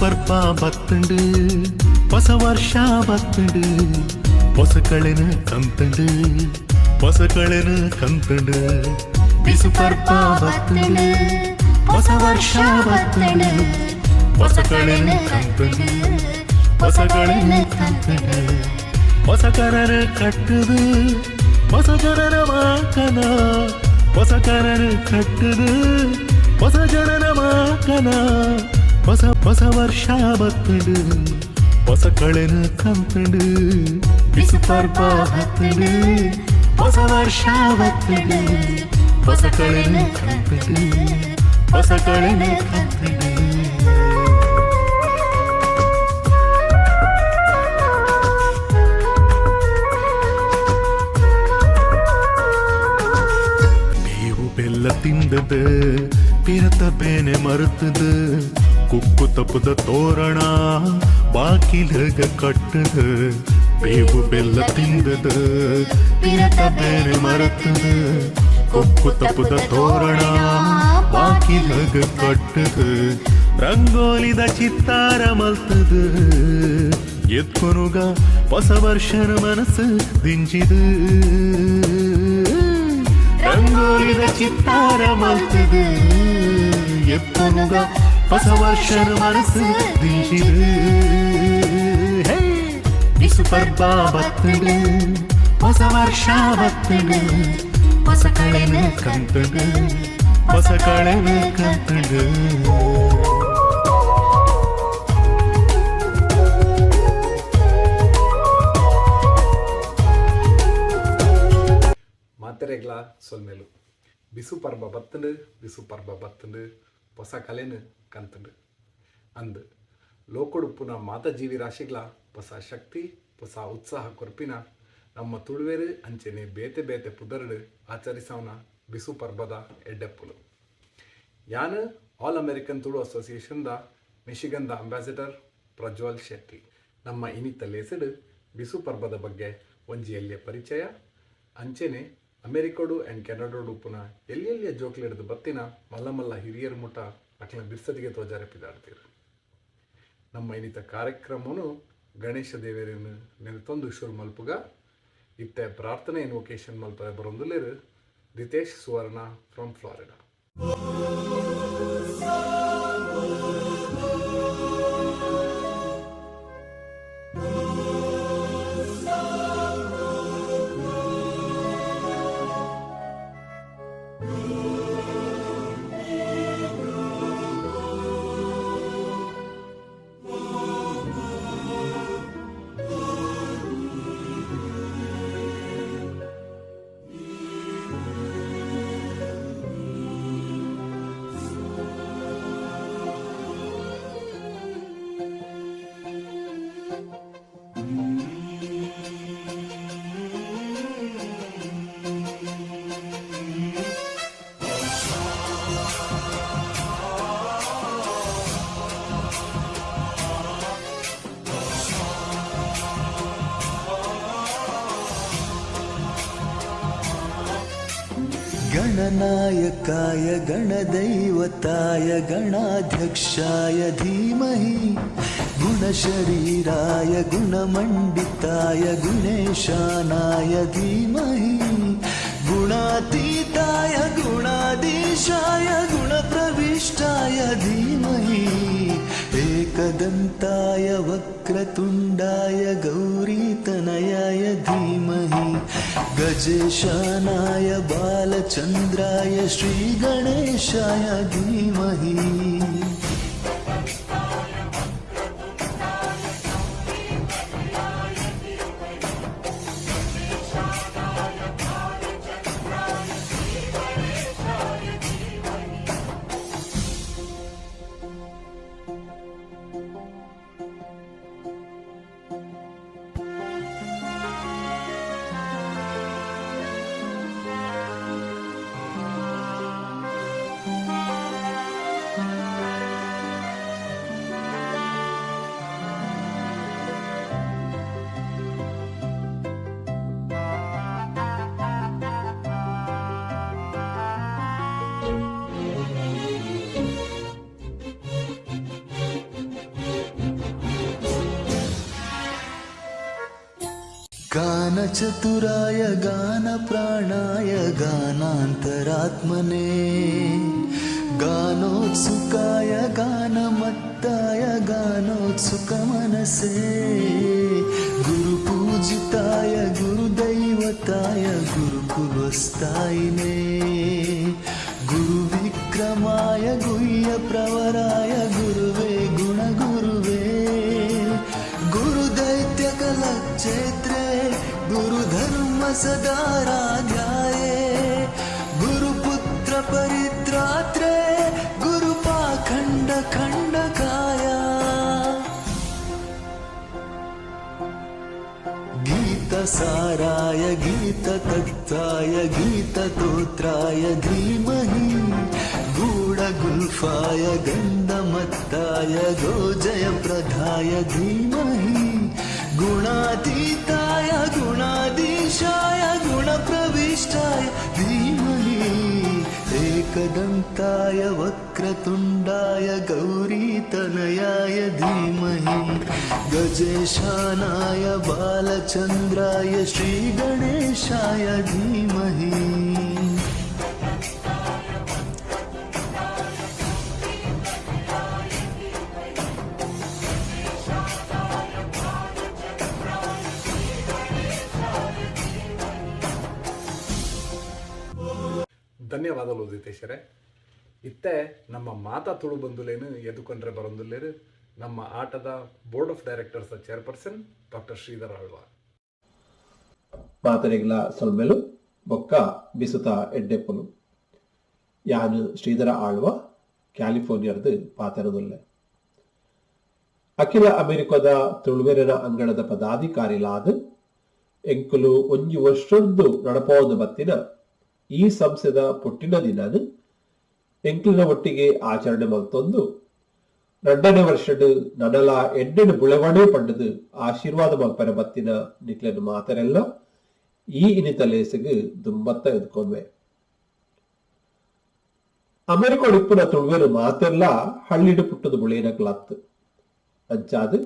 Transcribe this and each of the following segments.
ಪರ್ಬ ಬತ್ತುಂಡು, ಹೊಸ ವರ್ಷ ಬತ್ತುಂಡು, ಹೊಸ ಕಳೆನ ಕಂತುಂಡು, ಹೊಸ ಕಳೆನ ಕಂತುಂಡು. ಬಿಸು ಪರ್ಬ ಬತ್ತುಂಡು, ಹೊಸ ವರ್ಷ ಬತ್ತುಂಡು, ಹೊಸ ಕಳೆನ ಕಂತುಂಡು, ಹೊಸ ಕಳೆನ ಕಂತುಂಡು. ಹೊಸ ಕರರ ಕಟ್ಟುದು, ಹೊಸ ಜನರ ಮಾಕನ. ಹೊಸ ಕರರ ಕಟ್ಟುದು, ಹೊಸ ಜನರ ಮಾಕನ. ಹೊಸ ಹೊಸ ವರ್ಷ ಬತ್ತುಂಡು, ಹೊಸ ಕಳೆನ ಕಂತುಂಡು. ಬಿಸು ಪರ್ಬ ಬತ್ತುಂಡು, ಹೊಸ ವರ್ಷ ಬತ್ತುಂಡು, ಹೊಸ ಕಳೆನ ಕಂತುಂಡು, ಹೊಸ ಕಳೆನ ಕಂತುಂಡು. ಬೇವು ಬೆಲ್ಲ ತಿಂದದು ಪಿರತ ಬೇನೆ ಮರುತದು, ಕುಕ್ಕು ತಪ್ಪುದ ತೋರಣ ಬಾಕಿಲಗ ಕಟ್ಟುದು. ಬೇವು ಬೆಲ್ಲ ತಿಂದದು ಪಿರತ ಬೇನೆ ಮರುತದು, ಕುಕ್ಕು ತಪ್ಪುದ ತೋರಣ ಬಾಕಿಲಗ ಕಟ್ಟುದು. ರಂಗೋಲಿದ ಚಿತ್ತಾರ ಮಲ್ತದು ಎತ್ಕೊನುಗ ಹೊಸ ವರ್ಷನ ಮನಸ್ಸು ದಿಂಜಿದು. ರಂಗೋಲಿದ ಚಿತ್ತಾರ ಮಲ್ತದು ಎತ್ತನುಗ ಹೊಸ ವರ್ಷನ ಮನಸ್ಸು ದಿಂಜಿದು. ಹೇ! ಬಿಸು ಪರ್ಬ ಬತ್ತುಂಡು, ಹೊಸ ವರ್ಷ ಬತ್ತುಂಡು, ಹೊಸ ಕಳೆನ ಕಂತುಂಡು, ಹೊಸ ಕಳೆನ ಕಂತುಂಡು. ಮಾತೆರೆಗ್ಲ ಸೊಲ್ಮೆಲು. ಬಿಸು ಪರ್ಬ ಬತ್ತುಂಡು, ಬಿಸು ಪರ್ಬ ಬತ್ತುಂಡು, ಹೊಸ ಕಲೆನು ಕಂತುಂಡು. ಅಂದ್ ಲೋಕೊಡುಪ್ಪುನ ಮಾತ ಜೀವಿ ರಾಶಿಗ್ಲ ಹೊಸ ಶಕ್ತಿ, ಹೊಸ ಉತ್ಸಾಹ ಕೊರ್ಪಿನ ನಮ್ಮ ತುಳುವೆರು ಅಂಚೆನೆ ಬೇತೆ ಬೇತೆ ಪುದರ್ಡ್ ಆಚರಿಸವನ ಬಿಸು ಪರ್ಬದ ಎಡ್ಡೆಪ್ಪುಲು. ಯಾನ್ ಆಲ್ ಅಮೆರಿಕನ್ ತುಳು ಅಸೋಸಿಯೇಷನ್ದ ಮಿಶಿಗನ್ದ ಅಂಬಾಸಿಡರ್ ಪ್ರಜ್ವಲ್ ಶೆಟ್ಟಿ. ನಮ್ಮ ಇನಿತ ಲೇಸಡ್ ಬಿಸು ಪರ್ಬದ ಬಗ್ಗೆ ಒಂಜಿ ಎಲ್ಯ ಪರಿಚಯ, ಅಂಚೆನೆ ಅಮೆರಿಕೋಡು ಆ್ಯಂಡ್ ಕೆನಡೋಡು ಉಪ್ಪುನ ಎಲ್ಯೆಲ್ಯ ಜೋಕ್ಲೆಡ್ದ್ ಬತ್ತಿನ ಮಲ್ಲ ಮಲ್ಲ ಹಿರಿಯರ್ ಮುಟ ಅಕ್ಲೆನ ಬಿರ್ಸದಿಗೆ ತೋಜಾರೆ ಪಿದಾಡ್ತೀರ್. ನಮ್ಮ ಇನ್ನಿತ ಕಾರ್ಯಕ್ರಮನು ಗಣೇಶ ದೇವರನ್ನು ನೆನೆತೊಂದು ಶುರು ಮಲ್ಪುಗ. ಇತ್ತೆ ಪ್ರಾರ್ಥನೆ ಇನ್ವೊಕೇಶನ್ ಮಲ್ಪರೆ ಬರೊಂದುಲ್ಲೆರ್ ದಿತೇಶ್ ಸುವರ್ಣ ಫ್ರಮ್ ಫ್ಲಾರಿಡಾ. गणनायकाय गणदैवताय गणाध्यक्षाय धीमहि, गुणशरीराय गुणमण्डिताय गुणेशानाय धीमहि, गुणातीताय गुणाधीशाय गुणप्रविष्टाय धीमहि, एकदन्ताय वक्रतुण्डाय गौरीतनयाय धीमहि, गजेशानाय बालचन्द्राय श्रीगणेशाय धीमहि. गानचतुराय गानप्राणाय गानान्तरात्मने गानोत्सुकाय गानमत्ताय गानोत्सुकमनसे गुरुपूजिताय गुरुदैवताय गुरुकुलस्थायिने गुरुविक्रमाय गुह्यप्रवराय गुरुवे गुणगुरुवे गुरुदैत्यकलक्षेत्रे गुरुधर्म सदाराध्याये गुरुपुत्रपरित्रात्रे गुरुपाखण्डखण्डकाय गीतसाराय गीततत्त्वाय गीततोत्राय धीमहि गूढगुल्फाय गन्धमत्ताय गोजयप्रधाय धीमहि गुणातीताय गुणाधीशाय गुणप्रविष्टाय धीमहि एकदन्ताय वक्रतुण्डाय गौरीतनयाय धीमहि गजेशानाय बालचन्द्राय श्रीगणेशाय धीमहि. ಧನ್ಯವಾದಗಳು ಉದಿತೇಶ್ವರೇ. ಇತ್ತೆ ನಮ್ಮ ಮಾತಾ ತುಳು ಬಂದುಲೇನು ಎದುಕೊಂಡ್ರೆ ಬರೊಂದುಲ್ಲೇರು ನಮ್ಮ ಆಟದ board of directors chairperson doctor Sridhar Alva. ಮಾತರೆಗ್ಲ ಸೊಲ್ಮೆಲು ಬೊಕ್ಕ ಬಿಸುತ ಎಡ್ಡೆಪ್ಪುಲು. ಯಾನು ಶ್ರೀಧರ ಆಳ್ವ, ಕ್ಯಾಲಿಫೋರ್ನಿಯರ್ದು ಪಾತೆರದುಲ್ಲೆ. ಅಖಿಲ ಅಮೆರಿಕದ ತುಳುವೆರನ ಅಂಗಣದ ಪದಾಧಿಕಾರಿಲಾದ ಎಂಕುಲು ಒಂಜಿ ವರ್ಷೊಡ್ದು ನಡಪೋದು ಬತ್ತಿನ ಈ ಸಂಸ್ಥೆದ ಪುಟ್ಟಿನ ದಿನನ್ ಎಂಕ್ಲಿನ ಒಟ್ಟಿಗೆ ಆಚರಣೆ ಮಲ್ತೊಂದು ರಡ್ಡನೆ ವರ್ಷಡ್ ನನಲ ಎಡ್ಡೆಡ್ ಬುಳೆವಣೆ ಪಂಡದು ಆಶೀರ್ವಾದ ಮಲ್ಪರೆ ಬತ್ತಿನ ನಿಕ್ಲೆನ ಮಾತರೆಲ್ಲ ಈ ಇನಿತ ಲೇಸುಗು ದುಂಬತ್ತ ಎದ್ಕೊನ್ವೆ. ಅಮೆರಿಕೋಡ್ ಇಪ್ಪುನ ತುಳುವೆರು ಮಾತೆರ್ಲ ಹಳ್ಳಿಡು ಪುಟ್ಟುದು ಬುಳೆಯಿನಕ್ಲತ್ತು. ಅಂಚಾದ್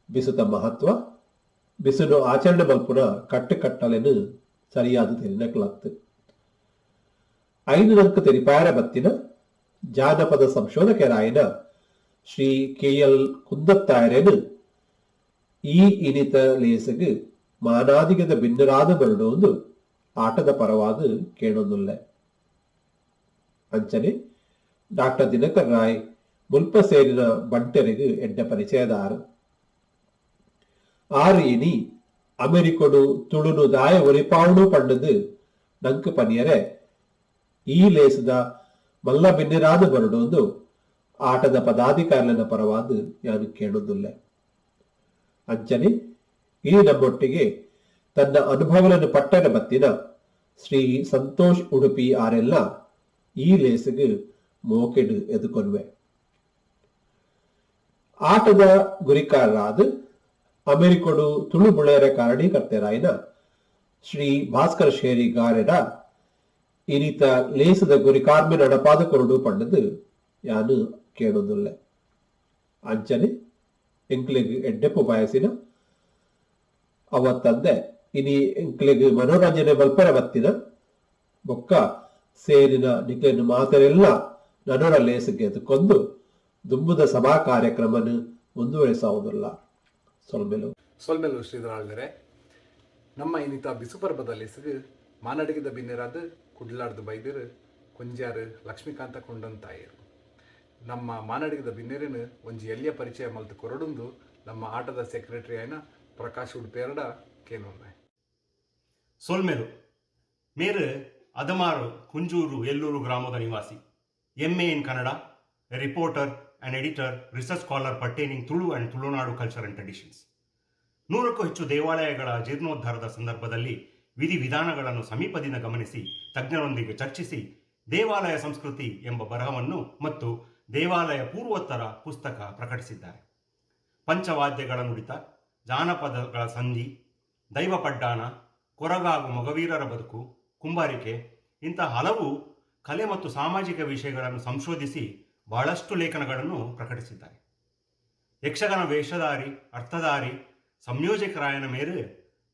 ಬಿಸುತ ಮಹತ್ವ, ಬಿಸುನು ಆಚರಣೆ ಮಲ್ಪುನ ಕಟ್ಟು ಕಟ್ಟಲೆನು ಸರಿಯಾದ ತೆರಿನಕ್ಲತ್ತು. ಐದು ನಂಕು ತೆರಿಪಾಯರ ಬತ್ತಿನ ಜಾನಪದ ಸಂಶೋಧಕರಾಯಿನ ಶ್ರೀ ಕೆ ಎಲ್ ಕುಂದತ್ತಾಯರೇನು ಈ ಇನಿತ ಲೇಸುಗು ಮಾನಾದಿಗದ ಬಿನ್ನರಾದ ಬರಡೊಂದು ಆಟದ ಪರವಾದ ಕೇಳೊಂದುಲ್ಲೆ. ಅಂಚನೆ ಡಾಕ್ಟರ್ ದಿನಕರ್ ರಾಯ್ ಮುಲ್ಪ ಸೇರಿನ ಬಂಟೆರೆಗ್ ಎಡ್ಡ ಪರಿಚಯದಾರ. ಆರು ಇನಿ ಅಮೆರಿಕೊಡು ತುಳುನು ದಾಯ ಒರಿಪಾವಣು ಪಂಡದು ನಂಕು ಪನಿಯರೆ ಈ ಲೇಸುದ ಮಲ್ಲ ಬಿನ್ನೆರಾದ ಬರಡೊಂದು ಆಟದ ಪದಾಧಿಕಾರಿನ ಪರವಾದ ಯಾನು ಕೇಳೊಂದುಲ್ಲೆ. ಅಂಚನೆ ಈ ನಮ್ಮೊಟ್ಟಿಗೆ ತನ್ನ ಅನುಭವಗಳನ್ನು ಪಟ್ಟರ ಬತ್ತಿನ ಶ್ರೀ ಸಂತೋಷ್ ಉಡುಪಿ ಆರೆಲ್ಲ ಈ ಲೇಸುಗು ಮೋಕೆಡು ಎದುಕೊನ್ವೆ. ಆಟದ ಗುರಿಕಾರರಾದ ಅಮೆರಿಕೊಡು ತುಳು ಬುಳೆಯರ ಕಾರಣೀಕರ್ತರಾಯಿನ ಶ್ರೀ ಭಾಸ್ಕರ್ ಶೇರಿ ಗಾರೆಡ ಇನಿತ ಲೇಸದ ಗುರಿಕಾರ್ಮೆ ನಡಪಾದ ಕೊರಡು ಪಂಡದು ಯಾನು ಕೇಳೊಂದುಲ್ಲೆ. ಅಂಚನೆ ಎಂಕ್ಲೆಗ್ ಎಡ್ಡೆಪ್ಪು ಬಯಸಿನ ಅವತ್ತಂದೆ ಇನಿ ಎಂಕ್ಲೆಗ್ ಮನೋರಂಜನೆ ಮಲ್ಪರ ಬತ್ತಿನ ಬೊಕ್ಕ ಸೇರಿನ ನಿಕ್ಲೆನ ಮಾತರೆಲ್ಲ ನನೊರ ಲೇಸುಗೆ ಎದುಕೊಂದು ದುಂಬುದ ಸಭಾ ಕಾರ್ಯಕ್ರಮನ ಮುಂದುವರಿಸುವುದಿಲ್ಲ. ಸೊಲ್ಮೆಲು. ಸೊಲ್ಮೆಲು ಶ್ರೀಧರ ಆಳ್ವೆರೆ. ನಮ್ಮ ಇನ್ನಿತ ಬಿಸುಪರ್ಬದ ಲೇಸುಗು ಮಾನಡಿಗದ ಬಿನ್ನೆರಾದ ಕುಡ್ಲಾರ್ದು ಬೈದಿರು ಕುಂಜಾರು ಲಕ್ಷ್ಮೀಕಾಂತ ಕೊಂಡಂತಾಯರು. ನಮ್ಮ ಮಾನಡಿಗದ ಬಿನ್ನೆರನು ಒಂಜಿ ಎಲ್ಲಿಯ ಪರಿಚಯ ಮಲ್ತು ಕೊರಡುಂದು ನಮ್ಮ ಆಟದ ಸೆಕ್ರೆಟರಿ ಆಯ್ನ ಪ್ರಕಾಶ್ ಉಡುಪೇರಡ ಕೇನೊನ್ನೆ. ಸೊಲ್ಮೆಲು. ಮೇರು ಅದಮಾರು ಕುಂಜೂರು ಎಲ್ಲೂರು ಗ್ರಾಮದ ನಿವಾಸಿ. M A in Kannada, a reporter and editor, research scholar pertaining Tulu and Tulunadu culture and traditions. 100ಕ್ಕೂ ಹೆಚ್ಚು ದೇವಾಲಯಗಳ ಜೀರ್ಣೋದ್ಧಾರದ ಸಂದರ್ಭದಲ್ಲಿ ವಿಧಿವಿಧಾನಗಳನ್ನು ಸಮೀಪದಿಂದ ಗಮನಿಸಿ, ತಜ್ಞರೊಂದಿಗೆ ಚರ್ಚಿಸಿ ದೇವಾಲಯ ಸಂಸ್ಕೃತಿ ಎಂಬ ಬರಹವನ್ನು ಮತ್ತು ದೇವಾಲಯ ಪೂರ್ವೋತ್ತರ ಪುಸ್ತಕ ಪ್ರಕಟಿಸಿದ್ದಾರೆ. ಪಂಚವಾದ್ಯಗಳ ನುಡಿತ, ಜಾನಪದಗಳ ಸಂಧಿ, ದೈವ ಪಡ್ಡಾನ, ಕೊರಗಾಗು ಮೊಗವೀರರ ಬದುಕು, ಕುಂಬಾರಿಕೆ ಇಂತಹ ಹಲವು ಕಲೆ ಮತ್ತು ಸಾಮಾಜಿಕ ವಿಷಯಗಳನ್ನು ಸಂಶೋಧಿಸಿ ಬಹಳಷ್ಟು ಲೇಖನಗಳನ್ನು ಪ್ರಕಟಿಸಿದ್ದಾರೆ. ಯಕ್ಷಗಾನ ವೇಷಧಾರಿ, ಅರ್ಥಧಾರಿ, ಸಂಯೋಜಕರಾಯನ ಮೇರು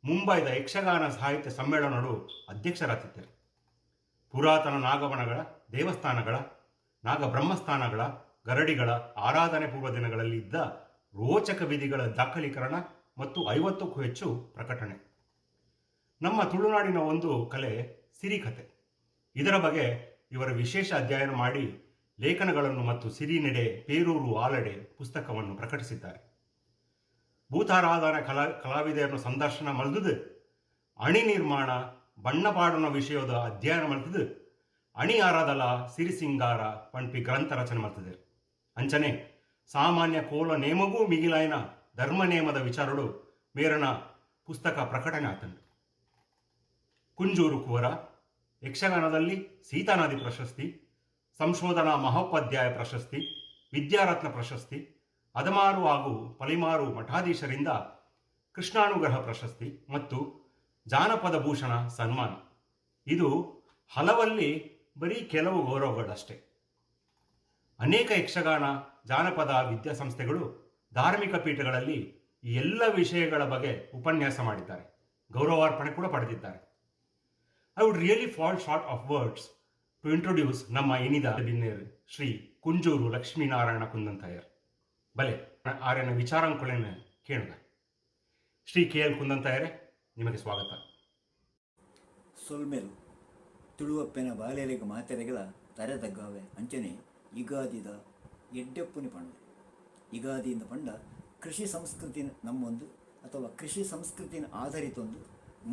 ಮುಂಬೈದ ಯಕ್ಷಗಾನ ಸಾಹಿತ್ಯ ಸಮ್ಮೇಳನಡು ಅಧ್ಯಕ್ಷರಾತಿದ್ದರು. ಪುರಾತನ ನಾಗವನಗಳ, ದೇವಸ್ಥಾನಗಳ, ನಾಗಬ್ರಹ್ಮಸ್ಥಾನಗಳ, ಗರಡಿಗಳ ಆರಾಧನೆ ಪೂರ್ವ ದಿನಗಳಲ್ಲಿ ಇದ್ದ ರೋಚಕ ವಿಧಿಗಳ ದಾಖಲೀಕರಣ ಮತ್ತು 50ಕ್ಕೂ ಹೆಚ್ಚು ಪ್ರಕಟಣೆ. ನಮ್ಮ ತುಳುನಾಡಿನ ಒಂದು ಕಲೆ ಸಿರಿಕತೆ. ಇದರ ಬಗ್ಗೆ ಇವರ ವಿಶೇಷ ಅಧ್ಯಯನ ಮಾಡಿ ಲೇಖನಗಳನ್ನು ಮತ್ತು ಸಿರಿನೆಡೆ ಪೇರೂರು ಆಲಡೆ ಪುಸ್ತಕವನ್ನು ಪ್ರಕಟಿಸಿದ್ದಾರೆ. ಭೂತಾರಾಧನಾ ಕಲಾವಿದರನ್ನು ಸಂದರ್ಶನ ಮಲ್ದುದು, ಅಣಿ ನಿರ್ಮಾಣ, ಬಣ್ಣ ಪಾಡುನ ವಿಷಯದ ಅಧ್ಯಯನ ಮಲ್ತದು, ಅಣಿ ಆರಾಧಲ ಸಿರಿಸಿಂಗಾರ ಪಣ್ಪಿ ಗ್ರಂಥ ರಚನೆ ಮಲ್ತದೆ. ಅಂಚನೆ ಸಾಮಾನ್ಯ ಕೋಲ ನೇಮಗೂ ಮಿಗಿಲಾಯನ ಧರ್ಮ ನೇಮದ ವಿಚಾರಡು ಮೇರನ ಪುಸ್ತಕ ಪ್ರಕಟಣೆ ಆತಂಡು. ಕುಂಜೂರು ಕುವರ ಯಕ್ಷಗಾನದಲ್ಲಿ ಸೀತಾನದಿ ಪ್ರಶಸ್ತಿ, ಸಂಶೋಧನಾ ಮಹೋಪಾಧ್ಯಾಯ ಪ್ರಶಸ್ತಿ, ವಿದ್ಯಾರತ್ನ ಪ್ರಶಸ್ತಿ, ಅದಮಾರು ಹಾಗೂ ಪಲಿಮಾರು ಮಠಾಧೀಶರಿಂದ ಕೃಷ್ಣಾನುಗ್ರಹ ಪ್ರಶಸ್ತಿ ಮತ್ತು ಜಾನಪದ ಭೂಷಣ ಸನ್ಮಾನ. ಇದು ಹಲವಲ್ಲಿ ಬರೀ ಕೆಲವು ಗೌರವಗಳಷ್ಟೇ. ಅನೇಕ ಯಕ್ಷಗಾನ, ಜಾನಪದ ವಿದ್ಯಾಸಂಸ್ಥೆಗಳು, ಧಾರ್ಮಿಕ ಪೀಠಗಳಲ್ಲಿ ಈ ಎಲ್ಲ ವಿಷಯಗಳ ಬಗ್ಗೆ ಉಪನ್ಯಾಸ ಮಾಡಿದ್ದಾರೆ, ಗೌರವಾರ್ಪಣೆ ಕೂಡ ಪಡೆದಿದ್ದಾರೆ. I would really fall short of words to introduce ನಮ್ಮ ಇನಿದ ಬಿನ್ನೇರ್ ಶ್ರೀ ಕುಂಜೂರು ಲಕ್ಷ್ಮೀನಾರಾಯಣ ಕುಂದಂತಾಯರ್. ಬಲೆ, ಆರ್ಯನ ವಿಚಾರಂಕುಳೆನ ಕೇಳುಗ. ಶ್ರೀ ಕೆ ಎಲ್ ಕುಂದಂತಾಯರೇ, ನಿಮಗೆ ಸ್ವಾಗತ. ಸೊಲ್ಮೆಲು. ತುಳುವಪ್ಪೆನ ಬಾಲೆಲೆಗ್ ಮಾತೆರೆಗಳ ತರೆ ತಗ್ಗಾವೆ. ಅಂಚನೆ ಯುಗಾದಿದ ಎಡ್ಡೆಪ್ಪುನಿ ಪಂಡ. ಯುಗಾದಿಯಿಂದ ಪಂಡ ಕೃಷಿ ಸಂಸ್ಕೃತಿ ನಮ್ಮೊಂದು ಅಥವಾ ಕೃಷಿ ಸಂಸ್ಕೃತಿನ ಆಧಾರಿತ ಒಂದು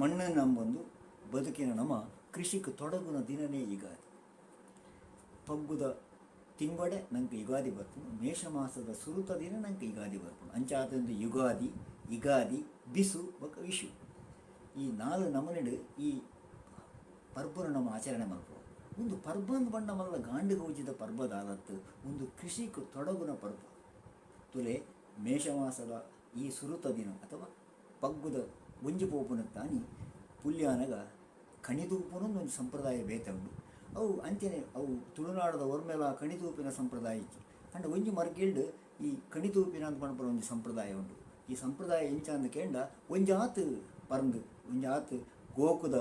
ಮಣ್ಣು ನಮ್ಮೊಂದು ಬದುಕಿನ ನಮ ಕೃಷಿಗೆ ತೊಡಗುನ ದಿನನೇ ಯುಗಾದಿ. ಪಗ್ಗುದ ತಿಂಗೊಡೆ ನಂಗೆ ಯುಗಾದಿ ಬರ್ಪುಂಡು. ಮೇಷಮಾಸದ ಸುರುತ ದಿನ ನಂಗೆ ಯುಗಾದಿ ಬರ್ಪುಂಡು. ಅಂಚಾತೊಂದು ಯುಗಾದಿ, ಯುಗಾದಿ, ಬಿಸು ಬೊಕ ವಿಷು, ಈ ನಾಲ್ ನಮೂನೆಡ್ ಈ ಪರ್ಬನು ನಮ್ಮ ಆಚರಣೆ ಮಲ್ಪುವ. ಒಂದು ಪರ್ಬಂದ್ ಬಣ್ಣ ಮಲ್ಲ ಗಾಂಡು ಗೌಜಿದ ಪರ್ಬದ ಆಲತ್ತು, ಒಂದು ಕೃಷಿಕ್ ತೊಡಗುನ ಪರ್ಬ. ತುಲೆ, ಮೇಷಮಾಸದ ಈ ಸುರುತ ದಿನ ಅಥವಾ ಪಗ್ಗುದ ಒಂಜಿ ಪೋಪುನ ತಾನಿ ಪುಲ್ಯಾನಗ ಕಣಿತೂಪುನ ಒಂದು ಸಂಪ್ರದಾಯ ಬೇತೆ ಉಂಡು. ಅವು ಅಂಚನೆ ಅವು ತುಳುನಾಡದ ಒರ್ಮೆಲ ಕಣಿತೂಪಿನ ಸಂಪ್ರದಾಯ ಇಜ್ಜಿ. ಅಂಡ ಒಂಜಿ ಮರ್ಗಿಲ್ಡ್ ಈ ಕಣಿತೂಪಿನ ಅಂತ ಪನ್ಪುನ ಒಂಜಿ ಸಂಪ್ರದಾಯ ಉಂಡು. ಈ ಸಂಪ್ರದಾಯ ಎಂಚ ಅಂದ್ ಕೇಂಡ, ಒಂಜಾತ್ ಪರ್ಂದ್, ಒಂಜಾತ್ ಗೋಕುದ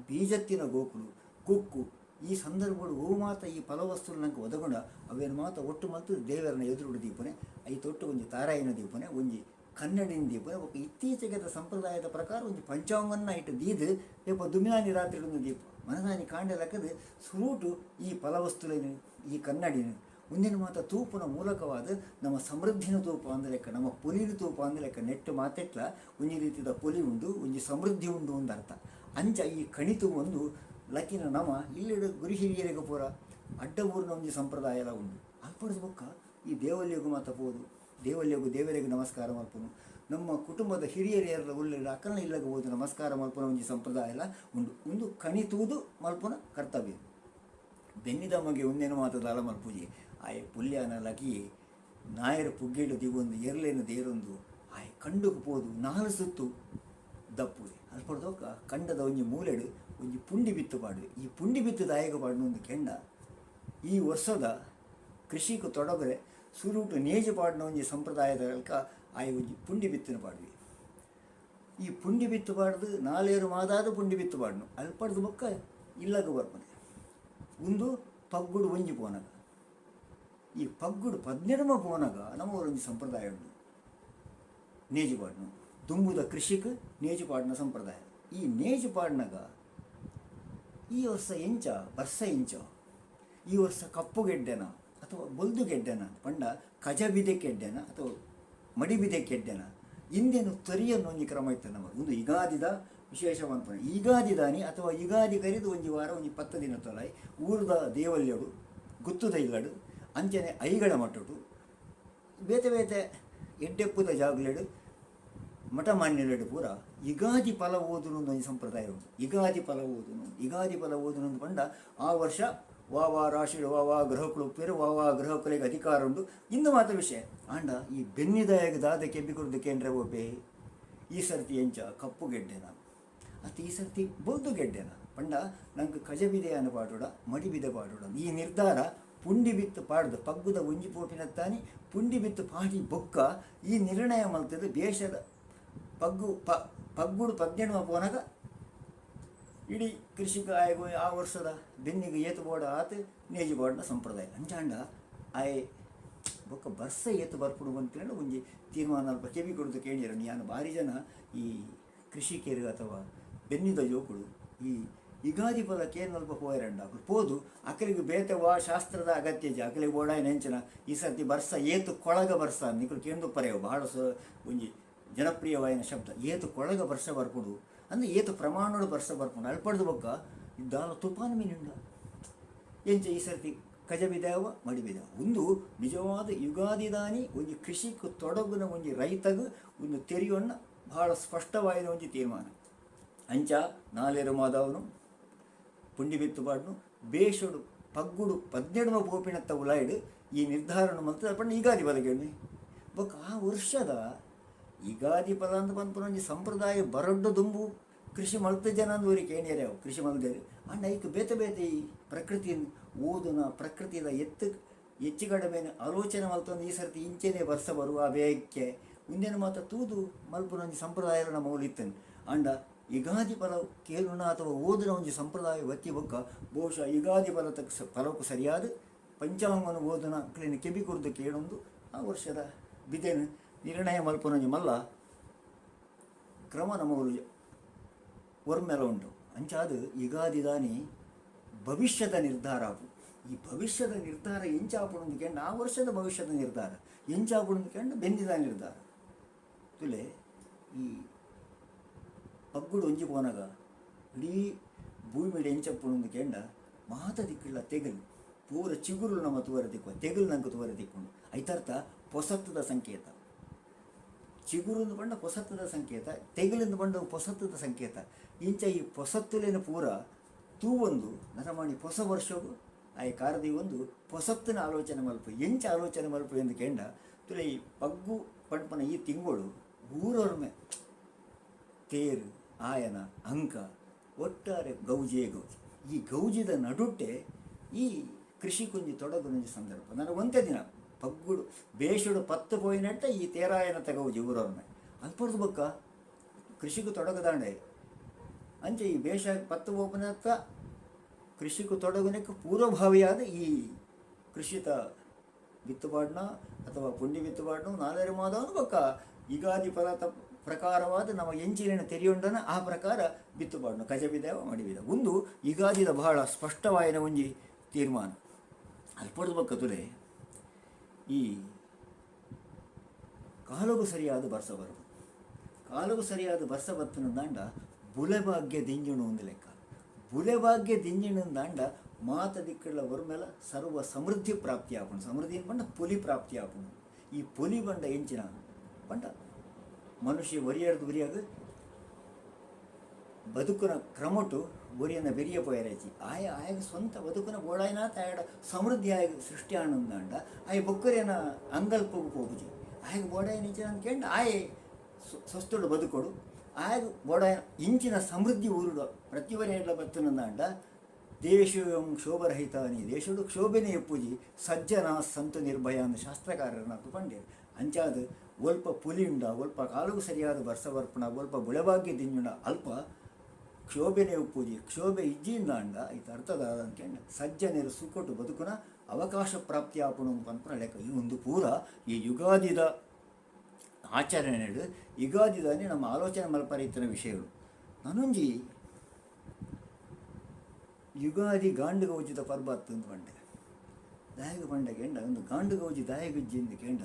ಬೀಜತ್ತಿನ ಗೋಕುಲು, ಕುಕ್ಕು, ಈ ಸಂದರ್ಭಡು ಓ ಮಾತ ಈ ಫಲವಸ್ತುಲು ನಂಗೆ ಒದಗುಂಡ ಅವೇನು ಮಾತ ಒಟ್ಟು ಮಲ್ತು ದೇವರನ್ನ ಎದುರುಡು ದೀಪನೆ, I ತೊಟ್ಟು ಒಂಜಿ ತಾರಾಯಿನ ದೀಪನೆ, ಒಂಜಿ ಕನ್ನಡಿನ ದೀಪನೆ, ಬೊಕ್ಕ ಇತ್ತೀಚೆಗೆದ ಸಂಪ್ರದಾಯದ ಪ್ರಕಾರ ಒಂಜಿ ಪಂಚಾಂಗನ್ನ ಇಟ್ಟು ದೀದ್ ಏಪ ದುಮಿನಾನಿ ರಾತ್ರಿ ಒಂದು ದೀಪ ಮನದಾನಿ ಕಾಂಡೆ ಲಕ್ಕದು ಸುರೂಟು ಈ ಫಲವಸ್ತುಲೇನು, ಈ ಕನ್ನಡಿನ ಮುಂದಿನ ಮಾತ ತೂಪುನ ಮೂಲಕವಾದ ನಮ್ಮ ಸಮೃದ್ಧಿನ ತೂಪ ಅಂದ ಲೆಕ್ಕ, ನಮ್ಮ ಪೊಲಿನ ತೂಪ ಅಂದ ಲೆಕ್ಕ. ನೆಟ್ಟು ಮಾತೆಟ್ಲ ಒಂಜಿ ರೀತಿದ ಪೊಲಿ ಉಂಡು, ಒಂಜಿ ಸಮೃದ್ಧಿ ಉಂಡು ಒಂದು ಅರ್ಥ. ಅಂಚ ಈ ಕಣಿತು ಒಂದು ಲಕಿನ ನಮ ಇಲ್ಲಿಡ ಗುರಿ ಹಿರಿಯರಿಗೆ ಪೂರ ಅಡ್ಡ ಊರಿನ ಒಂಜಿ ಸಂಪ್ರದಾಯ ಎಲ್ಲ ಉಂಡು. ಅಲ್ಪಡ್ದು ಬೊಕ್ಕ ಈ ದೇವಲ್ಯಗೂ ಮಾತ ಪೋದು ದೇವಲ್ಯಗೂ ದೇವರಿಗೆ ನಮಸ್ಕಾರ ಮಲ್ಪುನು, ನಮ್ಮ ಕುಟುಂಬದ ಹಿರಿಯರು ಯಾರೆಲ್ಲ ಉಳ್ಳೆಲ್ಲ ಅಕ್ಕನ ಇಲ್ಲಗ ಹೋದು ನಮಸ್ಕಾರ ಮಲ್ಪುನ ಒಂಜಿ ಸಂಪ್ರದಾಯ ಎಲ್ಲ ಉಂಡು. ಒಂದು ಕಣಿತೂದು ಮಲ್ಪುನ ಕರ್ತವ್ಯ. ಬೆನ್ನಿದ ಮಗೆ ಒಂದೇನು ಮಾತ ದಾಲ ಮಲ್ಪುಜಿ. ಆಯೆ ಪುಲ್ಯಾನ ಲಕಿ ನಾಯರ ಪುಗ್ಗೇಡು ದಿಗೊಂದು ಎರ್ಲೇನು ದೇರೊಂದು ಆಯೆ ಕಂಡುಕು ಪೋದು ನಾಲ್ ಸುತ್ತು ದಪ್ಪುವೆ. ಅಲ್ಪಡ್ದೊಕ್ಕ ಕಂಡದ ಒಂಜಿ ಮೂಲೆಡು ಒಂಜಿ ಪುಂಡಿ ಬಿತ್ತು ಪಾಡುವೆ. ಈ ಪುಂಡಿ ಬಿತ್ತು ದಾಯಕ ಪಾಡುನ ಒಂದು ಕೆಂಡ, ಈ ವರ್ಷದ ಕೃಷಿக்கு ತೊಡಗರೆ ಸುರುಟು ನೇಜು ಪಾಡಿನ ಒಂಜಿ ಸಂಪ್ರದಾಯದ ಅಲ್ಕ ಆಯೆ ಒಂಜಿ ಪುಂಡಿ ಬಿತ್ತಿನ ಪಾಡುವೆ. ಈ ಪುಂಡಿ ಬಿತ್ತು ಪಾಡ್ದು ನಾಲೇರು ಮಾದಾದ ಪುಂಡಿ ಬಿತ್ತು ಪಾಡ್ನು. ಅಲ್ಪಡ್ದು ಬೊಕ್ಕ ಇಲ್ಲಗ ಬರ್ಪನೆ. ಉಂದು ಪಗ್ಗುಡು ಒಂಜಿ ಪೋನಗ. ಈ ಪಗ್ಗುಡು ಪದ್ನೆಡ್ಮ ಪೋನಗ ನಮ್ಮ ಒಂಜಿ ಸಂಪ್ರದಾಯ ಉಂಡು, ನೇಜು ಪಾಡ್ನು. ದುಂಬುದ ಕೃಷಿಕ್ ನೇಜು ಪಾಡಿನ ಸಂಪ್ರದಾಯ. ಈ ನೇಜು ಪಾಡ್ನಗ ಈ ವರ್ಷ ಎಂಚ ಬರ್ಸ, ಎಂಚ ಈ ವರ್ಷ ಕಪ್ಪು ಗೆಡ್ಡೆನ ಅಥವಾ ಬೊಲ್ದು ಗೆಡ್ಡೆನ, ಪಂಡ ಕಜ ಬಿದೆ ಕೆಡ್ಡೆನ ಅಥವಾ ಮಡಿ ಬಿದೆ ಕೆಡ್ಡೆನ, ಇಂದೇನು ತೊರಿಯನ್ನು ಒಂಜಿ ಕ್ರಮ ಇತ್ತು ನಮ್ಮ. ಒಂದು ಯುಗಾದಿದ ವಿಶೇಷ ಮನ್ಪುನ ಯುಗಾದಿ ದಾನಿ ಅಥವಾ ಯುಗಾದಿ ಕರಿದು ಒಂಜಿ ವಾರ, ಒಂಜಿ 10 ದಿನ ತೊಲಾಯಿ ಊರ್ದ ದೇವಲ್ಯಡು, ಗುತ್ತುದ ಇಲ್ಲಡು, ಅಂಚನೆ ಐಗಳ ಮಟ್ಟುಟು, ಬೇತೆ ಬೇತೆ ಎಡ್ಡೆಪ್ಪುದ ಜಾಗಲೆಡು, ಮಠ ಮಾನ್ಯಲೆಡು ಪೂರ ಯುಗಾದಿ ಫಲ ಓದುನು ಒಂಜಿ ಸಂಪ್ರದಾಯ ಉಂಟು. ಯುಗಾದಿ ಫಲ ಓದುನು, ಯುಗಾದಿ ಫಲ ಓದುನು ಅಂದ್ ಪಂಡ ಆ ವರ್ಷ ವಾ ವಾ ರಾಶಿಡು ವಾ ವಾ ಗ್ರಹಕ್ಕಳು ಉಪ್ಪೇರು, ವಾ ವಾ ಗ್ರಹಕ್ಕಳಿಗೆ ಅಧಿಕಾರ ಉಂಡು ಇಂದು ಮಾತ್ರ ವಿಷಯ. ಆಂಡ ಈ ಬೆನ್ನಿದಾಯಗ ದಾದ ಕೆಬ್ಬಿ ಕುರ್ದು ಕೇಂದ್ರ ಒಬ್ಬೆ, ಈ ಸರ್ತಿ ಎಂಚ, ಕಪ್ಪು ಗೆಡ್ಡೆನ ಅತ್ತ ಈ ಸರ್ತಿ ಬೊಲ್ದು ಗೆಡ್ಡೆನ, ಪಂಡ ನಂಗೆ ಕಜಬಿದೆಯನ್ನು ಪಾಡೋಡ ಮಡಿಬಿದೆ ಪಾಡೋಡ, ಈ ನಿರ್ಧಾರ ಪುಂಡಿ ಬಿತ್ತು ಪಾಡ್ದು ಪಗ್ಗುದ ಒಂಜಿ ಪೋಪಿನ ತಾನಿ ಪುಂಡಿ ಬಿತ್ತು ಪಾಡಿ ಬೊಕ್ಕ ಈ ನಿರ್ಣಯ ಮಲ್ತದ. ದೇಶದ ಪಗ್ಗು ಪಗ್ಗುಡು ಪದ್ನೆಣ್ಮ ಪೋನಗ ಇಡೀ ಕೃಷಿಕ ಆಯಗ್ ಆ ವರ್ಷದ ಬೆನ್ನಿಗೆ ಏತು ಬೋಡ ಆತ್ ನೇಜಿ ಬೋಡ್ನ ಸಂಪ್ರದಾಯ. ಅಂಚಾಂಡ ಆಯೆ ಬೊಕ್ಕ ಬರ್ಸ ಏತು ಬರ್ಪುಡು ಅಂತೇಳಿ ಒಂಜಿ ತೀರ್ಮಾನ ಅಲ್ಪ ಕೆಬಿ ಕೊಡ್ದು ಕೇಳಿರ. ಯಾನ್ ಭಾರಿ ಜನ ಈ ಕೃಷಿಕೆರು ಅಥವಾ ಬೆನ್ನಿದ ಜೋಕುಳು ಈ ಯುಗಾದಿ ಪದ ಕೇನಲ್ಪ ಪೋಯರಂಡ ಅಕುಲು ಪೋದು ಅಕಲಿಗೆ ಬೇತೆ ವಾ ಶಾಸ್ತ್ರದ ಅಗತ್ಯ ಇಜ್ಜಿ. ಅಕಲಿಗೆ ಬೋಡಾಯಿನ ಎಂಚಿನ ಈ ಸರ್ತಿ ಬರ್ಸ ಏತು ಕೊಳಗ ಬರ್ಸ ನಿಕುಲು ಕೇಂದು ಪರೆಯವು ಬಹಳ ಒಂಜಿ ಜನಪ್ರಿಯವಾಯಿನ ಶಬ್ದ ಏತು ಕೊಳಗ ಬರ್ಸ ಬರ್ಪುಡು ಅಂದ್ರೆ ಏತು ಪ್ರಮಾಣಡು ಬರ್ಸ ಬರ್ಪುಂಡು. ಅಲ್ಪಡ್ದು ಬೊಕ್ಕ ದಾಲ ತುಪಾನ್ ಮೀನುಂಡ ಎಂಚ ಈ ಸರ್ತಿ ಕಜಬಿದೇವ ಮಡಿಬಿದೇವ. ಒಂದು ನಿಜವಾದ ಯುಗಾದಿದಾನಿ ಒಂಜಿ ಕೃಷಿಕ್ ತೊಡಗುನ ಒಂಜಿ ರೈತಗ್ ಒಂದು ತೆರಿಯೊನ್ನ ಬಹಳ ಸ್ಪಷ್ಟವಾಯಿನ ಒಂಜಿ ತೀರ್ಮಾನ. ಅಂಚ ನಾಲೇರು ಮಾದವನು ಪುಂಡಿ ಬಿತ್ತು ಪಾಡ್ನು ಬೇಷುಡು ಪಗ್ಗುಡು ಪದ್ನೆಡ್ಮ ಪೋಪಿನತ್ತ ಉಲಾಯ್ಡು ಈ ನಿರ್ಧಾರಣ ಮಲ್ತ ಪಂಡ ಯುಗಾದಿ ಬದಗೇಳಿ. ಬೊಕ್ಕ ಆ ವರ್ಷದ ಯುಗಾದಿ ಪದ ಅಂತ ಪನ್ಪುನ ಒಂಜಿ ಸಂಪ್ರದಾಯ ಬರಡ್ಡು ದುಂಬು ಕೃಷಿ ಮಲ್ತ ಜನ ಅಂದ್ ಕೇಣಿಯರೆ ಅವು ಕೃಷಿ ಮಲ್ದೇರು. ಅಂಡ ಐಕ್ ಬೇತೆ ಬೇತೆ ಈ ಪ್ರಕೃತಿಯನ್ನು ಓದುನ ಪ್ರಕೃತಿದ ಎತ್ತು ಹೆಚ್ಚು ಕಡಿಮೆ ಆಲೋಚನೆ ಮಲ್ತೊಂದು ಈ ಸರ್ತಿ ಇಂಚೆನೆ ವರ್ಷ ಬರುವ ಆ ಬೇಕ್ಕೆ ಉಂದೆನ ಮಾತ ತೂದು ಮಲ್ಪುನ ಒಂಜಿ ಸಂಪ್ರದಾಯ ನಮ್ಮ ಇತ್ತನು. ಅಂಡ ಯುಗಾದಿ ಫಲ ಕೇಳುಣ ಅಥವಾ ಓದುನ ಒಂಜಿ ಸಂಪ್ರದಾಯ ಒತ್ತಿ ಬೊಕ್ಕ ಬಹುಶಃ ಯುಗಾದಿ ಫಲತಕ್ಕೆ ಫಲಕ್ಕೂ ಸರಿಯಾದ ಪಂಚಾಂಗನ ಓದುನ ಕ್ಲೀನ್ ಕೆಬಿ ಕೊರ್ದು ಕೇಳೊಂದು ಆ ವರ್ಷದ ಬಿದೆನು ನಿರ್ಣಯ ಮಲ್ಪುನ ಒಂಜಿ ಮಲ್ಲ ಕ್ರಮ ನಮ್ಮ ಒರ್ಮೆಲ ಉಂಟು. ಅಂಚಾದ ಯುಗಾದಿದಾನಿ ಭವಿಷ್ಯದ ನಿರ್ಧಾರ ಆಪು. ಈ ಭವಿಷ್ಯದ ನಿರ್ಧಾರ ಎಂಚಾಪುಂಡು ಕೇಂಡ ಆ ವರ್ಷದ ಭವಿಷ್ಯದ ನಿರ್ಧಾರ ಎಂಚಾಪುಂಡು ಕೇಂಡ ಬೆಂದಿದ ನಿರ್ಧಾರ. ತುಲೆ ಈ ಪಗ್ಗುಡು ಒಂಜಿ ಪೋನಗ ಇಡೀ ಭೂಮಿಡ್ ಎಂಚಪ್ಪುಂಡು ಕೇಂಡ ಮಾತ ದಿಕ್ಕಿಲ್ಲ ತೆಗಲು ಪೂರ ಚಿಗುರು ನಮ್ಮ ತೂವರೆ ದಿಕ್ಕು ತೆಗಲು ನಂಗೆ ತೂವರೆ ದಿಕ್ಕುಂಡು. ಐತರ್ಥ ಪೊಸತ್ತದ ಸಂಕೇತ. ಚಿಗುರುಂದು ಪಂಡ ಪೊಸತ್ತದ ಸಂಕೇತ, ತೆಗಲಿಂದ ಪಂಡ ಪೊಸತ್ತದ ಸಂಕೇತ. ಇಂಚ ಈ ಪೊಸತ್ತುಲೇನ ಪೂರ ತೂವೊಂದು ನರಮಾಣಿ ಹೊಸ ವರ್ಷಗು ಆಯ ಕಾರದಿ ಒಂದು ಪೊಸತ್ತಿನ ಆಲೋಚನೆ ಮಲ್ಪ ಎಂಚ ಆಲೋಚನೆ ಮಲ್ಪ ಎಂದು ಕೇಂಡ ತುಲೆ ಈ ಪಗ್ಗು ಪಂಪನ ಈ ತಿಂಗಳು ಊರೊರ್ಮೆ ತೇರು ಆಯನ ಅಂಕ ಒಟ್ಟಾರೆ ಗೌಜಿಯೇ ಗೌಜಿ. ಈ ಗೌಜಿದ ನಡುಟೆ ಈ ಕೃಷಿ ಕುಂಜಿ ತೊಡಗುನೊಂಜಿ ಸಂದರ್ಭ. ನಾನು ಒಂದೇ ದಿನ ಪಗ್ಗುಡು ಬೇಷುಡು ಪತ್ತು ಪೋಯಿನಟ್ಟ ಈ ತೇರಾಯನ ತಗೌಜಿ ಊರೊರ್ಮೆ ಅಲ್ಪರ್ದು ಬೊಕ್ಕ ಕೃಷಿಗೂ ತೊಡಗದಾಂಡೆ. ಅಂಚೆ ಈ ಬೇಷ ಪತ್ತು ಪೋಪನತ್ತ ಕೃಷಿಗೂ ತೊಡಗುನಕ್ಕೆ ಪೂರ್ವಭಾವಿಯಾದ ಈ ಕೃಷಿತ ಬಿತ್ತುಪಾಡ್ನ ಅಥವಾ ಪುಂಡಿ ಬಿತ್ತುಪಾಡ್ನ ನಾಲೇರು ಮಾದವನು ಬೊಕ್ಕ ಯುಗಾದಿ ಫಲತ ಪ್ರಕಾರವಾದ ನಮ್ಮ ಎಂಚಿನ ತೆರಿಯುಂಡನ ಆ ಪ್ರಕಾರ ಬಿತ್ತುಪಾಡ್ನು ಕಜಬಿದೇವ ಮಡಿಬಿದ ಒಂದು ಯುಗಾದಿದ ಬಹಳ ಸ್ಪಷ್ಟವಾಯಿನ ಒಂಜಿ ತೀರ್ಮಾನ. ಅಲ್ಪಡ್ದು ಬೊಕ್ಕ ತುಲೆ ಈ ಕಾಲಗು ಸರಿಯಾದ ಬರ್ಸ ಬರುದು. ಕಾಲಗು ಸರಿಯಾದ ಬರ್ಸ ಬತ್ತನ ದಾಂಡ ಬುಲೆಭಾಗ್ಯ ದಿಂಜುಣು ಒಂದು ಲೆಕ್ಕ. ಬುಲೆಭಾಗ್ಯ ದಿಂಜಿಣು ದಾಂಡ ಮಾತ ದಿಕ್ಕಳ ಒರ್ಮೆಲ ಸರ್ವ ಸಮೃದ್ಧಿ ಪ್ರಾಪ್ತಿ ಆಪುಂಡು. ಸಮೃದ್ಧಿ ಪಂಡ ಪೊಲಿ ಪ್ರಾಪ್ತಿ ಆಪುಂಡು. ಈ ಪೊಲಿ ಬಂಡ ಎಂಚಿನ ಪಂಡ ಮನುಷ್ಯ ಒರಿಯರ್ದು ಒರಿಯಾಗ ಬದುಕುನ ಕ್ರಮಟು ಒರಿಯನ ಬೆರಿಯ ಪೋಯರಾಚಿ ಆಯ ಆಯಗ ಸ್ವಂತ ಬದುಕುನ ಬೋಡಾಯನ ತಾಯಡ ಸಮೃದ್ಧಿ ಆಯಗ ಸೃಷ್ಟಿ ಆನಂದಾಂಡ ಆಯ ಬೊಕ್ಕರೇನ ಅಂಗಲ್ಪಗು ಪೋಪುಜಿ. ಆಯಗ ಬೋಡಾಯನ ಇಂಚಿನ ಕೇಂಡ ಆಯೆ ಸ್ವಸ್ಥುಡು ಬದುಕೊಡು ಆಯಗ ಬೋಡಾಯನ ಇಂಚಿನ ಸಮೃದ್ಧಿ ಊರುಡು ಪ್ರತಿವರೆಯಲ್ಲ ಬತ್ತನಂದಾಂಡ ದೇಶಂ ಕ್ಷೋಭರಹಿತಾನಿ ದೇಶಡು ಕ್ಷೋಭೆನೆ ಎಪ್ಪುಜಿ ಸಜ್ಜನ ಸಂತು ನಿರ್ಭಯ ಅಂದ್ ಶಾಸ್ತ್ರಕಾರರನ್ನ ಪಂಡೇರು. ಅಂಚಾದ ಒಲ್ಪ ಪುಲಿ ಉಂಡ ಒಲ್ಪ ಕಾಲುಗು ಸರಿಯಾದ ಬರ್ಸ ಬರ್ಪುಣ ಒಲ್ಪ ಬುಳೆಭಾಗ್ಯ ದಿಂಜುಂಡ ಅಲ್ಪ ಕ್ಷೋಭೆನೆ ಉಪ್ಪುಜಿ. ಕ್ಷೋಭೆ ಇಜ್ಜಿಂದಾಂಡ ಐತ ಅರ್ಥದ ಅಂತೇಳಿ ಸಜ್ಜನರು ಸುಖಟ್ಟು ಬದುಕುನ ಅವಕಾಶ ಪ್ರಾಪ್ತಿ ಆಪುಣು ಪನ್ಪುನ ಲೆಕ್ಕ. ಈ ಒಂದು ಪೂರ ಈ ಯುಗಾದಿದ ಆಚರಣೆ ಯುಗಾದಿದಾನೆ ನಮ್ಮ ಆಲೋಚನೆ ಮಲ್ಪರಿತನ ವಿಷಯಗಳು. ನಾನೊಂಜಿ ಯುಗಾದಿ ಗಾಂಡು ಗೌಜಿದ ಪರ್ಬ ಅಂತ ಪಂಡೆ ದಾಯಗ ಪಂಡ ಕೆಂಡ ಒಂದು ಗಾಂಡು ಗೌಜಿ ದಾಯಗುಜ್ಜಿ ಎಂದು ಕೆಂಡ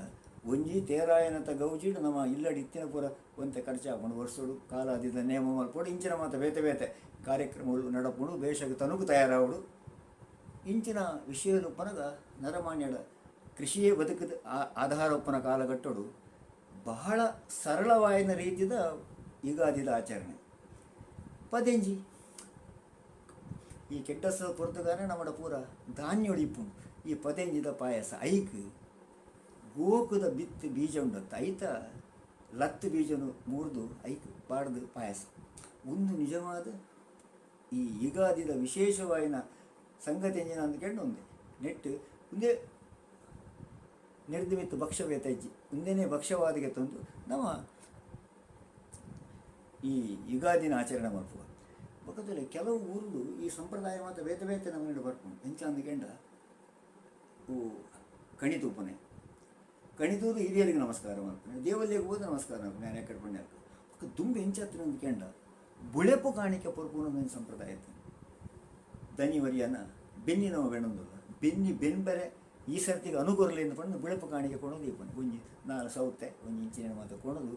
ಒಂಜಿ ತೇರಾಯನತ ಗೌಜಿಡು ನಮ್ಮ ಇಲ್ಲಡಿ ಇತ್ತಿನ ಪೂರ ಒಂತೆ ಖರ್ಚಾಪುಂಡು ವರ್ಷಡು ಕಾಲಾದಿದ ನೇಮ ಮಲ್ಪೊಡು ಇಂಚಿನ ಮಾತ ಬೇತೆ ಬೇತೆ ಕಾರ್ಯಕ್ರಮಗಳು ನಡಪುಂಡು ಬೇಷಗ್ ತನುಕು ತಯಾರಾವಡು. ಇಂಚಿನ ವಿಷಯಲು ಪನಗ ನರಮಾನ್ಯಡ ಕೃಷಿಯೇ ಬದುಕದ ಆಧಾರೊಪ್ಪನ ಕಾಲಘಟ್ಟಡು ಬಹಳ ಸರಳವಾಯಿನ ರೀತಿದ ಯುಗಾದಿದ ಆಚರಣೆ. ಪದೆಂಜಿ ಈ ಕೆಟ್ಟಸ ಪೊರ್ತುಗಾನೆ ನಮ್ಮಡ ಪೂರ ಧಾನ್ಯೊಳು ಇಪ್ಪುಂಡು. ಈ ಪದೆಂಜಿದ ಪಾಯಸ ಐಕ್ ಗೋಕುದ ಬಿತ್ತು ಬೀಜ ಉಂಡತ್ತ ಐತ ಲತ್ತು ಬೀಜನು ಮುರಿದು ಐಕ್ ಪಾಡ್ದು ಪಾಯಸ. ಒಂದು ನಿಜವಾದ ಈ ಯುಗಾದಿದ ವಿಶೇಷವಾಯಿನ ಸಂಗತಿ ಎಂಜಿನ ಅಂದ್ಕೊಂಡು ಒಂದೇ ನೆಟ್ಟು ಒಂದೇ ನೆರೆದು ಮಿತ್ತು ಭಕ್ಷ್ಯ ಬೇತಜ್ಜಿ ಒಂದೇನೆ ಭಕ್ಷ್ಯವಾದಿಗೆ ತಂದು ನಮ್ಮ ಈ ಯುಗಾದಿನ ಆಚರಣೆ ಮಲ್ಪುವ. ಬೊಕ್ಕ ತೂಲೆ ಕೆಲವು ಊರುಡು ಈ ಸಂಪ್ರದಾಯ ಮಾತ ಬೇತೆ ಬೇತೆ ನಮೂನೆಡ್ ಬರ್ಪುಂಡು. ಎಂಚ ಅಂದ್ ಕೆಂಡ ಓ ಕಣಿ ತೂಪುನೆ, ಕಣಿ ತೂದು ಹಿರಿಯರಿಗೆ ನಮಸ್ಕಾರ ಮಲ್ಪುನೆ, ದೇವಲ್ಯಗ್ ಪೋದು ನಮಸ್ಕಾರ ಮಲ್ಪುನೆ, ಯಾನ್ ಎಕ್ಕಡ್ ಪಂಡೆ ಅಲ್ಪ. ಬೊಕ್ಕ ದುಂಬು ಎಂಚ ಇತ್ತ್ಂಡ್ ಅಂದ್ ಕೆಂಡ ಬುಳೆಪು ಕಾಣಿಕೆ ಪೊರ್ಪುನ ಒಂಜಿ ಸಂಪ್ರದಾಯ ಇತ್ತ್ಂಡ್. ದನಿ ಒರಿಯನ ಬೆನ್ನಿ ನಮ ಬೆನೊಂದುಲ್ಲ, ಬೆನ್ನಿ ಬೆನ್ಬರೆ ಈ ಸರ್ತಿಗ್ ಅನುಕೊರ್ಲೆಂದ್ ಪಂದ್ ಬುಳೆಪು ಕಾಣಿಕೆ ಕೊನೊದು ದೀಪುನೆ. ಒಂಜಿ ನಾಲ್ ಸೌತೆ ಒಂಜಿ ಇಂಚಿನ ಮಾತ ಕೊನೊದು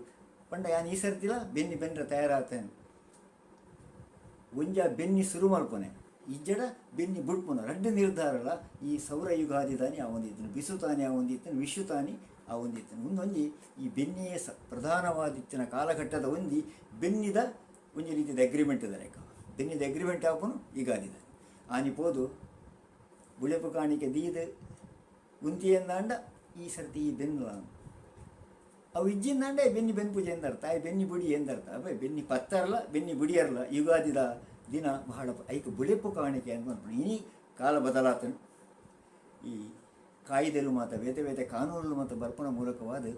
ಪಂಡ ಯಾನ್ ಈ ಸರ್ತಿಲ ಬೆನ್ನಿ ಬೆನ್ರೆ ತಯಾರಾತೆನ್. ಒಂಜಾ ಬೆನ್ನಿ ಸುರು ಮಲ್ಪುನೆ ಇಜ್ಜಡ ಬೆನ್ನಿ ಬುಡ್ಪುನ ರಡ್ಡ್ ನಿರ್ಧಾರಲ ಈ ಸೌರ ಯುಗಾದಿದಾನಿ ಆವೊಂದಿತ್ತ್ಂಡ್, ಬಿಸುತಾನಿ ಆವೊಂದಿತ್ತ್ಂಡ್, ವಿಷುತಾನಿ ಆವೊಂದಿತ್ತ್ಂಡ್. ಉಂದೊಂಜಿ ಈ ಬೆನ್ನಿಯೇ ಸ ಪ್ರಧಾನವಾದಿತ್ತಿನ ಕಾಲಘಟ್ಟದ ಒಂಜಿ ಬೆನ್ನಿದ ಒಂಜಿ ರೀತಿದ ಅಗ್ರಿಮೆಂಟ್ದ ಲೆಕ್ಕ. ಬೆನ್ನಿದ ಅಗ್ರಿಮೆಂಟ್ ಆಪುನು ಯುಗಾದಿದಾನಿ. ಆನಿ ಪೋದು ಬುಳೆಪು ಕಾಣಿಕೆ ದೀದ್ ಉಂತಿಯೆಂದಾಂಡ ಈ ಸರ್ತಿ ಈ ಬೆನ್ನುಲ ಅವು ಇಜ್ಜಿಂದಾಂಡ ಬೆನ್ನಿ ಬೆನ್ಪುಜಿ ಎಂದರ್ಥ, ಆಯೆ ಬೆನ್ನಿ ಬುಡಿ ಎಂದರ್ಥ. ಅವೆ ಬೆನ್ನಿ ಪತ್ತರ್ಲ ಬೆನ್ನಿ ಬುಡಿಯರ್ಲ ಯುಗಾದಿದ ದಿನ ಬಹಳ ಐಕ್ ಬುಳೆಪು ಕಾಣಿಕೆ ಅಂತ ಪನ್ಪುಂಡು. ಇನಿ ಕಾಲ ಬದಲಾತಂಡ್, ಈ ಕಾಯಿದೆಲು ಮಾತ ಬೇತೆ ಬೇತೆ ಕಾನೂನುಲು ಮಾತ ಬರ್ಪುನ ಮೂಲಕವಾದ್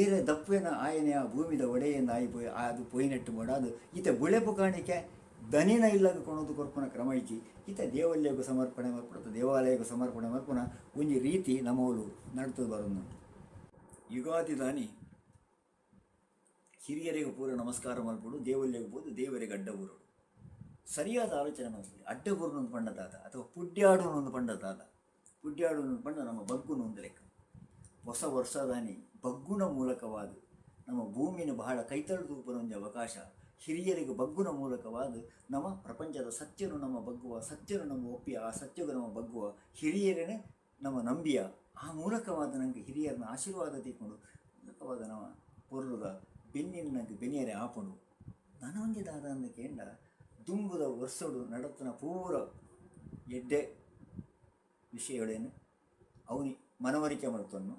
ಏರೆ ದಪ್ಪುವೆನ ಆಯೆನೆ ಆ ಭೂಮಿದ ಒಡೆಯೆಂದ್ ಆಯಿ ಪೋಯಿ ಆದ್ ಪೋಯಿನೆಟ್ಟ್ ಬೋಡಾದ್ ಇತ್ತೆ ಬುಳೆಪು ಕಾಣಿಕೆ ದನಿನ ಇಲ್ಲಗ್ ಕೊನೊದು ಕೊರ್ಪುನ ಕ್ರಮ ಇಜ್ಜಿ. ಇತ್ತೆ ದೇವಲ್ಯಗ್ ಸಮರ್ಪಣೆ ಮಲ್ಪುನ ಅತ್ತ ದೇವಾಲಯಗ್ ಸಮರ್ಪಣೆ ಮಲ್ಪುನ ಒಂಜಿ ರೀತಿ ನಮೌಲು ನಡತ್ದ್ ಬರೊಂದುಂಡು. ಯುಗಾದಿದಾನಿ ಹಿರಿಯೆರೆಗ್ ಪೂರ ನಮಸ್ಕಾರ ಮಲ್ಪೊಡು, ದೇವಲ್ಯಗ್ ಪೋದು ದೇವೆರೆಗ್ ಅಡ್ಡ ಬೂರೊಡು. ಸರಿಯಾದ ಆಲೋಚನೆ ಮಲ್ಪೊಲಿ. ಅಡ್ಡ ಬೂರುನು ಪಂಡ ದಾದ ಅಥವಾ ಪುಡ್ಯಾಡುನು ಪಂಡ ದಾದ? ಪುಡ್ಯಾಡುನು ಪಂಡ ನಮ್ಮ ಬಗ್ಗುನು ಉಂದು ಲೆಕ್ಕ. ಪೊಸ ವರ್ಷದಾನಿ ಬಗ್ಗುನ ಮೂಲಕವಾದ್ ನಮ್ಮ ಭೂಮಿನ್ ಬಹಳ ಕೈತಲ್ ತೂಪುನ ಒಂಜಿ ಅವಕಾಶ. ಹಿರಿಯೆರೆಗ್ ಬಗ್ಗುನ ಮೂಲಕವಾದ್ ನಮ ಪ್ರಪಂಚದ ಸತ್ಯನು ನಮ ಬಗ್ಗುವ, ಸತ್ಯನು ನಮ ಒಪ್ಪಿಯ, ಆ ಸತ್ಯಗ್ ನಮ ಬಗ್ಗುವ, ಹಿರಿಯೆರೆನ್ ನಮ ನಂಬಿಯ. ಆ ಮೂಲಕವಾದ್ ನಂಕ್ ಹಿರಿಯೆರ್ನ ಆಶೀರ್ವಾದ ತಿಕ್ಕುಂಡು. ಮೂಲಕವಾದ್ ನಮ ಪೊರ್ಲುದ ಬೆನ್ನಿನ್ ನಂಕ್ ಬೆನಿಯೆರೆ ಆಪುಂಡು. ನನ ಒಂಜಿ ದಾದ ಅಂದ್ ಕೇಂಡ ದುಂಬುದ ವರ್ಸೊಡು ನಡತ್ನ ಪೂರ ಎಡ್ಡೆ ವಿಷಯೊಲೆನ್ ಅವುನಿ ಮನವರಿಕೆ ಮಲ್ತೊನ್ನು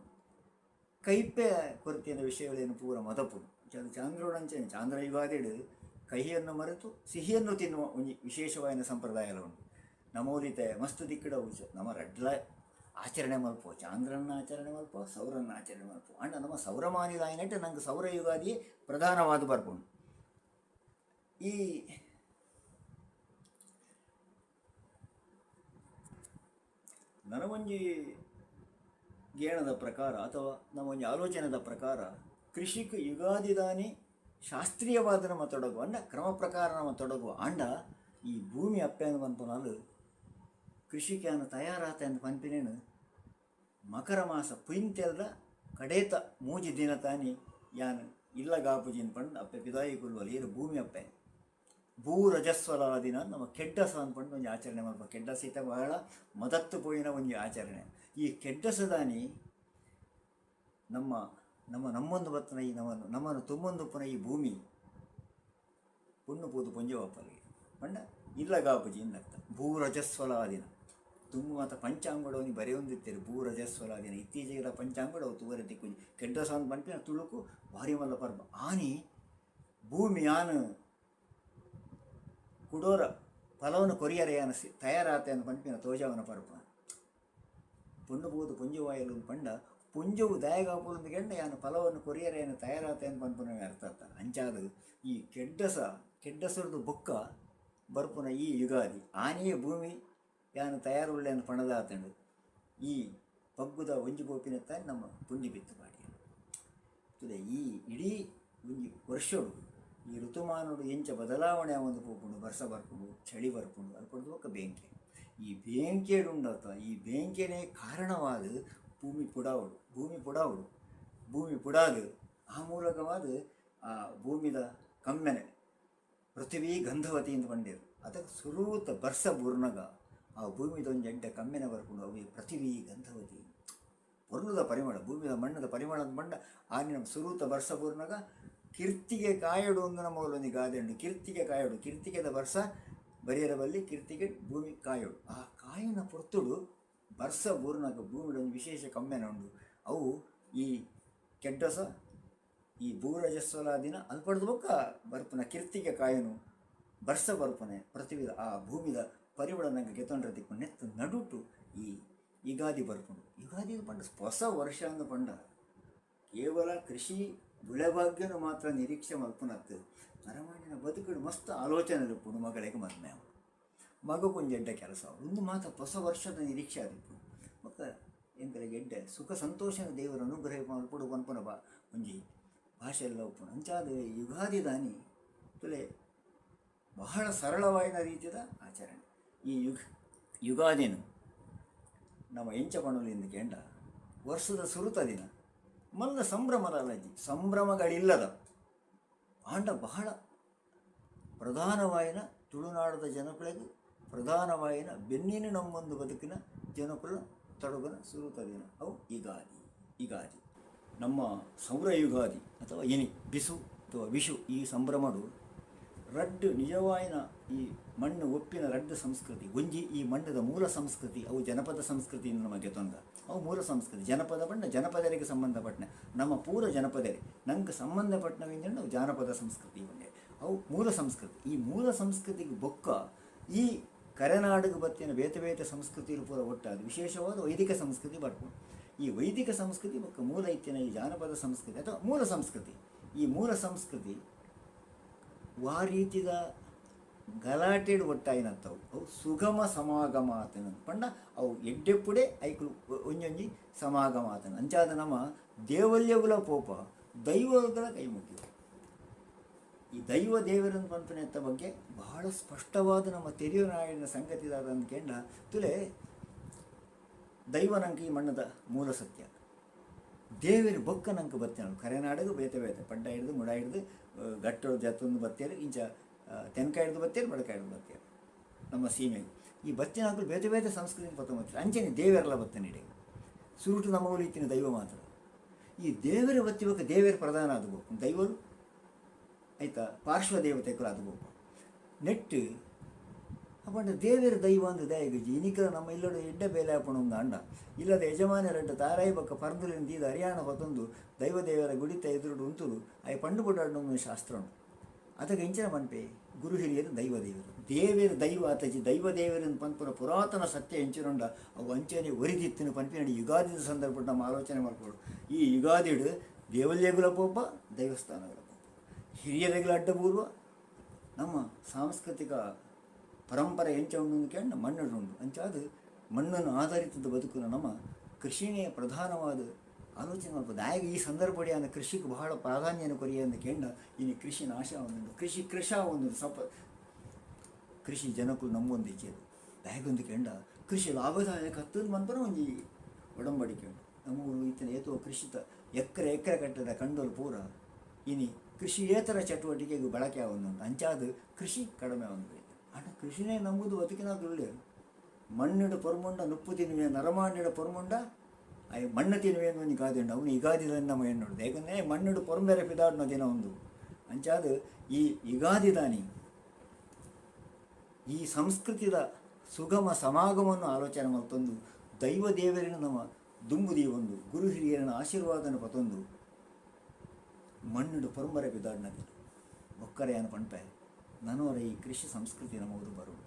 ಕೈಪೆ ಕೊರ್ತಿನ ವಿಷಯೊಲೆನ್ ಪೂರ ಮದಪುನು. ಅಂಚಾದ್ ಚಾಂದ್ರೋಡಂಚನೆ ಚಾಂದ್ರ ಯುಗಾದಿಡ್ ಕಹಿಯನ್ನು ಮರೆತು ಸಿಹಿಯನ್ನು ತಿನ್ನುವ ಒಂಜಿ ವಿಶೇಷವಾಯಿನ ಸಂಪ್ರದಾಯಲ ಉಂಡು. ನಮೌಲಿತೆ ಮಸ್ತ್ ದಿಕ್ಕುಡ ನಮ ರಡ್ಡ್ಲ ಆಚರಣೆ ಮಲ್ಪುವ, ಚಾಂದ್ರನ ಆಚರಣೆ ಮಲ್ಪುವ, ಸೌರನ ಆಚರಣೆ ಮಲ್ಪುವ. ಆಂಡ ನಮ ಸೌರಮಾನಿದಾಯಿನೆಟ್ ನಂಕ್ ಸೌರ ಯುಗಾದಿಯೇ ಪ್ರಧಾನವಾದ್ ಬರ್ಪುಂಡು. ಈ ನನ ಒಂಜಿ ಗೇಣದ ಪ್ರಕಾರ ಅಥವಾ ನಮ್ಮ ಒಂಜಿ ಆಲೋಚನೆದ ಪ್ರಕಾರ ಕೃಷಿಕ್ ಯುಗಾದಿದಾನಿ ಶಾಸ್ತ್ರೀಯವಾದ್ ನಮ ತೊಡಗುವ ಅಂಡ ಕ್ರಮ ಪ್ರಕಾರ ನಮ ತೊಡಗುವ ಆಂಡ ಈ ಭೂಮಿ ಅಪ್ಪೆಂದ್ ಪನ್ಪುನಾಲ್ ಕೃಷಿಕ್ ಯಾನ್ ತಯಾರಾತೆ ಅಂದ್ ಪನ್ಪಿನೆನ್ ಮಕರ ಮಾಸ ಪುಯಿಂತೆಲ್ದ ಕಡೇತ ಮೂಜಿ ದಿನತಾನಿ ಯಾನ್ ಇಲ್ಲಗಾಪುಜಿಂದ್ ಪಂದ್ ಅಪ್ಪೆ ಪಿದಾಯಿ ಕುಲ್ಲುವಲ್ ಏರ್ ಭೂಮಿ ಅಪ್ಪೆ. ಭೂ ರಜಸ್ವಲ ದಿನ ನಮ ಕೆಡ್ಡಸ ಅಂದ್ ಪಂದ್ ಒಂಜಿ ಆಚರಣೆ ಮಲ್ಪುವ. ಕೆಡ್ಡಸ ಇತ್ತೆ ಬಹಳ ಮದತ್ತ್ ಪೋಯಿನ ಒಂಜಿ ಆಚರಣೆ. ಈ ಕೆಡ್ಡಸದಾನಿ ನಮ್ಮ ನಮ್ಮ ನಮ್ಮೊಂದು ಬತ್ತಿನ ಈ ನಮ ನಮನ್ ತುಂಬೊಂದುಪ್ಪುನ ಈ ಭೂಮಿ ಪೊಣ್ಣು ಪೋದು ಪೊಂಜೊವು ಆಪಲ್ಗೆ ಪಂಡ ಇಲ್ಲಗಾಪುಜಿ ಇಂದ್ ಅರ್ಥ. ಭೂ ರಜಸ್ವಲ ದಿನ ದುಂಬು ಮಾತ ಪಂಚಾಂಗಡ್ ಒಂಜಿ ಬರೆಯೊಂದಿತ್ತೆರ್ ಭೂ ರಜಸ್ವಲ ದಿನ. ಇತ್ತೀಚೆಗೆದ ಪಂಚಾಂಗಡ್ ಅವು ತೂವರೆ ತಿಕ್ಕುಜಿ. ಕೆಡ್ಡಸ ಅಂದ್ ಪನ್ಪಿನ ತುಳುಕು ಬಾರಿ ಮಲ್ಲ ಪರ್ಬ. ಆನಿ ಭೂಮಿ ಯಾನ್ ಕುಡೋರ ಫಲವನ್ನು ಕೊರಿಯರೆ ಯಾನ್ ತಯಾರಾತೆ ಅಂದ್ ಪನ್ಪಿನ ತೋಜಾವುನ ಪರ್ಬ. ಪೊಣ್ಣು ಪೋದು ಪೊಂಜೊವಾಯಲು ಪಂಡ ಪೊಂಜೊವು ದಾಯೆಗಾಪುಂಡು ಕೆಂಡ ಯಾನ್ ಫಲವನ್ನು ಕೊರಿಯರೆ ಯಾನ್ ತಯಾರಾತೆ ಅಂದ್ ಪನ್ಪುನವೇ ಅರ್ಥ ಅತ್ತ. ಅಂಚಾದ್ ಈ ಕೆಡ್ಡಸ ಕೆಡ್ಡಸೊರ್ದು ಬೊಕ್ಕ ಬರ್ಪುನ ಈ ಯುಗಾದಿ ಆನಿಯೇ ಭೂಮಿ ಯಾನ್ ತಯಾರುಲ್ಲೆ ಅಂದ್ ಪಂಡ್ದಾತ್ಂಡ್. ಈ ಪಗ್ಗುದ ಒಂಜಿ ಪೋಪಿನೆತ್ತಾನಿ ನಮ್ಮ ಪುಂಡಿ ಬಿತ್ತ್ ಪಾಡಿಯ. ತೂಲೆ ಈ ಇಡೀ ಒಂಜಿ ವರ್ಷೊಡು ಈ ಋತುಮಾನೊಡು ಎಂಚ ಬದಲಾವಣೆ ಆವೊಂದು ಪೋಪುಂಡು, ಬರ್ಸ ಬರ್ಪುಂಡು, ಚಳಿ ಬರ್ಪುಂಡು, ಅಲ್ಪಡ್ದ್ ಬೊಕ್ಕ ಬೇಂಕೆ. ಈ ಬೇಂಕೆಡ್ ಉಂಡತ್ತ ಈ ಬೇಂಕೆನೇ ಕಾರಣವಾದ್ ಭೂಮಿ ಪುಡಾವೊಡು, ಭೂಮಿ ಪುಡಾವೊಡು, ಭೂಮಿ ಪುಡಾದ್ ಆ ಮೂಲಕವಾದ್ ಆ ಭೂಮಿದ ಕಮ್ಮೆನೆ ಪೃಥ್ವಿ ಗಂಧವತಿ ಇಂದ್ ಪಂಡೆರ್. ಅದಗ ಸುರೂತ ಬರ್ಸ ಬೂರ್ನಗ ಆ ಭೂಮಿದ ಒಂಜಿ ಎಡ್ಡೆ ಕಮ್ಮೆನೆ ಬರ್ಪುಂಡು ಅವ್ವೇ ಪೃಥ್ವಿ ಗಂಧವತಿ. ಪೊರ್ಲುದ ಪರಿಮಳ, ಭೂಮಿದ ಮಣ್ಣುದ ಪರಿಮಳ ಅಂದ್ ಪಂಡ ಆನಿನ ಸುರೂತ ಬರ್ಸ ಬೂರ್ನಗ ಕಿರ್ತಿಗೆ ಕಾಯೊಡು ಉಂದು ನಮ್ಮ ಮೂಲೊಂಜಿ ಗಾದೆ ಉಂಡು. ಕಿರ್ತಿಗೆ ಕಾಯೊಡು, ಕಿರ್ತಿಗೆದ ಬರ್ಸ ಬರಿಯರೆ ಬಲ್ಲಿ ಕಿರ್ತಿಗೆ ಭೂಮಿ ಕಾಯೊಡು. ಆ ಕಾಯುನ ಪೊರ್ತುಡು ಬರ್ಸ ಬೂರ್ನಗ ಭೂಮಿಡ್ ಒಂಜಿ ವಿಶೇಷ ಕಮ್ಮೆನ ಉಂಡು. ಅವು ಈ ಕೆಡ್ಡಸ ಈ ಭೂರಜಸ್ವಲ ದಿನ ಅಲ್ಪಡ್ದ್ ಬೊಕ್ಕ ಬರ್ಪುನ ಕಿರ್ತಿಗೆ ಕಾಯುನು ಬರ್ಸ ಬರ್ಪುನೆ ಪೃಥ್ವಿದ ಆ ಭೂಮಿದ ಪರಿಮಳ ನಂಕ್ ಗೆತೊಂಡ್ರೆ ತಿಕ್ಕುಂಡು. ನೆತ್ತ ನಡುಟು ಈ ಯುಗಾದಿ ಬರ್ಪುಂಡು. ಯುಗಾದಿ ಪಂಡ ಪೊಸ ವರ್ಷ ಅಂದ್ ಪಂಡ ಕೇವಲ ಕೃಷಿ ಬುಳೆಭಾಗ್ಯನು ಮಾತ್ರ ನಿರೀಕ್ಷೆ ಮಲ್ಪುನತ್ತು ನರಮಾಣಿನ ಬದುಕುಡು ಮಸ್ತ್ ಆಲೋಚನೆ ಇಪ್ಪುಂಡು. ಮಗಳಿಗೆ ಮದ್ಮೆ ಆವೊಡು, ಮಗಕೊಂಜಿ ಎಡ್ಡೆ ಕೆಲಸ, ಒಂದು ಮಾತ ಹೊಸ ವರ್ಷದ ನಿರೀಕ್ಷೆ ಆದಿಪ್ಪುಂಡು. ಬೊಕ್ಕ ಎಂಕಲೆಗ್ ಎಡ್ಡೆ ಸುಖ ಸಂತೋಷನ ದೇವರ ಅನುಗ್ರಹ ಮಲ್ಪೊಡು ಪನ್ಪುನ ಬಾ ಒಂಜಿ ಭಾಷೆ ಎಲ್ಲ ಉಪ್ಪುಂಡು. ಅಂಚಾದ್ ಯುಗಾದಿ ದಾನಿ ತುಲೆ ಬಹಳ ಸರಳವಾಯಿನ ರೀತಿದ ಆಚರಣೆ. ಈ ಯುಗಾದಿನ ನಮ ಎಂಚ ಪಣೊಲಿ ಕೇಂಡ, ವರ್ಷದ ಸುರುತ ದಿನ ಮಲ್ಲ ಸಂಭ್ರಮದ ಅಲಜಿ ಸಂಭ್ರಮಗಳಿಲ್ಲದ ಆಂಡ ಬಹಳ ಪ್ರಧಾನವಾಯಿನ ತುಳುನಾಡದ ಜನಕುಲೆಗ್ ಪ್ರಧಾನವಾಯಿನ ಬೆನ್ನಿನ ನಮ್ಮೊಂದು ಬದುಕಿನ ಜನಕುಲ ತೊಡಗುನ ಸುರುತ ದಿನ ಅವು ಯುಗಾದಿ. ಯುಗಾದಿ ನಮ್ಮ ಸೌರ ಯುಗಾದಿ ಅಥವಾ ಇನಿ ಬಿಸು ಅಥವಾ ವಿಷು. ಈ ಸಂಭ್ರಮಡು ರಡ್ಡು ನಿಜವಾಯಿನ ಈ ಮಣ್ಣು ಒಪ್ಪಿನ ರಡ್ಡು ಸಂಸ್ಕೃತಿ. ಒಂಜಿ ಈ ಮಣ್ಣದ ಮೂಲ ಸಂಸ್ಕೃತಿ, ಅವು ಜನಪದ ಸಂಸ್ಕೃತಿ ನಮಗೆ ತೊಂದ. ಅವು ಮೂಲ ಸಂಸ್ಕೃತಿ ಜನಪದ ಬಣ್ಣ ಜನಪದರಿಗೆ ಸಂಬಂಧಪಟ್ಟನ, ನಮ್ಮ ಪೂರ್ವ ಜನಪದರೇ ನಂಗೆ ಸಂಬಂಧಪಟ್ಟನವಿಂದ ಅವು ಜಾನಪದ ಸಂಸ್ಕೃತಿ ಒಂದೇ, ಅವು ಮೂಲ ಸಂಸ್ಕೃತಿ. ಈ ಮೂಲ ಸಂಸ್ಕೃತಿಗೆ ಬೊಕ್ಕ ಈ ಕರೆನಾಡಿಗೆ ಬತ್ತಿನ ಬೇತೆ ಬೇತೆ ಸಂಸ್ಕೃತಿಲು ಪೂರ ಒಟ್ಟಾದ ವಿಶೇಷವಾದ ವೈದಿಕ ಸಂಸ್ಕೃತಿ ಬರ್ಪುಂಡು. ಈ ವೈದಿಕ ಸಂಸ್ಕೃತಿ ಬೊಕ್ಕ ಮೂಲ ಇತ್ತಿನ ಈ ಜಾನಪದ ಸಂಸ್ಕೃತಿ ಅಥವಾ ಮೂಲ ಸಂಸ್ಕೃತಿ, ಈ ಮೂಲ ಸಂಸ್ಕೃತಿ ವಾ ರೀತಿದ ಗಲಾಟೆಡ್ ಒಟ್ಟಾಯಿನಂತವು ಅವು ಸುಗಮ ಸಮಾಗಮ ಆತನ ಪಂಡ ಅವು ಎಡ್ಡೆಪ್ಪುಡೆ ಐಕುಲು ಒಂಜೊಂಜಿ ಸಮಾಗಮ ಆತನ. ಅಂಚಾದ ನಮ್ಮ ದೇವಲ್ಯಗುಲ ಪೋಪ ದೈವಗಳ ಕೈ ಮುಗಿಯು. ಈ ದೈವ ದೇವರನ್ನು ಪನ್ಪುನೆತ್ತ ಬಗ್ಗೆ ಬಹಳ ಸ್ಪಷ್ಟವಾದ ನಮ್ಮ ತೆರಿಯುನಾಡಿನ ಸಂಗತಿ ದಾದ ಕೇಂಡ ತುಲೆ. ದೈವ ನಂಗೆ ಈ ಮಣ್ಣದ ಮೂಲ ಸತ್ಯ, ದೇವೆರ್ ಬೊಕ್ಕ ನಂಕ್ ಬತ್ತಿನವು. ಕರೆನಾಡುಗು ಬೇತೆ ಬೇತೆ ಪಡ್ಡ ಹಿಡ್ದು ಮುಡ ಹಿಡ್ದು ಗಟ್ಟೊ ಜತ್ತೊಂದು ಬತ್ತೇರು, ಇಂಚ ತೆನ್ಕಾಯಿ ಹಿಡ್ದು ಬತ್ತೇರು, ಬಡಕಾಯಿ ಹಿಡ್ದು ಬತ್ತೇರು ನಮ್ಮ ಸೀಮೆಗೆ. ಈ ಬತ್ತಿನಕುಲು ಬೇತೆ ಬೇತೆ ಸಂಸ್ಕೃತಿ ಪತ್ತೊಂದು ಅಂಚನೆ ದೇವೆರೆಲ್ಲ ಬತ್ತನ ಇಡೆ. ಸುರುಟು ನಮ್ಮ ಇತ್ತಿನ ದೈವ ಮಾತ್ರ. ಈ ದೇವರ ಬತ್ತಿ ಬೊಕ್ಕ ದೇವೆರ್ ಪ್ರಧಾನ ಆದ್ ಬೋಕು, ದೈವರು ಐತ ಪಾರ್ಶ್ವ ದೇವತೆಕುಲು ಆದ್ ಬೋಕು ನೆಟ್ ಅಪಂಡ. ದೇವೆರ್ ದೈವ ಅಂದ್ ದಾಯೆಗ್? ಇನಿಕಲ ನಮ್ಮ ಇಲ್ಲಡ್ ಎಡ್ಡೆ ಬೇಲೆ ಆಪುಂಡು ಅಂಡ ಇಲ್ಲದ ಯಜಮಾನರೆಡ್ಡ ತಾರಾಯಿ ಬೊಕ್ಕ ಪರ್ಂದುಲೆನ್ ದೀದ್ ಅರಿಯಾಣ ಪತೊಂದು ದೈವ ದೇವರ ಗುಡಿತ ಎದುರುಡು ಉಂತುದು ಆಯೆ ಪಂಡ್ ಬುಡಾಡುನ ಶಾಸ್ತ್ರ ಉಂಡು. ಅದಗ ಎಂಚಿನ ಪನ್ಪೆ? ಗುರು ಹಿರಿಯರು ದೈವ ದೇವರು, ದೇವೆರ್ ದೈವ ಆತಜಿ, ದೈವ ದೇವೆರ್ ಪನ್ಪುನ ಪುರಾತನ ಸತ್ಯ ಎಂಚಿನುಂಡ ಅವು ಅಂಚನೆ ಒರಿದಿತ್ತಿನ ಪನ್ಪಿನ ಯುಗಾದಿದ ಸಂದರ್ಭಡ್ ನಮ್ಮ ಆಲೋಚನೆ ಮಲ್ಪೊಡು. ಈ ಯುಗಾದಿಡ್ ದೇವಲ್ಯಗುಲ ಪೋಪ, ದೈವಸ್ಥಾನಗಳ ಪೋಪ, ಹಿರಿಯರೆಗ್ಲ ಅಡ್ಡಬೂರ್ವ. ನಮ್ಮ ಸಾಂಸ್ಕೃತಿಕ ಪರಂಪರೆ ಎಂಚ ಉಂಡು ಕೇಂಡ ಮಣ್ಣುಡು ಉಂಡು. ಅಂಚಾದ್ ಮಣ್ಣನ್ನು ಆಧಾರಿತದ ಬದುಕುನ ನಮ್ಮ ಕೃಷಿನೇ ಪ್ರಧಾನವಾದ ಆಲೋಚನೆ ಮಲ್ಪು. ದಾಯೆಗ್ ಈ ಸಂದರ್ಭಡ್ ಯಾನ್ ಕೃಷಿಗೆ ಬಹಳ ಪ್ರಾಧಾನ್ಯನ ಕೊರಿಯೆ ಅಂದ್ ಕೇಂಡ, ಇನಿ ಕೃಷಿ ನಾಶ ಆವೊಂದುಂಡು, ಕೃಷಿ ಕೃಷ ಆವೊಂದುಂಡು, ಸಪ ಕೃಷಿ ಜನಕುಲು ನಂಬೊಂದಿಜ್ಜೆರ್. ದಾಯೆಗುಂದು ಕೇಂಡ ಕೃಷಿ ಲಾಭದಾಯಕ ಅತ್ತ್ ಮನ್ಪುನ ಒಂಜಿ ಒಡಂಬಡಿಕೆ ಉಂಡು. ನಮ್ಮ ಇತ್ತಿನ ಏತೋ ಕೃಷಿತ ಎಕ್ಕರೆ ಎಕ್ಕರೆ ಕಟ್ಟದ ಕಂಡೋಲು ಪೂರ ಇನಿ ಕೃಷಿಯೇತರ ಚಟುವಟಿಕೆಗೆ ಬಳಕೆ ಆವೊಂದುಂಡು. ಅಂಚಾದ್ ಕೃಷಿ ಕಡಿಮೆ ಆವೊಂದು. ಆಂಡ ಕೃಷಿನೇ ನಂಬುದು ಬದುಕಿನಾಕುಲು. ಮಣ್ಣುಡು ಪೊರ್ಮುಂಡ ನುಪ್ಪು ತಿನ್ನುವೆ, ನರಮಾನ್ಯಡ ಪೊರ್ಮುಂಡ ಆಯೆ ಮಣ್ಣು ತಿನ್ನುವೆ ಒಂಜಿ ಗಾದೆ ಉಂಡು. ಅವನು ಯುಗಾದಿದ ನಮ್ಮ ಎಣ್ಣುಡು ಯಾಕಂದರೆ ಮಣ್ಣುಡು ಪೊರ್ಂಬೆರೆ ಪಿದಾಡುನ ದಿನ ಉಂದು. ಅಂಚಾದ್ ಈ ಯುಗಾದಿ ದಾನಿ ಈ ಸಂಸ್ಕೃತಿದ ಸುಗಮ ಸಮಾಗಮವನ್ನು ಆಲೋಚನೆ ಮಲ್ತೊಂದು ದೈವ ದೇವರಿನ ನಮ್ಮ ದುಂಬು ದೀವೊಂದು ಗುರು ಹಿರಿಯರನ ಆಶೀರ್ವಾದನ ಪತೊಂದು ಮಣ್ಣುಡು ಪೊರ್ಂಬರೆ ಪಿದಾಡಿನ ದಿನ. ಬೊಕ್ಕರೆ ಪನ್ಪೆ, ನನೊರ ಈ ಕೃಷಿ ಸಂಸ್ಕೃತಿ ನಮಗು ಬರೋಡು.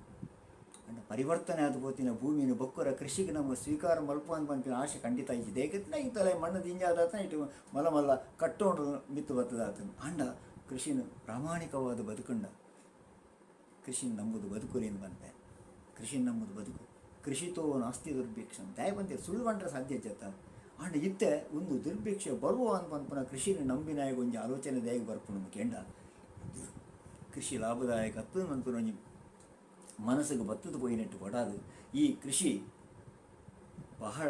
ಅಂಡ ಪರಿವರ್ತನೆ ಆದ್ ಪೋತಿನ ಭೂಮಿನ ಬೊಕ್ಕರ ಕೃಷಿಗೆ ನಮಗೆ ಸ್ವೀಕಾರ ಮಲ್ಪ ಪನ್ಪಿನ ಆಶೆ ಖಂಡಿತ ಇಜ್ಜಿ. ದೇಕತ್ನ ಇತ್ತಲೆ ಮಣ್ಣು ದಿಂಜಾದಾತನ ಇಟ್ಟು ಮಲ್ಲ ಮಲ್ಲ ಕಟ್ಟೋಂಡು ಮಿತ್ತು ಬತ್ತದಾತನ. ಆಂಡ ಕೃಷಿನ ಪ್ರಾಮಾಣಿಕವಾದ ಬದುಕುಂಡ ಕೃಷಿನ ನಂಬುದು ಬದುಕುರಿ ಪನ್ಪೆ. ಕೃಷಿ ನಂಬುದು ಬದುಕು. ಕೃಷಿತೋ ನಾಸ್ತಿ ದುರ್ಭಿಕ್ಷಂ ದಾಯ ಪಂತೆ ಸುಳ್ಳು ಪಂಡ್ರೆ ಸಾಧ್ಯ ಜತ್ತ. ಆಂಡ ಇತ್ತೆ ಒಂದು ದುರ್ಭಿಕ್ಷ ಬರುವ ಅಂತ ಪನ್ಪುನ ಕೃಷಿನ ನಂಬಿನಾಯಗ ಒಂಜಿ ಆಲೋಚನೆ ದಾಯೆಗ್ ಬರ್ಪುಂಡು ಕೇಂಡ, ಕೃಷಿ ಲಾಭದಾಯಕ ಅತ್ತು ಪನ್ಪುನ ಒಂಜಿ ಮನಸ್ಸಿಗೆ ಬತ್ತದ ಪೋಯಿನೆಟ್ಟು ಪಡಾದು. ಈ ಕೃಷಿ ಬಹಳ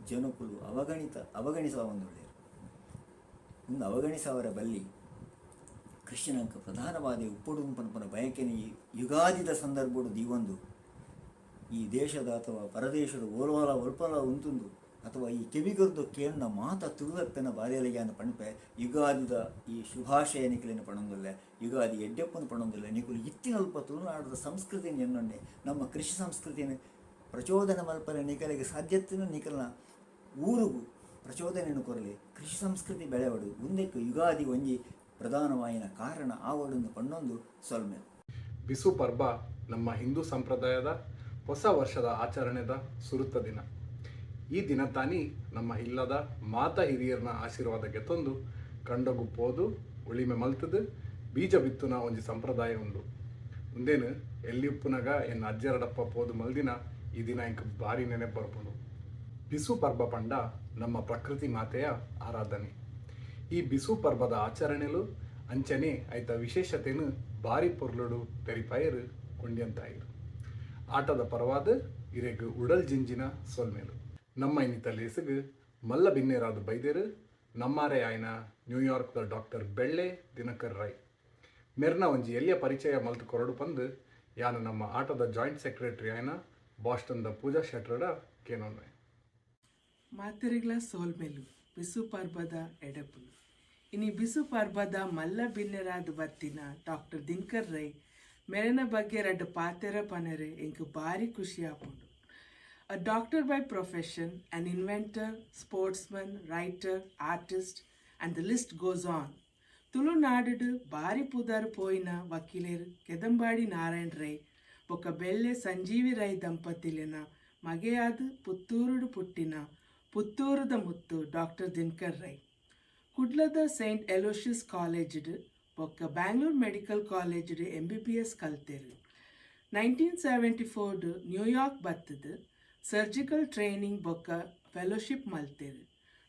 ಜನಕುಲು ಅವಗಣಿಸವೊಂದುಳ್ಳೇರು. ಒಂದು ಅವಗಣಿಸವರ ಬಲ್ಲಿ ಕೃಷಿನಂಕ ಪ್ರಧಾನವಾದ ಉಪ್ಪುಡು ಪನ್ಪುನ ಬಯಕೆನ ಈ ಯುಗಾದಿದ ಸಂದರ್ಭಡು ದೀವೊಂದು ಈ ದೇಶದ ಅಥವಾ ಪರದೇಶದ ಓಲೋಲ ಒಲ್ಪಲ ಉಂತುಂದು ಅಥವಾ ಈ ಕೆವಿಗರ್ದು ಕೇಂದ್ರ ಮಾತ ತುಳುವಪ್ಪೆನ ಬಾಲ್ಯಲಿಗೆ ಪಣಪೆ. ಯುಗಾದಿದ ಈ ಶುಭಾಶಯ ನಿಕಲಿನ ಪಣೊಂದುಲ್ಲೆ, ಯುಗಾದಿ ಎಡ್ಡೆಪ್ಪನ ಪಣೊಂದುಲ್ಲೆ. ನಿಕುಲು ಇತ್ತಿನಲ್ಪ ತುಳುನಾಡದ ಸಂಸ್ಕೃತಿನ ಎನ್ನೊಂಡೆ ನಮ್ಮ ಕೃಷಿ ಸಂಸ್ಕೃತಿನ ಪ್ರಚೋದನೆ ಮಲ್ಪರೆ ನಿಕಲಿಗೆ ಸಾಧ್ಯತೆನ ನಿಕಲ್ನ ಊರುಗು ಪ್ರಚೋದನೆಯನ್ನು ಕೊರಲಿ, ಕೃಷಿ ಸಂಸ್ಕೃತಿ ಬೆಳೆವಡು. ಉಂದೆಕ್ಕು ಯುಗಾದಿ ಒಂಜಿ ಪ್ರಧಾನವಾಯಿನ ಕಾರಣ ಆವಡೊಂದು ಪಣ್ಣೊಂದು ಸೊಲ್ಮೆ. ಬಿಸು ಪರ್ಬ ನಮ್ಮ ಹಿಂದೂ ಸಂಪ್ರದಾಯದ ಹೊಸ ವರ್ಷದ ಆಚರಣೆದ ಸುರುತ್ತ ದಿನ. ಈ ದಿನತಾನಿ ನಮ್ಮ ಇಲ್ಲದ ಮಾತ ಹಿರಿಯರ್ನ ಆಶೀರ್ವಾದ ಗೆತೊಂದು ಕಂಡೊಗು ಪೋದು ಉಳಿಮೆ ಮಲ್ತುದು ಬೀಜ ಬಿತ್ತುನ ಒಂಜಿ ಸಂಪ್ರದಾಯ ಉಂಡು. ಉಂದೆನ್ ಎಲ್ಲಿ ಉಪ್ಪುನಗ ಎನ್ನ ಅಜ್ಜರಡಪ್ಪ ಪೋದು ಮಲ್ದಿನ ಈ ದಿನ ಎಂಕ್ ಬಾರಿ ನೆನೆಪು ಬರ್ಪುಂಡು. ಬಿಸು ಪರ್ಬ ಪಂಡ ನಮ್ಮ ಪ್ರಕೃತಿ ಮಾತೆಯ ಆರಾಧನೆ. ಈ ಬಿಸು ಪರ್ಬದ ಆಚರಣೆಲು ಅಂಚನೆ ಐತ ವಿಶೇಷತೆನ್ ಬಾರಿ ಪೊರ್ಲುಡು ತೆರಿಪಾಯೆರ್ ಕೊಂಡ್ಯಂತಾಯೆರ್. ಆಟದ ಪರವಾದ್ ಇರೆಗ್ ಉಡಲ್ ಜಿಂಜಿನ ಸೊಲ್ಮೆಲು. ನಮ್ಮ ಇನಿತ ಲೇಸ್ಗ್ ಮಲ್ಲ ಬಿನ್ನೆರಾದ್ ಬೈದೆರ್ ನಮ್ಮಾರೆ ಆಯಿನ ನ್ಯೂಯಾರ್ಕ್ ದ ಡಾಕ್ಟರ್ ಬೆಳ್ಳೆ ದಿನಕರ್ ರೈ. ಮೆರ್ನ ಒಂಜಿ ಎಲ್ಯ ಪರಿಚಯ ಮಲ್ತ್ ಕೊರೊಡು ಪಂದ್ ಯಾನ್ ನಮ್ಮ ಆಟದ ಜಾಯಿಂಟ್ ಸೆಕ್ರೆಟರಿ ಆಯಿನ ಬಾಸ್ಟನ್ ದ ಪೂಜಾ ಶೆಟ್ರೆಡ ಕೇನೊನ್ವೆ. ಮಾತೆರೆಗ್ಲಾ ಸೋಲ್ಮೆಲು ಬಿಸು ಪರ್ಬದ ಎಡಪುಲು. ಇನಿ ಬಿಸು ಪರ್ಬದ ಮಲ್ಲ ಬಿನ್ನೆರಾದ್ ಬತ್ತಿನ ಡಾಕ್ಟರ್ ದಿನಕರ್ ರೈ ಮೆರೆನ ಬಗ್ಗೆ ರಡ್ಡ್ ಪಾತೆರ ಪನರೆ ಎಂಕ್ ಬಾರಿ ಖುಷಿ ಆಪುಂಡು. A doctor by profession, an inventor, sportsman, writer, artist, and the list goes on. ತುಳುನಾಡುಡು ಬಾರಿ ಪುದರ್ ಪೋಯಿನ ವಕೀಲೆರ್ ಕೆದಂಬಾಡಿ ನಾರಾಯಣ ರೈ ಬೊಕ್ಕ ಬೆಳ್ಳೆ ಸಂಜೀವಿ ರೈ ದಂಪತಿಲೆನ ಮಗೆಯಾದ್ ಪುತ್ತೂರುಡು ಪುಟ್ಟಿನ ಪುತ್ತೂರುದ ಮುತ್ತು ಡಾಕ್ಟರ್ ದಿನಕರ್ ರೈ. ಕುಡ್ಲದ ಸೈಂಟ್ ಎಲೋಷಿಯಸ್ ಕಾಲೇಜ್ಡ್ ಬೊಕ್ಕ ಬ್ಯಾಂಗ್ಳೂರ್ ಮೆಡಿಕಲ್ ಕಾಲೇಜ್ಡ್ ಎಂಬಿಬಿಎಸ್ ಕಲ್ತೆರ್. 1974ಡ್ ನ್ಯೂಯಾರ್ಕ್ ಬತ್ತದ್ ಸರ್ಜಿಕಲ್ ಟ್ರೈನಿಂಗ್ ಬೊಕ್ಕ ಫೆಲೋಶಿಪ್ ಮಲ್ತೆರ್.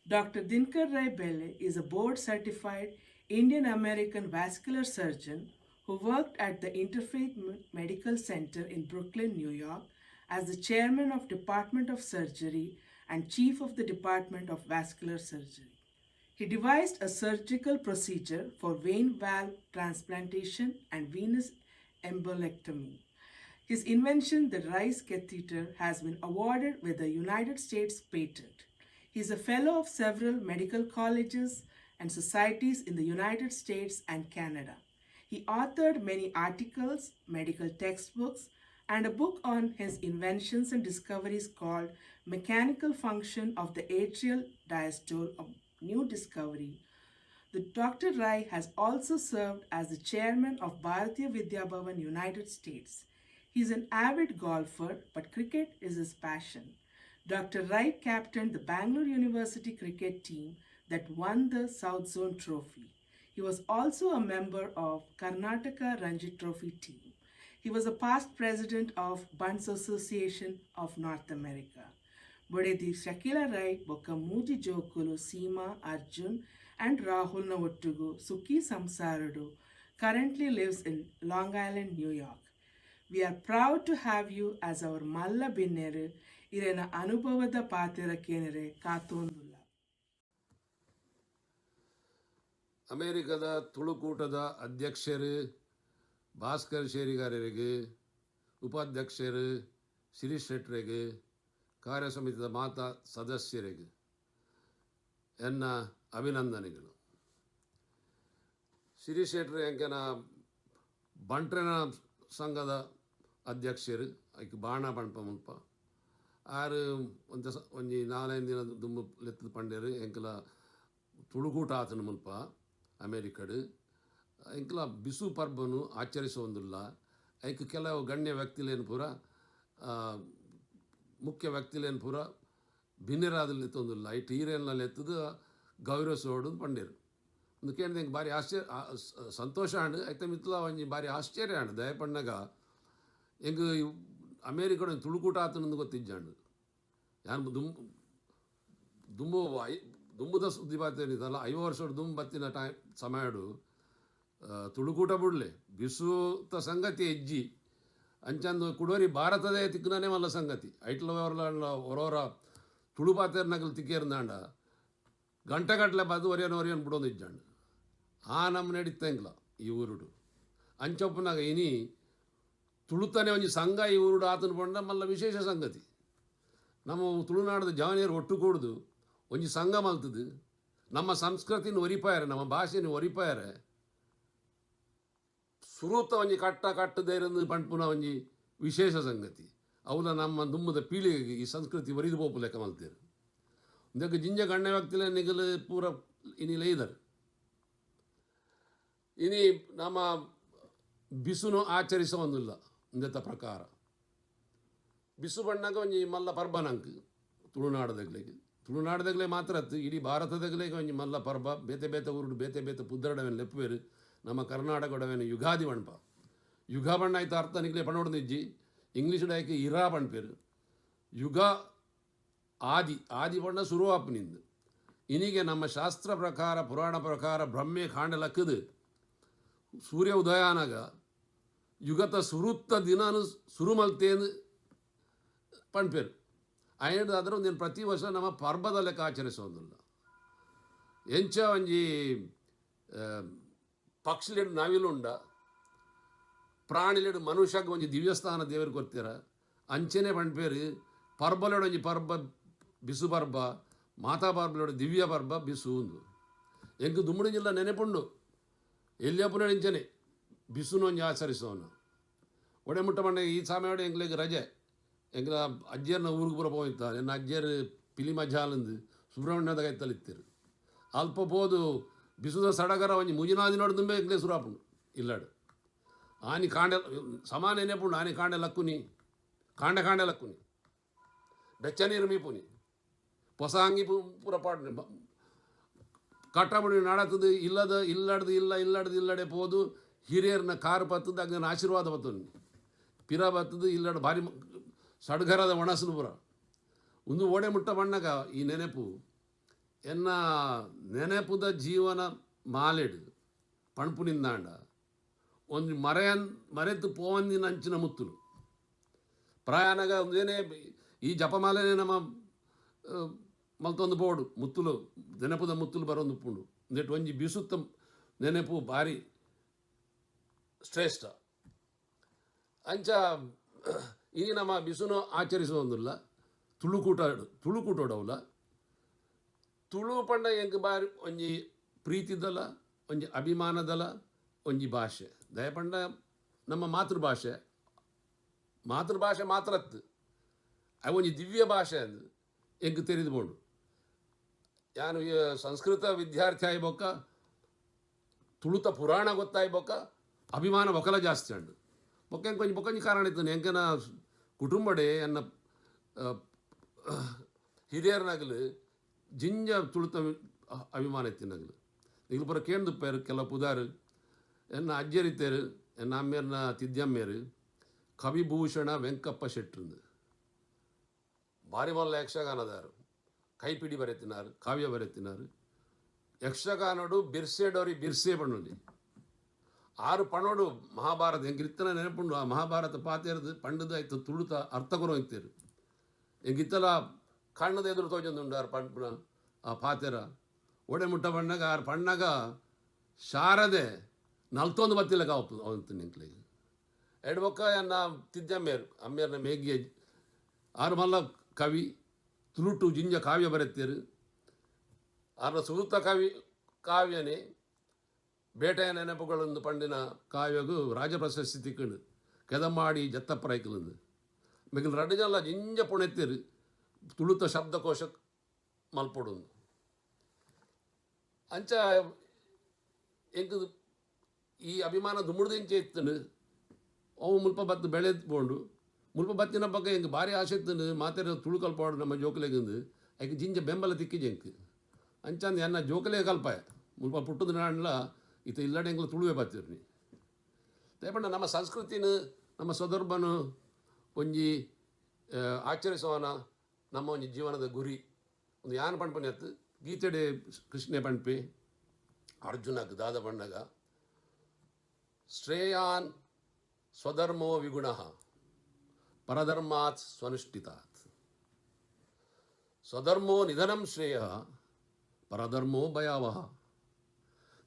Doctor Dinakar Rai Belle is a board certified Indian American vascular surgeon who worked at the Interfaith Medical Center in Brooklyn, New York, as the chairman of Department of Surgery and chief of the Department of Vascular Surgery. He devised a surgical procedure for vein valve transplantation and venous embolectomy. His invention, the Rice catheter, has been awarded with a United States patent. He is a fellow of several medical colleges and societies in the United States and Canada. He authored many articles, medical textbooks, and a book on his inventions and discoveries called Mechanical Function of the Atrial Diastole, a New Discovery. The Dr. Rai has also served as the chairman of Bharatiya Vidya Bhavan, United States. He is an avid golfer, but cricket is his passion. Dr. Rai captained the Bangalore University cricket team that won the South Zone Trophy. He was also a member of Karnataka Ranji Trophy team. He was a past president of Bunts Association of North America. ಬೊಡೆದಿ ಶಕೀಲಾ ರೈ ಬೊಕ್ಕ ಮೂಜಿ ಜೋಕುಲು ಸೀಮಾ, ಅರ್ಜುನ್ ಅಂಡ್ ರಾಹುಲ್ನ ಒಟ್ಟುಗು ಸುಖಿ ಸಂಸಾರಡು currently lives in Long Island, New York. We are proud to have you as our ಮಲ್ಲ ಬಿನ್ನೆರು. ಇರೆನ ಅನುಭವದ ಪಾತೆರ ಕೇನರೆ ಕಾತೋಂದುಲ್ಲ. ಅಮೇರಿಕದ ತುಳುಕೂಟದ ಅಧ್ಯಕ್ಷರು ಭಾಸ್ಕರ್ ಶೇರಿಗಾರರಿಗೆ, ಉಪಾಧ್ಯಕ್ಷರು ಶಿರೀಶ್ ಶೆಟ್ಟರಿಗೆ, ಕಾರ್ಯಸಮಿತಿದ ಮಾತಾ ಸದಸ್ಯರಿಗೆ ಎನ್ನ ಅಭಿನಂದನೆಗಳು. ಶಿರೀಶ್ ಶೆಟ್ಟರು ಎಂಕೆನ ಬಂಟ್ರೆನ ಸಂಘದ ಅಧ್ಯಕ್ಷರು. ಐಕ್ ಬಾಣ ಪನ್ಪ ಮುಲ್ಪ. ಆರು ಒಂತೆ ಒಂಜಿ ನಾಲೈದು ದಿನ ದುಂಬು ಲೆತ್ತದ ಪಂಡೆರ್, ಎಂಕಲ ತುಳುಕೂಟ ಆತನ ಮುಲ್ಪ ಅಮೇರಿಕಡ್, ಎಂಕಲ ಬಿಸು ಪರ್ಬನು ಆಚರಿಸೋಂದುಲ್ಲ, ಐಕ್ ಕೆಲವು ಗಣ್ಯ ವ್ಯಕ್ತಿಲೇನು ಪೂರ, ಮುಖ್ಯ ವ್ಯಕ್ತಿಲೇನು ಪೂರ ಬಿನ್ನೆರಾದ್ ಲೆತ್ತೊಂದುಲ್ಲ, ಐಟ್ ಈರೆನ್ಲ ಲೆತ್ತದು ಗೌರವಿಸೋಡು ಪಂಡೆರ್. ಉಂದು ಕೇಂದ್ ಎಂಕ್ ಬಾರಿ ಆಶ್ಚರ್ಯ, ಸಂತೋಷ ಆಂಡ್. ಐತ ಮಿತ್ತ್ಲ ಒಂಜಿ ಬಾರಿ ಆಶ್ಚರ್ಯ ಆಂಡ್. ದಾಯೆ ಪನ್ನಗ ಎಂಕ್ ಅಮೇರಿಕಡ್ ಒಂಜಿ ತುಳುಕೂಟ ಆತುಂಡು ಗೊತ್ತಿಜ್ಜಾಂಡ್. ಯಾನ್ ದುಂಬು ದುಂಬು I ದುಂಬುದ ಸುದ್ದಿ ಪಾತೆರಿತಲ್ಲ, 50 ವರ್ಷಡ್ ದುಂಬು ಬತ್ತಿನ ಟೈಮ್ ಸಮಯಡು ತುಳುಕೂಟ ಬುಡ್ಲೆ, ಬಿಸುತ ಸಂಗತಿ ಇಜ್ಜಿ. ಅಂಚಂದು ಕುಡೋರಿ ಭಾರತದೇ ತಿಕ್ಕುನನೇ ಮಲ್ಲ ಸಂಗತಿ. ಐಟ್ಲ ಒರೋರ ತುಳು ಪಾತೆರ್ನಕುಲು ತಿಕ್ಕೇರ್ಂದಾಂಡ ಗಂಟೆಗಟ್ಟಲೆ ಬದ್ ಒರಿಯನ್ ಒರಿಯನ್ ಬುಡೊಂದು ಇಜ್ಜಾಂಡ್. ಆ ನಮ್ಮನೆ ಇತ್ತೆಂಗ್ಲ ಈ ಊರುಡು. ಅಂಚೊಪ್ಪುನಗ ಇನಿ ತುಳುತನೆ ಒಂಜಿ ಸಂಘ ಈ ಊರುಡು ಆತನ ಪಂಡ ಮಲ್ಲ ವಿಶೇಷ ಸಂಗತಿ. ನಮ್ಮ ತುಳುನಾಡದ ಜವನಿಯರು ಒಟ್ಟು ಕೂಡುದು ಒಂಜಿ ಸಂಘ ಮಲ್ತದು ನಮ್ಮ ಸಂಸ್ಕೃತಿನ ಒರಿಪಾಯರೆ, ನಮ್ಮ ಭಾಷೆನ ಒರಿಪಾಯರೆ ಸುರೂತ ಒಂಜಿ ಕಟ್ಟ ಕಟ್ಟದೇರಂದು ಪನ್ಪುನ ಒಂಜಿ ವಿಶೇಷ ಸಂಗತಿ. ಅವುಲ ನಮ್ಮ ದುಂಬುದ ಪೀಳಿಗೆಗೆ ಈ ಸಂಸ್ಕೃತಿ ಒರಿದು ಪೋಪು ಲೆಕ್ಕ ಮಲ್ತೇರು. ಇಂದಕ್ಕೆ ಜಿಂಜ ಗಣ್ಯ ವ್ಯಕ್ತಿಲ ನಿಗಲು ಪೂರ ಇನಿ ಲೈದರ್. ಇನಿ ನಮ್ಮ ಬಿಸುನು ಆಚರಿಸೋಂದಿಲ್ಲ. ಇಂದೆತ ಪ್ರಕಾರ ಬಿಸು ಬಣ್ಣಗ ಒಂಜಿ ಮಲ್ಲ ಪರ್ಬನಂಕ್. ತುಳುನಾಡದಗ್ಲೆಗ್. ತುಳುನಾಡದಗ್ಲೆ ಮಾತ್ರ ಅತ್ತ್ ಇಡೀ ಭಾರತದಗ್ಲೆಗ್ ಒಂಜಿ ಮಲ್ಲ ಪರ್ಬ. ಬೇತೆ ಬೇತೆ ಊರುಡು ಬೇತೆ ಬೇತೆ ಪುದರ್ಡ್ ಅವೆನ್ ಲೆಪ್ಪುವೆರ್. ನಮ್ಮ ಕರ್ನಾಟಕಡ್ ಅವೆನ್ ಯುಗಾದಿ ಪನ್ಪ. ಯುಗ ಪಂಡ ಐತ ಅರ್ಥ ನಿಕ್ಲೆ ಪನೊಡ್ಂದಿಜ್ಜಿ. ಇಂಗ್ಲೀಷ್ಡ್ ಐಕ್ ಇರಾ ಪನ್ಪೆರ್. ಯುಗ ಆದಿ, ಆದಿ ಪಂಡ ಸುರು ಆಪುನಿಂದ್. ಇನಿಗೆ ನಮ್ಮ ಶಾಸ್ತ್ರ ಪ್ರಕಾರ ಪುರಾಣ ಪ್ರಕಾರ ಬ್ರಹ್ಮೆ ಕಾಂಡೆ ಲಕ್ಕ್ದ್ ಸೂರ್ಯ ಉದಯ ಆನಗ ಯುಗತ ಸುರುತ್ತ ದಿನನ್ ಸುರು ಮಲ್ತೇಂದ್ ಪನ್ಪೆರ್. ಆಯಿಡ್ದಾದ್ರ ಉಂದೆನ್ ಪ್ರತಿ ವರ್ಷ ನಮ ಪರ್ಬದ ಲೆಕ್ಕ ಆಚರಿಸೊಂದುಲ್ಲ. ಎಂಚ ಒಂಜಿ ಪಕ್ಷಿಲೆಡ್ ನವಿಲು ಉಂಡ, ಪ್ರಾಣಿಲೆಡ್ ಮನುಷ್ಯಗ್ ಒಂಜಿ ದಿವ್ಯಸ್ಥಾನ ದೇವೆರ್ ಕೊರ್ತೆರ ಅಂಚೆನೆ ಪನ್ಪೆರ್ ಪರ್ಬಲೆಡ್ ಒಂಜಿ ಪರ್ಬ ಬಿಸು ಪರ್ಬ, ಮಾತಾ ಪರ್ಬಲೆಡ್ ದಿವ್ಯ ಪರ್ಬ ಬಿಸು ಉಂದು. ಎಂಕ್ ದುಂಬುಡಿಂಜಿಲ ನೆನೆಪುಂಡು ಎಲ್ಯಪುನ ಇಂಚನೆ ಬಿಸುನು ಒಂಜಿ ಆಚರಿಸೋನು. ಒಡೆ ಮುಟ್ಟ ಪಂಡ ಈ ಸಮಯಡ್ ಎಂಕ್ಲೆಗ್ ರಜೆ. ಎಂಕ್ಲ ಅಜ್ಜೆರ್ನ ಊರುಗು ಪೂರ ಪೋಯಿತ್ತ ಎನ್ನ ಅಜ್ಜೆರ್ ಪಿಲಿಮಜಾಲಂದ್ ಸುಬ್ರಹ್ಮಣ್ಯದ ಕೈತಲ್ ಇತ್ತೆರ್. ಅಲ್ಪ ಪೋದು ಬಿಸುದ ಸಡಗರ ಒಂಜಿ ಮೂಜಿನಾಲ್ ದಿನೊಡು ದುಂಬೇ ಎಂಕ್ಲೆ ಸುರು ಆಪುಂಡು ಇಲ್ಲಡ್. ಆನಿ ಕಾಂಡೆ ಸಮಾನ ನೆನೆಪುಂಡು ಆನಿ ಕಾಂಡೆ ಲಕ್ಕುನಿ ಕಾಂಡೆ ಕಾಂಡೆ ಲಕ್ಕುನಿ ಬೆಚ್ಚ ನೀರು ಮೀಪುನಿ ಪೊಸ ಅಂಗಿ ಪೂರ ಪಾಡುನಿ ಕಟ್ಟಬುಡಿ ನಡತುದು ಇಲ್ಲದ ಇಲ್ಲಡ್ದು ಇಲ್ಲ ಇಲ್ಲಡ್ದು ಇಲ್ಲಡೆ ಪೋದು ಹಿರಿಯರ್ನ ಕಾರ್ ಪತ್ತುದು ಅಗ್ಲೆನ ಆಶೀರ್ವಾದ ಪತ್ತೊನ್ನಿ ಪಿರ ಬತ್ತುದು ಇಲ್ಲಡ್ ಭಾರಿ ಸಡ್ಗರದ ಒಣಸುನು ಪೂರ ಉಂದು ಓಡೆ ಮುಟ್ಟ ಬನ್ನಗ ಈ ನೆನೆಪು ಎನ್ನ ನೆನೆಪುದ ಜೀವನ ಮಾಲೆಡ್ ಪಣ್ಪುನಿಂದಾಂಡ ಒಂಜಿ ಮರೆಯನ್ ಮರೆತ್ ಪೋವಂದಿನ ಅಂಚಿನ ಮುತ್ತುಲು ಪ್ರಾಯನಗ ಉಂದೇನೇ ಈ ಜಪಮಾಲೆನೇ ನಮ ಮಲ್ತೊಂದು ಪೋವೊಡು ಮುತ್ತುಲು ನೆನಪುದ ಮುತ್ತುಲು ಬರೊಂದುಪ್ಪುಂಡು ಉಂದೆಟ್ ಒಂಜಿ ಬಿಸುತ್ತ ನೆನೆಪು ಬಾರಿ ಶ್ರೇಷ್ಠ ಅಂಚ ಇನಿ ನಮ ಬಿಸುನು ಆಚರಿಸೊಂದುಲ್ಲ ತುಳುಕೂಟ ತುಳುಕೂಟೊಡವುಲ ತುಳು ಪಂಡ ಎಂಕ್ ಬಾರಿ ಒಂಜಿ ಪ್ರೀತಿದಲ ಒಂಜಿ ಅಭಿಮಾನದಲ ಒಂಜಿ ಭಾಷೆ ದಾಯೆ ಪಂಡ ನಮ್ಮ ಮಾತೃಭಾಷೆ ಮಾತೃಭಾಷೆ ಮಾತ್ರ ಅತ್ತ್ ಅವೊಂಜಿ ದಿವ್ಯ ಭಾಷೆ ಅಂದ್ ಎಂಕ್ ತೆರಿದ್ ಪೋಂಡು ಯಾನ್ ಸಂಸ್ಕೃತ ವಿದ್ಯಾರ್ಥಿ ಆಯಿ ಬೊಕ್ಕ ತುಳುತ ಪುರಾಣ ಗೊತ್ತಾಯಿ ಬೊಕ್ಕ ಅಭಿಮಾನ ಬೊಕಲ ಜಾಸ್ತಿ ಆಂಡ್ ಬೊಕ್ಕ ಎಂಕ್ ಒಂಜಿ ಬೊಕೊಂಜಿ ಕಾರಣ ಇತ್ತ್ಂಡ್ ಎಂಕನ ಕುಟುಂಬಡೇ ಎನ್ನ ಹಿರಿಯರ್ನಗಲ್ ಜಿಂಜ ತುಳುತ ಅಭಿಮಾನ ಇತ್ತಿನಗಲ್ ನಿಕುಲು ಪೂರ ಕೇಂದುಪ್ಪೆರ್ ಕೆಲವು ಪುದರ್ ಎನ್ನ ಅಜ್ಜೆರ್ ಇತ್ತೆರ್ ಎನ್ನ ಅಮ್ಮೆರ್ನ ತಿದ್ಯಮ್ಮೆರ್ ಕವಿಭೂಷಣ ವೆಂಕಪ್ಪ ಶೆಟ್ರ್ಂದ್ ಬಾರಿ ಮಲ್ಲ ಯಕ್ಷಗಾನದಾರ್ ಕೈಪಿಡಿ ಬರೆತಿನಾರ್ ಕಾವ್ಯ ಬರೆತಿನಾರ್ ಯಕ್ಷಗಾನೊಡು ಬಿರ್ಸೆಡೊರಿ ಬಿರ್ಸೆ ಪಣ್ಣೊಲಿ ಆರ್ ಪಣೊಡು ಮಹಾಭಾರತ ಎಂಕ್ ಇತ್ತನ ನೆನಪುಂಡು ಆ ಮಹಾಭಾರತ ಪಾತೆರ್ದ್ ಪಂಡ್ದ್ ಐತ ತುಳುತ ಅರ್ಥ ಕೊರೊಂದಿತ್ತೆರ್ ಎಂಕ್ ಇತ್ತಲ ಕಣ್ಣದ ಎದುರು ತೋಜೊಂದುಂಡು ಆರ್ ಪನ್ಪುನ ಆ ಪಾತೆರ ಓಡೆ ಮುಟ್ಟ ಪನ್ನಗ ಆರ್ ಪನ್ನಗ ಶಾರದೆ ನಲ್ತೊಂದು ಬತ್ತಿಲೆಕ ಆವೊಂತಿಂಡ್ ಎಂಕ್ಲೆಗ್ ಐಡ್ ಬೊಕ್ಕ ಎನ್ನ ತಿದ್ದಮ್ಮೆರ್ ಅಮ್ಮೆರ್ನ ಮೆಗ್ಯೆ ಆರ್ ಮಲ್ಲ ಕವಿ ತುಳುಟು ಜಿಂಜ ಕಾವ್ಯ ಬರೆತೆರ್ ಆರ್ನ ಸುರುತ ಕವಿ ಕಾವ್ಯನೇ ಬೇಟೆಯ ನೆನಪುಗಳುಂದು ಪಂಡಿನ ಕಾವ್ಯಗ್ ರಾಜ್ಯ ಪ್ರಶಸ್ತಿ ತಿಕ್ಕ್ಂಡ್ ಕೆದಂಬಾಡಿ ಜತ್ತಪ್ಪ ರೈಕುಲುಂದು ಮೆಗ್ಲ್ ರಡ್ಡ್ ಜನಲ ಜಿಂಜ ಪುಣೆತೆರ್ ತುಳುತ ಶಬ್ದಕೋಶ ಮಲ್ಪೊಡುಂದು ಅಂಚ ಎಂಕ್ ಈ ಅಭಿಮಾನ ದುಂಬುಡ್ದಿಂಚ ಇತ್ತ್ಂಡ್ ಅವು ಮುಲ್ಪ ಬತ್ತ್ ಬೆಳೆದ್ ಪೋಂಡು ಮುಲ್ಪ ಬತ್ತಿನ ಬೊಕ್ಕ ಎಂಕ್ ಬಾರಿ ಆಸೆ ಇತ್ತ್ಂಡ್ ಮಾತೆರ್ಲ ತುಳು ಕಲ್ಪಾವೊಡು ನಮ್ಮ ಜೋಕುಲೆಗ್ಂದ್ ಐಕ್ ಜಿಂಜ ಬೆಂಬಲ ತಿಕ್ಕಿಜಿ ಎಂಕ್ ಅಂಚಾಂದ್ ಎನ್ನ ಜೋಕುಲೆಗ್ ಕಲ್ಪಾಯೆ ಮುಲ್ಪ ಪುಟ್ಟುದು ನಾಂಡಲ ಇತ್ತೆ ಇಲ್ಲಡೆ ಎಂಕ್ಲ ತುಳುವೆ ಪಾತೆರುನಿ ದಾಯೆ ಪಂಡ ನಮ್ಮ ಸಂಸ್ಕೃತಿನ್ ನಮ್ಮ ಸ್ವಧರ್ಮನ್ ಒಂಜಿ ಆಚರಿಸವನ ನಮ್ಮ ಒಂಜಿ ಜೀವನದ ಗುರಿ ಉಂದು ಯಾನ್ ಪನ್ಪುನಿ ಅತ್ತ್ ಗೀತೆಡ್ ಕೃಷ್ಣೆ ಪನ್ಪೆ ಅರ್ಜುನಗ್ ದಾದ ಪನ್ನಗ ಶ್ರೇಯಾನ್ ಸ್ವಧರ್ಮೋ ವಿಗುಣಃ ಪರಧರ್ಮಾತ್ ಸ್ವನುಷ್ಠಿತಾತ್ ಸ್ವಧರ್ಮೋ ನಿಧನಂ ಶ್ರೇಯಃ ಪರಧರ್ಮೋ ಭಯಾವಹ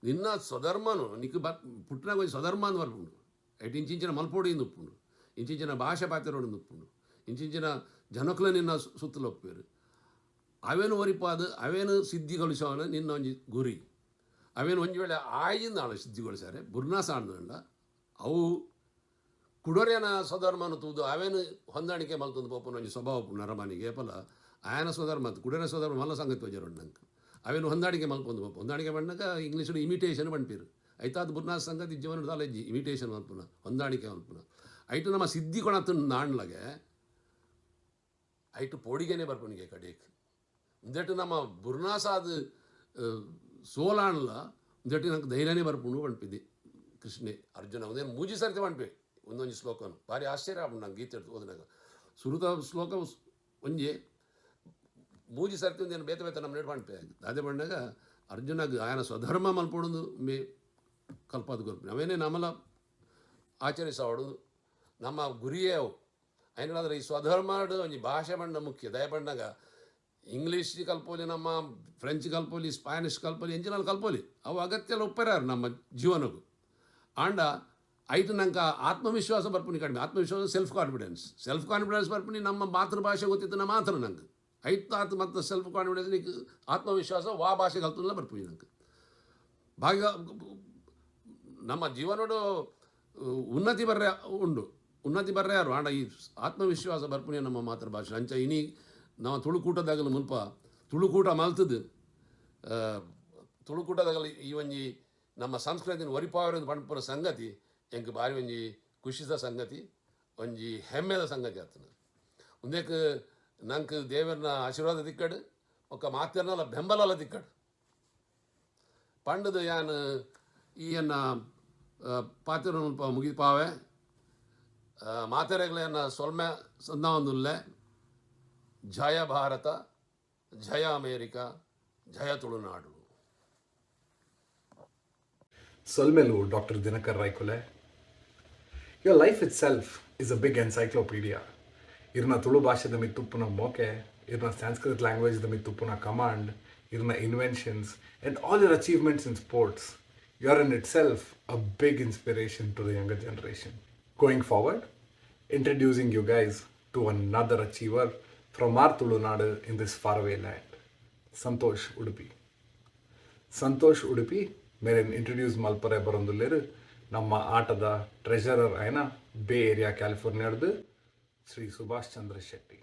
ನಿನ್ನ ಸ್ವಧರ್ಮನು ನಿಕ್ ಬ ಪುಟ್ಟುನಗ ಒಂಜಿ ಸ್ವಧರ್ಮ ಅಂದ್ ಬರ್ಪುಂಡು ಐಟ್ ಇಂಚಿಂಚಿನ ಮಲ್ಪೊಡು ಇಂದ್ ಉಪ್ಪುಂಡು ಇಂಚಿಂಚಿನ ಭಾಷೆ ಪಾತೆರೊಡು ಇಂದ್ ಉಪ್ಪುಂಡು ಇಂಚಿಂಚಿನ ಜನೊಕ್ಲೆ ನಿನ್ನ ಸುತ್ತಲ ಉಪ್ಪುವೆರ್ ಅವೆನ್ ಒರಿಪಾದ್ ಅವೆನ್ ಸಿದ್ಧಿಗೊಳಿಸವನ ನಿನ್ನ ಒಂಜಿ ಗುರಿ ಅವೆನ್ ಒಂಜಿ ವೇಳೆ ಆಯಿಜಿಂದಾಂಡ ಸಿದ್ಧಿಗೊಳಿಸಾರೆ ಬುರ್ನಾಸ ಆಂಡ್ಂಡ ಅವು ಕುಡೊರ್ಯನ ಸ್ವಧರ್ಮನ್ ತೂದು ಅವೆನ್ ಹೊಂದಾಣಿಕೆ ಮಲ್ತೊಂದು ಪೋಪುನ ಒಂಜಿ ಸ್ವಭಾವ ಉಪ್ಪುಂಡು ನರಮಾನಿಗ್ ಏಪಲ ಆಯನ ಸ್ವಧರ್ಮ ಅತ್ತ್ ಕುಡೊರ್ಯನ ಸ್ವಧರ್ಮ ಮಲ್ಲ ಸಂಗತಿ ತೋಜರುಂಡು ನಂಕ್ ಅವೆನ್ ಹೊಂದಾಣಿಕೆ ಮಲ್ಪೊಂದು ಪೋಪ ಹೊಂದಾಣಿಕೆ ಪನ್ನಗ ಇಂಗ್ಲೀಷ್ಡ್ ಇಮಿಟೇಷನ್ ಪನ್ಪೆರ್ ಐತಾದ್ ಬುರ್ನಾಸ್ ಸಂಗತಿ ಜೀವನಡ್ ದಾಲ ಇಜ್ಜಿ ಇಮಿಟೇಷನ್ ಮಲ್ಪುನ ಹೊಂದಾಣಿಕೆ ಮಲ್ಪುನ ಐಟ್ ನಮ ಸಿದ್ಧಿ ಕೊಣತ್ಂಡ್ ನಾಂಡ್ಲಗೆ. ಐಟ್ ಪೋಡಿಗೆನೆ ಬರ್ಪುನಿಗೆ ಕಡೆಕ್. ಉಂದೆಟ್ ನಮ್ಮ ಬುರ್ನಾಸಾದ್ ಸೋಲಾಂಡ್ಲ ಉಂದೆಟ್ ನಂಕ್ ಧೈರ್ಯನೇ ಬರ್ಪುಂಡು ಪನ್ಪಿದೆ ಕೃಷ್ಣೆ ಅರ್ಜುನ. ಉಂದೆನ್ ಮೂಜಿ ಸರ್ತಿ ಪನ್ಪೆ ಒಂದೊಂಜಿ ಶ್ಲೋಕನು. ಭಾರಿ ಆಶ್ಚರ್ಯ ಆಪುಂಡು ನಂಗೆ ಗೀತೆ ಓದಿನಾಗ. ಸುರುತ ಶ್ಲೋಕ ಒಂಜಿ, ಮೂಜಿ ಸರ್ತಿ ಒಂದೇನು ಬೇತೆ ಬೇತೆ ನಮ್ಮನೆ ಪನ್ಪೆ. ದಾದೆ ಪಂಡಾಗ ಅರ್ಜುನಗ್ ಆಯನ ಸ್ವಧರ್ಮ ಮಲ್ಪೊಡುಂದು ಮೇ ಕಲ್ಪಾದ್ ಕೊರ್ಪುನಿ. ಅವೇನೇ ನಮಲ ಆಚರಿಸವಡು, ನಮ್ಮ ಗುರಿಯೇ ಅವು. ಐನಾದ್ರೆ ಈ ಸ್ವಧರ್ಮಡ್ ಒಂಜಿ ಭಾಷೆ ಪಂಡ ಮುಖ್ಯ. ದಯ ಪಂಡಾಗ ಇಂಗ್ಲೀಷ್ ಕಲ್ಪೊಲಿ, ನಮ್ಮ ಫ್ರೆಂಚ್ ಕಲ್ಪೊಲಿ, ಸ್ಪ್ಯಾನಿಷ್ ಕಲ್ಪೊಲಿ, ಎಂಚಿನಾಲ್ ಕಲ್ಪೊಲಿ, ಅವು ಅಗತ್ಯಲ ಉಪ್ಪೆರಾರು ನಮ್ಮ ಜೀವನಗು. ಆಂಡ ಐಟ್ ನಂಕ ಆತ್ಮವಿಶ್ವಾಸ ಬರ್ಪುನಿ ಕಡಿಮೆ. ಆತ್ಮವಿಶ್ವಾಸ, ಸೆಲ್ಫ್ ಕಾನ್ಫಿಡೆನ್ಸ್. ಸೆಲ್ಫ್ ಕಾನ್ಫಿಡೆನ್ಸ್ ಬರ್ಪುನಿ ನಮ್ಮ ಮಾತೃಭಾಷೆ ಗೊತ್ತಿತ್ತು ಮಾತ್ರ ನಂಗೆ. ಐಟ್ ಆತ್ ಮತ್ತು ಸೆಲ್ಫ್ ಕಾನ್ಫಿಡೆನ್ಸ್, ನಿಕ್ ಆತ್ಮವಿಶ್ವಾಸ ವಾ ಭಾಷೆ ಕಲ್ತುಂಡಲ ಬರ್ಪುನಿ ನಂಗೆ. ಭಾಗ್ಯ ನಮ್ಮ ಜೀವನೋಡು ಉನ್ನತಿ ಬರ್ರೆ ಉಂಡು, ಉನ್ನತಿ ಬರ್ರೆ ಯಾರು. ಆಂಡ ಈ ಆತ್ಮವಿಶ್ವಾಸ ಬರ್ಪುನಿ ನಮ್ಮ ಮಾತೃಭಾಷೆ. ಅಂಚ ಇನಿ ನಮ್ಮ ತುಳುಕೂಟದಾಗಲು ಮುಲ್ಪ ತುಳುಕೂಟ ಮಲ್ತದು, ತುಳುಕೂಟದಾಗಲು ಈ ಒಂಜಿ ನಮ್ಮ ಸಂಸ್ಕೃತಿನ ಒರಿಪಾವರ ಪನ್ಪುನ ಸಂಗತಿ ಎಂಕ್ ಬಾರಿ ಒಂಜಿ ಖುಷಿದ ಸಂಗತಿ, ಒಂಜಿ ಹೆಮ್ಮೆದ ಸಂಗತಿ ಆತನ. ಉಂದೆಕ್ ನಂಕ್ ದೇವರನ ಆಶೀರ್ವಾದ ತಿಕ್ಕಡ್, ಒಕ್ಕ ಮಾತೆರ್ನಲ ಬೆಂಬಲಲ ತಿಕ್ಕಡ್ ಪಂಡದು ಯಾನ್ ಈ ಎನ್ನ ಪಾತೆರ ಮುಲ್ಪ ಮುಗಿಪಾವೆ. ಮಾತೆರೆಗ್ಲೆನ ಸೊಲ್ಮೆ ಸಂದಾವೊಂದುಲ್ಲೆ. ಜಯ ಭಾರತ, ಜಯ ಅಮೇರಿಕಾ, ಜಯ ತುಳುನಾಡು. ಸೊಲ್ಮೆಲು doctor Dinakar Raikule. Your life itself is a big encyclopedia. ಇರ್ನ ತುಳು ಭಾಷೆದ ಮಿತ್ತುಪ್ಪುನ ಮೋಕೆ, ಇರ್ನ ಸಂಸ್ಕೃತ್ ಲ್ಯಾಂಗ್ವೇಜ್ದ ಮಿತ್ತುಪ್ಪುನ ಕಮಾಂಡ್, ಇರ್ನ inventions and all your achievements in sports, you are in itself a big inspiration to the younger generation. Going forward, introducing you guys to another achiever from our Tulunadu in this faraway land, Santosh Udupi. Santosh Udupi Meron introduce ಮಲ್ಪರೆ ಬರೊಂದುಲ್ಲೆರ್ ನಮ್ಮ ಆಟದ treasurer ಆಯ್ನ bay area ಕ್ಯಾಲಿಫೋರ್ನಿಯಾಡ್ದು ಶ್ರೀ ಸುಭಾಷ್ ಚಂದ್ರ ಶೆಟ್ಟಿ.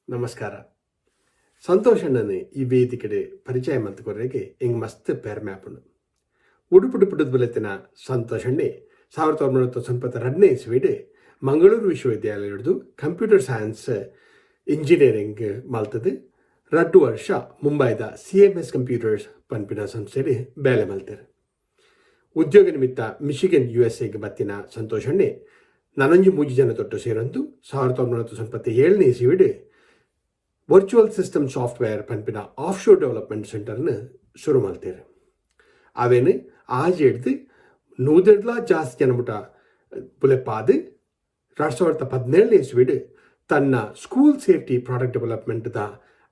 ನಮಸ್ಕಾರ. ಸಂತೋಷ್ ಅಣ್ಣನ ಈ ವೇದಿಕೆಡೆ ಪರಿಚಯ ಮಲ್ತುಕೊರ್ರೆಗೆ ಎಂಗ್ ಮಸ್ತ್ ಪೆರ್ಮೆ ಆಪುಂಡು. ಉಡುಪುಡು ಪುಟ್ಟುದು ಬುಲೆತಿನ ಸಂತೋಷ್ ಅಣ್ಣೆ 1992ನೇ ಇಸ್ವಿಡ್ ಮಂಗಳೂರು ವಿಶ್ವವಿದ್ಯಾಲಯಡ್ದು ಕಂಪ್ಯೂಟರ್ ಸೈನ್ಸ್ ಇಂಜಿನಿಯರಿಂಗ್ ಮಲ್ತದು 2 ವರ್ಷ ಮುಂಬೈದ ಸಿಎಂಎಸ್ ಕಂಪ್ಯೂಟರ್ಸ್ ಪನ್ಪಿನ ಸಂಸ್ಥೆಡ್ ಬೇಲೆ ಮಲ್ತೆರ್. ಉದ್ಯೋಗ ನಿಮಿತ್ತ ಮಿಶಿಗನ್, ಯುಎಸ್ಎಗೆ ಬತ್ತಿನ ಸಂತೋಷಣ್ಣೆ ನನೊಂಜಿ ಮೂಜಿ ಜನ ತೊಟ್ಟು ಸೇರೊಂದು 1997ನೇ ಇಸ್ವಿಡ್ ವರ್ಚುವಲ್ ಸಿಸ್ಟಮ್ ಸಾಫ್ಟ್ವೇರ್ ಪನ್ಪಿನ ಆಫ್ ಶೋರ್ ಡೆವಲಪ್ಮೆಂಟ್ ಸೆಂಟರ್ನ ಶುರು ಮಲ್ತೆರ್. ಅವೇನು ಆಜಿ ಹಿಡ್ದು 100ಡ್ಲಾ ಜಾಸ್ತಿ ಜನ ಮುಟ ಬುಲೆಪಾದ್ 2017ನೇ ಇಸ್ವಿಡ್ ತನ್ನ ಸ್ಕೂಲ್ ಸೇಫ್ಟಿ ಪ್ರಾಡಕ್ಟ್ ಡೆವಲಪ್ಮೆಂಟ್ದ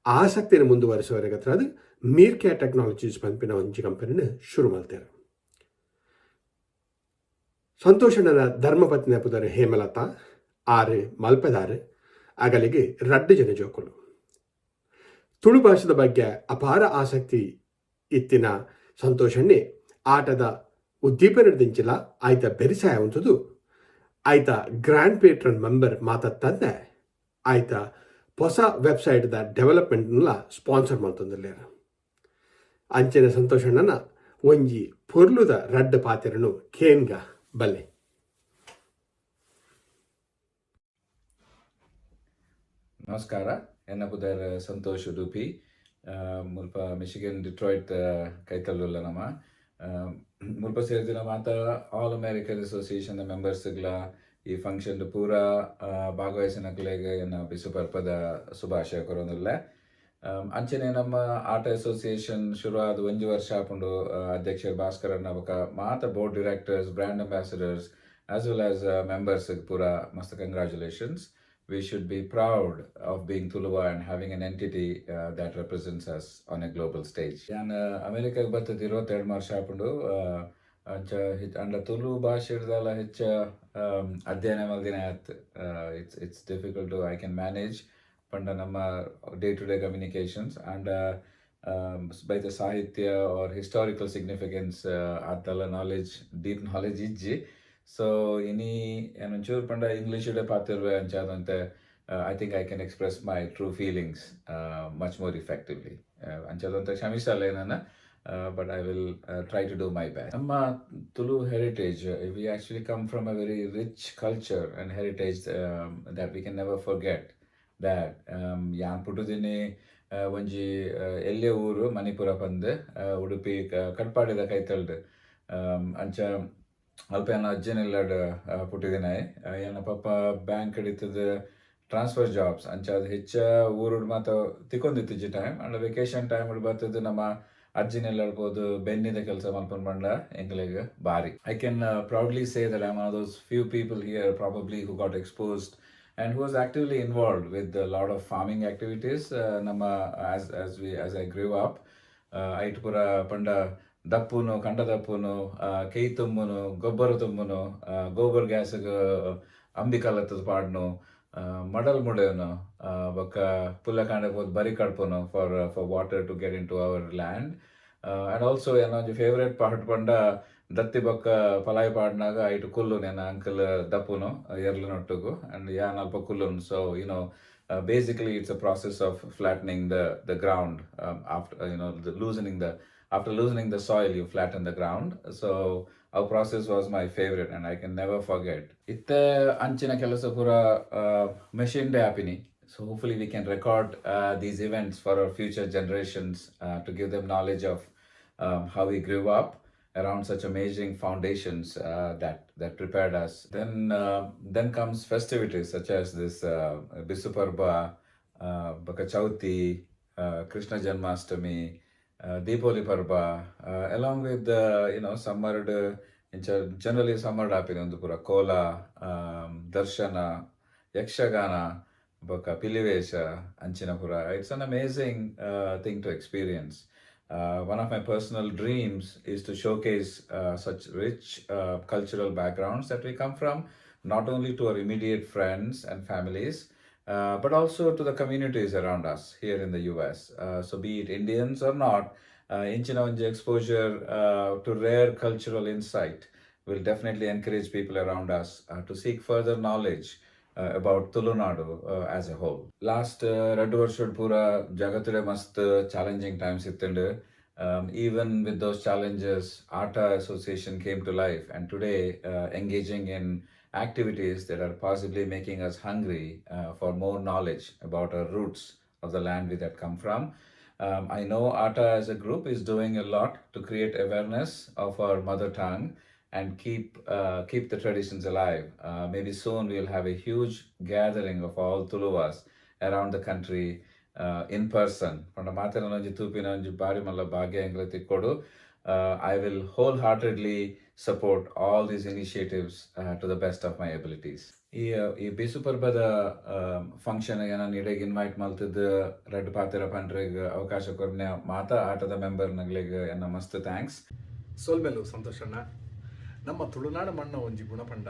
ಆಸಕ್ತಿಯನ್ನು ಮುಂದುವರಿಸುವವರೆಗೆ ಅದು ಮೀರ್ಕ್ಯಾ ಟೆಕ್ನಾಲಜೀಸ್ ಪನ್ಪಿನ ಒಂಜಿ ಕಂಪನಿನ ಶುರು ಮಲ್ತೆರ್. ಸಂತೋಷಣ್ಣನ ಧರ್ಮಪತ್ನಿಯ ಪುದರ್ ಹೇಮಲತಾ. ಆರು ಮಲ್ಪೆದಾರು. ಅಗಲಿಗೆ ರಡ್ಡು ಜನ ಜೋಕುಲು. ತುಳು ಭಾಷೆದ ಬಗ್ಗೆ ಅಪಾರ ಆಸಕ್ತಿ ಇತ್ತಿನ ಸಂತೋಷಣ್ಣೆ ಆಟದ ಉದ್ದೀಪನದಿಂಚಿಲ ಆಯ್ತ ಬೆರಿಸಾಯ ಉಂಟುದು ಆಯ್ತ ಗ್ರ್ಯಾಂಡ್ ಪೇಟ್ರನ್ ಮೆಂಬರ್ ಮಾತತ್ತಂದೆ ಆಯ್ತ ಹೊಸ ವೆಬ್ಸೈಟ್ದ ಡೆವಲಪ್ಮೆಂಟ್ಲ ಸ್ಪಾನ್ಸರ್ ಮಲ್ತೊಂದುಲ್ಲೆರ್. ಅಂಚಿನ ಸಂತೋಷಣ್ಣನ ಒಂಜಿ ಪೊರ್ಲುದ ರಡ್ಡ್ ಪಾತೆರನು ಕೇನ್ಗ ಬಲ್ಲೆ. ನಮಸ್ಕಾರ. ಎನ್ನ ಪುದರ್ ಸಂತೋಷ್ ಉಡುಪಿ. ಮುಲ್ಪ ಮಿಶಿಗನ್ ಡಿಟ್ರಾಯ್ಟ್ ಕೈತಲ್ಲುಲ್ಲ ನಮ. ಮುಲ್ಪ ಸೇರ್ದಿನ ಮಾತ ಆಲ್ ಅಮೇರಿಕನ್ ಅಸೋಸಿಯೇಷನ್ ಮೆಂಬರ್ಸ್ಗ್ಲ, ಈ ಫಂಕ್ಷನ್ ಪೂರ ಭಾಗವಹಿಸಿನಕ್ಲೆಗ್ ಎನ್ನ ಬಿಸು ಪರ್ಪದ ಶುಭಾಶಯ ಕೊರೊಂದುಲ್ಲೆ. ಅಂಚನೆ ನಮ್ಮ ಆಟ ಅಸೋಸಿಯೇಷನ್ ಶುರು ಆದ್ ಒಂಜಿ ವರ್ಷ ಆಪುಂಡು. ಅಧ್ಯಕ್ಷೆರ್ ಭಾಸ್ಕರಣ್ಣ ಬೊಕ ಮಾತ board directors, brand ambassadors as well as members ಪೂರ ಮಸ್ತ್ congratulations. We should be proud of being Tuluva and having an entity that represents us on a global stage. ಯಾನ್ ಅಮೆರಿಕಾಗ್ ಬತ್ತದ್ 22 ವರ್ಷ ಆಪುಂಡು. ಅಂಚ ಅಂಡ ತುಳು ಭಾಷೆಡ್ದಾಲ ಹೆಚ್ಚ ಅಧ್ಯಯನ ಮಲ್ದಿನ ಆತ್. It's difficult to, I can manage ಪಂಡ ನಮ್ಮ day to day communications and ಬೈತ ಸಾಹಿತ್ಯ ಆರ್ ಹಿಸ್ಟಾರಿಕಲ್ ಸಿಗ್ನಿಫಿಕೆನ್ಸ್ ಆತಲ್ಲ ನಾಲೆಜ್, ಡೀಪ್ ನಾಲೆಜ್ ಇಜ್ಜಿ. ಸೊ ಇನಿ ಯಾನ್ ಒಂಚೂರು ಪಂಡ ಇಂಗ್ಲೀಷ್ ಪಾತೆರ್ವೆ. ಅಂಚಾದಂತೆ I think I can express my true feelings much more effectively. ಅಂಚಾದಂತೆ ಕ್ಷಮಿಸಲೆ ನನ್ನ. But I will try to do my best. ನಮ್ಮ Tulu heritage, we actually come from a very rich culture and heritage that we can never forget that. ಯಾನ್ ಪುಟ್ಟುದಿನಿ ಒಂಜಿ ಎಲ್ಯ ಊರು ಮಣಿಪುರ ಪಂದ್, ಉಡುಪಿ ಕಟ್ಪಾಡಿದ ಕೈತಲ್ಡ್. ಅಂಚ ಅಲ್ಪ ಎನ್ನ ಅಜ್ಜನಿಲ್ಲಡ್ ಪುಟ್ಟಿದಿನಾಯೆ. ಎನ್ನ ಪಪ್ಪ ಬ್ಯಾಂಕ್ ಇತ್ತದ, ಟ್ರಾನ್ಸ್ಫರ್ ಜಾಬ್ಸ್. ಅಂಚ ಅದು ಹೆಚ್ಚ ಊರುಡ್ ಮಾತ ತಿಕ್ಕೊಂದಿತ್ತಿಜಿ ಟೈಮ್. ಅಂಡ ವೆಕೇಶನ್ ಟೈಮ್ ಬರ್ತದ ನಮ್ಮ ಅಜ್ಜಿನೆಲ್ಲ ಪೋದು ಬೆನ್ನಿದ ಕೆಲಸ ಮಲ್ಪೊಂದು ಬಂಡ ಎಂಕ್ಲೆಗ್ ಬಾರಿ. I can proudly say that I'm one of those few people here probably who got exposed and who was actively involved with a lot of farming activities ನಮ್ಮ as I grew up. ಐಟ್ ಪೂರ ಪಂಡ ದಪ್ಪುನು, ಕಂಡ ದಪ್ಪುನು, ಕೆಯ್ ತುಂಬುನು, ಗೊಬ್ಬರ ತುಂಬುನು, ಗೋಬರ್ ಗ್ಯಾಸ್ಗ್ ಅಂಬಿ ಕಲತ್ತದ ಪಾಡ್ನು, ಮಡಲ್ ಮುಡೆವನು, ಬೊಕ್ಕ ಪುಲ್ಲಕಾಂಡೆ ಪೋದು ಬರಿ ಕಡ್ಪುನು for water to get into our land. And also ಎನ್ನ ಒಂಜಿ ಫೇವ್ರೇಟ್ ಪಾರ್ಟ್ ಪಂಡ ದತ್ತಿ ಬೊಕ್ಕ ಪಲಾಯಿ ಪಾಡ್ನಾಗ ಐಟ್ ಕುಲ್ಲು ನೆನ್ನ ಅಂಕಲ್ ದಪ್ಪುನು ಎರ್ಲು ನೊಟ್ಟುಗು ಅಂಡ್ ಯಾನ್ ಅಲ್ಪ ಕುಲ್ಲುನು. So basically it's a process of flattening the ground after you know the loosening the after loosening the soil, you flatten the ground. So our process was my favorite and I can never forget. ಇತ್ತೆ ಅಂಚಿನ ಕೆಲಸ ಪೂರ machine ಡೇ ಆಪಿನಿ. So hopefully we can record these events for our future generations to give them knowledge of how we grew up around such amazing foundations that prepared us. Then comes festivities such as this Bisu Parba, ಬೊಕ್ಕ Chauti, Krishna Janmashtami, Deepavali Parba, along with the summer, generally summer ಆಪಿನ ಒಂದು ಪೂರ ಕೋಲ, ದರ್ಶನ, ಯಕ್ಷಗಾನ, ಬೊಕ್ಕ ಪಿಲಿವೇಶ ಅಂಚಿನ ಪೂರ. It's an amazing thing to experience. One of my personal dreams is to showcase such rich cultural backgrounds that we come from, not only to our immediate friends and families, but also to the communities around us here in the US. So, be it Indians or not, ಇಂಚಿನ ಒಂಜಿ exposure to rare cultural insight will definitely encourage people around us to seek further knowledge about Tulunadu as a whole. Last ರಡ್ಡು ವರ್ಷಡ್ ಪೂರ ಜಗತ್ತುಡೆ ಮಸ್ತ್ challenging times ಇತ್ತುಂಡು. Even with those challenges, ATA Association came to life, and today engaging in activities that are possibly making us hungry for more knowledge about our roots of the land we that come from. I know ATA as a group is doing a lot to create awareness of our mother tongue and keep the traditions alive. Maybe soon we'll have a huge gathering of all Tuluvas around the country in person. ಪಂಡ ಮಾತೆರ್ನ ಒಂಜಿ ತೂಪಿನ ಒಂಜಿ ಬಾರಿ ಮಲ್ಲ ಭಾಗ್ಯ ಎಂಕ್ಲೆ ತಿಕ್ಕೊಡು. I will wholeheartedly support all these initiatives to the best of my abilities. ಈ ಈ ಬಿಸು ಪರ್ಬದ function ನಾನು ಇಡೆಗ್ invite ಮಲ್ತದ್ದು ರಡ್ಡ್ ಪಾತೆರ ಪಂಡ್ರೆಗ್ ಅವಕಾಶ ಕೊರ್ನೆ ಮಾತಾ ಆಟದ ಮೆಂಬರ್ ನಗ್ಲೆಗ್ ಎನ್ನ ಮಸ್ತ್ thanks. ಸೊಲ್ಮೆಲು ಸಂತೋಷಣ್ಣ. ನಮ್ಮ ತುಳುನಾಡು ಮಣ್ಣ ಒಂಜಿ ಗುಣಪಂಡ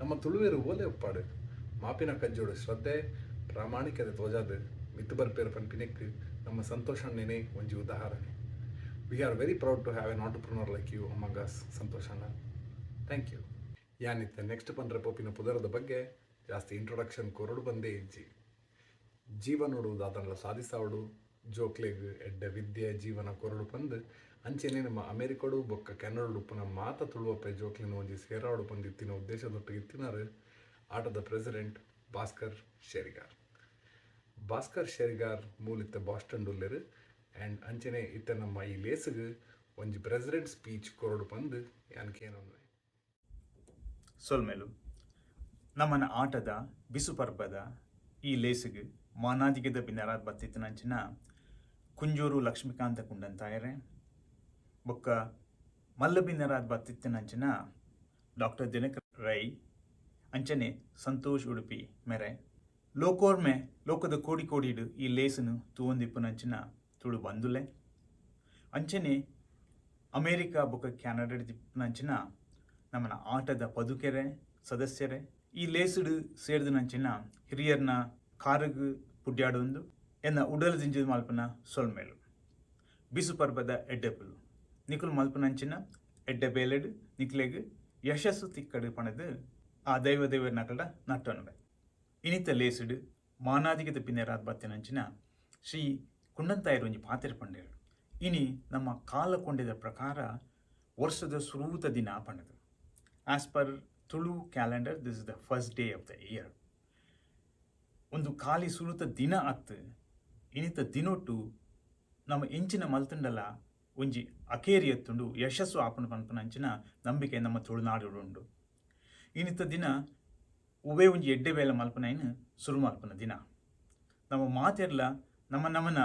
ನಮ್ಮ ತುಳುವೆರು ಓಲೆ ಉಪ್ಪಾಡು ಮಾಪಿನ ಕಜ್ಜೋಡು ಶ್ರದ್ಧೆ ಪ್ರಾಮಾಣಿಕತೆ ತೋಜಾದು ಮಿತ್ತು ಬರ್ಪೇರು ಪನ್ಪಿನೆಕ್ ನಮ್ಮ ಸಂತೋಷಣ್ಣನೇ ಒಂಜಿ ಉದಾಹರಣೆ. We are very proud to have an entrepreneur like you among us, ಸಂತೋಷಣ್ಣ. Thank you. ಯಾನಿತ್ತೆ next ಪಂಡ್ರೆ ಪೋಪಿನ ಪುದರದ ಬಗ್ಗೆ ಜಾಸ್ತಿ ಇಂಟ್ರೊಡಕ್ಷನ್ ಕೊರಡು ಬಂದೇ ಇಜ್ಜಿ. ಜೀವನೋಡು ದಾದನ್ಲ ಸಾಧಿಸಾವಡು, ಜೋಕ್ಲೆಗ್ ಎಡ್ಡೆ ವಿದ್ಯೆ ಜೀವನ ಕೊರಡು ಪಂದ್, ಅಂಚೆನೆ ನಮ್ಮ ಅಮೆರಿಕಡು ಬೊಕ್ಕ ಕೆನಡಡು ಉಪ್ಪುನ ಮಾತ ತುಳುವಪ್ಪೆ ಜೋಕ್ಲೆನ ಒಂಜಿ ಸೇರಾವಡು ಪಂದ್ ಇತ್ತಿನ ಉದ್ದೇಶದೊಟ್ಟಿಗೆ ಇತ್ತಿನಾರು ಆಟದ ಪ್ರೆಸಿಡೆಂಟ್ ಭಾಸ್ಕರ್ ಶೇರಿಗಾರ್. ಭಾಸ್ಕರ್ ಶೇರಿಗಾರ್ ಮೂಲಿತ್ತ ಬಾಸ್ಟನ್ ಉಲ್ಲೆರ್. ಆ್ಯಂಡ್ ಅಂಚನೆ ಇತ್ತ ನಮ್ಮ ಈ ಲೇಸ್ಗ್ ಒಂಜಿ ಪ್ರೆಸಿಡೆಂಟ್ ಸ್ಪೀಚ್ ಕೊರಡು ಪಂದ್ ಯಾನ್ ಕೇನೊನ್ವೆ. ಸೊಲ್ಮೆಲು. ನಮ್ಮನ ಆಟದ ಬಿಸು ಪರ್ಬದ ಈ ಲೇಸಿಗೆ ಮಾನಾದಿಗೆದ ಬಿನ್ನರಾದ್ ಬತ್ತಿತ್ತಿನಂಚಿನ ಕುಂಜೂರು ಲಕ್ಷ್ಮೀಕಾಂತ ಕುಂಡಂತಾಯರೆ, ಬೊಕ್ಕ ಮಲ್ಲ ಬಿನ್ನರಾದ್ ಬತ್ತಿತ್ತಿನಂಚಿನ ಡಾಕ್ಟರ್ ದಿನಕರ್ ರೈ, ಅಂಚನೆ ಸಂತೋಷ್ ಉಡುಪಿ ಮೆರೆ, ಲೋಕೋರ್ಮೆ ಲೋಕದ ಕೋಡಿ ಕೋಡಿಡು ಈ ಲೇಸನು ತೂವೊಂದಿಪ್ಪುನಂಚಿನ ತುಳು ಬಂಧುಲೆ, ಅಂಚನೆ ಅಮೇರಿಕಾ ಬೊಕ್ಕ ಕೆನಡಾ ದಿಪ್ಪುನಂಚಿನ ನಮ್ಮನ ಆಟದ ಪದುಕೆರೆ ಸದಸ್ಯರೇ, ಈ ಲೇಸುಡು ಸೇರ್ದನಂಚಿನ ಹಿರಿಯರ್ನ ಕಾರುಗು ಪುಡ್ಯಾಡೊಂದು ಎನ್ನ ಉಡಲ್ ದಿಂಜಿದ ಮಲ್ಪನ ಸೊಲ್ಮೇಲು. ಬಿಸು ಪರ್ಬದ ಎಡ್ಡೆಪುಲು. ನಿಕುಲು ಮಲ್ಪನಂಚಿನ ಎಡ್ಡೆ ಬೇಲೆಡ್ ನಿಕ್ಲೆಗ್ ಯಶಸ್ಸು ತಿಕ್ಕಡು ಪಣದು ಆ ದೈವ ದೇವರ ನಕಲ ನಟ್ಟೊನ್ವೆ. ಇನಿತ ಲೇಸುಡು ಮಾನಾದಿಗದ ಬಿನ್ನೆರಾದ್ ಬತ್ತಿನಂಚಿನ ಶ್ರೀ ಕುಂಡಂತಾಯರು ಒಂಜಿ ಪಾತೆರ ಪಂಡೇರು. ಇನಿ ನಮ್ಮ ಕಾಲಕೊಂಡಿದ ಪ್ರಕಾರ ವರ್ಷದ ಸುರೂತ ದಿನ ಪಂಡದು. As per Tulu calendar, this is the first day of the year. ಒಂದು ಖಾಲಿ ಸುರುತ ದಿನ ಅತ್ತು. ಇನಿತ ದಿನೊಟ್ಟು ನಮ್ಮ ಎಂಚಿನ ಮಲ್ತುಂಡಲ ಒಂಜಿ ಅಕೇರಿ ಎತ್ತುಂಡು, ಯಶಸ್ಸು ಆಪುಂಡು ಪನ್ಪುನ ಅಂಚಿನ ನಂಬಿಕೆ ನಮ್ಮ ತುಳುನಾಡು ಉಂಡು. ಇನಿತ ದಿನ ಉವೇ ಒಂಜಿ ಎಡ್ಡೆ ಬೇಲೆ ಮಲ್ಪುನೈನ್ ಸುರು ಮಲ್ಪುನ ದಿನ. ನಮ್ಮ ಮಾತೆರ್ಲ ನಮ್ಮ ನಮನ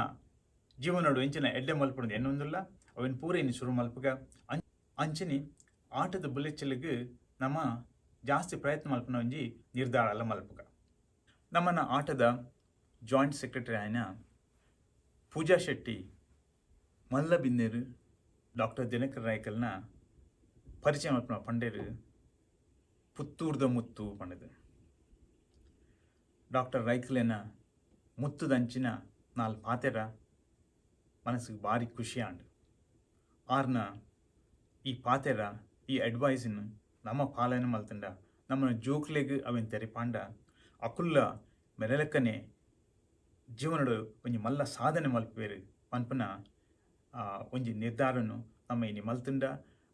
ಜೀವನಡು ಎಂಚಿನ ಎಡ್ಡೆ ಮಲ್ಪುನದು ಎನ್ನೊಂದುಲ್ಲ, ಅವೆನ್ ಪೂರ ಇನಿ ಸುರು ಮಲ್ಪುಗ. ಅಂಚನೆ ಆಟದ ಬುಲೆಚ್ಚಲಿಗ್ ನಮ ಜಾಸ್ತಿ ಪ್ರಯತ್ನ ಮಲ್ಪುನ ಒಂಜಿ ನಿರ್ಧಾರ ಎಲ್ಲ ಮಲ್ಪುಗ. ನಮ್ಮನ ಆಟದ ಜಾಯಿಂಟ್ ಸೆಕ್ರೆಟರಿ ಆಯಿನ ಪೂಜಾ ಶೆಟ್ಟಿ ಮಲ್ಲ ಬಿನ್ನೆರ್ ಡಾಕ್ಟರ್ ದಿನಕರ್ ರಾಯ್ಕಲ್ನ ಪರಿಚಯ ಮಲ್ಪುನ ಪಂಡೇರು ಪುತ್ತೂರ್ದ ಮುತ್ತು ಪಂಡದು. ಡಾಕ್ಟರ್ ರೈಕ್ಲೆನ ಮುತ್ತುದಂಚಿನ ನಾಲ್ ಪಾತೆರ ಮನಸ್ಸಿಗೆ ಭಾರಿ ಖುಷಿ ಆಂಡ್. ಆರ್ನ ಈ ಪಾತೆರ, ಈ ಅಡ್ವೈಸಿನ ನಮ್ಮ ಪಾಲನೆ ಮಲ್ತಂಡ, ನಮ್ಮ ಜೋಕ್ಲೆಗ್ ಅವೆನ್ ತೆರಿಪಾಂಡ, ಅಕುಲ್ಲ ಮೆರಲೆಕ್ಕನೆ ಜೀವನಡು ಒಂಜಿ ಮಲ್ಲ ಸಾಧನೆ ಮಲ್ಪುವೆರ್ ಪನ್ಪುನ ಒಂಜಿ ನಿರ್ಧಾರನು ನಮ್ಮ ಇನಿ ಮಲ್ತುಂಡ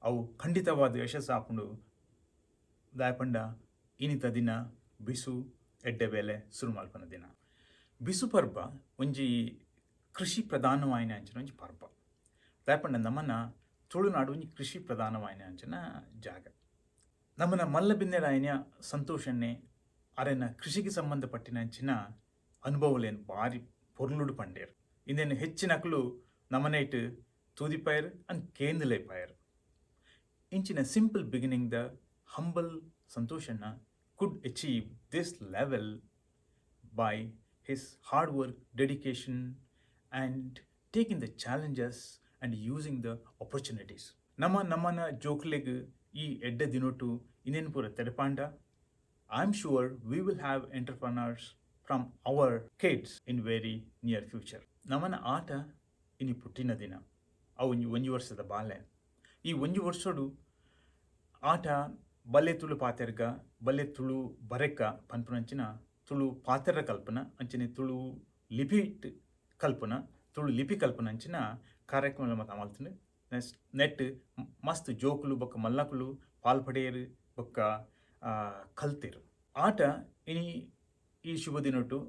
ಅವು ಖಂಡಿತವಾದ ಯಶಸ್ಸು ಆಪುಂಡು. ದಾಯಪಂಡ ಇನಿತ ದಿನ ಬಿಸು ಎಡ್ಡೆ ಬೇಲೆ ಸುರು ಮಲ್ಪುನ ದಿನ. ಬಿಸು ಪರ್ಬ ಒಂಜಿ ಕೃಷಿ ಪ್ರಧಾನವಾಯಿನ ಅಂಚಿನ ಒಂಜಿ ಪರ್ಬ. ದಾಯಪಂಡ ನಮ್ಮನ ತುಳುನಾಡು ಒಂಜಿ ಕೃಷಿ ಪ್ರಧಾನವಾಯಿನ ಅಂಚಿನ ಜಾಗ. ನಮ್ಮನ ಮಲ್ಲ ಬಿನ್ನೆರಾಯಿನ ಸಂತೋಷನ್ನೇ ಅರೆನ ಕೃಷಿಗೆ ಸಂಬಂಧಪಟ್ಟಿನ ಅಂಚಿನ ಅನುಭವಲೇನು ಭಾರಿ ಪೊರ್ಲುಡು ಪಂಡೇರು. ಇಂದೇನು ಹೆಚ್ಚಿನಕ್ಲು ನಮನೇಟ್ ತೂದಿಪಾಯರ್ ಅಂಡ್ ಕೇಂದ್ಲೇಪಾಯರ್. ಇಂಚಿನ simple beginning the humble ಸಂತೋಷಣ್ಣ could achieve this level by his hard work, dedication, and taking the challenges and using the opportunities. ನಮ್ಮ ನಮ್ಮನ ಜೋಕ್ಲೆಗ್ ಈ ಎಡ್ಡೆ ದಿನೊಟು ಇನ್ನೇನು ಪೂರ ತೆರಪಾಂಡ, I am sure we will have entrepreneurs from our kids in very near future. ನಮ್ಮನ ಆಟ ಇನಿ ಪುಟ್ಟಿನ ದಿನ. ಅವು ಒಂಜಿ ಒಂಜಿ ವರ್ಷದ ಬಾಲೆ. ಈ ಒಂಜಿ ವರ್ಷಡು ಆಟ ಬಲ್ಲೆ ತುಳು ಪಾತೆರ್ಗ, ಬಲ್ಲೆ ತುಳು ಬರೆಕ ಪನ್ಪುನಂಚಿನ ತುಳು ಪಾತೆರ ಕಲ್ಪನ, ಅಂಚನೆ ತುಳು ಲಿಪಿ ಕಲ್ಪನ, ತುಳು ಲಿಪಿ ಕಲ್ಪನ ಅಂಚಿನ ಕಾರ್ಯಕ್ರಮ ಮಾತ ಮಲ್ತ್ಂಡ್. ನೆಕ್ಸ್ಟ್ ನೆಟ್ ಮಸ್ತ್ ಜೋಕುಲು ಬೊಕ್ಕ ಮಲ್ಲಕುಲು ಪಾಲ್ಪಡೆಯರು ಬೊಕ್ಕ ಕಲ್ತೆರು. ಆಟ ಇನಿ ಈ ಶುಭ ದಿನೊಟು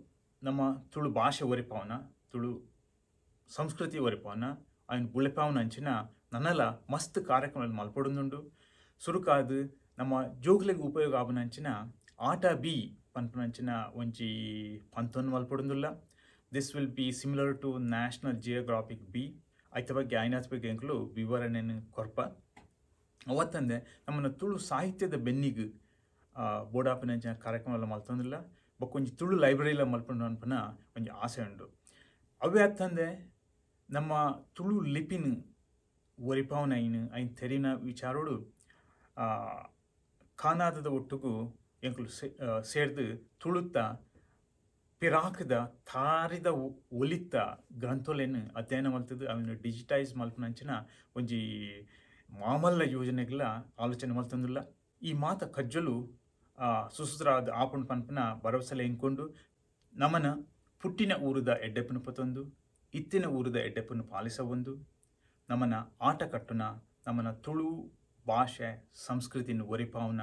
ನಮ್ಮ ತುಳು ಭಾಷೆ ಒರಿಪಾವನ, ತುಳು ಸಂಸ್ಕೃತಿ ಒರಿಪಾವನ, ಐನ್ ಬುಳೆಪಾವನ ಅಂಚಿನ ನನಲ ಮಸ್ತ್ ಕಾರ್ಯಕ್ರಮ ಮಲ್ಪೊಡುಂದುಂಡು. ಸುರುಕಾದ್ ನಮ್ಮ ಜೋಕ್ಲೆಗ್ ಉಪಯೋಗ ಆಪುನಂಚಿನ ಆಟ ಬಿ ಪನ್ಪುನಂಚಿನ ಒಂಜಿ ಪಂತೊನು ಮಲ್ಪೊಡುಂದುಲ್ಲ. This will be similar to National Geographic Bee. ಐತ ಬಗ್ಗೆ ಆಯ್ನಾತ್ ಬಗ್ಗೆ ಎಂಕುಲು ವಿವರಣೆನ್ ಕೊರ್ಪ. ಅವತ್ತಂದೆ ನಮ್ಮನ್ನ ತುಳು ಸಾಹಿತ್ಯದ ಬೆನ್ನಿಗ್ ಬೋಡಾಪಿನಂಚಿನ ಕಾರ್ಯಕ್ರಮ ಎಲ್ಲ ಮಲ್ತೊಂದುಲ್ಲ. ಬೊಕ್ಕ ಒಂಜಿ ತುಳು ಲೈಬ್ರರಿಲ ಮಲ್ಪುಂಡು ಅನ್ಪುನ ಒಂಜಿ ಆಸೆ ಉಂಡು. ಅವೇ ಅತ್ತಂದೆ ನಮ್ಮ ತುಳು ಲಿಪಿನ್ ಒರಿಪಾವನ ಐನ್ ಐನ್ ತೆರಿನ ವಿಚಾರೋಡು ಕಾನಾದದ ಒಟ್ಟುಗು ಎಂಕುಲು ಸೇರ್ದು ತುಳುತ್ತ ಪಿರಾಕ್ದ ತಾರಿದ ಒಲಿತ್ತ ಗ್ರಂಥೊಲೆನ್ ಅಧ್ಯಯನ ಮಲ್ತದು ಅವೆನ್ ಡಿಜಿಟೈಸ್ ಮಲ್ಪುನಂಚಿನ ಒಂಜಿ ಮಾಮಲ್ಲ ಯೋಜನೆಗಳ ಆಲೋಚನೆ ಮಲ್ತೊಂದುಲ್ಲ. ಈ ಮಾತ ಕಜ್ಜಲು ಸುಸೂತ್ರಾದ್ ಆಪುಂಡು ಪನ್ಪುನ ಭರವಸೆಲ ಎಂಕೊಂಡು, ನಮನ ಪುಟ್ಟಿನ ಊರುದ ಎಡ್ಡೆಪ್ಪುನು ಪತೊಂದು, ಇತ್ತಿನ ಊರುದ ಎಡ್ಡೆಪ್ಪುನು ಪಾಲಿಸವೊಂದು, ನಮನ ಆಟ ಕಟ್ಟುನ ನಮನ ತುಳು ಭಾಷೆ ಸಂಸ್ಕೃತಿನ ಒರಿಪಾವುನ,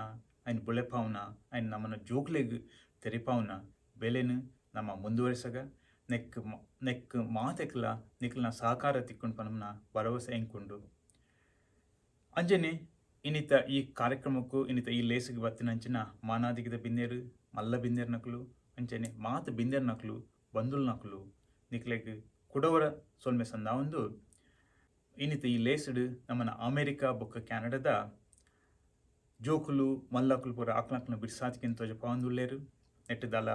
ಐನ್ ಬುಳೆಪಾವುನ, ಐನ್ ನಮನ ಜೋಕ್ಲೆಗ್ ತೆರಿಪಾವುನ ಬೇಲೆನ್ ನಮ ಮುಂದುವರಿಸಗ. ನೆಕ್ ನೆಕ್ ಮಾತೆಕ್ಲ ನಿಕ್ಲ್ನ ಸಹಕಾರ ತಿಕ್ಕೊಂಡು ಪನಮನ ಭರವಸೆ ಎಂಕುಂಡು. ಅಂಜನೆ ಇನ್ನಿತ ಈ ಕಾರ್ಯಕ್ರಮಕ್ಕೂ ಇನ್ನಿತ ಈ ಲೇಸಿಗೆ ಬತ್ತಿನಂಚಿನ ಮಾನಾದಿಗದ ಬಿನ್ನೇರು, ಮಲ್ಲ ಬಿನ್ನೇರ್ ನಕಲು, ಅಂಚನೆ ಮಾತ ಬಿಂದೇರ್ ನಕಲು, ಬಂಧುಲ್ ನಕಲು ನಿಕ್ಲೆಗ್ ಕುಡವರ ಸೊಲ್ಮೆ ಸಂದಾವೊಂದು, ಇನ್ನಿತ ಈ ಲೇಸ್ಡ್ ನಮ್ಮನ ಅಮೆರಿಕ ಬೊಕ್ಕ ಕೆನಡಾದ ಜೋಕುಲು ಮಲ್ಲಕುಲು ಪೂರ ಅಕ್ಲಕ್ನ ಬಿರ್ಸಾತಿಕೆನ್ ತೋಜಪಾವೊಂದುಲ್ಲೆರ್. ನೆಟ್ಟದಲ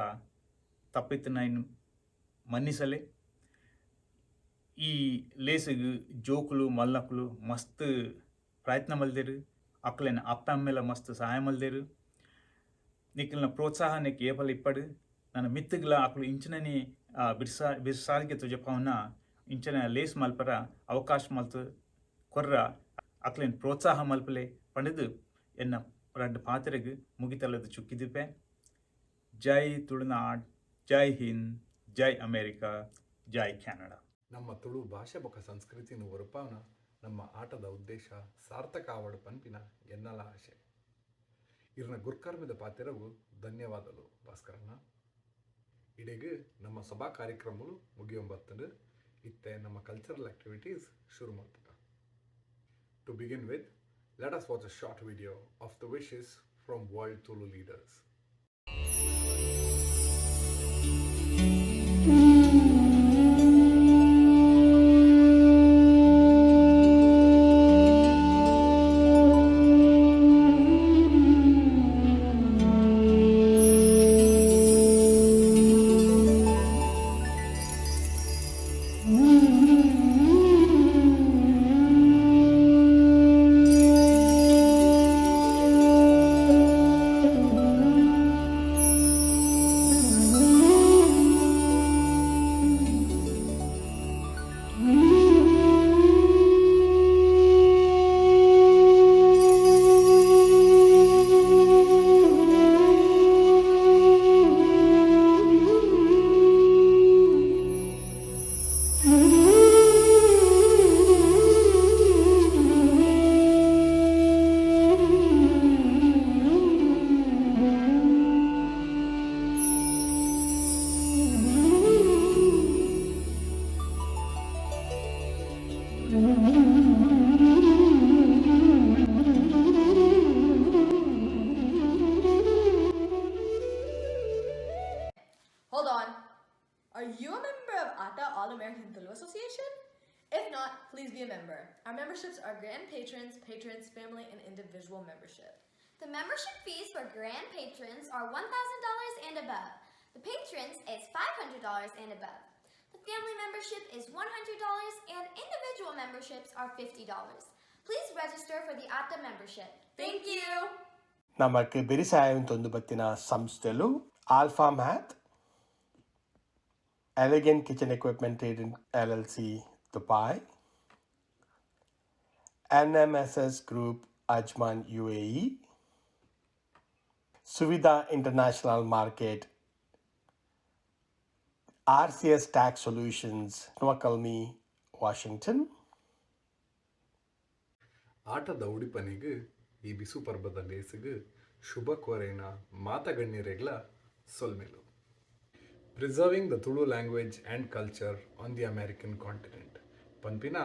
ತಪ್ಪಿತ್ತು ಮನ್ನಿಸಲೆ. ಈ ಲೇಸಿಗ್ ಜೋಕುಲು ಮಲ್ಲಕುಲು ಮಸ್ತ್ ಪ್ರಯತ್ನ ಮಲ್ದೆರ್. ಅಕ್ಲೆನ ಅಪ್ಪ ಅಮ್ಮೆಲ ಮಸ್ತ್ ಸಹಾಯ ಮಲ್ದೆರ್. ನಿಕ್ಲೆನ ಪ್ರೋತ್ಸಾಹ ನೆಕ್ ಏಪಲ ಇಪ್ಪಡ್. ನನ್ನ ಮಿತ್ತುಗ್ಲ ಅಕ್ಲು ಇಂಚಿನನೆ ಬಿರ್ಸಾರಿಗೆ ತೋಜಪಾವುನ ಇಂಚಿನ ಲೇಸ್ ಮಲ್ಪರ ಅವಕಾಶ ಮಲ್ತು ಕೊರ್ರ ಅಕ್ಲೆನ್ ಪ್ರೋತ್ಸಾಹ ಮಲ್ಪಲೆ ಪಂಡುದು ಎನ್ನ ರಡ್ಡ್ ಪಾತೆರಗ್ ಮುಗಿತಲದ ಚುಕ್ಕಿದಿಪ್ಪೆ. ಜೈ ತುಳುನಾಡ್, ಜೈ ಹಿಂದ್, ಜೈ ಅಮೇರಿಕಾ, ಜೈ ಕೆನಡಾ. ನಮ್ಮ ತುಳು ಭಾಷೆ ಬೊಕ ಸಂಸ್ಕೃತಿನ ಒರಪಾವುನ ನಮ್ಮ ಆಟದ ಉದ್ದೇಶ ಸಾರ್ಥಕ ಆವಡ್ ಪನ್ಪಿನ ಎನ್ನಲ ಆಶೆ. ಇರ್ನ ಗುರ್ಕರ್ಮೆದ ಪಾತೆರಗು ಧನ್ಯವಾದಲು ಭಾಸ್ಕರಣ್ಣ. ಇಡೆಗ್ ನಮ್ಮ ಸಭಾ ಕಾರ್ಯಕ್ರಮಲು ಮುಗಿಯೊಂಬತ್ತುಂಡು. ಇತ್ತೆ ನಮ್ಮ ಕಲ್ಚರಲ್ ಆಕ್ಟಿವಿಟೀಸ್ ಶುರು ಮಲ್ಪುಗ. To begin with, let us watch a short video of the wishes from world Tulu leaders. Hold on. Are you a member of ATA All American Tulu Association? If not, please be a member. Our memberships are grand patrons, patrons, family, and individual membership. The membership fees for grand patrons are $1,000 and above. The patrons is $500 and above. The family membership is $100 and individual memberships are $50. Please register for the ATA membership. Thank you! ನಮಕ್ ಬೆರಿಸಾಯಂ ತೊಂದು ಬತ್ತಿನ ಸಂಸ್ಥೆಲು Alpha Math, Elegant Kitchen Equipment Trading LLC Dubai, NMSS Group Ajman UAE, Suvidha International Market, RCS Tax Solutions, Snoqualmie, Washington. ಆಟದ ಉಡಿಪನೆಗ್ ಈ ಬಿಸು ಪರ್ಬದ ಲೇಸ್ಗ್ ಶುಭ ಕೋರೇನ ಮಾತ ಗಣ್ಯರೆಗ್ಲ ಸೊಲ್ಮೆಲು. Preserving the Tulu language and culture on the American continent ಪನ್ಪಿನ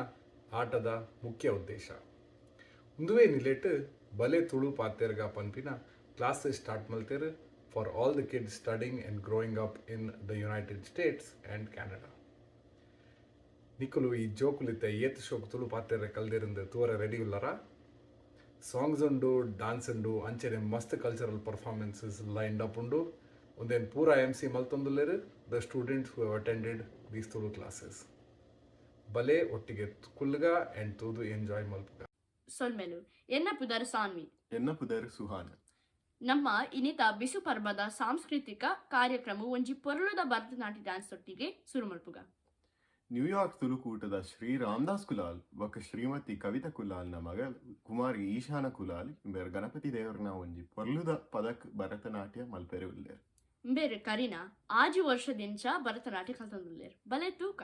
ಆಟದ ಮುಖ್ಯ ಉದ್ದೇಶ. ಉಂದುವೇ ನಿಲೆಟ್ ಬಲೆ ತುಳು ಪಾತೆರ್ಗ ಪನ್ಪಿನ ಕ್ಲಾಸಸ್ ಸ್ಟಾರ್ಟ್ ಮಲ್ತೆರ್ for all the kids studying and growing up in the United States and Canada. ನಿಕುಲು ಈ ಜೋಕುಲಿತ್ತ ಏತ್ ಶೋಕ್ ತುಳು ಪಾತೆರ ಕಲ್ದಿರಂದು ತೂರ ರೆಡಿ ಉಲ್ಲರ? ಸಾಂಗ್ಸ್ ಉಂಡು, ಡಾನ್ಸ್ ಉಂಡು, ಅಂಚನೆ ಮಸ್ತ್ ಕಲ್ಚರಲ್ ಪರ್ಫಾರ್ಮೆನ್ಸಸ್ ಲೈನ್ಡ್ ಅಪ್ ಉಂಡು. ಉಂದೆನ್ ಪೂರ ಎಮ್ ಸಿ ಮಲ್ತೊಂದುಲ್ಲೆರ್ the students who have attended these Tulu classes. ಬಲೆ ಒಟ್ಟಿಗೆ ಕುಲ್ಲುಗ ಆ್ಯಂಡ್ ತೂದು ಎಂಜಾಯ್ ಮಲ್ಪುಗ. ಸೊಲ್ಮೆಲು. ಎನ್ನ ಪುದರ್ ಸಾನ್ವಿ. ಎನ್ನ ಪುದರ್ ಸುಹಾನ್. ನಮ್ಮ ಇನಿತ ಬಿಸು ಪರ್ಬದ ಸಾಂಸ್ಕೃತಿಕ ಕಾರ್ಯಕ್ರಮ ಒಂಜಿ ಪೊರ್ಲುದ ಭರತನಾಟ್ಯ ಡ್ಯಾನ್ಸ್ ಒಟ್ಟಿಗೆ ಸುರು ಮಲ್ಪುಗ. ನ್ಯೂಯಾರ್ಕ್ ತುಳುಕೂಟದ ಶ್ರೀ ರಾಮದಾಸ್ ಕುಲಾಲ್ ಬೊಕ್ಕ ಶ್ರೀಮತಿ ಕವಿತಾ ಕುಲಾಲ್ನ ಮಗ ಕುಮಾರಿ ಈಶಾನ ಕುಲಾಲ್ ಇಂಬೆರ್ ಗಣಪತಿ ದೇವರ್ನ ಒಂಜಿ ಪೊರ್ಲುದ ಪದಕ್ ಭರತನಾಟ್ಯ ಮಲ್ಪೆರೆ ಉಲ್ಲೆರ್. ಬೇರೆ ಕರಿನ 6 ವರ್ಷದಿಂಚ ಭರತನಾಟ್ಯ ಕಲ್ತೊಂದುಲ್ಲೆರ್. ಬಲೆ ತೂಕ.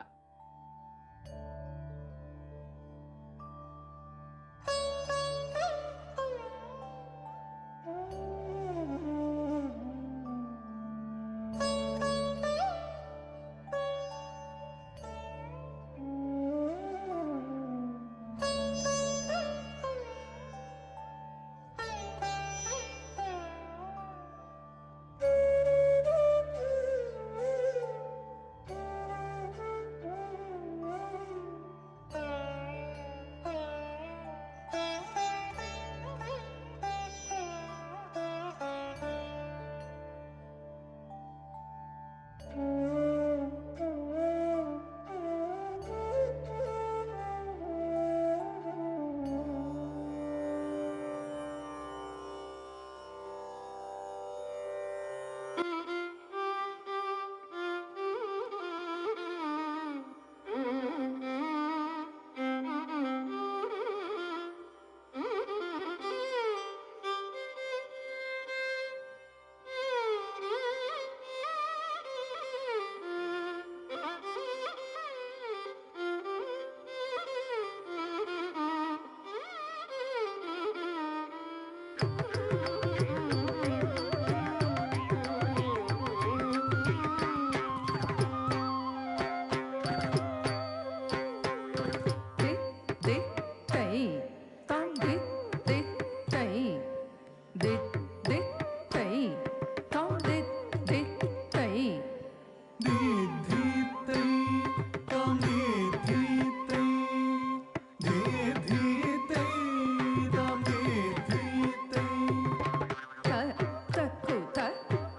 ದಿ ತೈ ತಾಂ the the Tai the the ತೈ ತಾಂ the the ತೈ the ಧಿ ತೈ ತಾಂ the ಧಿ ತೈ the ಧಿ ತೈ ತಾಂ the ಧಿ ತೈ ತ ತಕ್ಕು ತ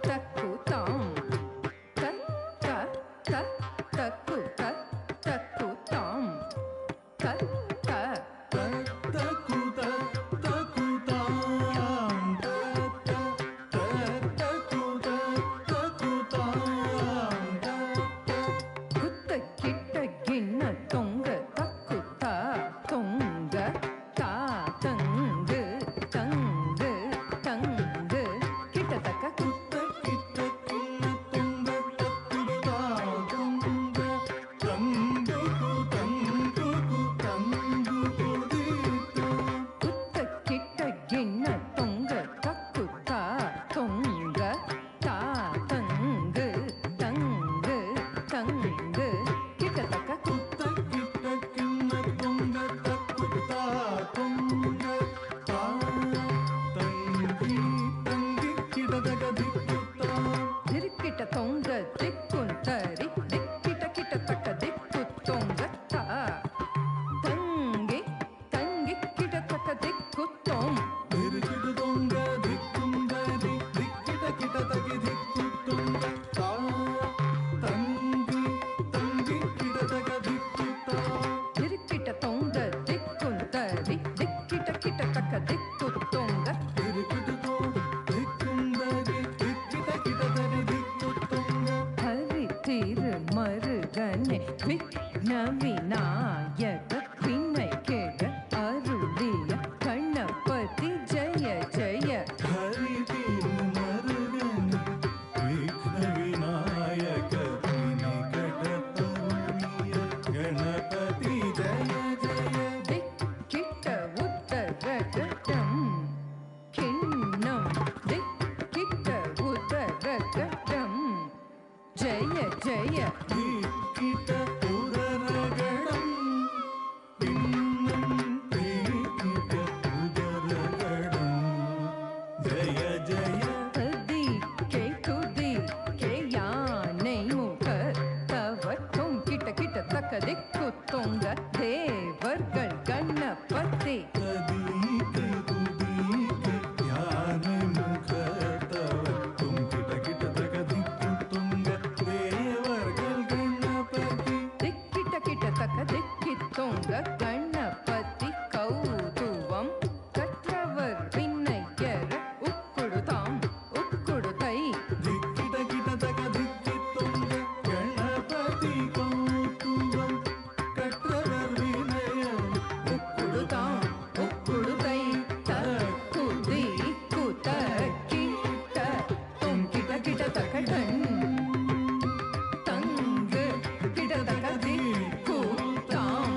ತಕ್ಕು ತಾಂ ತ ತ ತ ತಕ್ಕು ತ ತಕ್ಕು ತಾಂ ತ ತ ತಕ್ಕು ತ ತಕ್ಕು ತಾಂ ತ ತ ತ ತಕ್ಕು ತ ತಕ್ಕು ತಾಂ ತ ಕುತ್ತ ಕಿಟ್ಟ ಗಿಣ್ಣ ತೊಂಗ ತಕ್ಕು ತ ತೊಂಗ ತಾ ತಂಗು ತಂಗು ತಂಗು ಕಿಟ್ಟ ತಕ್ಕ ಕುತ್ತ ಕಿಟ್ಟ ಕಿಣ್ಣ ತುಂಗ ತಕ್ಕು ತಾ ತುಂಗ ತಂಗುಕು ತಂಗುಕು ತಂಗುಕು ದಿತ್ತ ಕುತ್ತ ಕಿಟ್ಟ ಗಿಣ್ಣ ತೊಂಗ ತಕ್ಕು ತ ತೊಂಗ ತಾ ತಂಗು ತಂಗು ತಂಗು ಕಿಟ್ಟ ತಕ್ಕ ಕುತ್ತ ಕಿಟ್ಟ ಕಿಣ್ಣ ತುಂಗ ತಕ್ಕು ತಾ ತುಂಗ ತಾ ತಂಗಿ ತಂಗಿ ಕಿಡದಗ ದಿಕ್ಕುತ್ತ ದಿರ್ಕಿಟ ತೊಂಗ ದಿಕ್ಕುಂತರಿ ದಿಕ್ಕಿಟ ಕಿಟ ತಕ್ಕ ದಿಕ್ಕು ತೊಂಗ ತಾ ತಂಗಿ ತಂಗಿ ಕಿಟ ತಕ್ಕ ದಿಕ್ಕು ತೊಂ ದಿರ್ಕಿಟ ತೊಂಗ ದಿಕ್ಕುಂದರಿ ದಿಕ್ಕಿಟ ಕಿಟ ತಗಿ ದಿಕ್ಕು ತುಂಗ ತಾ ತಂಗಿ ತಂಗಿ ಕಿಡದಗ ದಿಕ್ಕುತ್ತ ದಿರ್ಕಿಟ ತೊಂಗ ದಿಕ್ಕುಂತರಿ ದಿಕ್ಕಿಟ ಕಿಟ ತಕ್ಕ ದಿಕ್ಕು ತೊಂಗ ದಿರ್ಕಿಟ ತೊಂಗ ದಿಕ್ಕುಂದರಿ ದಿಕ್ಕಿಟ ಕಿಟ ತಗಿ ದಿಕ್ಕು ತುಂಗ ಹರಿ ತಿರು ಮರುಗನೆ ವಿಘ್ನ ವಿನಾಯಕ ವಿನಯ ಕೆಡ ಅರುಳಿಯ ಗಣಪತಿ ಜಯ ಜಯ ಹರಿ ತಿರುಮರುಗನೆ ವಿಘ್ನ ವಿನಾಯಕ ವಿನಿಕಟ ಗಣಪತಿ ಜಯ ಜಯ ದಿಕ್ಕಿಟ್ಟ ಉತ್ತರಗಟಂ ಖಿನ್ನಂ ದಿಕ್ಕಿಟ್ಟ ಉದರಗಟಂ ಜಯ ಜಯ ದಿಕ್ಕಿಟ ಉದರಗಣಂ ಭಿನ್ನಂ ದಿಕ್ಕಿಟ ಉದರಗಣಂ ಜಯ ಜಯ ತದಿಕ್ಕೆ ತುದಿಕ್ಕೆ ಯಾನೆ ಮುಖ ತವ ತೊಂಕಿಟ ಕಿಟ ತಕ್ಕ ದಿಕ್ಕು ತೊಂಗ ದೇವರ್ಗಳ್ ಗಣಪತಿ ತದೀಕೆ ತುದೀಕೆ ಯಾನೆ ಮುಖ ತವ ತುಂಕಿಟ ಕಿಟ ತಕ ದಿಕ್ಕು ತುಂಗ ದೇವರ್ಗಳ್ ಗಣಪತಿ ದಿಕ್ಕಿಟ ಕಿಟ ತಕ್ಕ ದಿಕ್ಕಿ ತೊಂಗ ಗಣಪತಿ ಕೌತುವಂ ಕತ್ರವರ್ ವಿನಯರ ಉಕ್ಕುಡು ತಾಂ ಉಕ್ಕುಡು ತೈ ದಿಕ್ಕಿಟ ಕಿಟ ತಕ ದಿಕ್ಕಿ ತುಂಗ ಗಣಪತಿ ಕೌತುವಂ ಕಟ್ರವರ್ ವಿನಯ ಉಕ್ಕುಡು ತಾಂ ಉಕ್ಕುಡು ತೈ ತಕ್ಕು ದಿಕ್ಕು ತಕ್ಕಿಟ ತೊಂಕಿಟ ಕಿಟ ತಕ ಠಣ್ ತಂಗ ಕಿಟ ತಕ ದಿಕ್ಕು ತಾಂ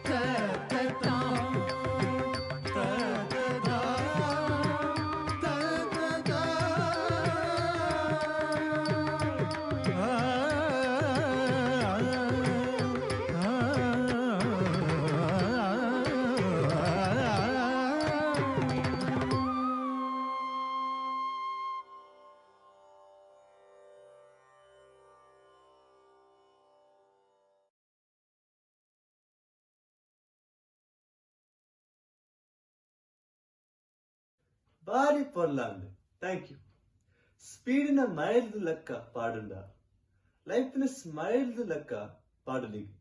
ತ ತ ತಾಂ ತ ತ ತ ತ ತ ಬಾರಿ ಪೊರ್ಲಾಂಡ್ thank you ಸ್ಪೀಡಿನ ಮೈಲ್ದ್ ಲೆಕ್ಕ ಪಾಡುಂಡ ಲೈಫ್ನ ಸ್ಮೈಲ್ದ್ ಲೆಕ್ಕ ಪಾಡಲಿಗ್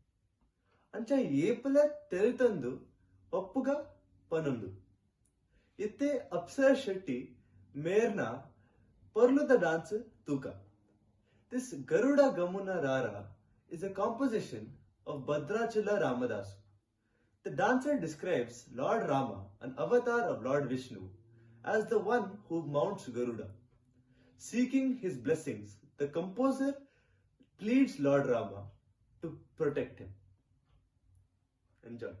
ಅಂಚ ಏಪಲ ತೆರಿತಂದು ಒಪ್ಪುಗ ಪನೊಂದು ಇತ್ತೆ ಅಪ್ಸರ ಶೆಟ್ಟಿ ಮೇರ್ನ ಪೊರ್ಲುದ ಡಾನ್ಸ್ ತೂಕ. This Garuda Gamuna Rara is a composition of Bhadrachala Ramadasu. The dancer describes Lord Rama, an avatar of Lord Vishnu, as the one who mounts Garuda. Seeking his blessings, the composer pleads Lord Rama to protect him. Enjoy.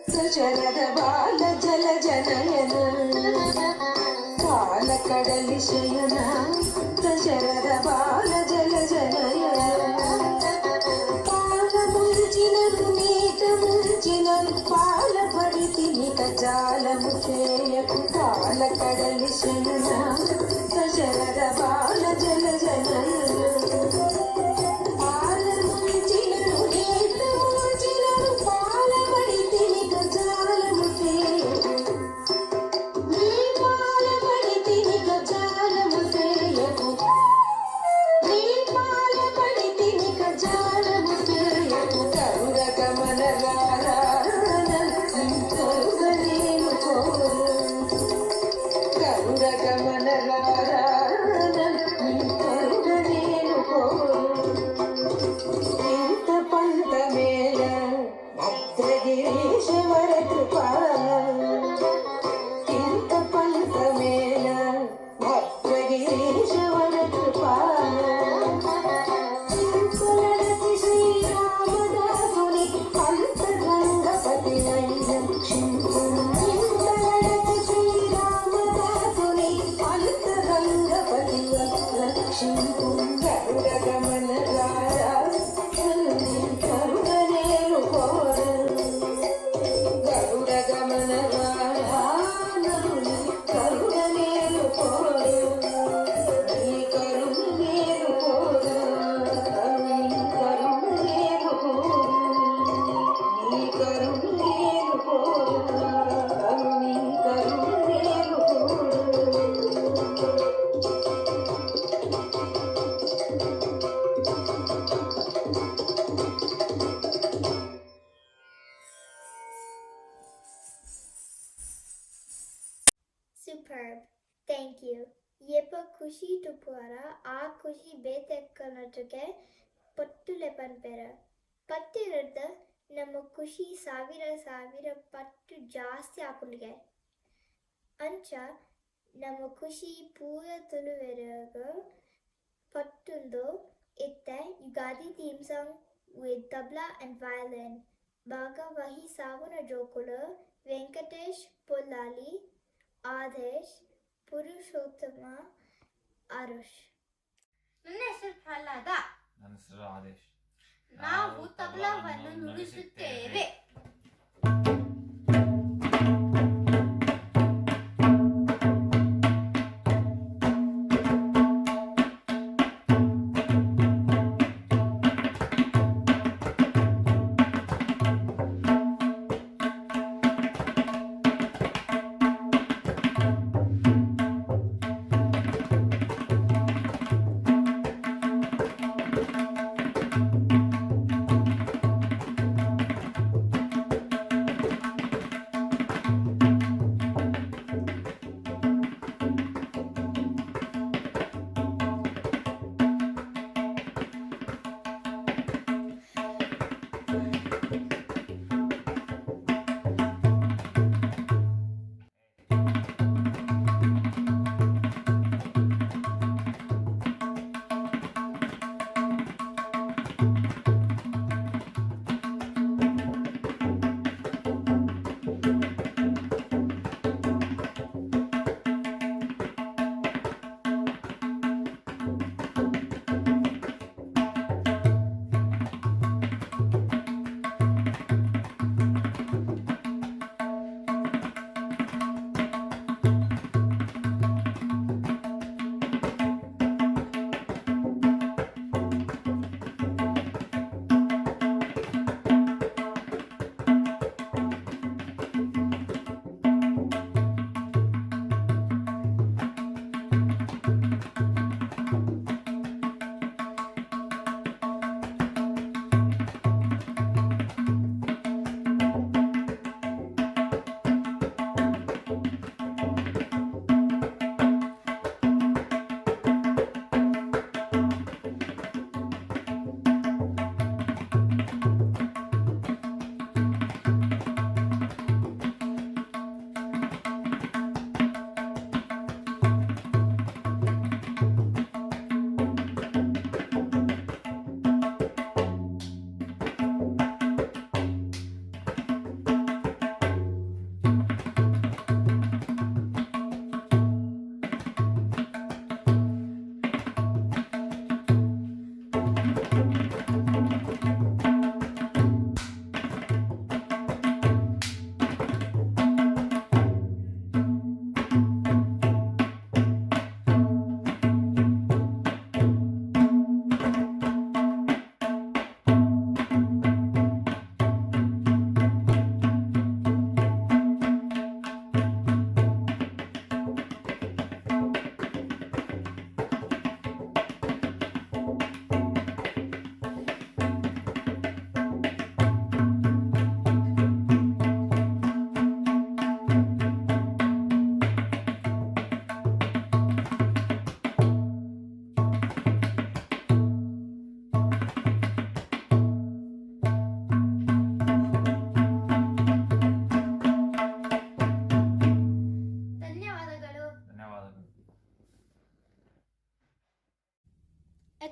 Dasharatha ಬಾಲ ಜಲ ಜನಯನ ಕಾಲ ಕಡಲಿ ಶಯನ ದಶರಥ ಬಾಲ ಜಲ ಜನಯನ ಪಾಲ ಮುಂಚಿನನು ನೀಟ ಮುಂಚಿನನು ಪಾಲ ಪಡಿತಿನಿಕ ಜಾಲము చేయకు కాల కడలి శయన దశరథ బాల జల జనయన పాల ముంచినను నీట ముంచినను పాల పడితినిక జాలము చేయకు నీ పాల పడితినిక జాలము చేయకు నీ పాల పడితినిక జాలము చేయకు కరుణ కమల కరుగనేను కోరు కరుణ కమల కరుగనేను కోరు ఇంత పంత మేళ భద్రగిరీశ్వర కృపాల ఇంత పంత మేళ భద్రగిరీశ్వర కృపాల చింతలడతి శ్రీరామదాసుని అంతరంగపతి చింతలడతి శ్రీరామదాసుని అంతరంగపతి రక్షింపు గరుడ గమన కరుణనేను కోరు గరుడ గమన కరుణనేను కోరు నీ కరుణనేను కోరు కరుణనేను కోరు నీ కరుణనేను కోరు నీ కరుణనేను కోరు. Superb. Thank you. ಏಪ ಖುಷಿ ಟುಪುವರ ಆ ಖುಷಿ ಬೇತೆಕ್ಕನೊಟ್ಟಿಗೆ ಪಟ್ಟುಲೆ ಪನ್ಪೆರ ಪತ್ತಿರದ ನಮ್ಮ ಖುಷಿ ಸಾವಿರ ಸಾವಿರ ಪಟ್ಟು ಜಾಸ್ತಿ ಆಪುಂಡಿಗೆ ಅಂಚ ನಮ್ಮ ಖುಷಿ ಪೂರ ತುಳುವೆರಗ ಪಟ್ಟುಂದು ಇತ್ತೆ Ugadi theme song with tabla and violin ಭಾಗವಹಿಸಾವುನ ಜೋಕುಲು ವೆಂಕಟೇಶ್ ಪೊಲ್ಲಾಲಿ, ಆದೇಶ್, ಪುರುಷೋತ್ತಮ, ಆರುಷ್. ನನ್ನ ಹೆಸರು ಪ್ರಹ್ಲಾದ. ನನ್ನ ಹೆಸರು ಆದೇಶ್. ನಾವು ತಬಲಾವನ್ನು ನುಡಿಸುತ್ತೇವೆ.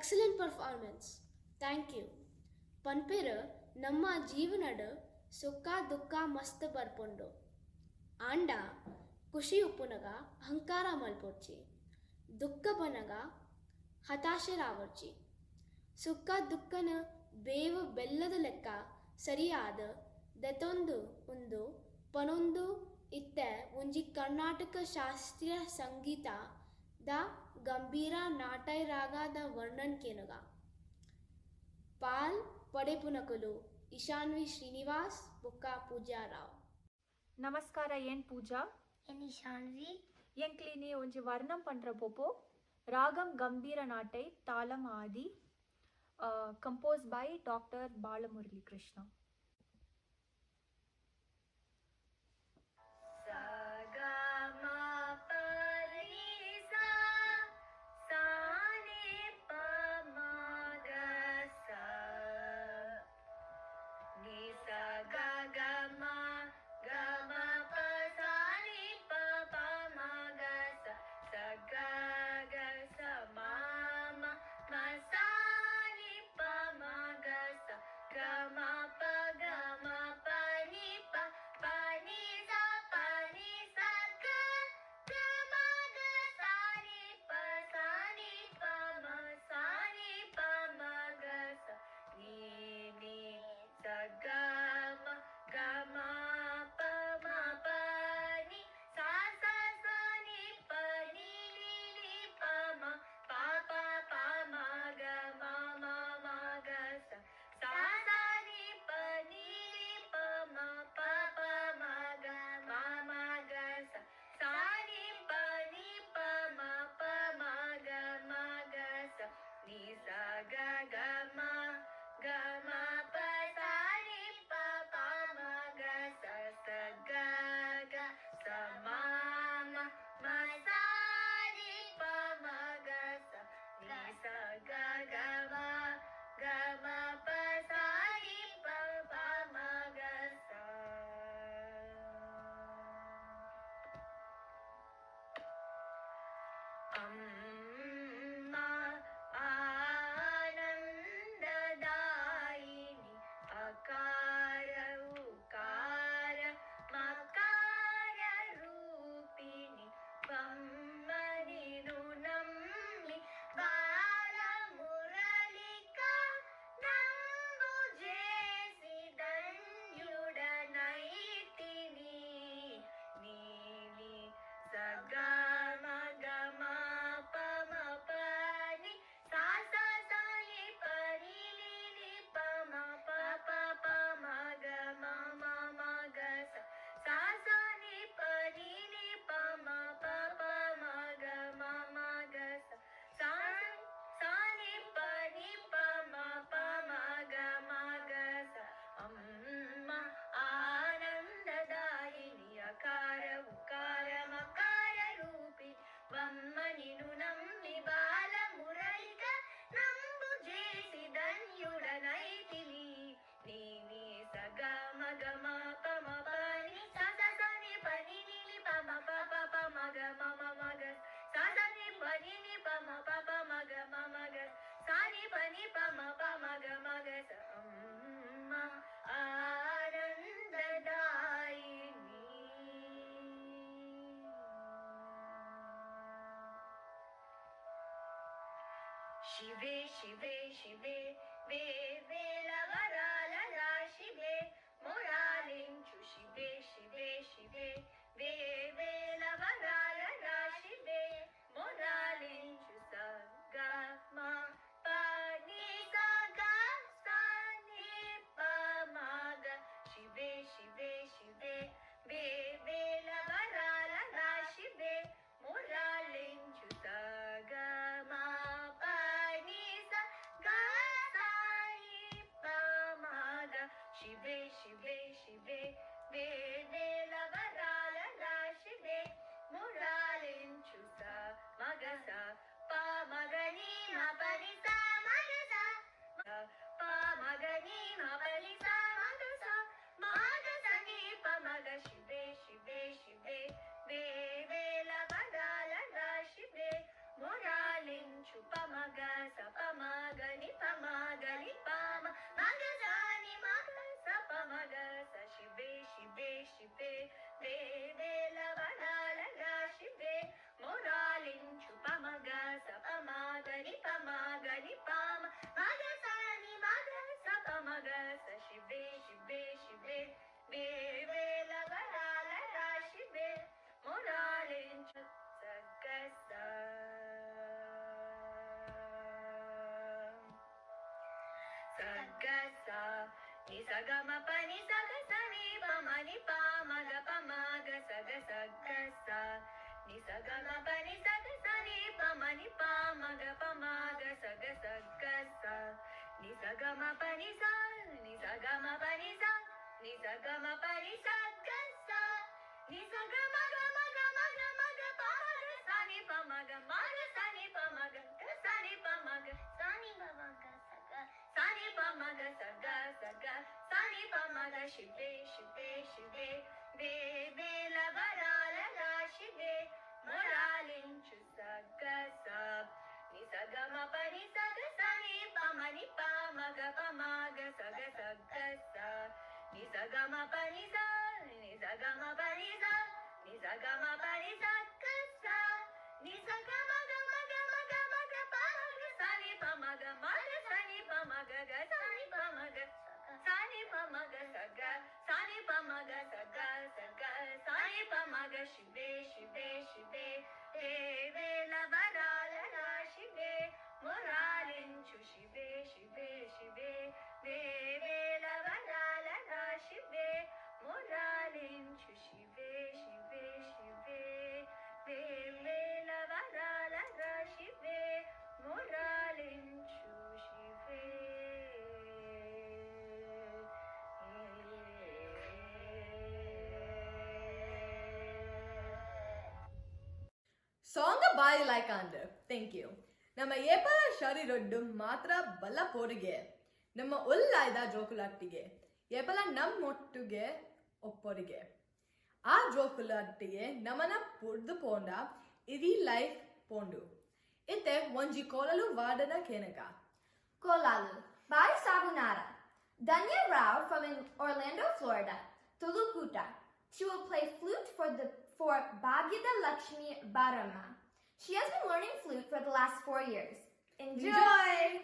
Excellent performance. Thank you. ಪನ್ಪೆರ್ ನಮ್ಮ ಜೀವನಡ್ ಸುಖ ದುಃಖ ಮಸ್ತ್ ಬರ್ಪುಂಡು. ಆಂಡ ಖುಷಿ ಉಪ್ಪುನಗ ಅಹಂಕಾರ ಮಲ್ಪೊಡ್ಚಿ, ದುಃಖ ಬನ್ನಗ ಹತಾಶರಾವೊಡ್ಚಿ. ಸುಖ ದುಃಖನ ಬೇವು ಬೆಲ್ಲದ ಲೆಕ್ಕ ಸರಿಯಾದ್ ದೆತೊಂದು ಉಂದು ಪನೊಂದು ಇತ್ತೆ ಒಂಜಿ ಕರ್ನಾಟಕ ಶಾಸ್ತ್ರೀಯ ಸಂಗೀತ ದ ಗಂಭೀರ ನಾಟೈ ರಾಗ ದ ವರ್ಣನ್ ಕೇನುಗ. ಪಾಲ್ ಪಡೆಪುನಕುಲು ಇಶಾನ್ವಿ ಶ್ರೀನಿವಾಸ್ ಬೊಕ್ಕ ಪೂಜಾ ರಾವ್. ನಮಸ್ಕಾರ, ಏನ್ ಪೂಜಾ? ಏನ್ ಇಶಾನ್ವಿ. ಎಂಕ್ಲಿನಿ ಒಂಜಿ ವರ್ಣಂ ಪಂಡ್ರ ಪೋಪೋ. ರಾಗಂ ಗಂಭೀರ ನಾಟೈ, ತಾಳಂ Adi, compose by doctor Balamurali Krishna. ಶಿವೆ ಶಿವೆ ಶಿವೆ ವೇ ವೇಲವರಾಲ ರಾಶಿವೆ ಮೊರಾಲಿಂಚು ಶಿವೆ ಶಿವೆ ಶಿವೆ ವೇ ವೇಲವರಾಲ ರಾಶಿವೆ ಮೊರಾಲಿಂಚು ಸ ಗ ಮ ಪ ನಿ ಸ ಗ ಸ ನಿ ಪ ಮ ಗ ಶಿವೆ ಶಿವೆ ಶಿವೆ ವೇ ವೇಲವರಾಲ ರಾಶಿವೆ ಮೊರಾಲಿಂಚು ಸ ಗ ಮ ಪ ನಿ ಸ ಗ ಸ ನಿ ಪ ಮ ಗ ಶಿವೆ ಶಿವೆ ಶಿವೆ ವೇ ವೇಲವರಾಲ ರಾಶಿವೆ ಮೊರಾ శివే వేవేల వరాల రాశివే మొరాలించు పమగ సపమగని పమగని పామ మగ సాని మగ సపమగ స శివే శివే శివే వేవేల వరాల రాశివే మొరాలించు సగస సగస ని సగమ పని సగ సని పమని పామగ పమగ సగ సగస ని సగమ పని సగ సని పమని పామగ పమగ సగ సగస ని సగమ పని స ని సగమ పని స ని సగమ పని సగస ని సగమ గమ గమ గమ గ పమగ సని పమగ మగ సని పమగ గ సని పమగ సని పమగ సగ సని పమగ సగ సగ సని పమగ శివే శివే శివే వేవేల వరాల రాశివే మొరాలించు సగస ని సగమ పని సగ సని పమని పామగ పమగ సగ సగస ని సగమ పని స ని సగమ పని స ని సగమ పని సగస ని సగమ గమ గమ గమ గ పమగ సని పమగ మగ సని పమగ గ సని పమగ సని పమగ సగ సని పమగ సగ సగ సని పమగ శివే శివే శివే వేవేల వరాల రాశివే మొరాలించు శివే శివే శివే వేవేల వరాల రాశివే మొరాలించు శివే శివే శివే వేవేల వరాల రాశివే మొరాలించు శివే. ಸಾಂಗ್ ಬಾರಿ ಲೈಕ್ ಅಂಡ್ thank you. ನಮ್ಮ ಏಪಲ ಶರೀರೊಡ್ಡು ಮಾತ್ರ ಬಲ ಪೋರಿಗೆ ನಮ್ಮ ಒಲ್ಲಾಯ್ದ ಜೋಕುಲಾಟ್ಟಿಗೆ ಏಪಲ ನಮ್ಮೊಟ್ಟಿಗೆ ಒಪ್ಪೊರಿಗೆ ಆ ಜೋಕುಲಾಟ್ಟಿಗೆ ನಮನ ಪುಡ್ದು ಪೋಂಡ ಇಡೀ ಲೈಫ್ ಪೋಂಡು ಇತ್ತೆ ಒಂಜಿ ಕೋಲಲು ವಾಡನ ಕೇನಗ. Kolalu by Savunara. Danya Rao from in Orlando, Florida, Tulukuta. She will play flute for Bhagyada Lakshmi Barama. She has been learning flute for the last 4 years. Enjoy! Enjoy!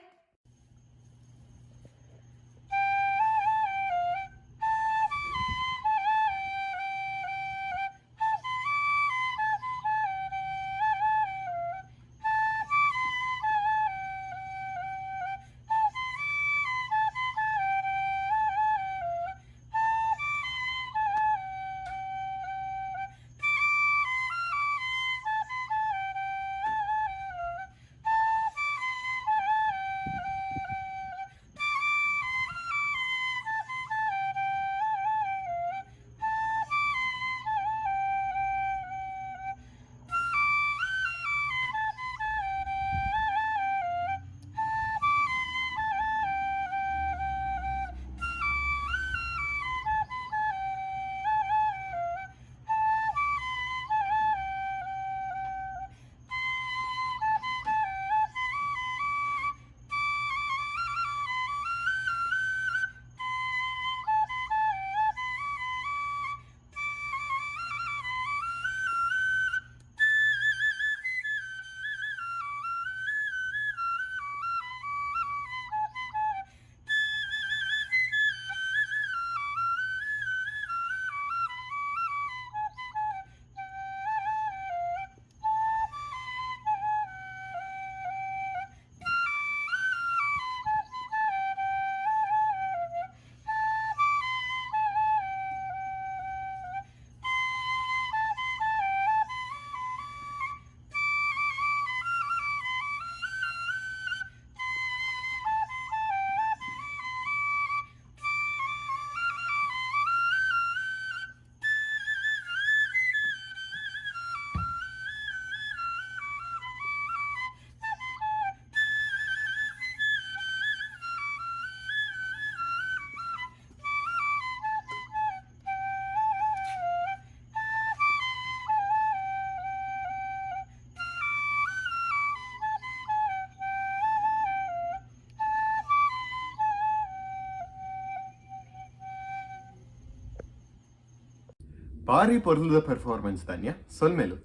ಬಾರಿ ಪೊರ್ಲುದ ಪರ್ಫಾರ್ಮೆನ್ಸ್ ಧನ್ಯ, ಸೊಲ್ಮೆಲು.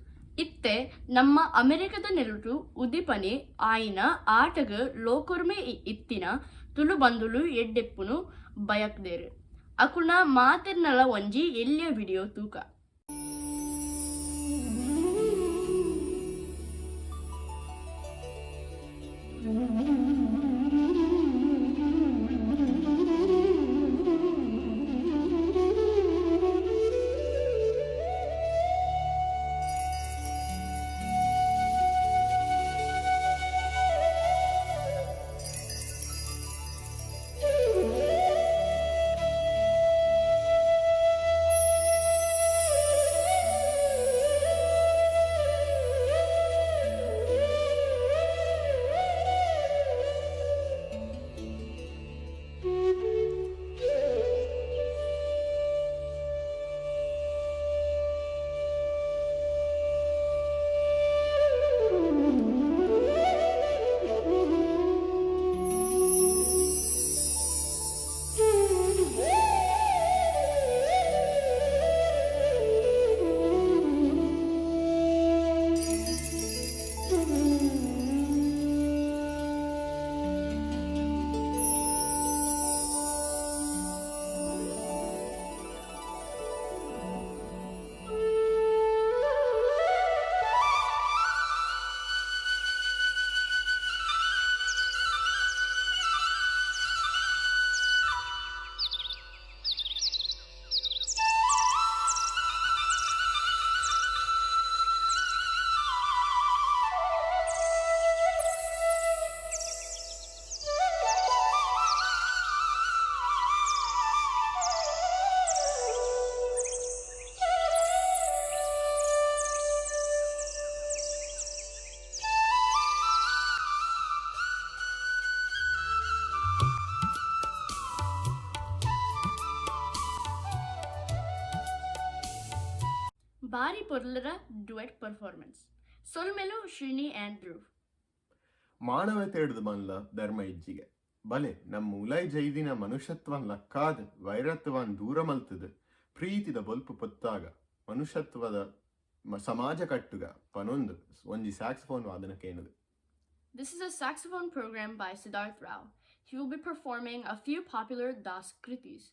ಇತ್ತೆ ನಮ್ಮ ಅಮೆರಿಕದ ನೆಲುಟು ಉದಿಪನೆ ಆಯಿನ ಆಟಗ್ ಲೋಕೊರ್ಮೆ ಇತ್ತಿನ ತುಳು ಬಂಧುಲು ಎಡ್ಡೆಪ್ಪುನು ಬಯಕ್ದೇರ್. ಅಕುಲ್ನ ಮಾತೆರ್ನಲ ಒಂಜಿ ಎಲ್ಯ ವಿಡಿಯೋ ತೂಕ. ಬಾರಿ ಪೊರ್ಲುದ ಡುಯೆಟ್ ಪರ್ಫಾರ್ಮೆನ್ಸ್. ಸೊಲ್ಮೆಲು ಶ್ರೀನಿ ಆ್ಯಂಡ್ ಧ್ರುವ್. ಮಾನವತೆಡ್ದ್ ಮಲ್ಲ ಧರ್ಮ ಇಜ್ಜಿಗೆ. ಬಲೆ ನಮ್ಮ ಉಲೈ ಜೈದಿನ ಮನುಷ್ಯತ್ವನ್ ಲಕ್ಕಾದ್ ವೈರತ್ವನ್ ದೂರ ಮಲ್ತದ್ ಪ್ರೀತಿದ ಬೊಲ್ಪು ಪೊತ್ತಾಗ ಮನುಷ್ಯತ್ವದ ಸಮಾಜ ಕಟ್ಟುಗ ಪನೊಂದು ಒಂಜಿ ಸ್ಯಾಕ್ಸೋಫೋನ್ ವಾದನ ಕೇನುಗ. This is a saxophone program by Siddharth Rao. He will be performing a few popular Das Kritis.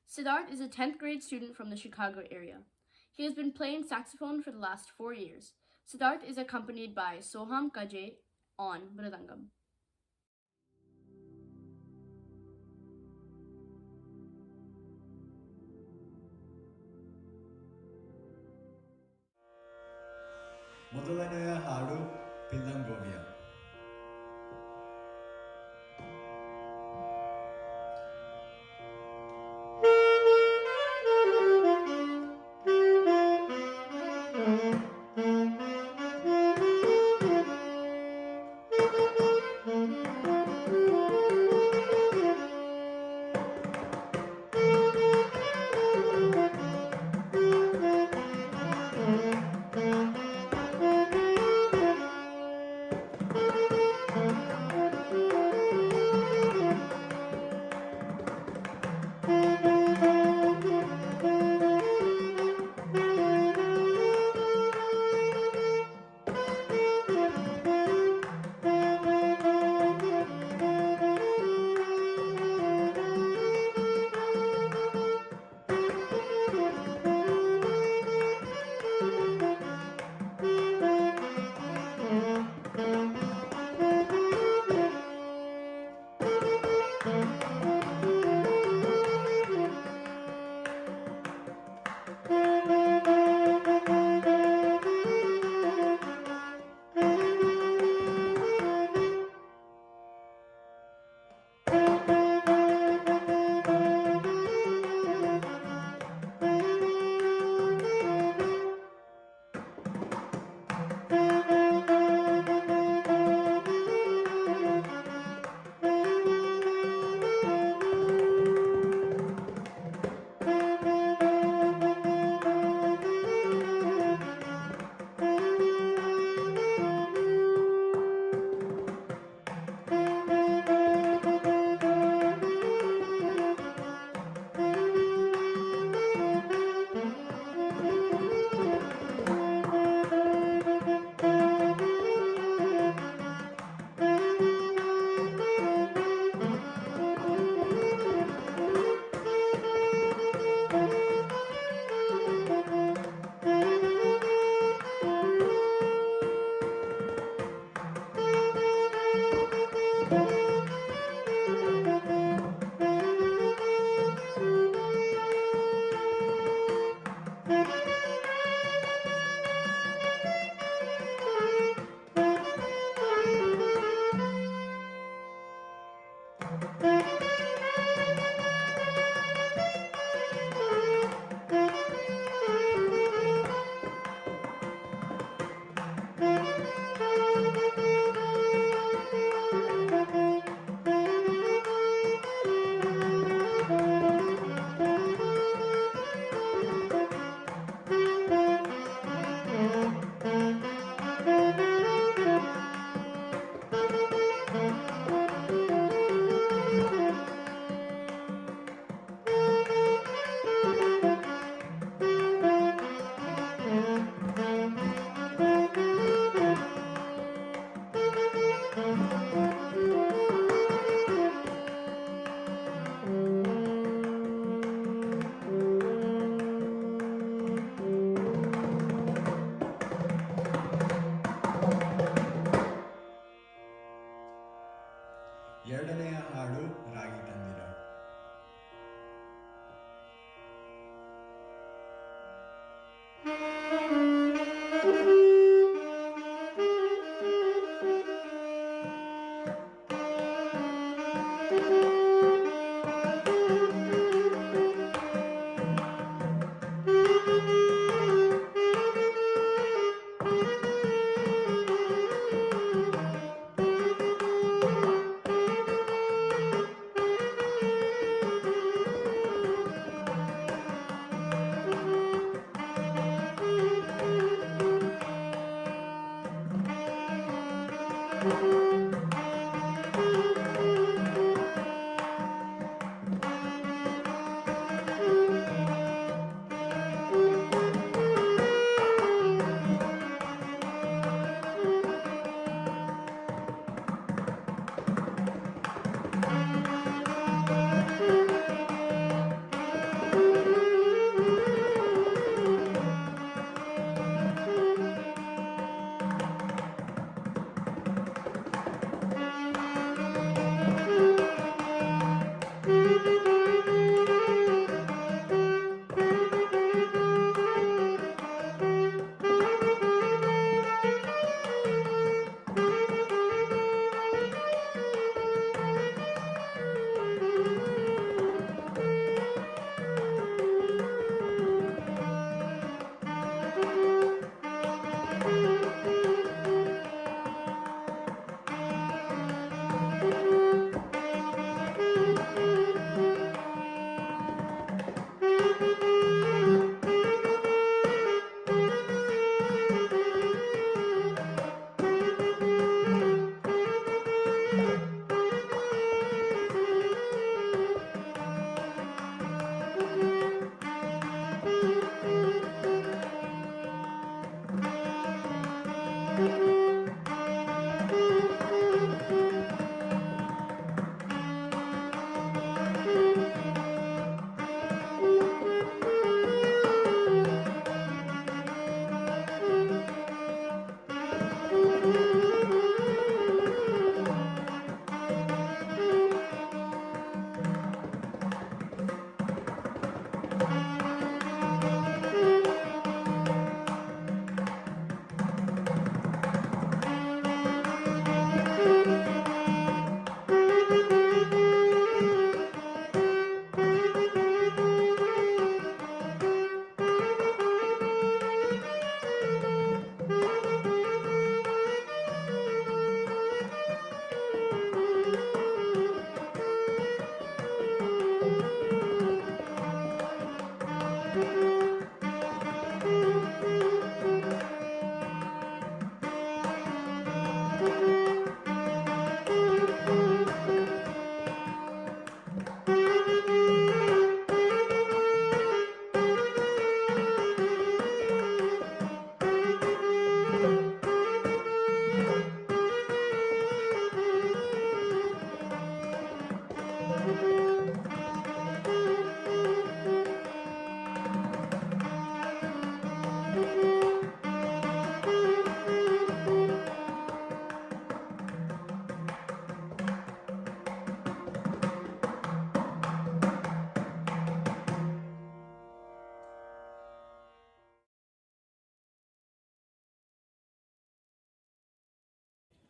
Siddharth is a 10th grade student from the Chicago area. He has been playing saxophone for the last 4 years. Siddharth is accompanied by Soham Kaje on Mridangam. ಮೊದಲನೆಯ ಹಾಡು ಪಿಲ್ಲಂಗೋವಿಯ.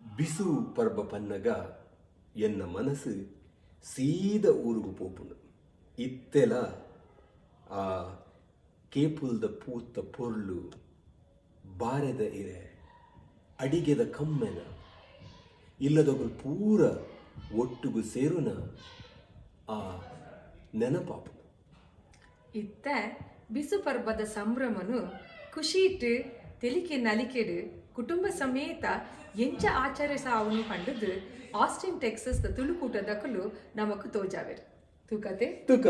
ಬಿಸು ಪರ್ಬ ಪನ್ನಗ ಎನ್ನ ಮನಸ್ಸು ಸೀದ ಊರುಗು ಪೋಪುಂಡು. ಇತ್ತೆಲ ಆ ಕೇಪುಲ್ದ ಪೂತ್ತ ಪೊರ್ಲು, ಬಾರೆದ ಇರೆ, ಅಡಿಗೆದ ಕಮ್ಮೆನ, ಇಲ್ಲದೊಗಲು ಪೂರ ಒಟ್ಟುಗು ಸೇರುನ ಆ ನೆನಪಾಪುಂಡು. ಇತ್ತ ಬಿಸು ಪರ್ಬದ ಸಂಭ್ರಮನು ಖುಷಿಟ್ ತೆಲಿಕೆ ನಲಿಕೆಡು ಕುಟುಂಬ ಸಮೇತ ಎಂಚ ಆಚರಿಸಾವನು ಪಂಡದು ಆಸ್ಟಿನ್ ಟೆಕ್ಸಸ್ ದ ತುಳುಕೂಟ ದಕಲು ನಮಕ್ ತೋಜಾವೆರ್. ತೂಕತೆ ತೂಕ.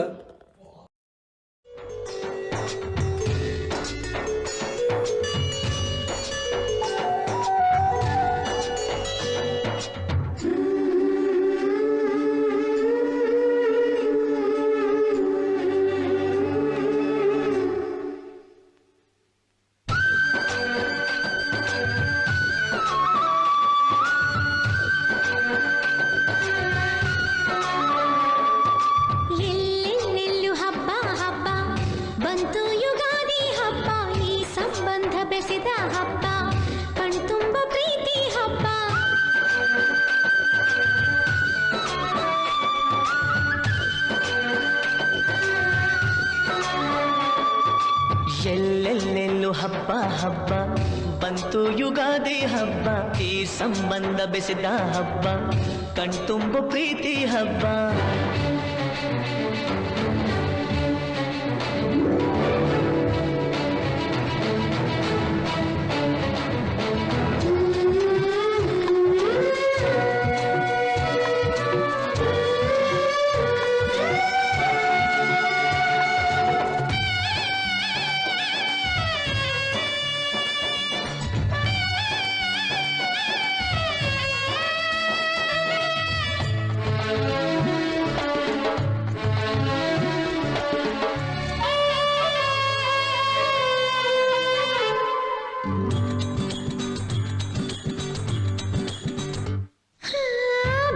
ಎಲ್ಲಿ ಬೆಸೆದ ಹಬ್ಬ, ಕಣ್ತುಂಬ ಪ್ರೀತಿ ಹಬ್ಬ. ಎಲ್ಲೆಲ್ಲೆಲ್ಲೂ ಹಬ್ಬ ಹಬ್ಬ ಬಂತು ಯುಗಾದಿ ಹಬ್ಬ, ಈ ಸಂಬಂಧ ಬೆಸೆದ ಹಬ್ಬ, ಕಣ್ತುಂಬ ಪ್ರೀತಿ ಹಬ್ಬ.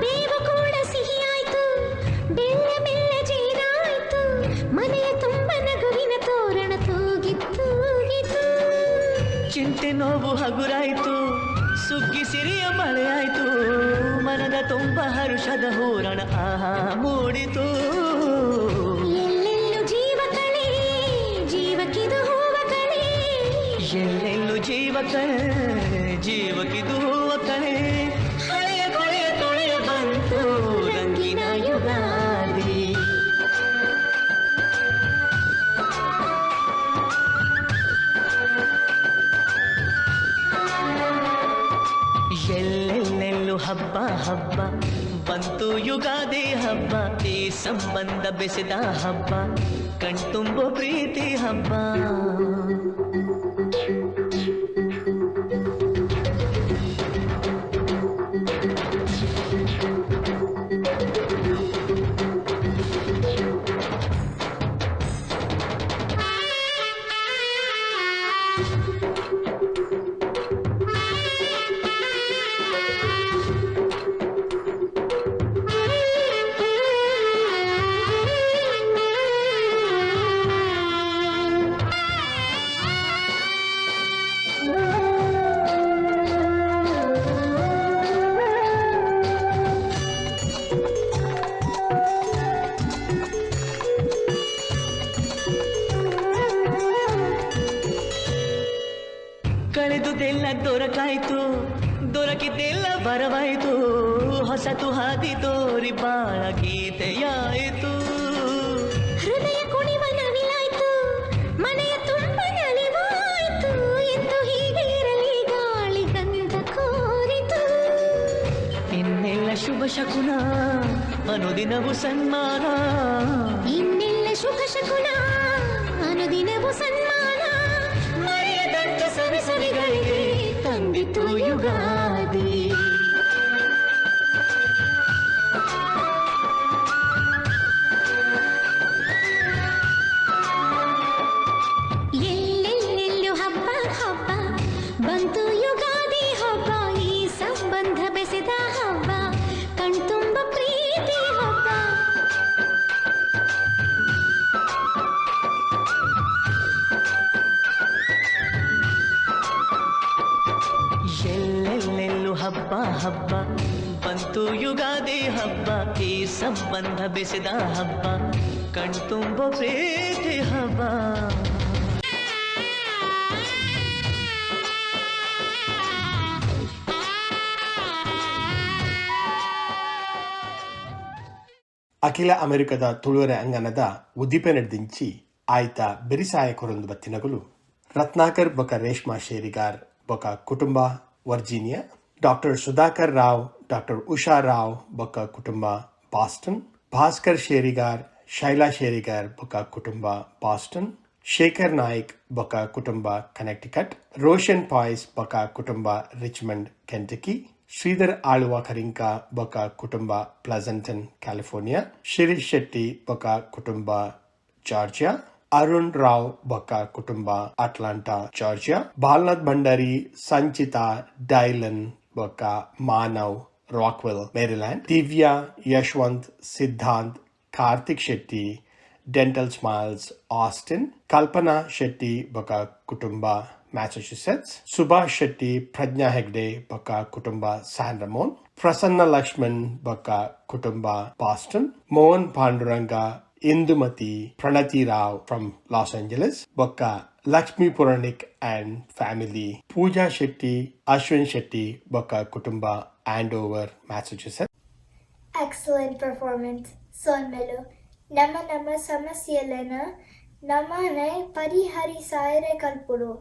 ಬೇವು ಕೂಡ ಸಿಹಿಯಾಯ್ತು, ಬೆಲ್ಲ ಬೆಲ್ಲ ಜೇನಾಯ್ತು, ಮನೆಯ ತುಂಬ ನಗುವಿನ ತೋರಣ ತೂಗಿತ್ತು. ಚಿಂತೆ ನೋವು ಹಗುರಾಯ್ತು, ಸುಗ್ಗಿ ಸಿರಿಯ ಮಳೆಯಾಯ್ತು, ಮನದ ತುಂಬ ಹರುಷದ ಹೂರಣ ಆಹಾ ಮೂಡಿತು. ಎಲ್ಲೆಲ್ಲೂ ಜೀವ ಕಳೆ, ಜೀವಕ್ಕಿದು ಹೂವ ಕಳೆ. ಎಲ್ಲೆಲ್ಲೂ ಜೀವ ಕಳೆ, ಜೀವಕ್ಕಿದು ಹೂವ ಕಳೆ. ಹಳೆಯ ಕೊಳೆಯ ತೊಳೆಯ ಬಂತು ರಂಗಿನ ಯುಗಾದಿ. ಎಲ್ಲೆಲ್ಲೆಲ್ಲೂ ಹಬ್ಬ ಹಬ್ಬ ಬಂತು ಯುಗಾದಿ ಹಬ್ಬ, ಈ ಸಂಬಂಧ ಬೆಸೆದ ಹಬ್ಬ, ಕಣ್ತುಂಬೋ ಪ್ರೀತಿ ಹಬ್ಬ. ಕಳೆದುದೆಲ್ಲ ದೊರಕಾಯ್ತು, ದೊರಕಿದ್ದೆಲ್ಲ ಬರವಾಯ್ತು, ಹೊಸತು ಹಾದಿ ತೋರಿ ಬಾಳ ಗೀತೆಯಾಯಿತು. ಹೃದಯ ಕುಣಿವ ನವಿಲಾಯ್ತು, ಮನೆಯ ತುಂಬ ನಲಿವಾಯ್ತು, ಎಂದು ಹೀಗೆ ಇರಲಿ ಗಾಳಿ ಗಂಧ ಕೋರಿತು. ಇನ್ನೆಲ್ಲ ಶುಭ ಶಕುನ ಅನುದಿನವು ಸನ್ಮಾನ, ಇನ್ನೆಲ್ಲ ಶುಭ ಶಕುನ ಅನುದಿನವು ಸನ್ಮಾನ. ಮರೆಯದಂತ ಸವಿಸವಿಗಳಿಗೆ ತಂದಿತು ಯುಗಾದಿ. ಎಲ್ಲೆಲ್ಲೆಲ್ಲೂ ಹಬ್ಬ ಹಬ್ಬ ಬಂತು ಯುಗಾದಿ ಹಬ್ಬ, ಈ ಸಂಬಂಧ ಬೆಸೆದ ಹಬ್ಬ, ಕಣ್ತುಂಬ ಪ್ರೀತಿ ಹಬ್ಬ. ಎಲ್ಲೆಲ್ಲೆಲ್ಲೂ ಹಬ್ಬ ಹಬ್ಬ ಬಂತು ಯುಗಾದಿ ಹಬ್ಬ, ಈ ಸಂಬಂಧ ಬೆಸೆದ ಹಬ್ಬ, ಕಣ್ತುಂಬ ಪ್ರೀತಿ ಹಬ್ಬ. ಅಖಿಲ ಅಮೆರಿಕದ ತುಳುವರೆ ಅಂಗನದ ಉದ್ದೀಪೆ ನಡೆದಿಂಚಿ ಆಯ್ತ ಬೆರಿಸಾಯ ಕೊರೊಂದು ಬತ್ತಿನಗುಲು ರತ್ನಾಕರ್ ಬೊಕ ರೇಷ್ಮಾ ಶೇರಿಗಾರ್ ಬೊಕ ಕುಟುಂಬ Virginia, doctor Sudhakar Rao, doctor Usha Rao ಬೊಕ ಕುಟುಂಬ ಬಾಸ್ಟನ್, ಭಾಸ್ಕರ್ ಶೇರಿಗಾರ್, ಶೈಲಾ ಶೇರಿಗಾರ್ ಬೊಕ ಕುಟುಂಬ ಬಾಸ್ಟನ್, ಶೇಖರ್ ನಾಯ್ಕ್ ಬೊಕ ಕುಟುಂಬ ಕನೆಕ್ಟಿಕಟ್, ರೋಷನ್ ಪಾಯ್ಸ್ ಬೊಕ ಕುಟುಂಬ ರಿಚ್ಮಂಡ್ ಕೆಂಟಕಿ, ಶ್ರೀಧರ್ ಆಳುವ ಕರಿಂಕ ಬೊಕ ಕುಟುಂಬ ಪ್ಲೆಸೆಂಟನ್ ಕ್ಯಾಲಿಫೋರ್ನಿಯಾ, ಶಿರೀಶ್ ಶೆಟ್ಟಿ ಬೊಕ ಕುಟುಂಬ ಜಾರ್ಜಿಯಾ, ಅರುಣ್ ರಾವ್ ಬೊಕ್ಕ ಕುಟುಂಬ Atlanta Georgia, Balnath Bhandari, Sanchita Dylan ಬೊಕ್ಕ Manav Rockville Maryland, Divya Yashwant Siddhant Karthik Shetty Dental Smiles Austin, Kalpana Shetty ಬೊಕ ಕುಟುಂಬ ಮ್ಯಾಸಚ್ಯುಸೆಟ್ಸ್, ಸುಭಾಷ್ ಶೆಟ್ಟಿ ಪ್ರಜ್ಞಾ ಹೆಗ್ಡೆ ಬೊಕ ಕುಟುಂಬ ಸ್ಯಾನ್ ರಮೋನ್, ಪ್ರಸನ್ನ ಲಕ್ಷ್ಮಣ್ ಬೊಕ ಕುಟುಂಬ Boston, Mohan Panduranga, Indumati, Pranati Rao from Los Angeles ಬೊಕ್ಕ ಲಕ್ಷ್ಮೀ ಪುರಾಣಿಕ್ ಅಂಡ್ ಫ್ಯಾಮಿಲಿ, ಪೂಜಾ ಶೆಟ್ಟಿ, ಅಶ್ವಿನ್ ಶೆಟ್ಟಿ ಬೊಕ್ಕ ಕುಟುಂಬ ಆಂಡೋವರ್ ಮ್ಯಾಸಚ್ಯುಸೆಟ್ಸ್. Excellent performance, ಸೊಲ್ಮೆಲು. ನಮ್ಮ ನಮ್ಮ ಸಮಸ್ಯೆಲೆನ್ ನಮನೆ ಪರಿಹರಿಸಾಯೆರೆ ಕಲ್ಪೊಡು.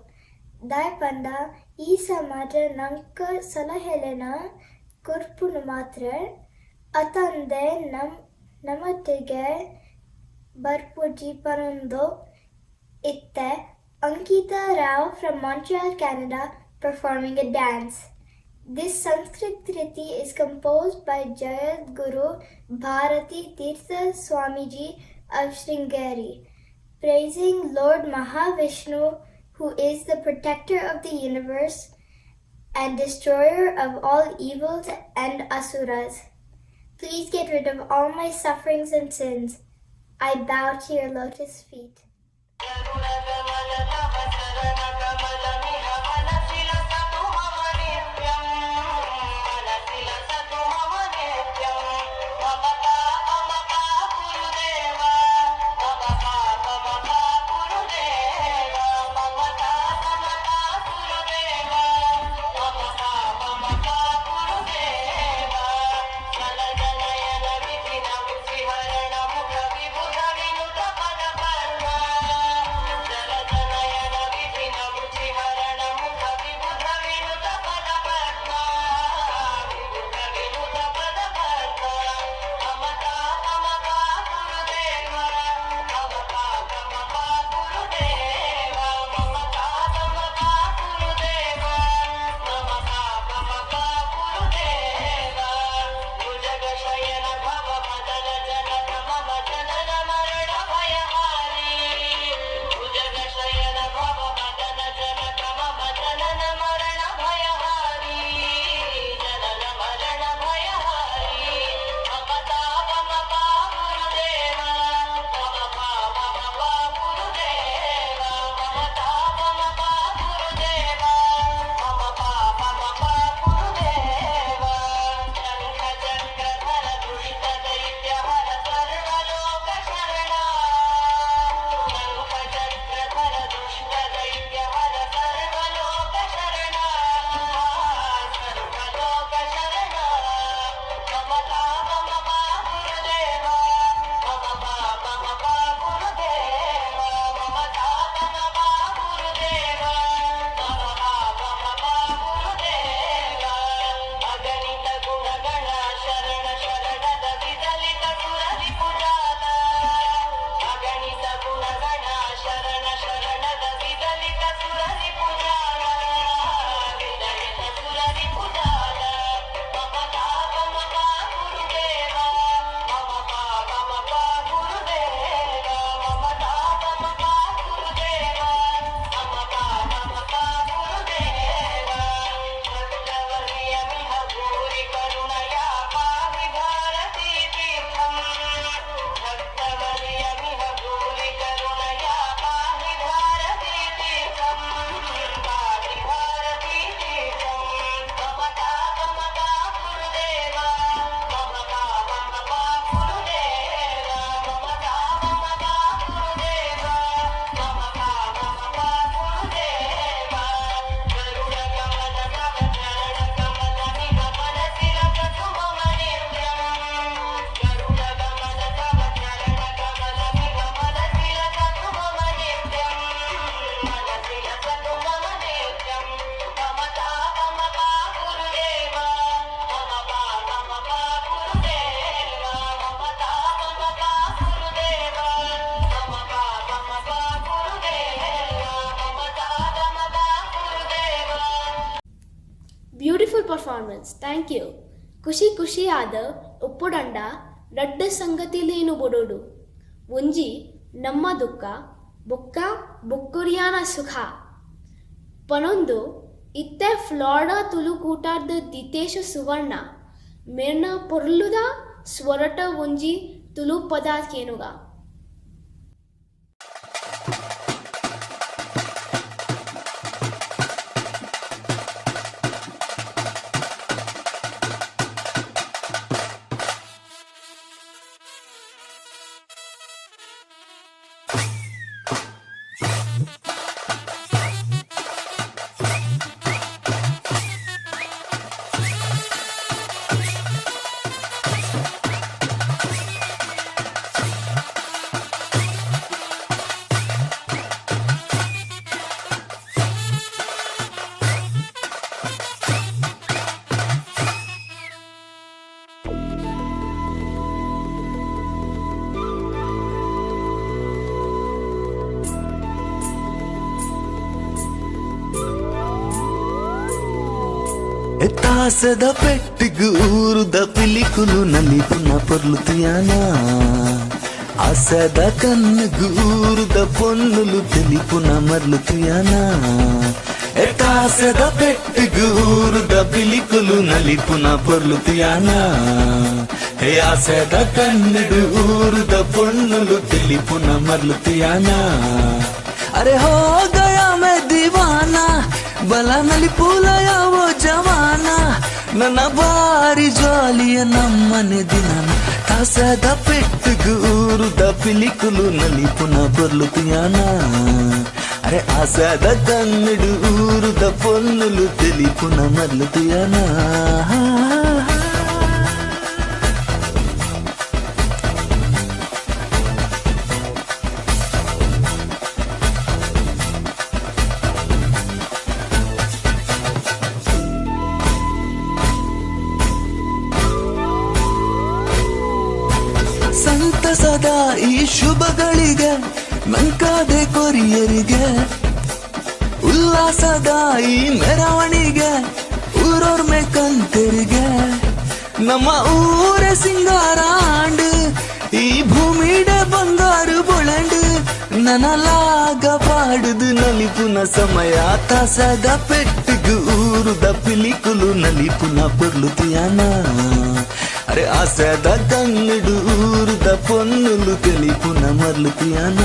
ದಾಯೆ ಪಂಡ ಈ ಸಮಾಜ ನಂಕ್ ಸಲಹೆಲೆನ್ ಕೊರ್ಪುನು ಮಾತ್ರ ಅತ್ತಂದೆ ನಮ್ ನಮೊಟ್ಟಿಗೆ ಬರ್ಪುಜಿ ಪನೊಂದು ಇತ್ತೆ Ankita Rao from Montreal, Canada, performing a dance. This Sanskrit Kriti is composed by Jayad Guru Bharati Tirtha Swamiji of Sringeri, praising Lord Mahavishnu, who is the protector of the universe and destroyer of all evils and asuras. Please get rid of all my sufferings and sins. I bow to your lotus feet. Beautiful performance, thank you. ಖುಷಿ ಖುಷಿಯಾದ ಉಪ್ಪುಡಂಡ ರಡ್ಡ್ ಸಂಗತಿಲೇನು ಬೊಡೋಡು. ಒಂಜಿ ನಮ್ಮ ದುಃಖ, ಬೊಕ್ಕ ಬೊಕ್ಕುರಿಯಾನ ಸುಖ. ಪನೊಂದು ಇತ್ತೆ Florida ತುಳುಕೂಟದ ದಿತೇಶ ಸುವರ್ಣ ಮೇರ್ನ ಪೊರ್ಲುದ ಸ್ವರಟ ಒಂಜಿ ತುಳು ಪದ ಕೇನುಗ. ತಾಸದ ಪೆಟ್ಟಿಗು ಊರುದ ಪಿಲಿಕುಲು ನಲಿಪುನ ಪೊರ್ಲು ತುಯಾನ. ಆಸದ ಕಣ್ಣುಗು ಊರುದ ಪೊನ್ನುಲು ತಿಳಿಪುನ ಮರ್ಲು ತುಯಾನ. ತಾಸದ ಪೆಟ್ಟಿಗು ಊರುದ ಪಿಲಿಕುಲು ನಲಿಪುನ ಪೊರ್ಲು ತುಯಾನ. ಆಸದ ಕಣ್ಣುಡು ಊರುದ ಪೊನ್ನುಲು ತಿಳಿಪುನ ಮರ್ಲು ತುಯಾನ. ಅರೆ ಹೋ ಗಯಾ ಮೇ ದಿವಾನಾ, ಬಲ ನಲಿಪುಲಯ ಓ ಜವಾನ. ನನ್ನ ಬಾರಿ ಜಾಲಿಯ ನಮ್ಮನೆ ದಿನ. ತಾಸದ ಪೆಟ್ಟಿಗು ಊರುದ ಪಿಲಿಕುಲು ನಲಿಪುನ ಪೊರ್ಲು ತುಯಾನ. ಅರೆ ಆಸದ ಕಣ್ಣುಡು ಊರುದ ಪೊನ್ನುಲು ತಿಳಿಪುನ ಮರ್ಲು ತುಯಾನ. ಸಂತಸದ ಈ ಶುಭಗಳಿಗೆ ನಂಕಾದೆ ಕೊರಿಯರಿಗೆ, ಉಲ್ಲಾಸದ ಈ ಮೆರವಣಿಗೆ ಊರೋರ್ಮೆ ಕಂತೆರಿಗೆ. ನಮ್ಮ ಊರ ಸಿಂಗಾರಾಂಡು ಈ ಭೂಮಿಡ ಬಂಗಾರು ಬೊಳಂಡು. ನನಲಾಗ ಪಾಡುದು ನಲಿಪುನ ಸಮಯ. ತಾಸದ ಪೆಟ್ಟಿಗು ಊರುದ ಪಿಲಿಕುಲು ನಲಿಪುನ ಪೊರ್ಲು ತುಯಾನ. ಅರೆ ಆಸದ ಕಣ್ಣುಡು ಊರುದ ಪೊನ್ನುಲು ತಿಳಿಪುನ ಮರ್ಲು ತುಯಾನ.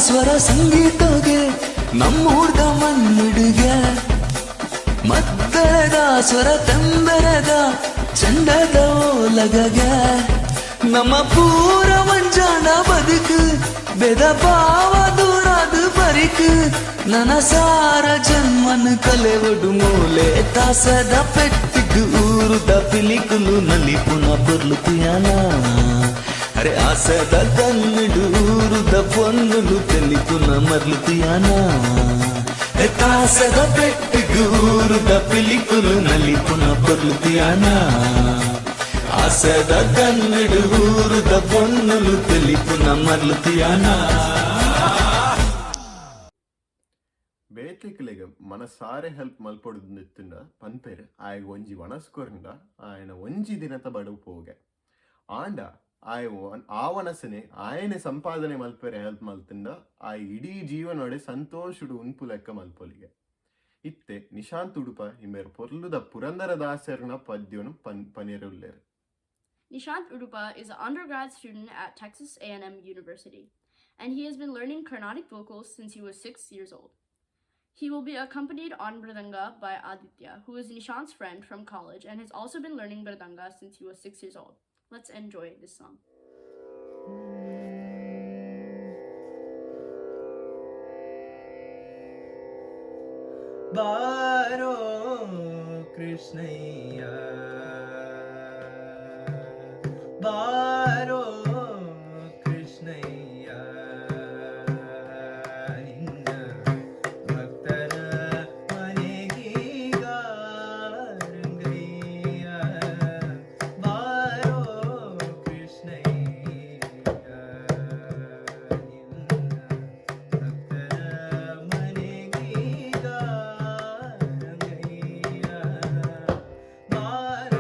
ಸ್ವರ ಸಂಗೀತಗೆ ನಮ್ಮೂರ್ದ ಮಣ್ಣಿಡುಗೆ, ಮದ್ದಳದ ಸ್ವರ ತಂಬರದ ಚಂದದ ಓಲಗಗೆ. ನಮ್ಮ ಪೂರ ಮಂಜಾನ ಬದುಕು ಬೆದ ಭಾವ ದೂರಾದ ಬರಿಕು. ನನ್ನ ಸಾರ ಜನ್ಮನ ಕಲೆ ಒಡು ಮೂಲೆ. ತಾಸದ ಪೆಟ್ಟಿಗು ಊರುದ ಪಿಲಿಕುಲು ನಲಿಪುನ ಪೊರ್ಲು ತುಯಾನ. ಅರೆ ಆಸದ ಕಣ್ಣುಡು ಊರುದ ಪೊನ್ನುಲು ತಿಳಿಪುನ ಮರ್ಲು ತುಯಾನ. ತಾಸದ ಪೆಟ್ಟಿಗು ಊರುದ ಪಿಲಿಕುಲು ನಲಿಪುನ ಪೊರ್ಲು ತುಯಾನ. ಆಸದ ಕಣ್ಣುಡು ಊರುದ ಪೊನ್ನುಲು ತಿಳಿಪುನ ಮರ್ಲು ತುಯಾನ. ಬೇತೆಕ್ಲೆಗ್ ಮನಸಾರೆ ಹೆಲ್ಪ್ ಮಲ್ಪೊಡು ನಿತ್ತುಂಡ ಪನ್ಪೆರ್ ಆಯಗ್ ಒಂಜಿ ವನಸ್ ಕೊರ್ಂಡ ಆಯನ ಒಂಜಿ ದಿನತ ಬಡವು ಪೋಗೆ. ಆಂಡ ಆಯ್ ಆ ವನಸನೆ ಆಯನೆ ಸಂಪಾದನೆ ಮಲ್ಪೆರೆ ಹೆಲ್ಪ್ ಮಲ್ತುಂಡ ಆಯ್ ಇಡೀ ಜೀವನೊಡೆ ಸಂತೋಷಡು ಉನ್ಪು ಲೆಕ್ಕ ಮಲ್ಪೊಲಿಗೆ. ಇತ್ತೆ ನಿಶಾಂತ್ ಉಡುಪ ಇಂಬೆರ್ ಪೊರ್ಲುದ ಪುರಂದರ ದಾಸೆರ್ನ ಪದ್ಯೊನು ಪನಿಯೆರೆ ಉಲ್ಲೆರ್. Nishant Udupa is an undergrad student at Texas A&M University, and he has been learning Carnatic vocals since he was 6 years old. He will be accompanied on Mridanga by Aditya, who is Nishant's friend from college and has also been learning Mridanga since he was 6 years old. Let's enjoy this song. ಬಾರೋ ಕೃಷ್ಣಯ್ಯ, ಬಾರೋ ಕೃಷ್ಣಯ್ಯ, ನಿನ್ನ ಭಕ್ತರ ಮನೆಗೀಗ ರಂಗಯ್ಯ. ಬಾರೋ ಕೃಷ್ಣಯ್ಯ, ನಿನ್ನ ಭಕ್ತರ ಮನೆಗೀಗ ರಂಗಯ್ಯ. ಬಾರೋ.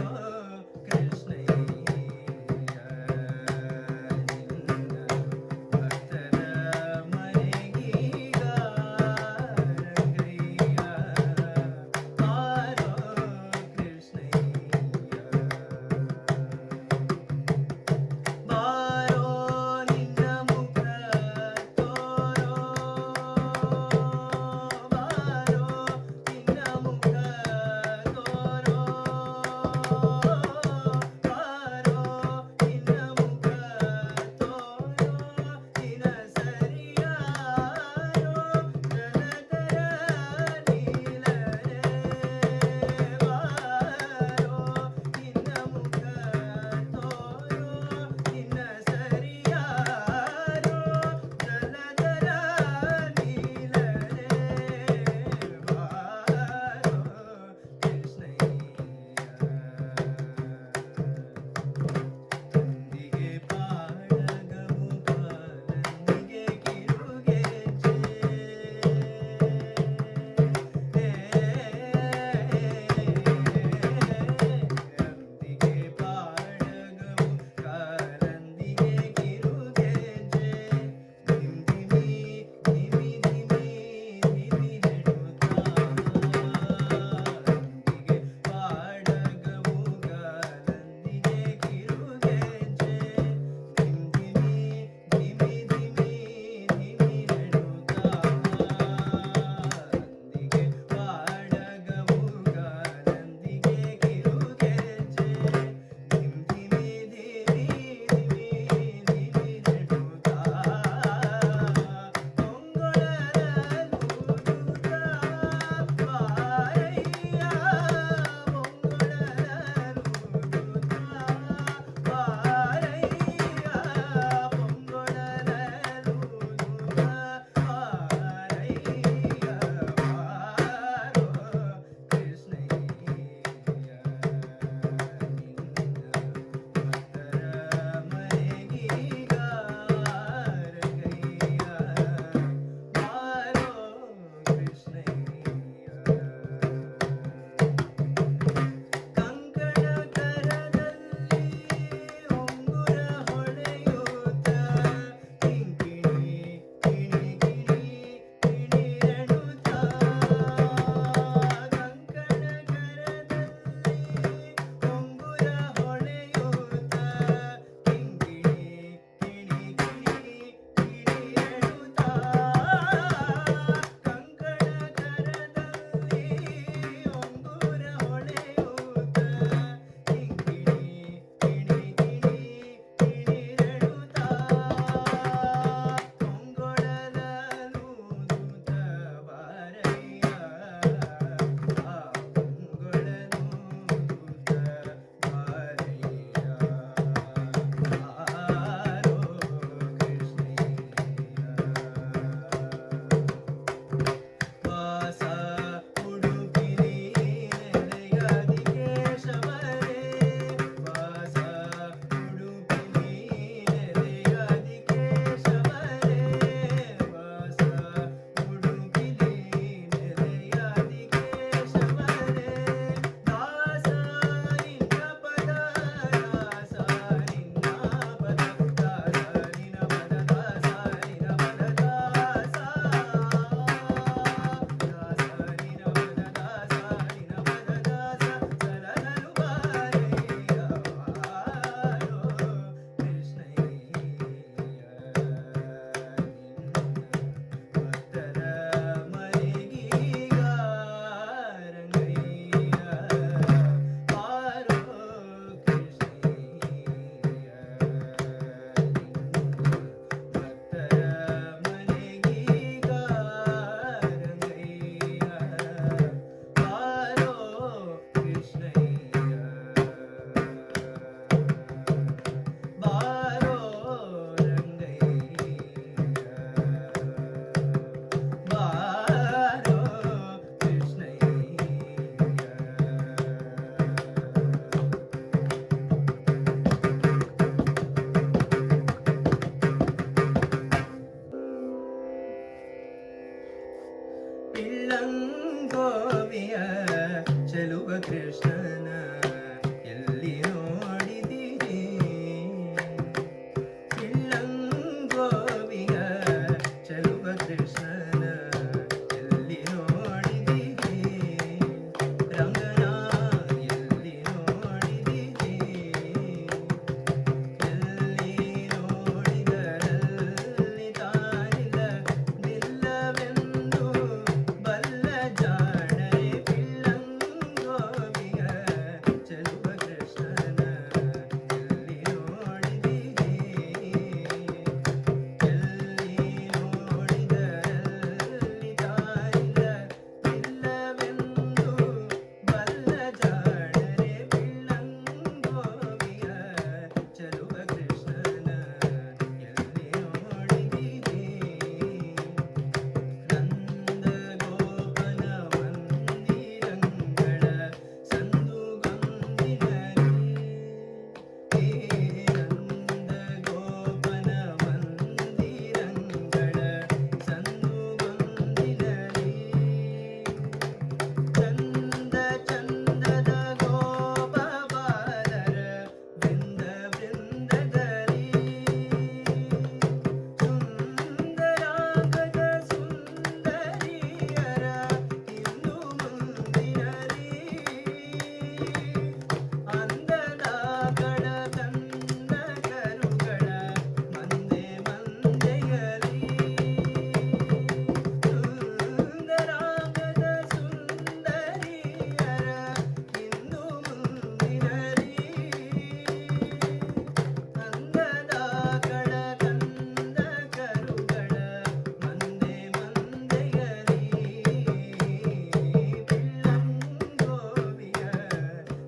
ಕೃಷ್ಣನ ಎಲ್ಲಿ ನೋಡಿದಿರಿ? ಪಿಳ್ಳಂಗೋವಿಗ ಚೆಲುವ ಕೃಷ್ಣನ ಎಲ್ಲಿ ನೋಡಿದಿರಿ? ರಂಗನ ಎಲ್ಲಿ ನೋಡಿದಿರಿ? ಎಲ್ಲಿ ನೋಡಿದರಲ್ಲಿ ತಾನಿಲ್ಲ ನಿಲ್ಲವೆಂದು ಬಲ್ಲ ಜಾಣರೆ. ಪಿಳ್ಳಂಗೋವಿಗ ಚೆಲುವ ಕೃಷ್ಣನ ಎಲ್ಲಿ ನೋಡಿದಿರಿ? ಎಲ್ಲಿ ನೋಡಿದರಲ್ಲಿ ತಾನಿಲ್ಲ ನಿಲ್ಲವೆಂದು ಬಲ್ಲ ಜಾಣರೆ. ಪಿಳ್ಳಂಗೋವಿಗ ಚೆಲುವ ಕೃಷ್ಣನ ಎಲ್ಲಿ ನೋಡಿದಿರಿ? ನಂದ ಗೋಪನ ಮಂದಿರಂಗಳ ಸಂದುಗೊಂದಿನಲಿ, ನಂದ ಗೋಪನ ಮಂದಿರಂಗಳ ಸಂದುಗೊಂದಿನಲಿ, ಚಂದ ಚಂದದ ಗೋಪ ಬಾಲರ ಬೃಂದ ಬೃಂದದಲ್ಲಿ, ಸುಂದರಾಂಗದ ಸುಂದರಿಯರ ಇನ್ನು ಮುಂದಿನಲಿ, ಅಂದದ ಕಡ ತನ್ನ ಕರುಗಳ ಮಂದೆ ಮಂದೆಯಲಿ, ಸುಂದರಾಂಗದ ಸುಂದರಿಯರ ಇನ್ನು ಮುಂದಿನಲಿ, ಅಂದದ ಕಡ ತಂದ ಕರುಗಳ ಮಂದೆ ಮಂದೆಯಲಿ. ಪಿಳ್ಳಂಗೋವಿಯ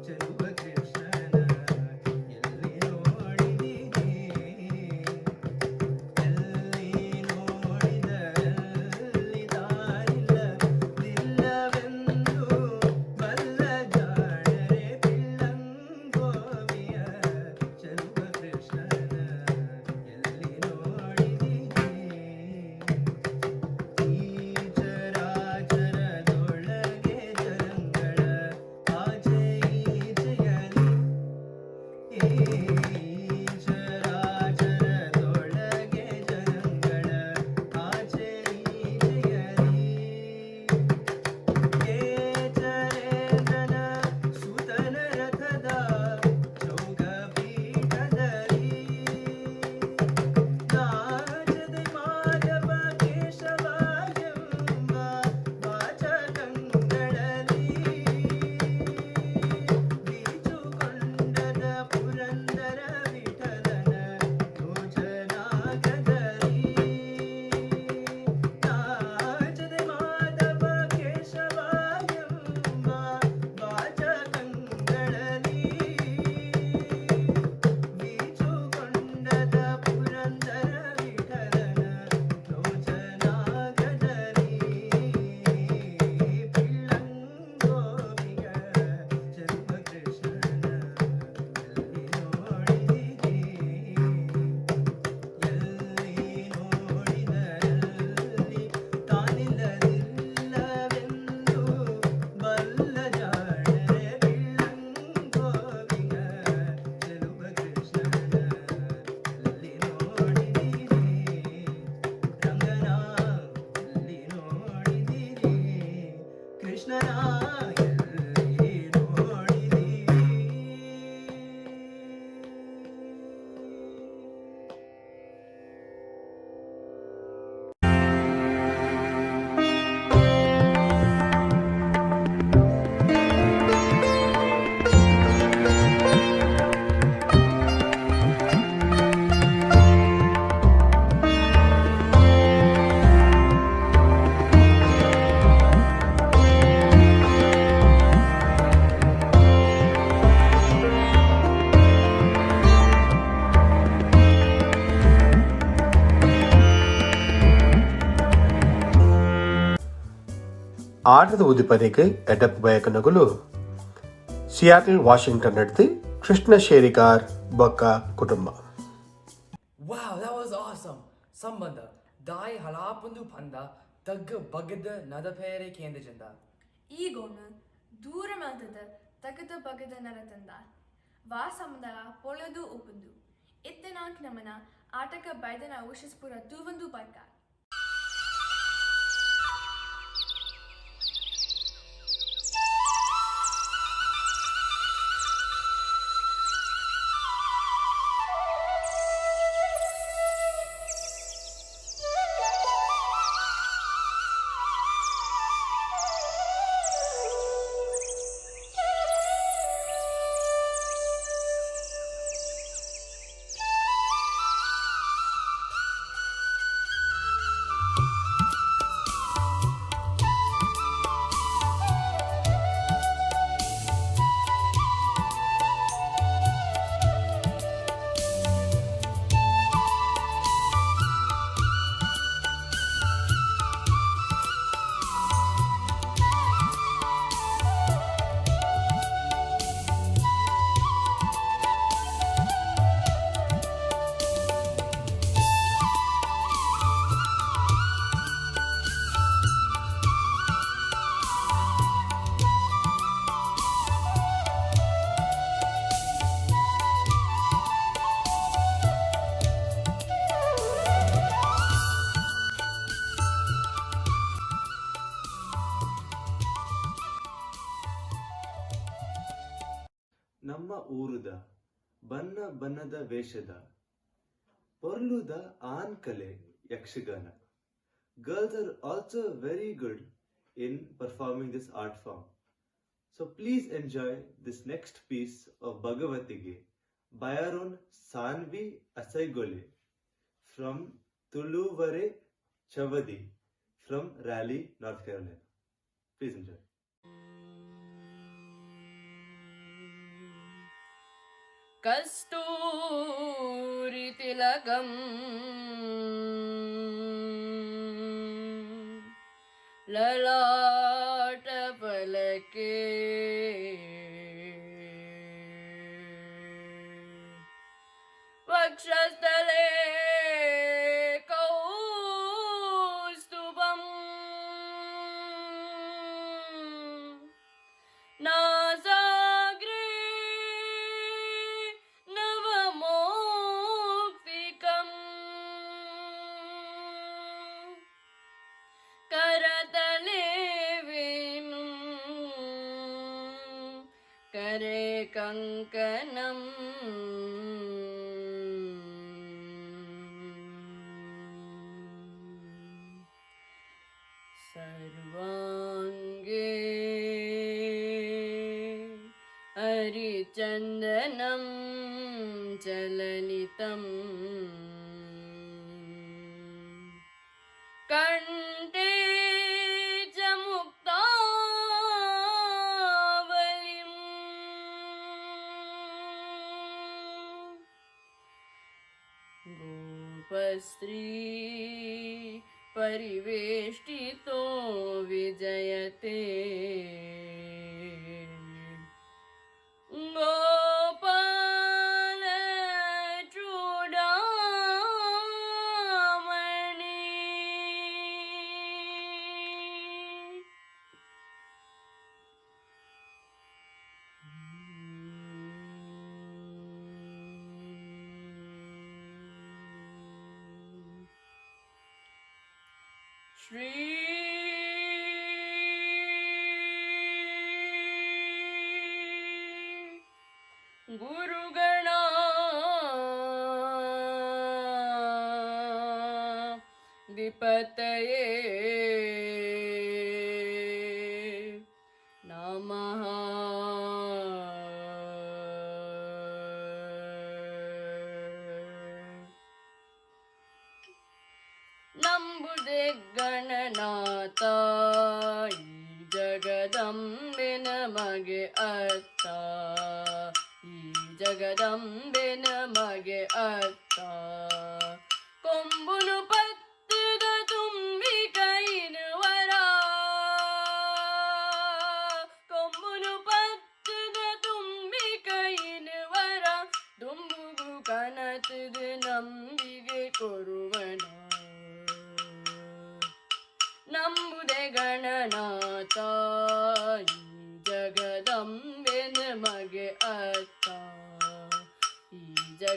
ಚೆಲುವ ಕೃಷ್ಣನ ಎಲ್ಲಿ ನೋಡಿದಿರಿ? ಎಲ್ಲಿ ನೋಡಿದರಲ್ಲಿ ತಾನಿಲ್ಲ ನಿಲ್ಲವೆಂದು ಬಲ್ಲ ಜಾಣರೆ. ಪಿಳ್ಳಂಗೋವಿಯ ಚೆಲುವ ಕೃಷ್ಣನ ಎಲ್ಲಿ ನೋಡಿದಿರಿ? ಈ ಚರಾಚರದೊಳಗೆ ಜರಂಗಳ ಆಚೆ ಈಚೆಯಲಿ, ಈ ಚರಾಚರದೊಳಗೆ ಜರಂಗಳ ಆಚೆ ಈಚೆಯಲಿ, ಕೇಚರೇಂದ್ರನ ಸುತನ ರಥದ ಚೌಕಪೀಠದಲ್ಲಿ, ನಾಚದೆ ಮಾಧವ ಕೇಶವ ಎಂಬ ವಾಚಕಂಗಳಲ್ಲಿ, ಬೀಚುಕೊಂಡದ ಪುರಂದರ ವಿಠಲನ ಯೋಜನಾಗದಲ್ಲಿ, ನಾಚದೆ ಮಾಧವ ಕೇಶವ ಎಂಬ ವಾಚಕಂಗಳಲ್ಲಿ, ಬೀಚುಕೊಂಡದ ಪುರಂದರ ವಿಠಲನ ಲೋಚನಾಗದಲ್ಲಿ. ಪಿಳ್ಳಂಗೋವಿಗ ಚೆಲುವ ಕೃಷ್ಣನ ಎಲ್ಲಿ ನೋಡಿದಿರಿ? ಎಲ್ಲಿ ನೋಡಿದರಲ್ಲಿ ತಾನಿಲ್ಲದಿಲ್ಲವೆಂದು ಬಲ್ಲ ಜಾಣರೆ. ಪಿಳ್ಳಂಗೋವಿಗ ಚೆಲುವ ಕೃಷ್ಣನ ಎಲ್ಲಿ ನೋಡಿದಿರಿ? ರಂಗನ ಎಲ್ಲಿ ನೋಡಿದಿರಿ? ಕೃಷ್ಣನ ಎಲ್ಲಿ ನೋಡಿದಿರಿ? ಆಟದ ಉದಿಪನಿಗೆ ಎಡಪ್ ಬಯಕನಗುಲು ಸಿಯಾಟಲ್ ವಾಷಿಂಗ್ಟನ್ ನಡೆದು ಕೃಷ್ಣ ಶೇರಿಗಾರ್ ಬೊಕ್ಕ ಕುಟುಂಬ. Wow, that was awesome! ಸಂಬಂಧ ದಾಯಿ ಹಲಾಪುಂದು ಪಂದ ತಗ್ಗ ಬಗ್ಗದ ನದಪೇರೆ ಕೇಂದ್ರಜಂದ. ಈಗೋನು ದೂರ ಮಲ್ತದ. ತಗದ ಬಗದ ನರತಂದ ವಾ ಸಮುದರ ಪೊಳೆದು ಉಪುಂದು ಇತ್ತನಾಂಕ್ ನಮನ ಆಟಕ ಬೈದನ ಉಷಸ್ಪುರ ತೂವಂದು ಬೈಕ. ನಮ್ಮ ಊರುದ ಬಣ್ಣ ಬಣ್ಣದ ವೇಷದ ಪೊರ್ಲುದ ಆನ್ ಕಲೆ Yakshagana. Girls are also very good in performing this art form. So please enjoy this next piece of Bhagavatige by our own Sanvi Asaigole from Tuluvare Chavadi from Raleigh, North Carolina. Please enjoy. Kasturi Tilakam Lalata ಫಲಕೆ ವಕ್ಷಸ್ಥಲೇ ಕೌಸ್ತುಭಂ ನಾಸಾಗ್ರೇ ನವಮೌಕ್ತಿಕಂ ಕರತಲೆ ವೇಣುಂ ಕರೆ ಕಂಕಣಂ ಸರ್ವಾಂಗೇ ಹರಿಚಂದನಂ ಚಲಲಿತಂ ಕಂಠೇ ಚ ಮುಕ್ತಾವಲಿಂ ಗೋಪಸ್ತ್ರೀ ಪರಿವೇಷ್ಟಿತೋ ವಿಜಯತೆ ಗೋಪಾಲ ಚೂಡಾಮಣಿ. ಶ್ರೀ ಗುರುಗಣ ದಿಪತಯೇ ನಮಃ. ನಂಬುದೆ ಗಣನಾಥ ಈ ಜಗದಂಬೆ ನಮಗೆ ಅತ್ತ, ಈ ಜಗದಂಬೆ ನಮಗೆ ಅತ್ತ. ಕೊಂಬುನು ಪತ್ತದ ತುಂಬಿ ಕೈನುವರ, ಕೊಂಬುನು ಪತ್ತದ ತುಂಬಿ ಕೈನುವರ, ದುಂಬುಗು ಕನತದ ನಂಬಿಗೆ ಕೊರುವನ. ನಂಬುದೆ ಗಣನಾಥ ಈ ಜಗದಂಬೆ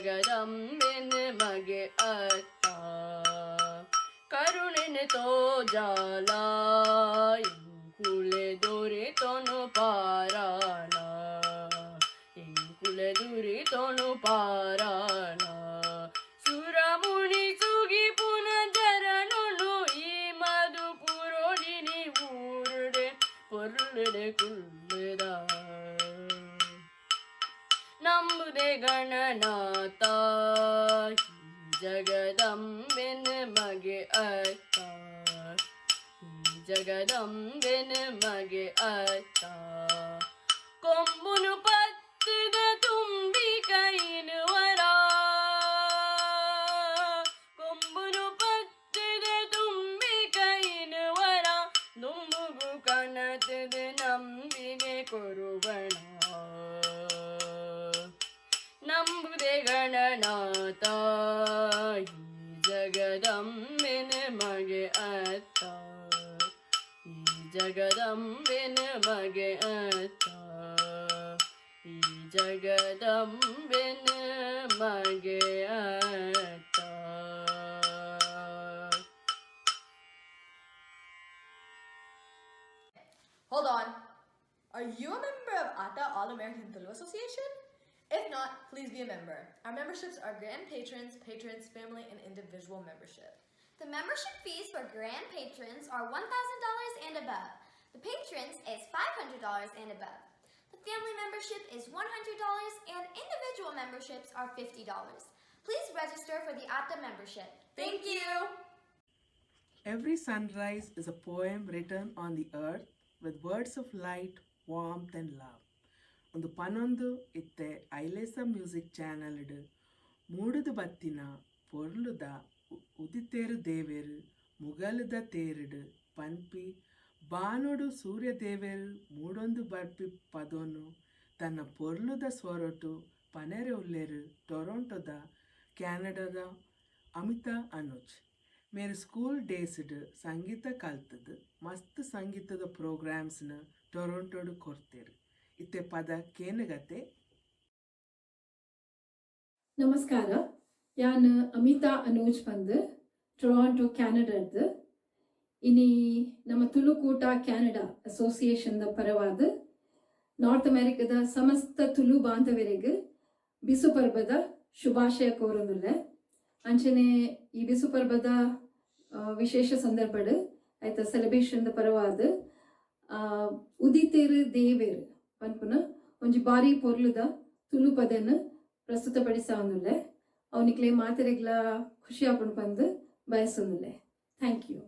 ಜಗದಂಬೆನ ಮಗೆ ಅತ್ತ ಕರುಣೆನ ತೋಜಾಲ ಇಂಕುಲೆ ದೊರೆತನು ಪಾರಾಣ ಇಂಕುಲೆ ದುರಿತನು ಪಾರಾಣ ಸುರಮುನಿ ಸುಗಿ ಪುನ ಜರನುನು ಈ ಮಧು ಪುರೋಡಿನಿ ಊರುಡೆ ಪೊರುಳುಡೆ ಕುಳ್ಳುದ ನಂಬುದೆ ಗಣನಾಥ ಜಗದಂಬೆನ ಮಗೆ ಅತ್ತ ಜಗದಂಬೆನ ಮಗೆ ಅತ್ತ ಕೊಂಬುನು ಪತ್ತದ ತುಂಬಿ ಕೈನುವರ ಕೊಂಬುನು ಪತ್ತದ ತುಂಬಿ ಕೈನುವರ ದುಂಬುಗು ಕನತದ ನಂಬಿಗೆ ಕೊರುವಣ ನಂಬುದೆ ಗಣನಾಥ ಈ ಜಗದಂಬೆನ ಮಗೆ ಅತ್ತ ಈ ಜಗದಂಬೆನ ಮಗೆ ಅತ್ತ ಈ ಜಗದಂಬೆನ ಮಗೆ ಅತ್ತ. Hold on. Are you a member of ATA All American Tulu Association? If not, please be a member. Our memberships are grand patrons, patrons, family, and individual membership. The membership fees for grand patrons are $1,000 and above. The patrons is $500 and above. The family membership is $100 and individual memberships are $50. Please register for the ATA membership. Thank you. Every sunrise is a poem written on the earth with words of light, warmth, and love. ಒಂದು ಪನೊಂದು ಇತ್ತೆ ಐಲೇಸ music ಚಾನಲ್ಡ್ ಮೂಡುದು ಬತ್ತಿನ ಪೊರ್ಲುದ ಉದಿತೇರು ದೇವೆರು ಮುಗಲುದ ತೇರುಡು ಪನ್ಪಿ ಬಾನೋಡು ಸೂರ್ಯ ದೇವೆರು ಮೂಡೊಂದು ಬರ್ಪಿ ಪದೊನು ತನ್ನ ಪೊರ್ಲುದ ಸ್ವರೊಟು ಪನೆರೆ ಉಲ್ಲೆರು ಟೊರೊಂಟೊದ ಕ್ಯಾನಡಾದ ಅಮಿತಾ ಅನುಜ್. ಮೇರು school ಡೇಸ್ಡ್ ಸಂಗೀತ ಕಲ್ತದು ಮಸ್ತ್ ಸಂಗೀತದ ಪ್ರೋಗ್ರಾಮ್ಸ್ನ ಟೊರೊಂಟೊಡು ಕೊರ್ತೆರ್. ಇತ್ತೆ ಪದ ಕೇನುಗತೆ. ನಮಸ್ಕಾರ, ಯಾನ್ ಅಮಿತಾ ಅನೂಜ್ ಪಂದ್ ಟೊರಾಂಟೊ ಕ್ಯಾನಡಾರ್ದ್. ಇನಿ ನಮ್ಮ ತುಳುಕೂಟ ಕ್ಯಾನಡಾ ಅಸೋಸಿಯೇಷನ್ ದ ಪರವಾದ್ ನಾರ್ತ್ ಅಮೆರಿಕದ ಸಮಸ್ತ ತುಳು ಬಾಂಧವರಿಗೆ ಬಿಸು ಪರ್ಬದ ಶುಭಾಶಯ ಕೋರೊಂದುಲ್ಲೆ. ಅಂಚನೆ ಈ ಬಿಸು ಪರ್ಬದ ವಿಶೇಷ ಸಂದರ್ಭಡ್ ಐತ ಸೆಲೆಬ್ರೇಷನ್ ದ ಪರವಾದ್ ಉದಿತೇರು ದೇವೇರು ಪನ್ಪುನ ಒಂಜಿ ಬಾರಿ ಪೊರ್ಲುದ ತುಳು ಪದನ್ ಪ್ರಸ್ತುತಪಡಿಸಾವೊಂದುಲ್ಲೆ. ಅವನಿಕ್ಲೆ ಮಾತೆರೆಗ್ಲ ಖುಷಿ ಆಪುಂಡು ಪಂದ್ ಬಯಸೊಂದುಲ್ಲೆ. Thank you.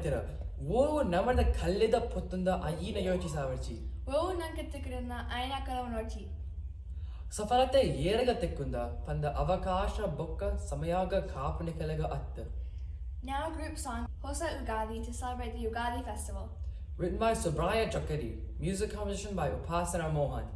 ಬೈತೆರ. ಓ ನಮನ ಕಲ್ಲೆದ ಪೊತ್ತುಂದ ಅಯಿನ ಯೋಚಿಸಾವರ್ಚಿ. ಓ ನಂಕ ತಿಕ್ಕಡನ್ನ ಅಯನ ಕಲವನೋರ್ಚಿ. ಸಫಲತೆ ಏರಗ ತೆಕ್ಕುಂದ ಪಂದ ಅವಕಾಶ ಬೊಕ್ಕ ಸಮಯಾಗ ಕಾಪುನೆಕಲೆಗ ಅತ್ತ. Now a group song, Hosa Ugadi, to celebrate the Ugadi festival. Written by Subraya Chakari, music composition by Upasana Mohan.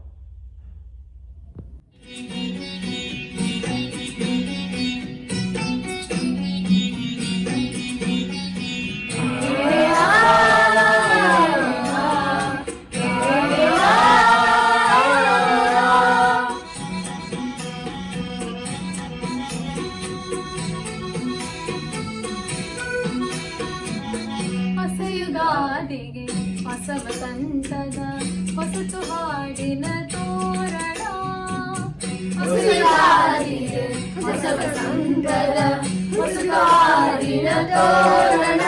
ಹೊಸ ಯುಗಾದಿಗೆ ಹೊಸ ವಸಂತದ ಹೊಸತು ಹಾಡಿನ ತೋರಣ. ಹೊಸ ಯುಗಾದಿಗೆ ಹೊಸ ವಸಂತದ ಹೊಸತು ಹಾಡಿನ ತೋರಣ.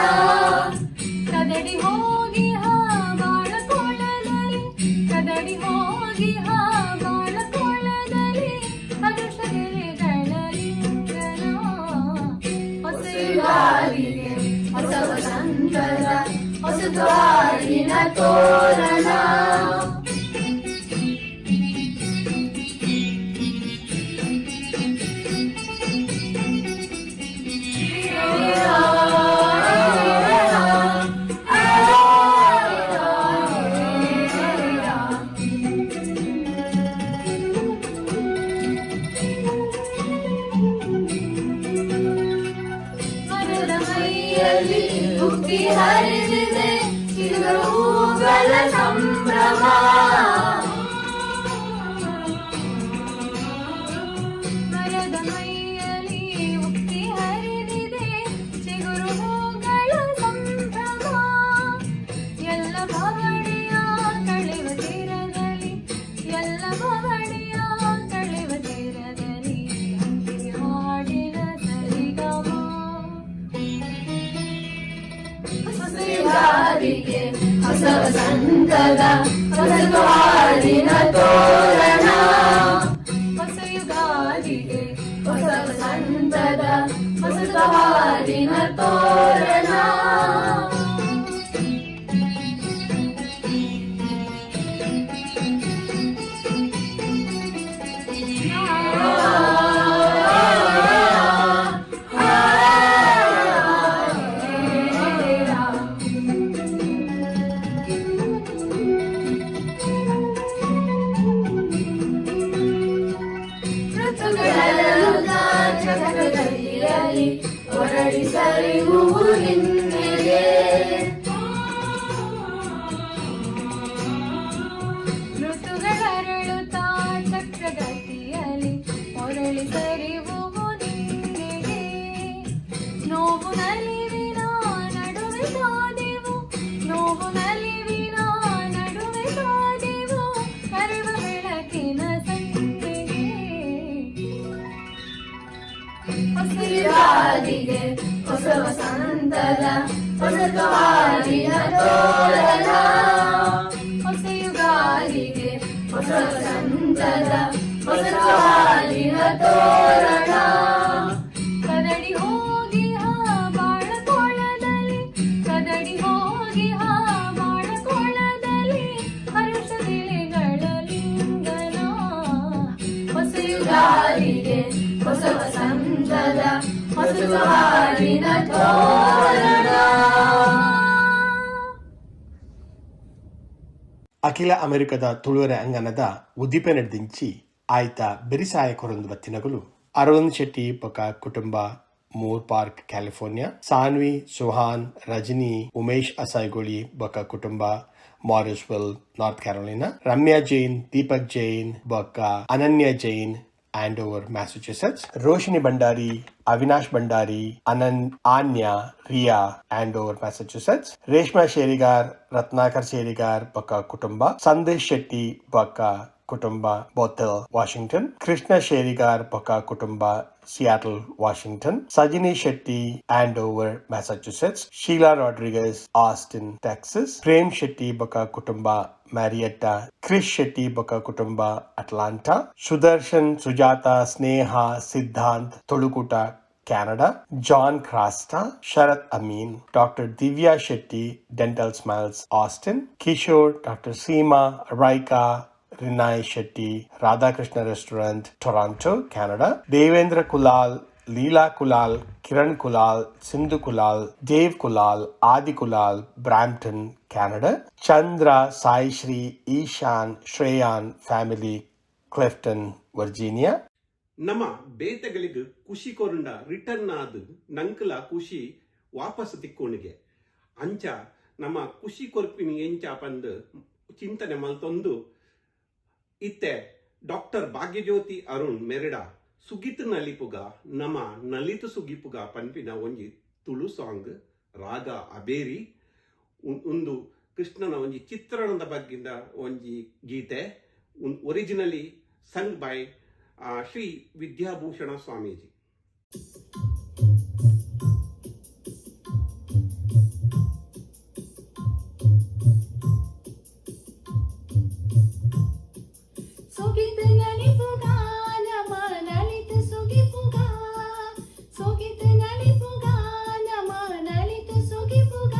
ಕದಡಿ ಹೋಗಿ ಹಾ ಬಾಳಕೋಳದಲ್ಲಿ, ಕದಡಿ ಹೋಗಿ ಹಾ ಬಾಳಕೋಳದಲ್ಲಿ ಹರುಷಗೆಲೆಗಳ ಲಿಂಗನ. ಹೊಸ ಯುಗಾದಿಗೆ ಹೊಸ ವಸಂತದ ಹೊಸತು ಹಾಡಿನ ತೋರಣ. ಮರದ ಮೈಯಲ್ಲಿ ಉಕ್ಕಿ ಹರಿದಿದೆ ಚಿಗುರುಗಳ ಸಂಭ್ರಮ. ಮರದ ಮೈಯಲ್ಲಿ ಉಕ್ಕಿ ಹರಿದಿದೆ ಚಿಗುರು ಹೂಗಳ ಸಂಭ್ರಮ. ಎಲ್ಲ ಬವಣೆಯ ಕಳೆವ ತೀರದಲ್ಲಿ, ಎಲ್ಲ ಬವಣೆಯ ಕಳೆವ ತೀರದಲ್ಲಿ ಹಂಪಿಗೆ ಹಾಡಿನ ಸರಿಗಮ. ಹೊಸ ಯುಗಾದಿಗೆ ಹೊಸ ವಸಂತದ ಹೊಸತು ಹಾಡಿನ ತೋರಣ. ಹೊಸ ಯುಗಾದಿಗೆ ಹೊಸ ವಸಂತದ ಹೊಸತು ಹಾಡಿನ ತೋರಣ. ಋತುಗಳೆಲ್ಲ ಚಕ್ರಗತಿಯಲ್ಲಿ ಹೊರಳಿ ಸರಿಯುವು ನಿನ್ನೆಗೆ. ಋತುಗಳರಳುತ್ತಾ ಚಕ್ರಗತಿಯಲ್ಲಿ ಹೊರಳಿ ಸರಿಯುವು ನಿನ್ನೆಗೆ. ನೋವು ನಲಿವಿನ ನಡುವೆ ಕಾದೆವು, ನೋವು ನಲಿವಿನ ನಡುವೆ ಕಾದೆವು ಕರುವ ಬೆಳಕಿನ ಸಂಜೆಗೆ. ಹೊಸ ಯುಗಾದಿಗೆ ಹೊಸ ವಸಂತದ ಹೊಸತು ಹಾಡಿನ ತೋರಣ. ಹೊಸ ಯುಗಾದಿಗೆ ಹೊಸ ವಸಂತದ ಹೊಸತು ಹಾಡಿನ ತೋರಣ. ಕದಡಿ ಹೋಗಿ ಹಾ ಬಾಳಕೋಳದಲ್ಲಿ, ಕದಡಿ ಹೋಗಿ ಹಾ ಬಾಳಕೋಳದಲ್ಲಿ ಹರುಷದೆಲೆಗಳ ಲಿಂಗನ. ಹೊಸ ಯುಗಾದಿಗೆ ಹೊಸ ವಸಂತದ ಹೊಸತು ಹಾಡಿನ ತೋರಣ. ಅಖಿಲ ಅಮೆರಿಕದ ತುಳುವರೆ ಅಂಗನದ ಉದ್ದೀಪನೆಡ್ದಿಂಚಿ ಆಯ್ತ ಬೆರಿಸಾಯ ಕೊರೊಂದು ಬತ್ತಿನಗುಲು ಅರವಿಂದ್ ಶೆಟ್ಟಿ ಬೊಕ ಕುಟುಂಬ, ಮೂರ್ ಪಾರ್ಕ್, ಕ್ಯಾಲಿಫೋರ್ನಿಯಾ. ಸಾನ್ವಿ, ಸುಹಾನ್, ರಜನಿ, ಉಮೇಶ್ ಅಸಾಯ್ಗೋಳಿ ಬೊಕ ಕುಟುಂಬ, ಮಾರಿಸ್ವಿಲ್, ನಾರ್ತ್ ಕ್ಯಾರೋಲಿನಾ. ರಮ್ಯಾ ಜೈನ್, ದೀಪಕ್ ಜೈನ್ ಬೊಕ ಅನನ್ಯ ಜೈನ್, ಆಂಡೋವರ್, ಮ್ಯಾಸಚ್ಯೂಸೆಟ್ಸ್. ರೋಶಿನಿ ಭಂಡಾರಿ, ಅವಿನಾಶ್ ಭಂಡಾರಿ, ಅನನ್, ಆನ್ಯಾ, ರಿಯಾ, ಆಂಡೋವರ್, ಮ್ಯಾಸಚ್ಯೂಸೆಟ್ಸ್. ರೇಷ್ಮಾ ಶೇರಿಗಾರ್, ರತ್ನಾಕರ್ ಶೇರಿಗಾರ್ ಬೊಕ ಕುಟುಂಬ, ಸಂದೇಶ್ ಶೆಟ್ಟಿ ಬೊಕ ಕುಟುಂಬ, ಬೋಥೆಲ್, ವಾಷಿಂಗ್ಟನ್. ಕೃಷ್ಣ ಶೇರಿಗಾರ್ ಬೊಕ ಕುಟುಂಬ, Seattle, Washington. Sajini Shetty, Andover, Massachusetts. Sheila Rodrigues, Austin, Texas. Prem Shetty ಬೊಕ ಕುಟುಂಬ, ಮ್ಯಾರಿಯಟ್ಟಾ. ಕ್ರಿಶ್ ಶೆಟ್ಟಿ ಬೊಕ ಕುಟುಂಬ, ಅಟ್ಲಾಂಟಾ. ಸುದರ್ಶನ್, ಸುಜಾತ, ಸ್ನೇಹ, ಸಿದ್ಧಾಂತ್, ತುಳುಕೂಟ. Canada, John Crasta, Sharath Amin, doctor Divya Shetty, Dental Smiles, Austin, Kishore, doctor Seema, Raika, Rinai Shetty, Radhakrishna restaurant, Toronto, Canada, Devendra Kulal, Leela Kulal, Kiran Kulal, Sindhu Kulal, Dev Kulal, Adi Kulal, Brampton, Canada, Chandra, Saishree, Ishan, Shreyan family, Clifton, Virginia. ನಮ ಬೇತೆಗಳಿಗೆ ಖುಷಿ ಕೊರುಂಡ return ಆದ್ ನಂಕಲ ಖುಷಿ ವಾಪಸ್ ತಿಕ್ಕೋಣಿಗೆ. ಅಂಚ ನಮ್ಮ ಖುಷಿ ಕೊರ್ಪಿನಿ ಎಂಚ ಪಂದ್ ಚಿಂತನೆ ಮಲ್ತೊಂದು ಇತ್ತೆ ಡಾಕ್ಟರ್ ಭಾಗ್ಯಜ್ಯೋತಿ ಅರುಣ್ ಮೆರಡ ಸುಗಿತ್ ನಲಿಪುಗ ನಮ ನಲಿತು ಸುಗಿಪುಗ ಪನ್ಪಿನ ಒಂಜಿ ತುಳು ಸಾಂಗ್ ರಾಗ ಅಬೇರಿ. ಒಂದು ಕೃಷ್ಣನ ಒಂಜಿ ಚಿತ್ರಣದ ಬಗ್ಗಿಂದ ಒಂಜಿ ಗೀತೆ, originally sung by Shri Vidyabhushana Swamiji. ಸುಗಿತ ನಲಿಪುಗ ನಮ ನಲಿತ ಸುಗಿಪುಗ, ಸುಗಿತ ನಲಿಪುಗ ನಮ ನಲಿತ ಸುಗಿಪುಗ,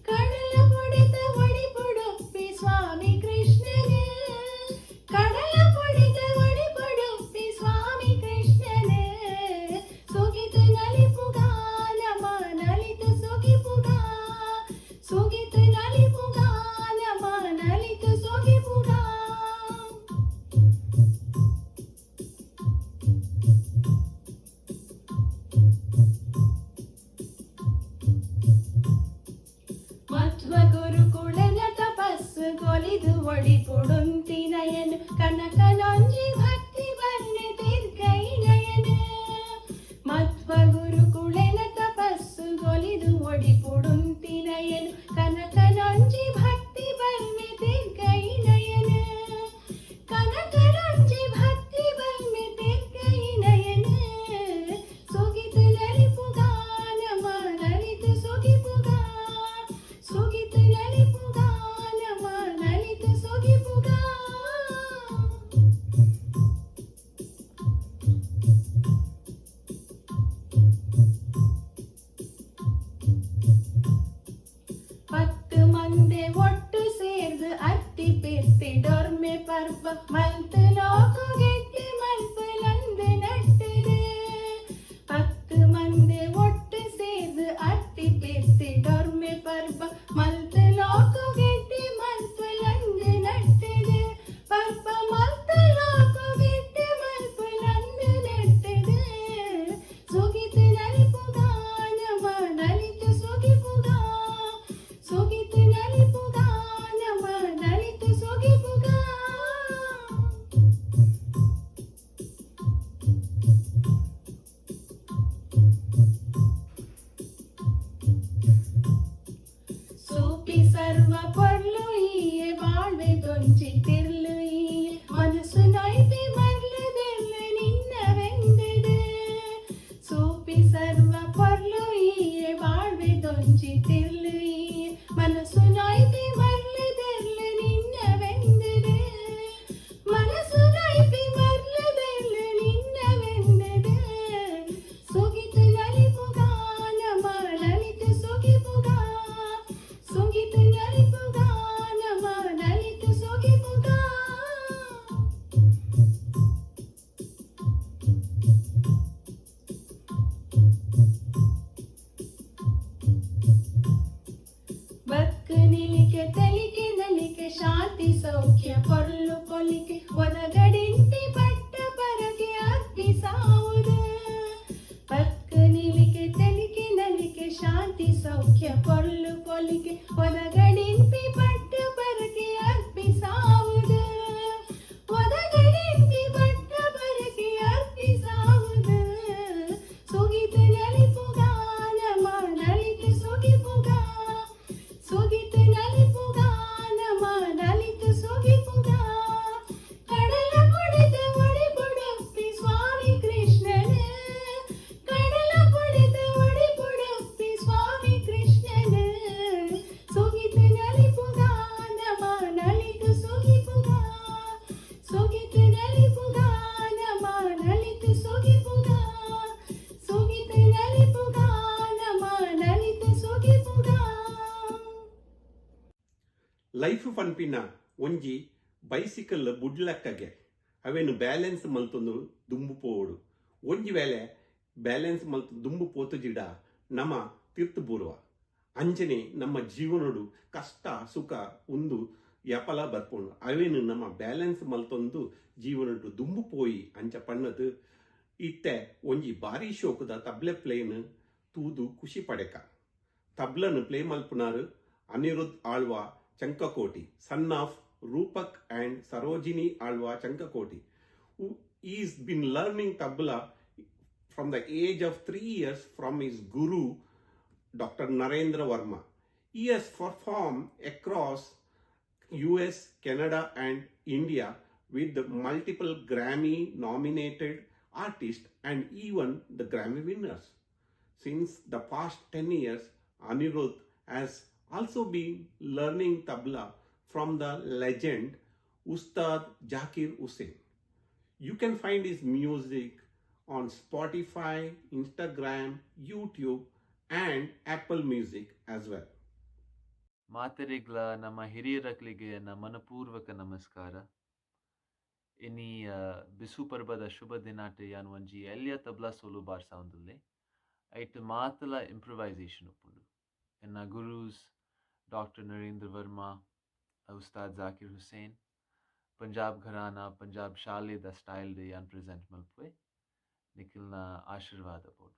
ಕಡಲ ಪೊಡಿತ ಒಡಿಪುಡುಪ್ಪಿ ಸ್ವಾಮಿ ಕೃಷ್ಣನೇ, ಕಡಲ ಪೊಡಿತ ಒಡಿಪುಡುಪ್ಪಿ ಸ್ವಾಮಿ ಕೃಷ್ಣನೇ, ಸುಗಿತ ನಲಿಪುಗ ನಮ ನಲಿತ ಸುಗಿಪುಗ, ಸುಗಿತ ನಲಿಪುಗ ನಮ ನಲಿತ ಸುಗಿಪುಗ. ಮಧ್ವ ಗುರುಕುಳನ ತಪಸ್ಸು ಕೊಲಿದು ಒಡಿಪುಡುಂತಿ ನಯನು, ಕನಕನೊಂಜಿ ಭಕ್ತಿ ಬರ್ಣೆ ತಿರ್ಗೈನಯನ. ಮಧ್ವ ಗುರುಕುಳನ ತಪಸ್ಸು ಕೊಲಿದು ಒಡಿಪುಡುಂತಿ ನಯನು, ಕನಕನೊಂಜಿ ಭಕ್ತಿ ಬರ್ಣೆ ತಿರ್ಗೈನಯನ, ಕನಕನೊಂಜಿ ಭಕ್ತಿ ಬರ್ಣೆ ತಿರ್ಗೈನಯನ. ಸುಗಿತ ನಲಿಪುಗ ನಮ ನಲಿತ ಸುಗಿಪುಗ, ಸುಗಿತ ನಲಿಪುಗ ನಮ ನಲಿತ ಸುಗಿಪುಗ. ಪತ್ತು ಮಂದೆ ಒಟ್ಟು ಸೇರ್ದು ಅತ್ತಿ ಪಿರ್ತಿ ಡೊರ್ಮೆ ಪರ್ಬ ಮಲ್ತು ಲೋಕುಗೆಟ್ಟಿ ಮಲ್ಪುಲಂದು ನಟ್ಟುದು. ಪತ್ತು ಮಂದೆ ಒಟ್ಟು ಸೇರ್ದು ಅತ್ತಿ ಪಿರ್ತಿ ಡೊರ್ಮೆ ಪರ್ಬ ಮಲ್ತು ಲೋಕುಗೆಟ್ಟಿ ಮಲ್ಪುಲಂದು ನಟ್ಟುದು. ಪರ್ಬ ಮಲ್ತು ಲೋಕುಗೆಟ್ಟಿ ಮಲ್ಪುಲಂದು ನಟ್ಟುದು. ಸುಗಿತ ನಲಿಪುಗ ನಮ ನಲಿತ ಸುಗಿಪುಗ, ಸುಗಿತ ನಲಿಪುಗ ನಮ ನಲಿತ ಸುಗಿಪುಗ. ಸೂಪಿ ಸರ್ವ ಪೊರ್ಲು ಈಯೆ ಬಾಳ್ವೆ ದೊಂಚಿ ತಿರ್ಲು ಈಯೆ, ಮನಸ್ಸು ನೊಯ್ಪಿ ಮರ್ಲು ದೆರ್ಲು ನಿನ್ನವೆಂದೆದು. ಸೂಪಿ ಸರ್ವ ಪೊರ್ಲು ಈಯೆ ಬಾಳ್ವೆ ದೊಂಚಿ ತಿರ್ಲು ಈಯೆ, ಮನಸ್ಸು ನೊಯ್ಪಿ ಮರ್ಲು ದೆರ್ಲು ನಿನ್ನವೆಂದೆದು, ಮನಸ್ಸು ನೊಯ್ಪಿ ಮರ್ಲು ದೆರ್ಲು ನಿನ್ನವೆಂದೆದು. ಸುಗಿತ ನಲಿಪುಗ ನಮ ನಲಿತ ಸುಗಿಪುಗ, ಸುಗಿತ ನಲಿಪುಗ ನಮ ನಲಿತ ಸುಗಿಪುಗ. ಬಕ್ಕು ನಿಲಿಕೆ ತಲಿಕೆ ನಲಿಕೆ ಶಾಂತಿ ಸೌಖ್ಯ ಪೊರ್ಲು ಪೊಲಿಕೆ, ಒದಗಡಿಂಪಿ ಪಟ್ಟ ಪರಗೆ ಅರ್ಪಿಸಾವುದು. ಬಕ್ಕು ನಿಲಿಕೆ ತಲಿಕೆ ನಲಿಕೆ ಶಾಂತಿ ಸೌಖ್ಯ ಪೊರ್ಲು ಪೊಲಿಕೆ, ಒದಗಡಿಂಪಿ ಪಟ್ಟ ಪರಗೆ ಅರ್ಪಿಸಾವುದು, ಒದಗಡಿಂಪಿ ಪಟ್ಟ ಪರಗೆ ಅರ್ಪಿಸಾವುದು. ಸುಗಿತ ನಲಿಪುಗ ನಮ ನಲಿತ ಸುಗಿಪುಗ, ಸುಗಿತ ನಲಿಪುಗ ನಮ ನಲಿತ ಸುಗಿಪುಗ, ಕಡ ಲೈಫ್ ಪನ್ಪಿನ ಒಂಜಿ ಬೈಸಿಕಲ್ ಬುಡ್ಲಕ್ಕಗೆ ಅವೇನು ಬ್ಯಾಲೆನ್ಸ್ ಮಲ್ತೊಂದು ದುಂಬು ಪೋವೊಡು. ಒಂಜಿ ವೇಳೆ ಬ್ಯಾಲೆನ್ಸ್ ಮಲ್ತು ದುಂಬು ಪೋತುಜಿಡ ನಮ ತೀರ್ತು ಬೂರುವ. ಅಂಚನೆ ನಮ್ಮ ಜೀವನಡು ಕಷ್ಟ ಸುಖ ಉಂದು ಯಪಲ ಬರ್ಪೋಡು. ಅವೇನು ನಮ್ಮ ಬ್ಯಾಲೆನ್ಸ್ ಮಲ್ತೊಂದು ಜೀವನಡು ದುಂಬು ಪೋಯಿ ಅಂಚ ಪಣ್ಣದು ಇತ್ತೆ ಒಂಜಿ ಬಾರಿ ಶೋಕದ ತಬ್ಲೆ ಪ್ಲೇನ್ ತೂದು ಖುಷಿ ಪಡೆಕ. ತಬ್ಲನ್ play ಮಲ್ಪುನಾರು Anirudh Alva Chankakoti, son of Rupak and Sarojini Alva Chankakoti, who is been learning tabla from the age of 3 years from his guru Dr. Narendra Verma. He has performed across US, Canada and India with multiple Grammy nominated artists and even the Grammy winners. Since the past 10 years, Anirudh has also been learning tabla from the legend Ustad Zakir Hussain. You can find his music on Spotify, Instagram, YouTube and Apple Music as well. ಮಾತೆರೆಗ್ಲ ನಮ್ಮ ಹಿರಿಯರಕ್ಲಿಗೆ ನಮ್ಮ ಮನಪೂರ್ವಕ ನಮಸ್ಕಾರ. ಇನಿ ಬಿಸು ಪರ್ಬದ ಶುಭ ದಿನಾಟೆ ಯಾನ್ ಒಂಜಿ ಎಲ್ಯ ತಬ್ಲಾ ಸೋಲು ಬಾರ್ಸಾವೊಂದುಲ್ಲೆ. ಐಟ್ ಮಾತಲ ಇಂಪ್ರೊವೈಸೇಷನ್ ಉಪ್ಪುಂಡು. ಎನ್ನ ಗುರೂಸ್ ಡಾಕ್ಟರ್ ನರೇಂದ್ರ ವರ್ಮಾ, ಉಸ್ತಾದ್ ಜಾಕಿರ್ ಹುಸೇನ್, ಪಂಜಾಬ್ ಘರಾನ, ಪಂಜಾಬ್ ಶಾಲೆದ ಸ್ಟೈಲ್ ಯಾನ್ ಪ್ರೆಸೆಂಟ್ ಮಲ್ಪುವೆ. ನಿಖಿಲ್ನ ಆಶೀರ್ವಾದ ಬೋಡು.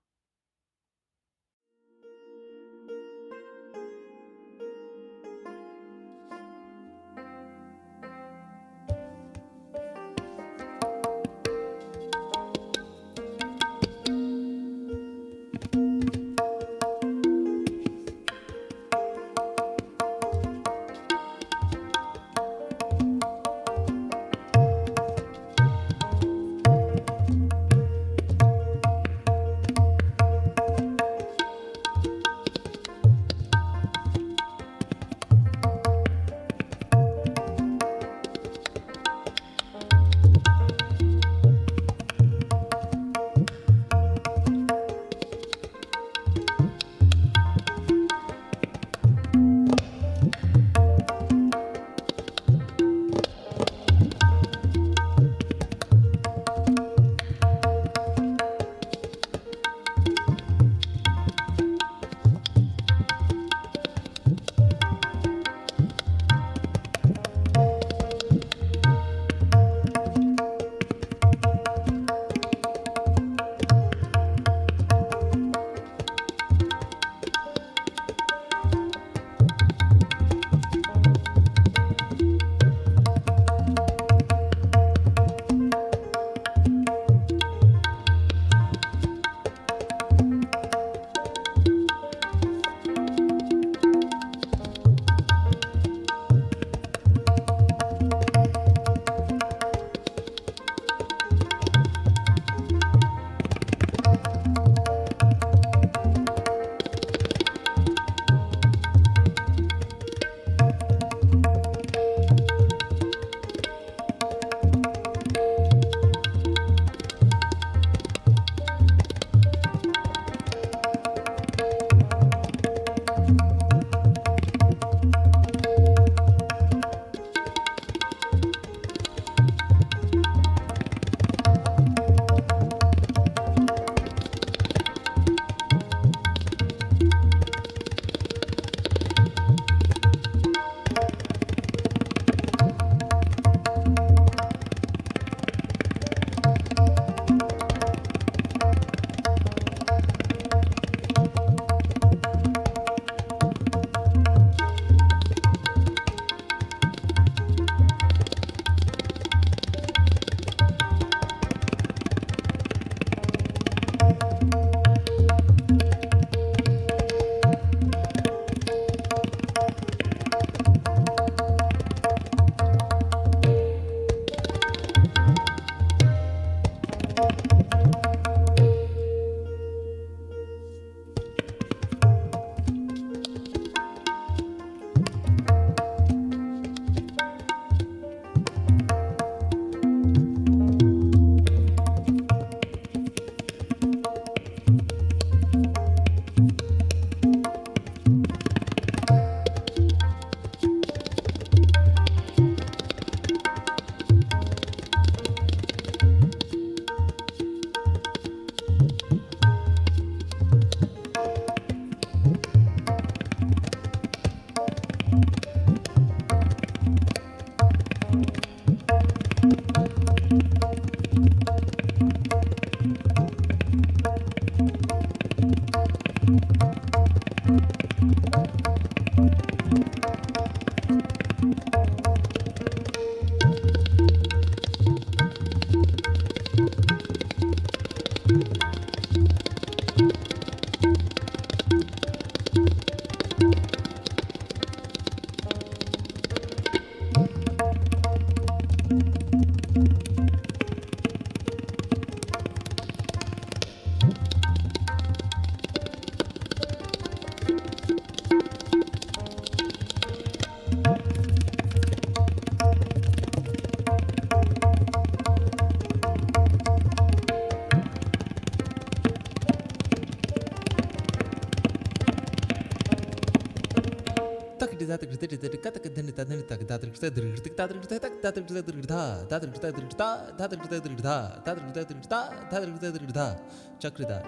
चक्रधार।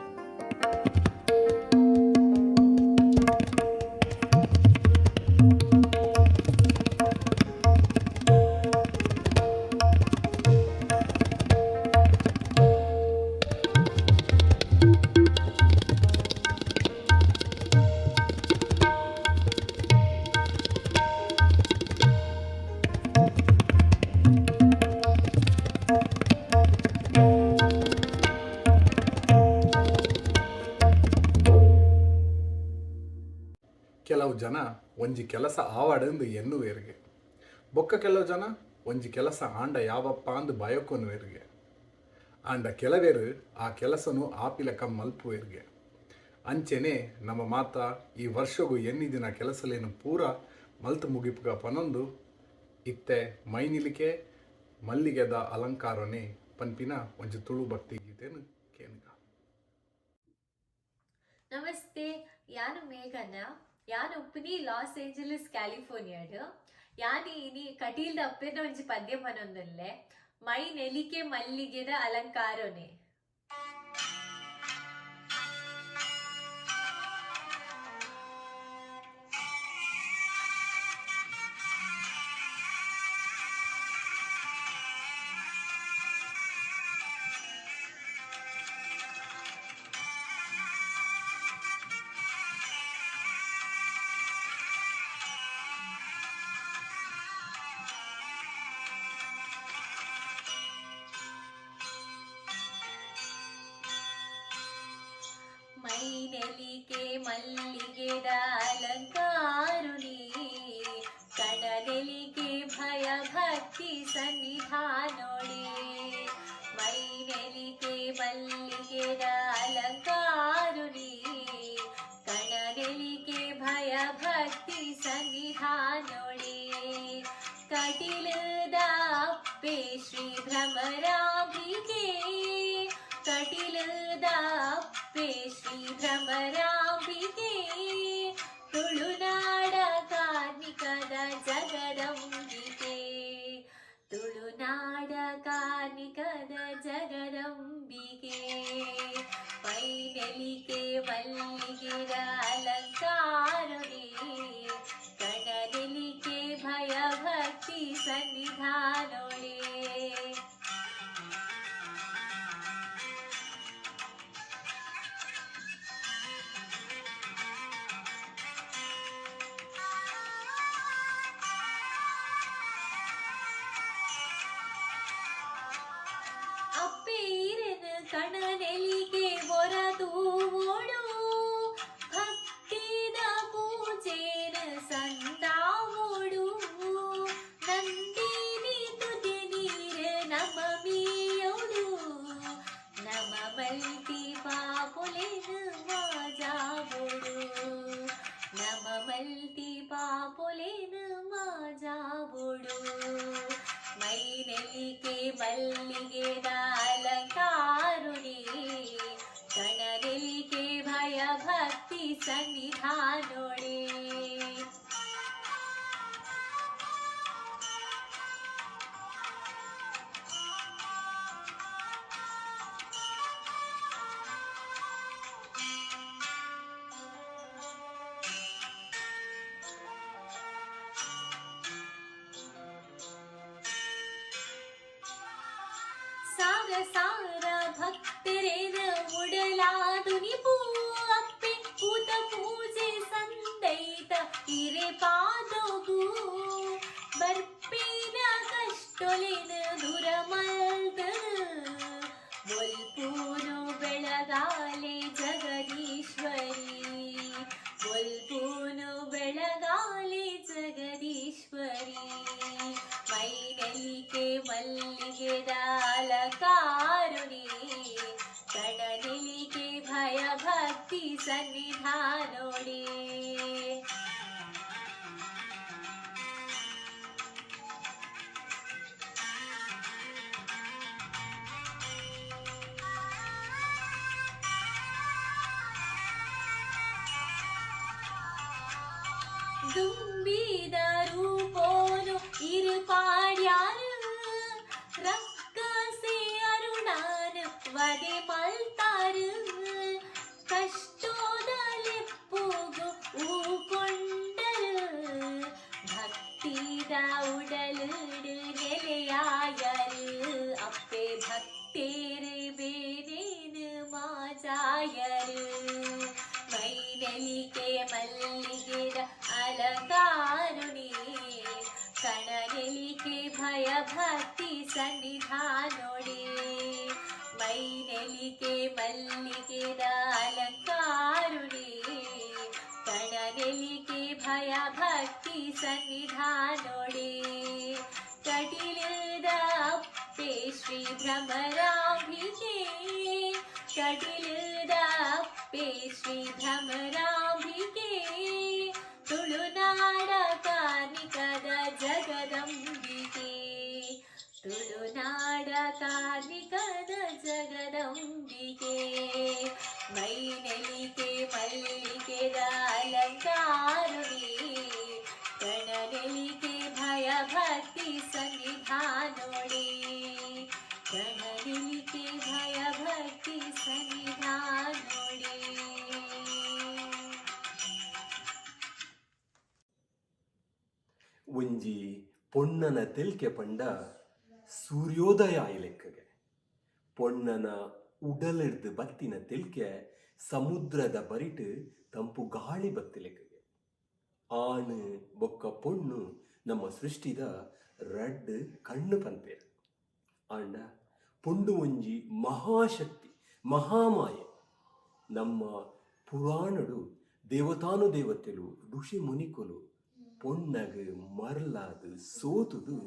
ಕೆಲವು ಜನ ಒಂಜಿ ಕೆಲಸ ಆವಾಡೆಂದು ಎನ್ನುವೇರಿಗೆ, ಬೊಕ್ಕ ಕೆಲವು ಜನ ಒಂಜಿ ಕೆಲಸ ಆಂಡ ಯಾವಪ್ಪ ಅಂದು ಬಯಕೊನುವೇರಿಗೆ, ಆಂಡ ಕೆಲವೇರು ಆ ಕೆಲಸನು ಆಪಿಲಕ ಮಲ್ಪುವೇರಿಗೆ. ಅಂಚೆನೆ ನಮ್ಮ ಮಾತ ಈ ವರ್ಷಗೂ ಎನ್ನಿದಿನ ಕೆಲಸಲೇನು ಪೂರ ಮಲ್ತು ಮುಗಿಪುಗ ಪನೊಂದು ಇತ್ತೆ ಮೈನಿಲಿಕೆ ಮಲ್ಲಿಗೆದ ಅಲಂಕಾರನೇ ಪನ್ಪಿನ ಒಂಜಿ ತುಳು ಭಕ್ತಿ ಗೀತೆನು ಕೇನ್ಗ. ನಮಸ್ತೆ, ಯಾನು ಮೇಘನ, ಯಾನ್ ಉಪ್ಪುನಿ ಲಾಸ್ ಏಂಜಲಸ್ ಕ್ಯಾಲಿಫೋರ್ನಿಯಾಡ್. ಯಾನ್ ಇನಿ ಕಟೀಲ್ದ ಅಪ್ಪೆನ ಒಂಜಿ ಪದ್ಯ ಪನೊಂದುಲ್ಲೆ, ಮೈ ನೆಲಿಕೆ ಮಲ್ಲಿಗೆದ ಅಲಂಕಾರೊನೆ. ಮೈ ನೆಲಿಕೆ ಮಲ್ಲಿಗೆದ ಅಲಂಕಾರುನಿ, ಕಣನೆಲಿಕೆ ಭಯ ಭಕ್ತಿ ಸನ್ನಿಧಾನೋಡೆ. ಮೈ ನೆಲಿಕೆ ಮಲ್ಲಿಗೆದ ಅಲಂಕಾರುನಿ, ಕಣನೆಲಿಕೆ ಭಯ ಭಕ್ತಿ ಸನ್ನಿಧಾನೋಡೆ. ಕಟಿಲದ ಅಪ್ಪೆ ಶ್ರೀ ಭ್ರಮರಾಂಬಿಕೆ, ಕಟಿಲದ ಅಪ್ಪೆ ಶ್ರೀ ಭ್ರಮರಾಂಬಿಕೆ, ತುಳುನಾಡ ಕಾರ್ಣಿಕದ ಜಗದಂಬಿಕೆ, ತುಳುನಾಡ ಕಾರ್ಣಿಕದ ಜಗದಂಬಿಕೆ. ಮೈನೆಲಿಕೆ ಮಲ್ಲಿಗೆದ ಅಲಂಕಾರೊನೆ, ಕಣನೆಲಿಕೆ ಭಯ ಭಕ್ತಿ ಸನ್ನಿಧಾನೊಳೆ. ಕಣನೆಲಿಕೆ ಬೊರತೂವೋಡು, ಭಕ್ತಿದ ಪೂಜೆನ ಸಂದಾವೋಡು. ನಂದಿನಿ ತುದಿ ನೀರ ನಮ ಮೀಯೋಡು, ನಮ ಮಲ್ತಿ ಪಾಪುಲೆನ ಮಾಜಾವೋಡು, ನಮ ಮಲ್ತಿ ಪಾಪುಲೆನ ಮಾಜಾವೋಡು. ಮೈನೆಲಿಕೆ ಮಲ್ಲಿಗೆದ ಅಲಂಕಾರುಣಿ, ಕಣನೆಲಿಕೆ ಭಯ ಭಕ್ತಿ ಸನ್ನಿಧಾನೊಳೆ. ಸಾರ ಸಾರ ಭಕ್ತರೇನ ಉಡಲಾದುನಿ ಅಪ್ಪೆ ಪೂತ ಪೂಜೆ ಸಂದೈತ ಹಿರೆ ಪಾದೋಗು. ಕಷ್ಟೊಲಿನ ದುರ ಮಲ್ತ ಬೊಲ್ಪೂನು ಬೆಳಗಾಲೆ ಜಗದೀಶ್ವರಿ ಬೊಲ್ಪೂನು ಬೆಳಗಾಲೆ ಜಗದೀಶ್ವರಿ ಮೈನಲಿಕೆ ಮಲ್ಲಿಗೆದ ಅಲಕಾರುಣಿ ಕಣನೆಲಿಕೆ ಭಯ ಭಕ್ತಿ ಸನ್ನಿಧಾನೋಡಿ. ದುಂಬಿದ ರೂಪೋನು ಇರು ಪಾಡ್ಯಾರು ರಕ್ಕಸೆ ಅರುಣಾನ ವದೆ ಮಲ್ತಾರು ಕಷ್ಟೋದ ಲೆಪ್ಪುಗು ಊಕೊಂಡರು ಭಕ್ತಿದ ಉಡಲುಡು ನೆಲೆಯಾಯರು ಅಪ್ಪೆ ಭಕ್ತೇರು ಬೇನೇನು ಮಾಜಾಯರು ಮೈನಲಿಕೆ ಮಲ್ಲಿಗೆದ ಅಲಂಕಾರುಣಿ ಕಣನೆಲಿಕೆ ಭಯ ಭಕ್ತಿ ಸನ್ನಿಧಾನೊಡಿ ಮೈನೆಲಿಕೆ ಮಲ್ಲಿಗೆದ ಅಲಂಕಾರುಣಿ ಕಣನೆಲಿಕೆ ಭಯ ಭಕ್ತಿ ಸನ್ನಿಧಾನೊಡಿ ಕಟಿಲದ ಅಪ್ಪೆ ಶ್ರೀ ಭ್ರಮರಾಂಬಿಕೆ ಕಟಿಲದ ಅಪ್ಪೆ ಶ್ರೀ ಭ್ರಮರಾಂಬಿಕೆ ತುಳುನಾಡ ಕಾರ್ಣಿಕದ ಜಗದಂಬಿಕೆ ತುಳುನಾಡ ಕಾರ್ಣಿಕದ ಜಗದಂಬಿಕೆ ಮೈನೆಲಿಕೆ ಮಲ್ಲಿಗೆದ ಅಲಂಕಾರುಣಿ ಕಣನೆಲಿಕೆ ಭಯ ಭಕ್ತಿ ಸನ್ನಿಧಾನೊಡಿ ಕಣನೆಲಿಕೆ ಭಯ ಭಕ್ತಿ ಸನ್ನಿಧಾನೊಡಿ. ಒಂಜಿ ಪೊಣ್ಣನ ತೆಲ್ಕೆ ಪಂಡ ಸೂರ್ಯೋದಯ ಆಯಿಲೆಕ್ಕಗೆ ಪೊಣ್ಣನ ಉಡಲಿರ್ದು ಬತ್ತಿನ ತೆಲ್ಕೆ ಸಮುದ್ರದ ಬರಿಟ್ ತಂಪು ಗಾಳಿ ಬತ್ತಿಲೆಕ್ಕಗೆ. ಆಣು ಬೊಕ್ಕ ಪೊಣ್ಣು ನಮ್ಮ ಸೃಷ್ಟಿದ ರಡ್ಡ್ ಕಣ್ಣು ಪನ್ಪೇರು. ಆಂಡ ಪೊಂಡು ಒಂಜಿ ಮಹಾಶಕ್ತಿ ಮಹಾಮಾಯೆ. ನಮ್ಮ ಪುರಾಣಡು ದೇವತಾನು ದೇವತೆಲು ಋಷಿ ಮುನಿಕುಲು ಪೊಣ್ಣಗ್ ಮರ್ಲಾದ್ ಸೋತುದು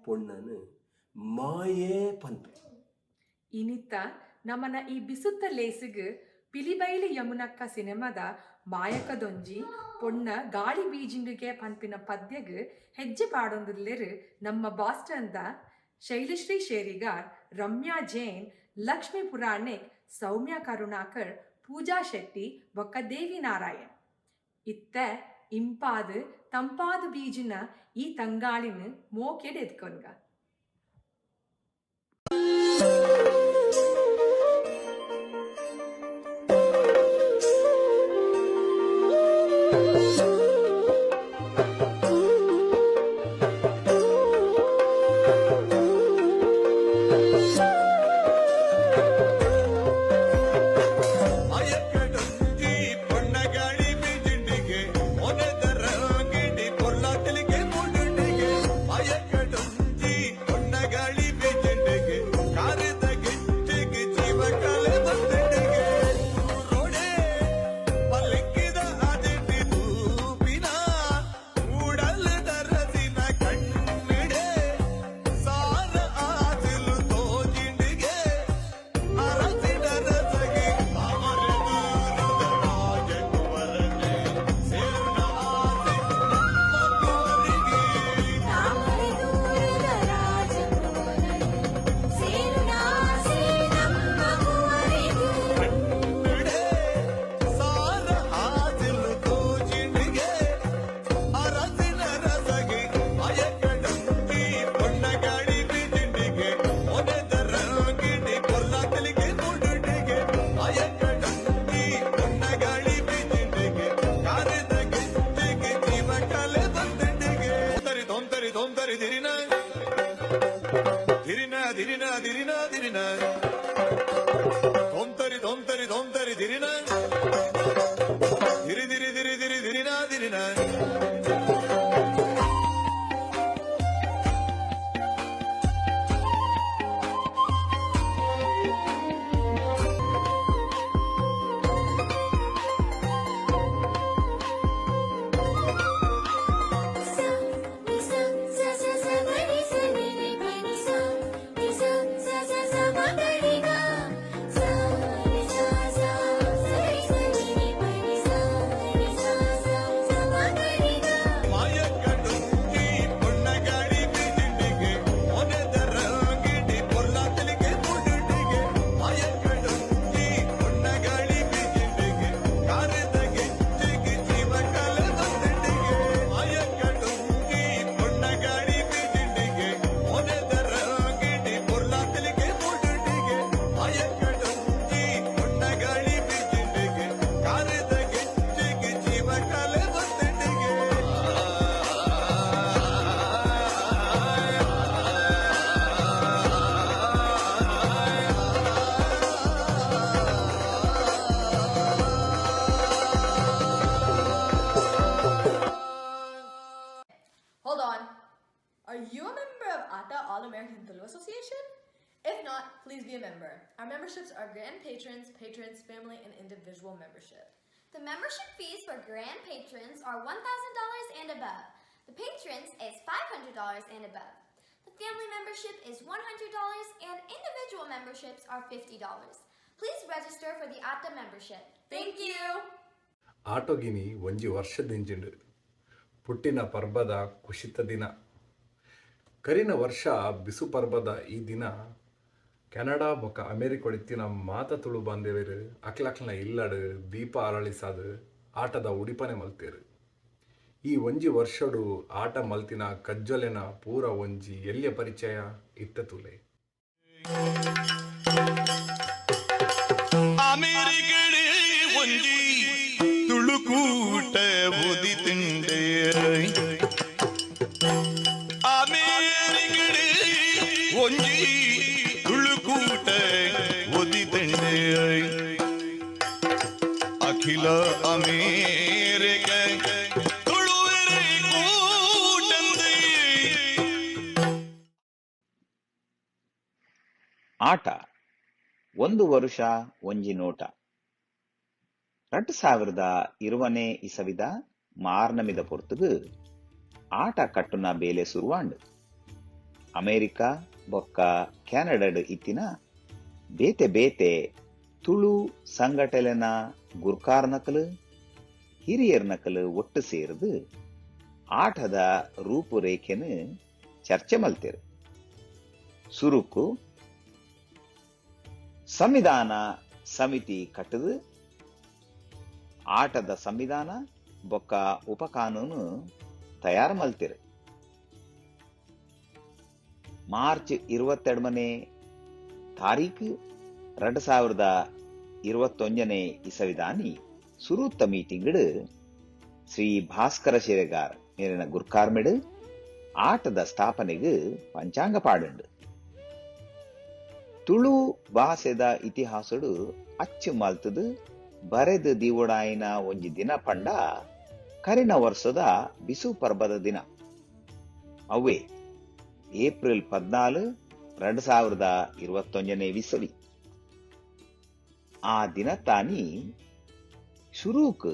ಪೊಣ್ಣನು ಮಾಯೇ ಪನ್ಪೆ. ಇನಿತ ನಮನ ಈ ಬಿಸುತ್ತ ಲೇಸಿಗ್ ಪಿಲಿಬೈಲಿ ಯಮುನಕ್ಕ ಸಿನಿಮಾದ ಮಾಯಕದೊಂಜಿ ಪೊಣ್ಣ ಗಾಳಿ ಬೀಜಿಂಡಿಗೆ ಪನ್ಪಿನ ಪದ್ಯಗ್ ಹೆಜ್ಜೆ ಪಾಡೊಂದುಲ್ಲೆರ್ ನಮ್ಮ ಬಾಸ್ಟನ್ದ ಶೈಲಶ್ರೀ ಶೇರಿಗಾರ್, ರಮ್ಯಾ ಜೈನ್, ಲಕ್ಷ್ಮೀ ಪುರಾಣಿಕ್, ಸೌಮ್ಯ ಕರುಣಾಕರ್, ಪೂಜಾ ಶೆಟ್ಟಿ ಬೊಕ್ಕ ದೇವಿ ನಾರಾಯಣ್. ಇತ್ತೆ ಇಂಪಾದ್ ತಂಪಾದ ಬೀಜಿನ ಈ ತಂಗಾಳಿನ ಮೋಕೆಡ್ ಎದ್ಕೊನ್ಗ. ಅಯಕ್ಕಡೊಂಜಿ ಪೊಣ್ಣಗಾಳಿ ಬೀಜಿಂಡಿಗೆ ಮೊನೆದ ರಂಗಿಡಿ ಪೊರ್ಲಾಟಲಿಗೆ ಮೂಡುಂಡಿಗೆ. ಅಯಕ್ಕಡೊಂಜಿ ಪೊಣ್ಣಗಾಳಿ ಬೀಜಿಂಡಿಗೆ ಕಾರದ ಗೆಜ್ಜೆಗೆ ಜೀವ ಕಲೆ ಬಂದಿಂಡಿಗೆ. ರೋಡೆ ಪಲ್ಲಿಕ್ಕಿದ ಅದಿಟಿ ತೂಪಿನ ಉಡಲದ ರಸಿನ ಕಣ್ಣಿಡೆ ಸಾರ ಆಸಿಲು ತೋಜಿಂಡಿಗೆ ಅರಸಿನ ರಸಗೆ. ತಾಮರೆ ದೂರದ ರಾಜಕುವರನೆ ಸೇರುನ ಆಸೆ ನಮ್ಮ ಕುವರಿಗೆ. ತಾಮರೆ ದೂರದ ರಾಜಕುವರನೆ ಸೇರುನ ಆಸೆ ನಮ್ಮ ಕುವರಿಗೆ. ಕಣ್ಣಿಡೆ ಸಾರ ಆಸಿಲು ತೋಜಿಂಡಿಗೆ ಅರಸಿನ ರಸಗೆ. ಅಯಕಡಂಗಿ ಪೊಣ್ಣಗಾಳಿ ಬೀಜಿಂಡಿಗೆ ಮೊನೆದ ರಂಗಿಡಿ ಕೊರ್ಲಾಟಲಿಗೆ ಮೂಡುಂಡಿಗೆ. ಅಯಕಡಂಗಿ ಪೊಣ್ಣಗಾಳಿ ಬೀಜಿಂಡಿಗೆ ಕಾರದ ಗೆಜ್ಜೆಗೆ ಜೀವ ಕಲೆ ಬಂದಿಂಡಿಗೆ. ತರಿ ತೋಂತರಿ ತೋಂತರಿ ಧಿರಿನ ಧಿರಿನ ಧಿರಿನ ಧಿರಿನ ಧಿರಿನ ತೋಂತರಿ ತೋಂತರಿ ತೋಂತರಿ ಧಿರಿನ ಧಿರಿ ಧಿರಿ ಧಿರಿ ಧಿರಿ ಧಿರಿನ ಧಿರಿನ. Are you a member of ATA All American Tulu Association? If not, please be a member. Our memberships are grand patrons, patrons, family, and individual membership. The membership fees for grand patrons are $1,000 and above. The patrons is $500 and above. The family membership is $100 and individual memberships are $50. Please register for the ATA membership. Thank you. ಆಟೊಗಿನಿ ಒಂಜಿ ವರ್ಷದಿಂಜಿಂಡು ಪುಟ್ಟಿನ ಪರ್ಬದ ಕುಷಿತ ದಿನ. ಕರಿನ ವರ್ಷ ಬಿಸು ಪರ್ಬದ ಈ ದಿನ Canada ಬೊಕ್ಕ ಅಮೆರಿಕೊಡಿತ್ತಿನ ಮಾತ ತುಳು ಬಾಂಧವ್ಯರು ಅಕ್ಲಕ್ಲ್ನ ಇಲ್ಲಡ್ ದೀಪ ಅರಳಿಸಾದ್ ಆಟದ ಉಡಿಪನೆ ಮಲ್ತೆರ್. ಈ ಒಂಜಿ ವರ್ಷೊಡು ಆಟ ಮಲ್ತಿನ ಕಜ್ಜೊಲೆನ ಪೂರ ಒಂಜಿ ಎಲ್ಯ ಪರಿಚಯ ಇತ್ತೆ ತೂಲೆ. ಅಮೆರಿಕಡೆ ಒಂಜಿ ತುಳುಕೂಟ ಉದಿತುಂಡೆ. ಅಮೆರಿಕಡೆ ಒಂಜಿ ತುಳುಕೂಟ ಉದಿತುಂಡೆ. ಅಖಿಲ ಅಮೇರಿಕ ತುಳುವೆರೆ ಕೂಟಂದೆ. ಆಟ ಒಂದು ವರುಷ ಒಂಜಿ ನೋಟ. 2020ನೇ ಇಸವಿದ ಮಾರ್ನಮಿದ ಪೊರ್ತುಗು ಆಟ ಕಟ್ಟುನ ಬೇಲೆ ಸುರುವಾಂಡ್. ಅಮೆರಿಕ ಬೊಕ್ಕ ಕೆನಡಡ್ ಇತ್ತಿನ ಬೇತೆ ಬೇತೆ ತುಳು ಸಂಘಟನೆಲೆನ ಗುರ್ಕಾರ್ನಕಲು ಹಿರಿಯರ್ನಕಲು ಒಟ್ಟು ಸೇರ್ದ್ ಆಟದ ರೂಪುರೇಖೆನ್ ಚರ್ಚೆ ಮಲ್ತೆರ್. ಸುರುಕು ಸಂವಿಧಾನ ಸಮಿತಿ ಕಟ್ಟುದು ಆಟದ ಸಂವಿಧಾನ ಬೊಕ್ಕ ಉಪಕಾನೂನು ತಯಾರು ಮಲ್ತೆರ್. ಮಾರ್ಚ್ 22ನೇ ತಾರೀಕು 2021ನೇ ಇಸವಿದಾನಿ ಸುರುತ್ತ ಮೀಟಿಂಗ್ಡ್ ಶ್ರೀ ಭಾಸ್ಕರ ಶೇರೆಗಾರ್ ಮೇರಿನ ಗುರ್ಕಾರ್ಮೆಡ್ ಆಟದ ಸ್ಥಾಪನೆಗ್ ಪಂಚಾಂಗ ಪಾಡುಂಡು. ತುಳು ಬಾಸೆದ ಇತಿಹಾಸಡು ಅಚ್ಚು ಮಲ್ತದು ಬರೆದು ದೀವೊಡಾಯಿನ ಒಂಜಿ ದಿನ ಪಂಡ ಕರಿನ ವರ್ಷದ ಬಿಸು ಪರ್ಬದ ದಿನ. ಅವೇ ಏಪ್ರಿಲ್ 14 2021ನೇ ಇಸವಿ. ಆ ದಿನತಾನಿ ಶುರೂಕ್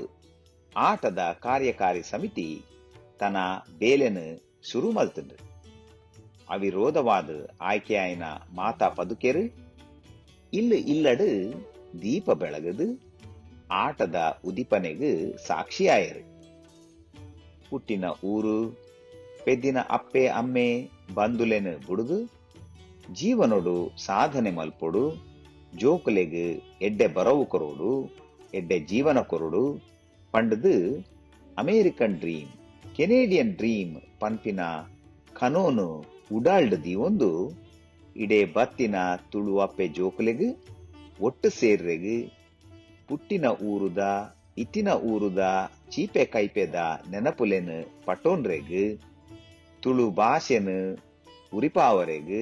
ಆಟದ ಕಾರ್ಯಕಾರಿ ಸಮಿತಿ ತನ್ನ ಬೇಲೆನ್ ಶುರು ಮಲ್ತುಂಡು. ಅವಿರೋಧವಾದ ಆಯ್ಕೆಯಾಯಿನ ಮಾತಾ ಪದುಕೆರು ಇಲ್ಲು ಇಲ್ಲಡು ದೀಪ ಬೆಳಗದು ಆಟದ ಉದಿಪನೆಗ್ ಸಾಕ್ಷಿಯಾಯರು. ಪುಟ್ಟಿನ ಊರು ಪೆದ್ದಿನ ಅಪ್ಪೆ ಅಮ್ಮೆ ಬಂಧುಲೆನ್ ಬುಡುದು ಜೀವನೊಡು ಸಾಧನೆ ಮಲ್ಪೊಡು, ಜೋಕುಲೆಗ್ ಎಡ್ಡೆ ಬರವು ಕೊರೊಡು, ಎಡ್ಡೆ ಜೀವನ ಕೊರೊಡು ಪಂಡುದು ಅಮೇರಿಕನ್ ಡ್ರೀಮ್ ಕೆನೇಡಿಯನ್ ಡ್ರೀಮ್ ಪನ್ಪಿನ ಕನೋನು ಉಡಾಲ್ಡ್ ದೀವೊಂದು ಇಡೆ ಬತ್ತಿನ ತುಳುವಪ್ಪೆ ಜೋಕುಲೆಗ್ ಒಟ್ಟು ಸೇರ್ರೆಗ್ ಪುಟ್ಟಿನ ಊರುದ ಇತ್ತಿನ ಊರುದ ಚೀಪೆ ಕೈಪೆದ ನೆನಪುಲೆನ್ ಪಟೋನ್ರೆಗ್ ತುಳು ಭಾಷೆನ್ ಉರಿಪಾವರೆಗ್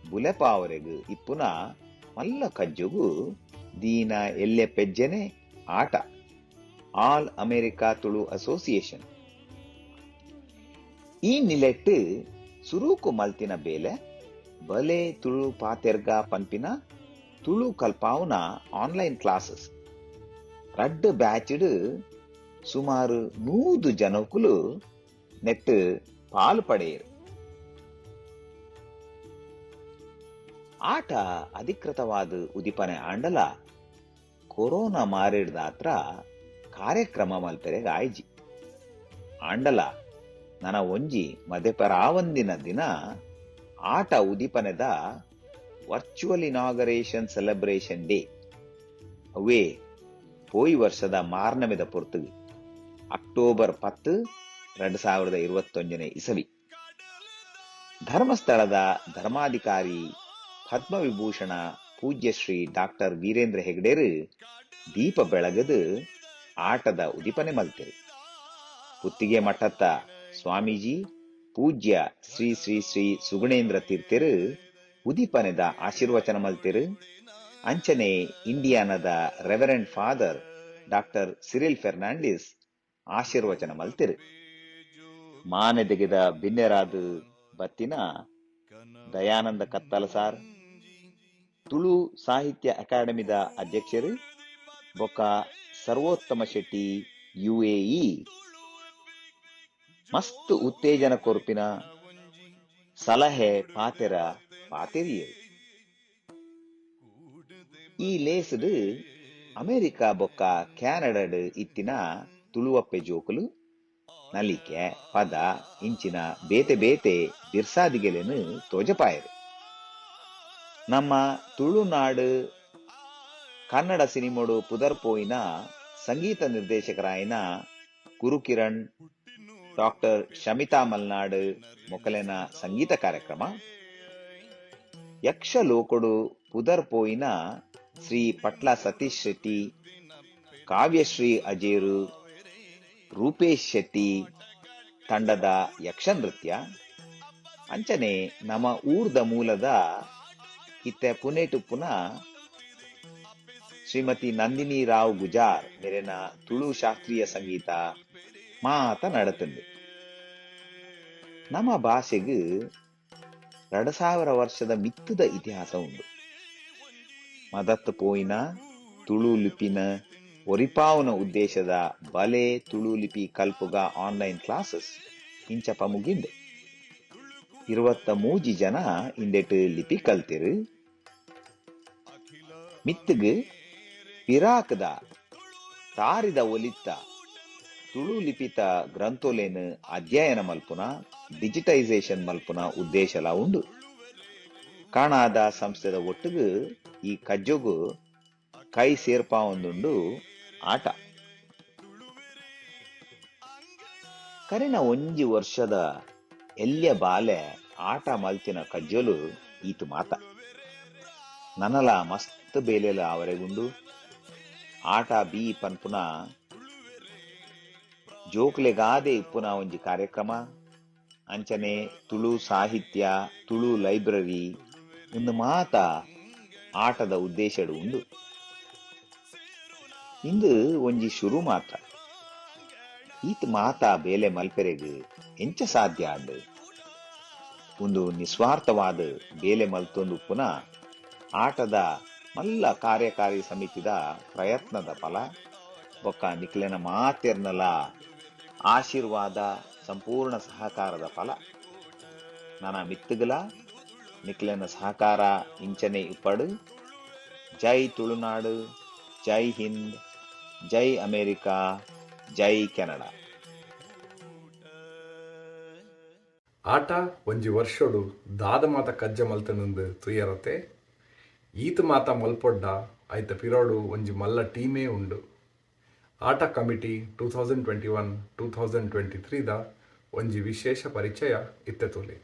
ಬುಲೆಪಾವರೆಗ್ ಇಪ್ಪುನ ಮಲ್ಲ ಕಜ್ಜೊಗು ದೀನ ಎಲ್ಲೆ ಪೆಜ್ಜೆನೆ ಆಟ ಆಲ್ ಅಮೆರಿಕಾ ತುಳು ಅಸೋಸಿಯೇಷನ್. ಈ ನಿಲೆಟ್ ಸುರೂಕು ಮಲ್ತಿನ ಬೇಲೆ ಬಲೆ ತುಳು ಪಾತೆರ್ಗ ಪನ್ಪಿನ ತುಳು ಕಲ್ಪಾವುನ ಆನ್ಲೈನ್ ಕ್ಲಾಸಸ್. ರಡ್ಡ್ ಬ್ಯಾಚ್ಡ್ ಸುಮಾರು 100 ಜನಕುಲು ನೆಟ್ ಪಾಲು ಪಡೆಯರು. ಆಟ ಅಧಿಕೃತವಾದ ಉದಿಪನೆ ಆಂಡಲ ಕೊರೋನಾ ಮಾರಿಡ್ದಾತ್ರ ಕಾರ್ಯಕ್ರಮ ಮಲ್ಪೆರೆಗ್ ಆಯ್ಜಿ. ಆಂಡಲ ನನ ಒಂಜಿ ಮದೆಪರಾವಂದಿನ ದಿನ ಆಟ ಉದಿಪನೆದ ವರ್ಚುವಲ್ ಇನಾಗರೇಷನ್ ಸೆಲೆಬ್ರೇಷನ್ ಡೇ ಅವೇ ಪೋಯಿ ವರ್ಷದ ಮಾರ್ನಮಿದ ಪೊರ್ತುಗು ಅಕ್ಟೋಬರ್ 10 2021ನೇ ಇಸವಿ. ಧರ್ಮಸ್ಥಳದ ಧರ್ಮಾಧಿಕಾರಿ ಪದ್ಮವಿಭೂಷಣ ಪೂಜ್ಯ ಶ್ರೀ ಡಾಕ್ಟರ್ ವೀರೇಂದ್ರ ಹೆಗ್ಡೇರು ದೀಪ ಬೆಳಗದು ಆಟದ ಉದಿಪನೆ ಮಲ್ತೆರು. ಪುತ್ತಿಗೆ ಮಠತ್ತ ಸ್ವಾಮೀಜಿ ಪೂಜ್ಯ ಶ್ರೀ ಶ್ರೀ ಶ್ರೀ ಸುಗುಣೇಂದ್ರ ತೀರ್ಥೆರು ಉದಿಪನೆದ ಆಶೀರ್ವಚನ ಮಲ್ತೆರು. ಅಂಚನೆ ಇಂಡಿಯಾನದ reverend father doctor Cyril Fernandes ಆಶೀರ್ವಚನ ಮಲ್ತೆರು. ಮಾನೆದೆಗೆದ ಬಿನ್ನೆರಾದ್ ಬತ್ತಿನ ದಯಾನಂದ ಕತ್ತಲಸಾರ್, ತುಳು ಸಾಹಿತ್ಯ ಅಕಾಡೆಮಿದ ಅಧ್ಯಕ್ಷರು ಬೊಕ್ಕ ಸರ್ವೋತ್ತಮ ಶೆಟ್ಟಿ ಯುಎಇ ಮಸ್ತ್ ಉತ್ತೇಜನ ಕೊರ್ಪಿನ ಸಲಹೆ ಪಾತೆರ ಪಾತೆರಿಯರು. ಈ ಲೇಸ್ಡ್ ಅಮೆರಿಕ ಬೊಕ್ಕ ಕೆನಡಾಡ್ ಇತ್ತಿನ ತುಳುವಪ್ಪೆ ಜೋಕುಲು ನಲಿಕೆ ಪದ ಇಂಚಿನ ಬೇತೆ ಬೇತೆ ಬಿರ್ಸಾದಿಗೆಲೆನ್ ತೋಜಪಾಯೆರ್. ನಮ್ಮ ತುಳುನಾಡು ಕನ್ನಡ ಸಿನಿಮೊಡು ಪುದರ್ ಪೋಯಿನ ಸಂಗೀತ ನಿರ್ದೇಶಕರಾಯಿನ ಗುರುಕಿರಣ್, ಡಾಕ್ಟರ್ ಶಮಿತಾ ಮಲ್ನಾಡ್ ಮೊಕಲೆನ ಸಂಗೀತ ಕಾರ್ಯಕ್ರಮ, ಯಕ್ಷ ಲೋಕೊಡು ಪುದರ್ ಪೋಯಿನ ಶ್ರೀ ಪಟ್ಲ ಸತೀಶ್ ಶೆಟ್ಟಿ, ಕಾವ್ಯಶ್ರೀ ಅಜೇರು, ರೂಪೇಶ್ ಶೆಟ್ಟಿ ತಂಡದ ಯಕ್ಷ ನೃತ್ಯ, ಅಂಚನೆ ನಮ ಊರ್ದ ಮೂಲದ ಇತ್ತೆ ಪುಣೆಟುಪ್ಪುನ ಶ್ರೀಮತಿ ನಂದಿನಿ ರಾವ್ ಗುಜಾರ್ ಮೆರೆನ ತುಳು ಶಾಸ್ತ್ರೀಯ ಸಂಗೀತ ಮಾತ ನಡತುಂಡು. ನಮ್ಮ ಭಾಷೆಗ್ 2000 ವರ್ಷದ ಮಿತ್ತದ ಇತಿಹಾಸ ಉಂಡು. ಮದತ್ ಪೋಯಿನ ತುಳು ಲಿಪಿನ ಒರಿಪಾವುನ ಉದ್ದೇಶದ ಬಲೆ ತುಳು ಲಿಪಿ ಕಲ್ಪುಗ ಆನ್ಲೈನ್ ಕ್ಲಾಸಸ್ ಇಂಚಪ ಮುಗಿಂಡ್. 23 ಜನ ಇಂದೆಟ್ ಲಿಪಿ ಕಲ್ತಿರು. ಮಿತ್ತುಗ್ ಪಿರಾಕ್ದ ತಾರಿದ ಒಲಿತ್ತ ತುಳು ಲಿಪಿತ ಗ್ರಂಥೋಲೇನ್ ಅಧ್ಯಯನ ಮಲ್ಪುನ ಡಿಜಿಟೈಸೇಷನ್ ಮಲ್ಪುನ ಉದ್ದೇಶಲ ಉಂಡು. ಕಾಣಾದ ಸಂಸ್ಥೆದ ಒಟ್ಟುಗು ಈ ಕಜ್ಜೊಗು ಕೈ ಸೇರ್ಪಾವೊಂದುಂಡು ಆಟ. ಕರಿನ ಒಂಜಿ ವರ್ಷದ ಎಲ್ಯ ಬಾಲೆ ಆಟ ಮಲ್ತಿನ ಕಜ್ಜೊಲು ಈತು ಮಾತ. ನನಲ ಮಸ್ತ್ ಬೇಲೆಲ ಅವರೆಗುಂಡು. ಆಟ ಬಿ ಪನ್ಪುನ ಜೋಕ್ಲೆಗಾದೆ ಇಪ್ಪುನ ಒಂಜಿ ಕಾರ್ಯಕ್ರಮ, ಅಂಚನೆ ತುಳು ಸಾಹಿತ್ಯ, ತುಳು ಲೈಬ್ರರಿ ಒಂದು ಮಾತ ಆಟದ ಉದ್ದೇಶಡು ಉಂಡು. ಇಂದು ಒಂಜಿ ಶುರು ಮಾತ್ರ. ಈತ್ ಮಾತ ಬೇಲೆ ಮಲ್ಪೆರೆಗ್ ಎಂಚ ಸಾಧ್ಯ ಆಂಡ್? ಒಂದು ನಿಸ್ವಾರ್ಥವಾದ ಬೇಲೆ ಮಲ್ತೊಂದು ಉಪ್ಪುನ ಆಟದ ಮಲ್ಲ ಕಾರ್ಯಕಾರಿ ಸಮಿತಿದ ಪ್ರಯತ್ನದ ಫಲ ಬೊಕ್ಕ ನಿಕ್ಲೆನ ಮಾತೆರ್ನಲ ಆಶೀರ್ವಾದ, ಸಂಪೂರ್ಣ ಸಹಕಾರದ ಫಲ. ನನ ಮಿತ್ತುಗಲ ನಿಕ್ಲೆನ ಸಹಕಾರ ಇಂಚನೆ ಇಪ್ಪಡು. ಜೈ ತುಳುನಾಡು, ಜೈ ಹಿಂದ್, ಜೈ ಅಮೇರಿಕಾ, ಜೈ ಕೆನಡಾ. ಆಟ ಒಂಜಿ ವರ್ಷೊಡು ದಾದ ಮಾತ ಕಜ್ಜ ಮಲ್ತನಂದು ತುಯರತೆ. ಈತ್ ಮಾತ ಮಲ್ಪೊಡ್ಡ ಐತ ಪಿರೋಡು ಒಂಜಿ ಮಲ್ಲ ಟೀಮೇ ಉಂಡು. ಆಟ ಕಮಿಟಿ 2021 2023 ದ ಒಂಜಿ ವಿಶೇಷ ಪರಿಚಯ ಇತ್ತೆ ತೂಲೆ.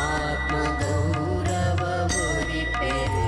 ಆತ್ಮಗೌರವ ಒರಿಪೆರೆ.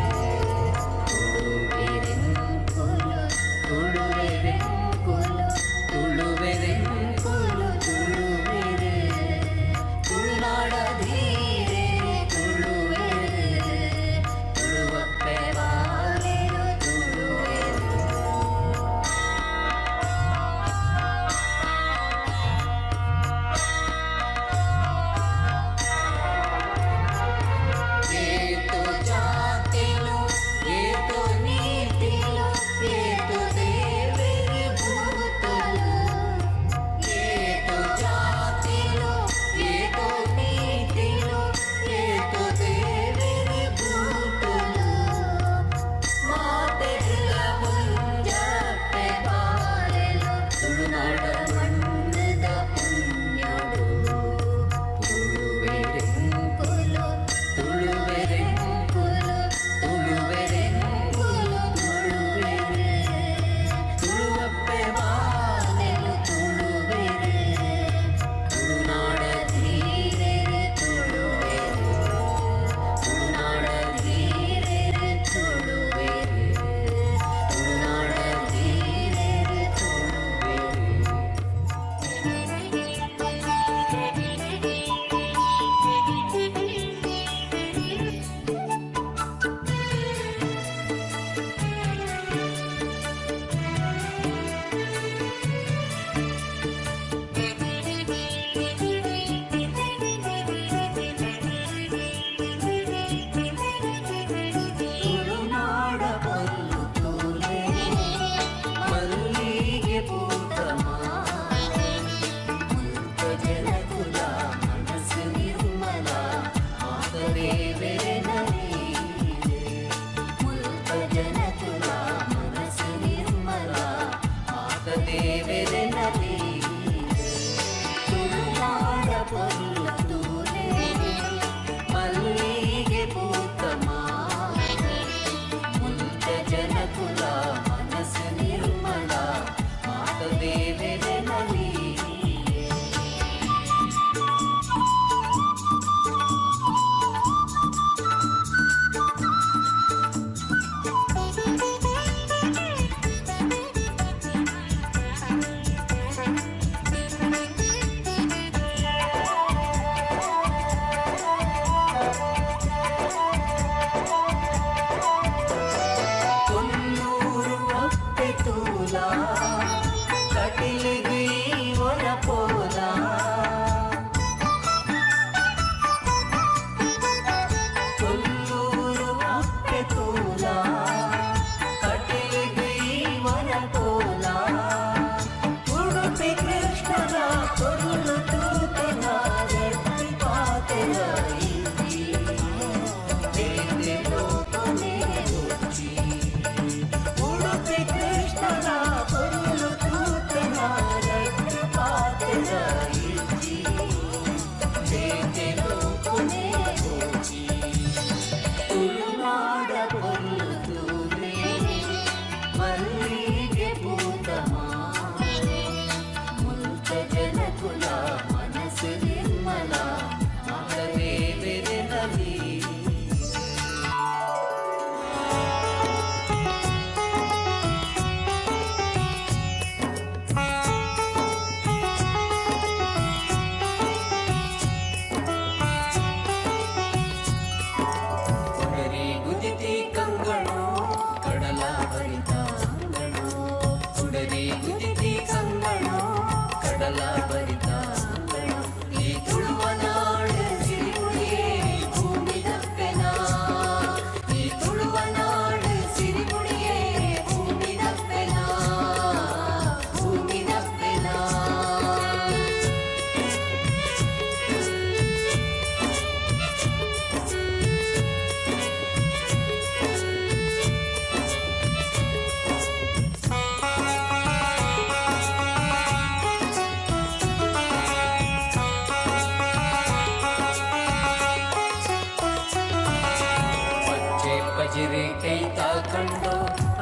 ಕೈತ ಕಂಡೋ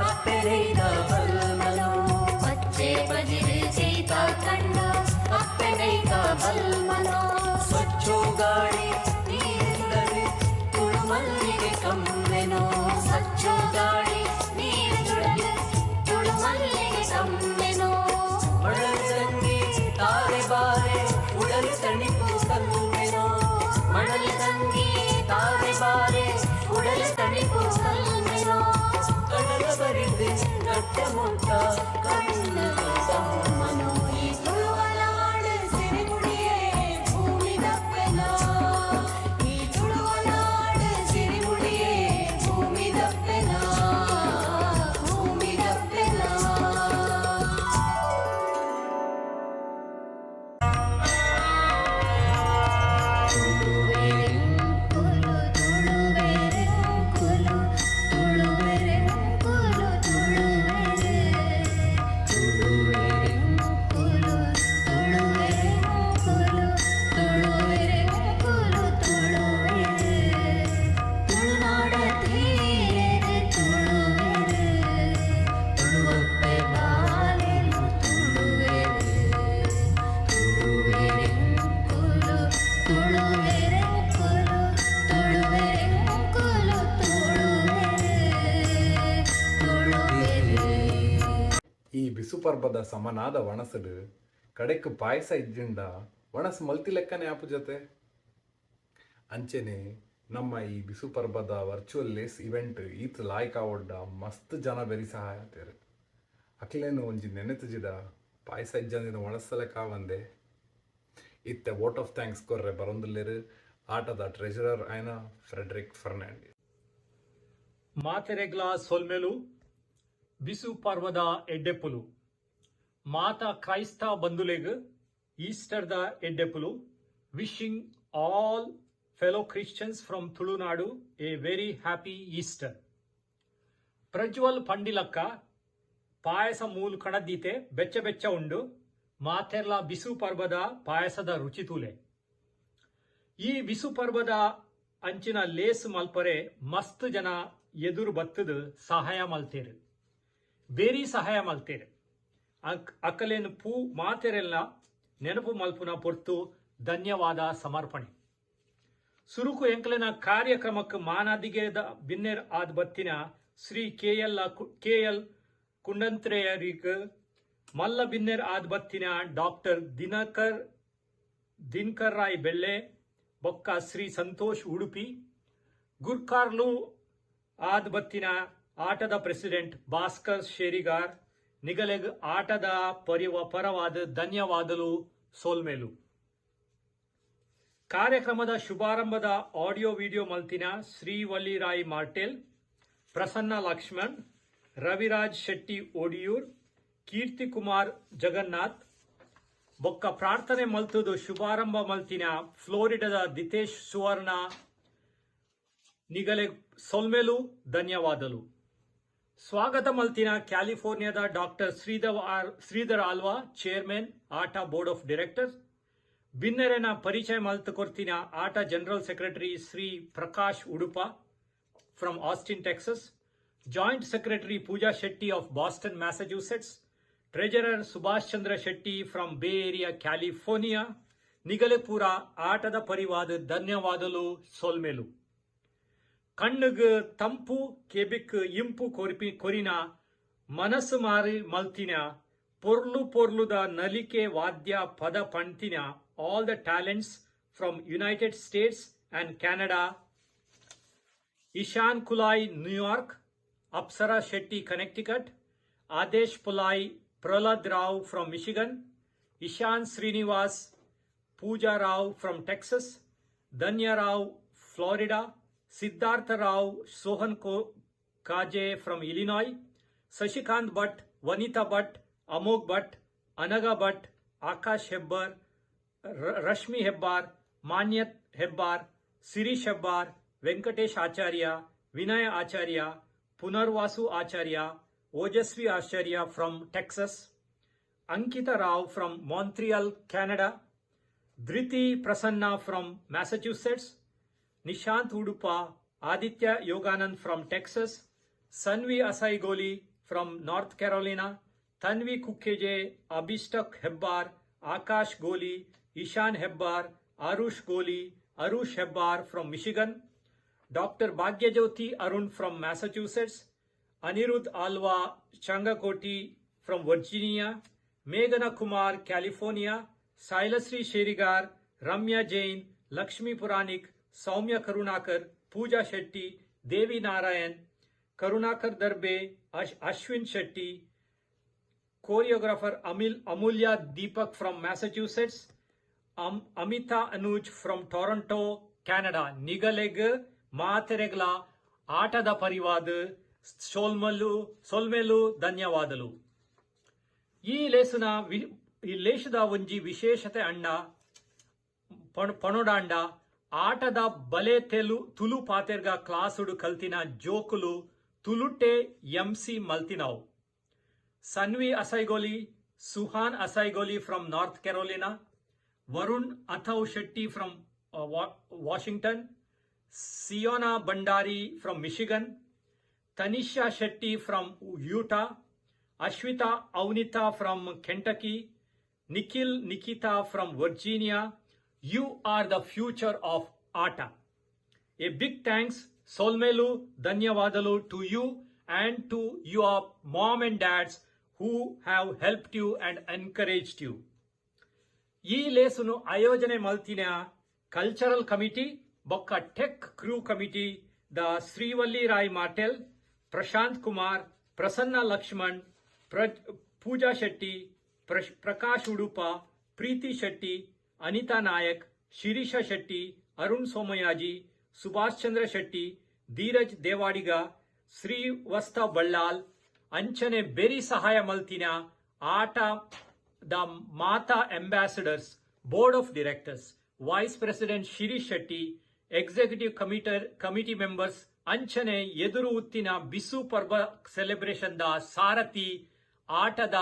ಅಪ್ಪೆನೈತ ಬಲ್ಮನೋ. ಪಚ್ಚೆ ಪಜಿರು ಚೈತ ಕಂಡೋ ಅಪ್ಪೆನೈತ ಬಲ್ಮನೋ. ಸ್ವಚ್ಛೋ ಗಾಳಿ ನೀರುಡಲು ತುಳುಮಲ್ಲಿಗೆ ಕಮ್ಮೆನೋ. ಸ್ವಚ್ಛೋ ಗಾಳಿ ನೀರುಡಲು ತುಳುಮಲ್ಲಿಗೆ ಕಮ್ಮೆನೋ. ಮಡಲು ತಂಗಿ ತಾರೆ ಬಾರೆ ಉಡಲು ತಣಿಪು ಕಲ್ಮೆನೋ. ಮಡಲು ತಂಗಿ ತಾರೆ ಬಾರೆ ಉಡಲು ತಣಿಪು ಕಲ್ಮೆನೋ. ಕಡಲ ಬರಿದು ಕಟ್ಟ ಮುಟ್ಟ ಕಣ್ಣು ತಮ್ಮನೋ. ಈ ತುಳುವನಾಡು ಸಿರಿಮುಡಿಯೇ ಭೂಮಿ ದಪ್ಪೆನೋ. ಈ ತುಳುವನಾಡು ಸಿರಿಮುಡಿಯೇ ಭೂಮಿ ದಪ್ಪೆನೋ, ಭೂಮಿ ದಪ್ಪೆನೋ. ತುಳುವೆರೆಂಕುಲು ತುಳುವೆರೆಂಕುಲು ತುಳುವೆರೆಂಕುಲು ತುಳುವೆರೆ. ತುಳುವೆರೆಂಕುಲು ತುಳುವೆರೆಂಕುಲು ತುಳುವೆರೆಂಕುಲು ತುಳುವೆರೆ. ತುಳುನಾಡ ಧೀರೆರ್ ತುಳುವೆರೆ, ತುಳುವಪ್ಪೆ ಬಾಲೆಲು ತುಳುವೆರೆ. ತುಳುವೆರೆಂಕುಲು ತುಳುವೆರೆಂಕುಲು ತುಳುವೆರೆಂಕುಲು ತುಳುವೆರೆ, ತುಳುವೆರೆ. ಈ ಬಿಸು ಪರ್ಬದ ಸಮನಾದ ವಣಸಡು ಕಡೆಕ್ ಪಾಯಸ ಇಜ್ಜಿಂಡ ವಣಸ್ ಮಲ್ತಿ ಲೆಕ್ಕನೆ ಆಪು ಜೊತೆ. ಅಂಚೆನೆ ನಮ್ಮ ಈ ಬಿಸು ಪರ್ಬದ ವರ್ಚುವಲ್ ಲೇಸ್ ಇವೆಂಟ್ ಈತ್ ಲಾಯ್ಕ ಒಡ್ಡ ಮಸ್ತ್ ಜನ ಬೆರಿ ಸಹಾಯ ಆತೇರು. ಅಕ್ಲೇನು ಒಂಜಿ ನೆನೆತುಜಿಡ ಪಾಯಸ ಇಜ್ಜಂದಿನ ವಣಸಲೆಕ್ಕ ಬಂದೆ. ಇತ್ತೆ ವೋಟ್ ಆಫ್ thanks ಕೊರ್ರೆ ಬರೊಂದುಲ್ಲೆರ್ ಆಟದ ಟ್ರೆಜರರ್ ಆಯ್ನ ಫ್ರೆಡ್ರಿಕ್ ಫರ್ನಾಂಡಿಸ್. ಮಾತೆರೆಗ್ಲಾ ಸೊಲ್ಮೆಲು, ಬಿಸು ಪರ್ವದ ಎಡ್ಡೆಪ್ಪುಲು. ಮಾತ ಕ್ರೈಸ್ತ ಬಂಧುಲೆಗ್ ಈಸ್ಟರ್ದ ಎಡ್ಡೆಪ್ಪುಲು. Wishing all fellow Christians from Tulunadu a very happy Easter. Prajwal ಪಂಡಿಲಕ್ಕ payasa ಮೂಲು ಕಣದ್ದೀತೆ, ಬೆಚ್ಚ ಬೆಚ್ಚ ಉಂಡು. ಮಾತೆರ್ಲ ಬಿಸು ಪರ್ಬದ ಪಾಯಸದ ರುಚಿ ತೂಲೆ. ಈ ಬಿಸು ಪರ್ಬದ ಅಂಚಿನ ಲೇಸ್ ಮಲ್ಪರೆ ಮಸ್ತ್ ಜನ ಎದುರು ಬತ್ತದು ಸಹಾಯ ಮಲ್ತೇರು, ಬೇರಿ ಸಹಾಯ ಮಲ್ತೇರು. ಅಕಲೇನು ಪೂ ಮಾತೆರೆಲ್ಲ ನೆನಪು ಮಲ್ಪುನ ಪೊರ್ತು. ಧನ್ಯವಾದ ಸಮರ್ಪಣೆ. ಸುರುಕು ಎಂಕ್ಲೆನ ಕಾರ್ಯಕ್ರಮಕ್ಕೆ ಮಾನಾದಿಗೆದ ಬಿನ್ನೆರ್ ಆದ್ ಬತ್ತಿನ ಶ್ರೀ ಕೆ ಎಲ್ ಕುಂಡಂತ್ರೆಯರಿಗ್, ಮಲ್ಲ ಬಿನ್ನೆರ್ ಆದ್ ಬತ್ತಿನ ಡಾಕ್ಟರ್ ದಿನಕರ್ ದಿನಕರ್ ರಾಯ್ ಬೆಳ್ಳೆ ಬೊಕ್ಕ ಶ್ರೀ ಸಂತೋಷ್ ಉಡುಪಿ, ಗುರ್ಕಾರ್ಲು ಆದ್ ಬತ್ತಿನ ಆಟದ ಪ್ರೆಸಿಡೆಂಟ್ ಭಾಸ್ಕರ್ ಶೇರಿಗಾರ್ ನಿಗಲೆಗ್ ಆಟದ ಪರಿವ ಪರವಾದ ಧನ್ಯವಾದಲು, ಸೋಲ್ಮೇಲು. ಕಾರ್ಯಕ್ರಮದ ಶುಭಾರಂಭದ ಆಡಿಯೋ ವಿಡಿಯೋ ಮಲ್ತಿನ ಶ್ರೀವಲ್ಲಿ ರಾಯ್ ಮಾರ್ಟೆಲ್, ಪ್ರಸನ್ನ ಲಕ್ಷ್ಮಣ್, ರವಿರಾಜ್ ಶೆಟ್ಟಿ ಓಡಿಯೂರ್, ಕೀರ್ತಿ ಕುಮಾರ್ ಜಗನ್ನಾಥ್ ಬೊಕ್ಕ ಪ್ರಾರ್ಥನೆ ಮಲ್ತುದು ಶುಭಾರಂಭ ಮಲ್ತಿನ ಫ್ಲೋರಿಡಾದ ದಿತೇಶ್ ಸುವರ್ಣ ನಿಗಲೆ ಸೊಲ್ಮೆಲು, ಧನ್ಯವಾದಲು. ಸ್ವಾಗತ ಮಲ್ತಿನ ಕ್ಯಾಲಿಫೋರ್ನಿಯಾದ ಡಾಕ್ಟರ್ ಶ್ರೀಧರ್ ಆರ್ ಶ್ರೀಧರ್ ಆಲ್ವಾ, ಚೇರ್ಮನ್, ಆಟ ಬೋರ್ಡ್ ಆಫ್ ಡೈರೆಕ್ಟರ್ಸ್. ಬಿನ್ನೆರೆನ ಪರಿಚಯ ಮಲ್ತು ಕೊರ್ತಿನ ಆಟ general secretary Shri Prakash Udupa from Austin, Texas, joint secretary Pooja Shetty of Boston, Massachusetts, treasurer Subhash Chandra Shetty from Bay Area, California ನಿಗಲೆಪೂರ ಆಟದ ಪರಿವಾದ ಧನ್ಯವಾದಲು, ಸೊಲ್ಮೆಲು. ಕಣ್ಣುಗ್ ತಂಪು, ಕೆಬಿಕ್ ಇಂಪು ಕೊರಿಪಿ ಕೊರಿನ, ಮನಸ್ಸು ಮಾರಿ ಮಲ್ತಿನ, ಪೊರ್ಲು ಪೊರ್ಲುದ ನಲಿಕೆ ವಾದ್ಯ ಪದ ಪಂತಿನ all the talents from United States and Canada: Ishan Kulai, New York, Apsara Shetty, Connecticut, Adesh Pulai, Prahlad Rao from Michigan, Ishan Srinivas, Pooja Rao from Texas, Dhanya Rao, Florida, Siddhartha Rao, Sohan Kaje from Illinois, Sashikant Bhat, Vanita Bhat, Amogh Bhat, Anaga Bhat, Akash Hebbar, Rashmi Hebbar, Manyat Hebbar, Sirish Hebbar, Venkatesh Acharya, Vinaya Acharya, Punarvasu Acharya, Ojasvi Acharya from Texas, Ankita Rao from Montreal, Canada, Dhriti Prasanna from Massachusetts, Nishant Udupa, Aditya Yoganand from Texas, Sanvi Asaigoli from North Carolina, Tanvi Kukkeje, Abhishtak Hebbar, Akash Goli, Ishan Hebbar, Arush Goli, Arush Hebbar from Michigan, doctor Bhagyajyothi Arun from Massachusetts, Anirudh Alva Changakoti from Virginia, ಮೇಘನ Kumar California, Shailashree Sherigar, Ramya Jain, Lakshmi Puranik, Soumya Karunakar, Pooja Shetty, Devi Narayan, Karunakar Darbe, Ashwin Shetty, choreographer Amil Amulya Deepak from Massachusetts, Amita Anuj from Toronto, Canada. ನಿಗಲೆಗ್ ಮಾತೆರೆಗ್ಲ ಆಟದ ಪರಿವಾದ ಸೋಲ್ಮಲು ಸೊಲ್ಮೆಲು ಧನ್ಯವಾದಲು. ಈ ಲೇಷದ ಒಂಜಿ ವಿಶೇಷತೆ ಅಣ್ಣ ಪಣೋಡಾಂಡ ಆಟದ ಬಲೆ ತೆಲು ತುಲು ಪಾತೆರ್ಗ ಕ್ಲಾಸುಡು ಕಲ್ತಿನ ಜೋಕುಲು ತುಲುಟೆ MC ಮಲ್ತಿನಾವು. Sanvi Asaigoli, Suhan Asaigoli from North Carolina, Varun Athav Shetty from Washington, Siona Bhandari from Michigan, Tanisha Shetty from Utah, Ashwita Avnita from Kentucky, Nikhil Nikita from Virginia. You are the future of ATA. A big thanks, ಸೊಲ್ಮೆಲು, ಧನ್ಯವಾದಲು to you and to your mom and dads who have helped you and encouraged you. ಈ ಲೇಸುನು ಆಯೋಜನೆ ಮಲ್ತಿನ cultural committee ಬೊಕ್ಕ tech crew committee the Srivalli Rai Martel, Prashant Kumar, Prasanna Lakshman, Pooja Shetty, Prakash Udupa, Preethi Shetty, Anita Nayak, Shirisha Shetty, Arun Somayaji, Subhash Chandra Shetty, Dheeraj Devadiga, Srivastava Ballal, ಅಂಚನೆ ಬೆರಿ ಸಹಾಯ ಮಲ್ತಿನ ಆಟ the Mata ambassadors, board of directors, vice president Shirish Shetty, executive committee members, ಅಂಚನೆ ಎದುರು ಉತ್ತಿನ ಬಿಸು ಪರ್ಬ celebration the ಸಾರಥಿ ಆಟದ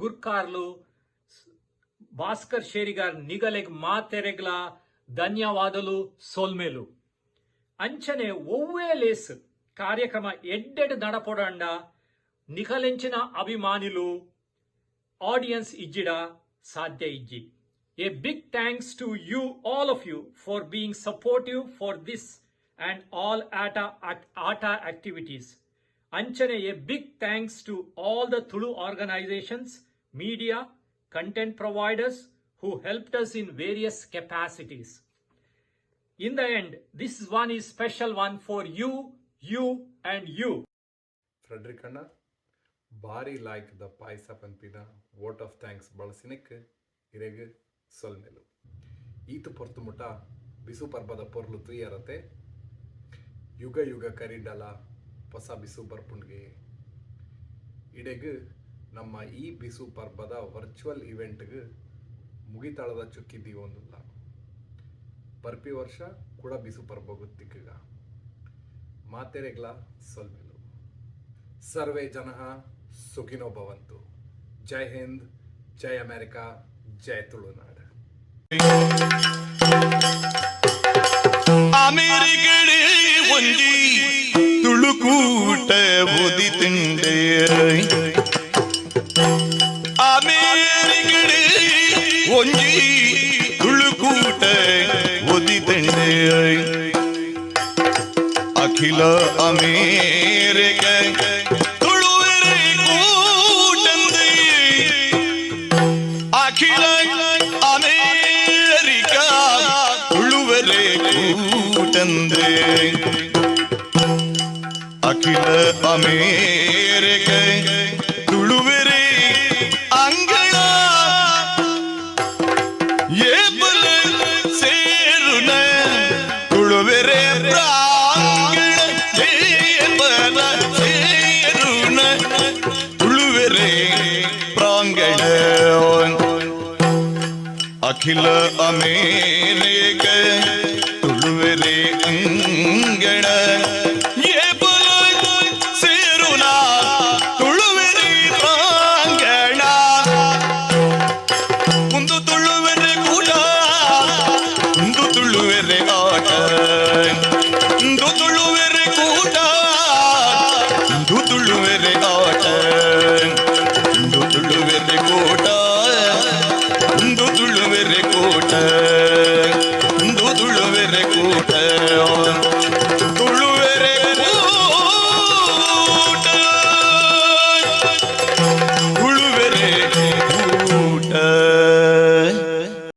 ಗುರ್ಕಾರ್ಲು ಭಾಸ್ಕರ್ ಶೇರಿಗಾರ್ ನಿಗಲೆಗ್ ಮಾತೆರೆಗ್ಲ ಧನ್ಯವಾದಲು ಸೊಲ್ಮೆಲು. ಅಂಚನೆ ಒವ್ವೇ ಲೇಸ್ ಕಾರ್ಯಕ್ರಮ ಎಡ್ಡೆಡ್ ನಡಪೊಡಂಡ ನಿಖಲೆಂಚಿನ ಅಭಿಮಾನಿಲು ಆಡಿಯನ್ಸ್ ಇಜ್ಜಿಡ ಸಾಧ್ಯ ಇಜ್ಜಿ. A big thanks to you, all of you, for being supportive for this and all ATA activities. ಅಂಚನೆ a big thanks to all the Tulu organizations, media, content providers who helped us in various capacities. In the end, this one is special one for you, you and you. Frederick ಅಣ್ಣ, ಬಾರಿ ಲಾಯ್ಕ್ ದ ಪಾಯಸ ಪನ್ಪಿನ vote of thanks ಬಳಸಿನಕ್ಕೆ ಇರೆಗ್ ಸೊಲ್ಮೆಲು. ಈತು ಪೊರ್ತು ಮುಟ ಬಿಸು ಪರ್ಬದ ಪೊರ್ಲು ತುಯ್ಯರತೆ. ಯುಗ ಯುಗ ಕರಿಂಡಲ ಹೊಸ ಬಿಸು ಬರ್ಪುಂಡ್ಗೆ. ಇಡೆಗ್ ನಮ್ಮ ಈ ಬಿಸು ಪರ್ಬದ ವರ್ಚುವಲ್ ಇವೆಂಟ್ಗ್ ಮುಗಿತಾಳದ ಚುಕ್ಕಿ ದೀವೊಂದುಲ್ಲ. ಬರ್ಪಿ ವರ್ಷ ಕೂಡ ಬಿಸು ಪರ್ಬಗು ತಿಕ್ಕಗ. ಮಾತೆರೆಗ್ಲ ಸೊಲ್ಮೆಲು. ಸರ್ವೇ ಜನಃ ಸುಖಿನೋ ಭವಂತು. ಜೈ ಹಿಂದ್, ಜೈ ಅಮೆರಿಕಾ, ಜೈ ತುಳುನಾಡು. ಅಮೆರಿಕಡೆ ಒಂಜಿ ತುಳುಕೂಟ ಉದಿತುಂಡೆ. ಅಮೆರಿಕಡೆ ಒಂಜಿ ತುಳುಕೂಟ ಉದಿತುಂಡೆ. ಅಖಿಲ ಅಮೇರಿಕ ತುಳುವೆರೆ ಕೂಟಂದೆ. ಅಖಿಲ ಅಮೇರಿಕ ತುಳುವೆರೆ ಕೂಟಂದೆ. ಅಖಿಲ ಅಮೇರಿಕ ತುಳುವೆರೆ ಅಂಗಳ ಏಪಲ ಸೇರುನ ತುಳುವೆರೆ ಪ್ರಾಂಗಣ. ಏಪಲ ಸೇರುನ ತುಳುವೆರೆ ಪ್ರಾಂಗಣ. ಅಖಿಲ ಅಮೇರಿಕ ತುಳುವೆರೆ ಅಂಗಣ ಏಪಲ ಸೇರುನ ತುಳುವೆರೆ ಪ್ರಾಂಗಣ. ಒಂದು ತುಳುವೆರೆ ಕೂಟ, ಒಂದು ತುಳುವೆರೆ ಆಟ. ಒಂದು ತುಳುವೆರೆ ಕೂಟ, ಒಂದು ಉಂದು ತುಳುವೆರೆ ಆಟ.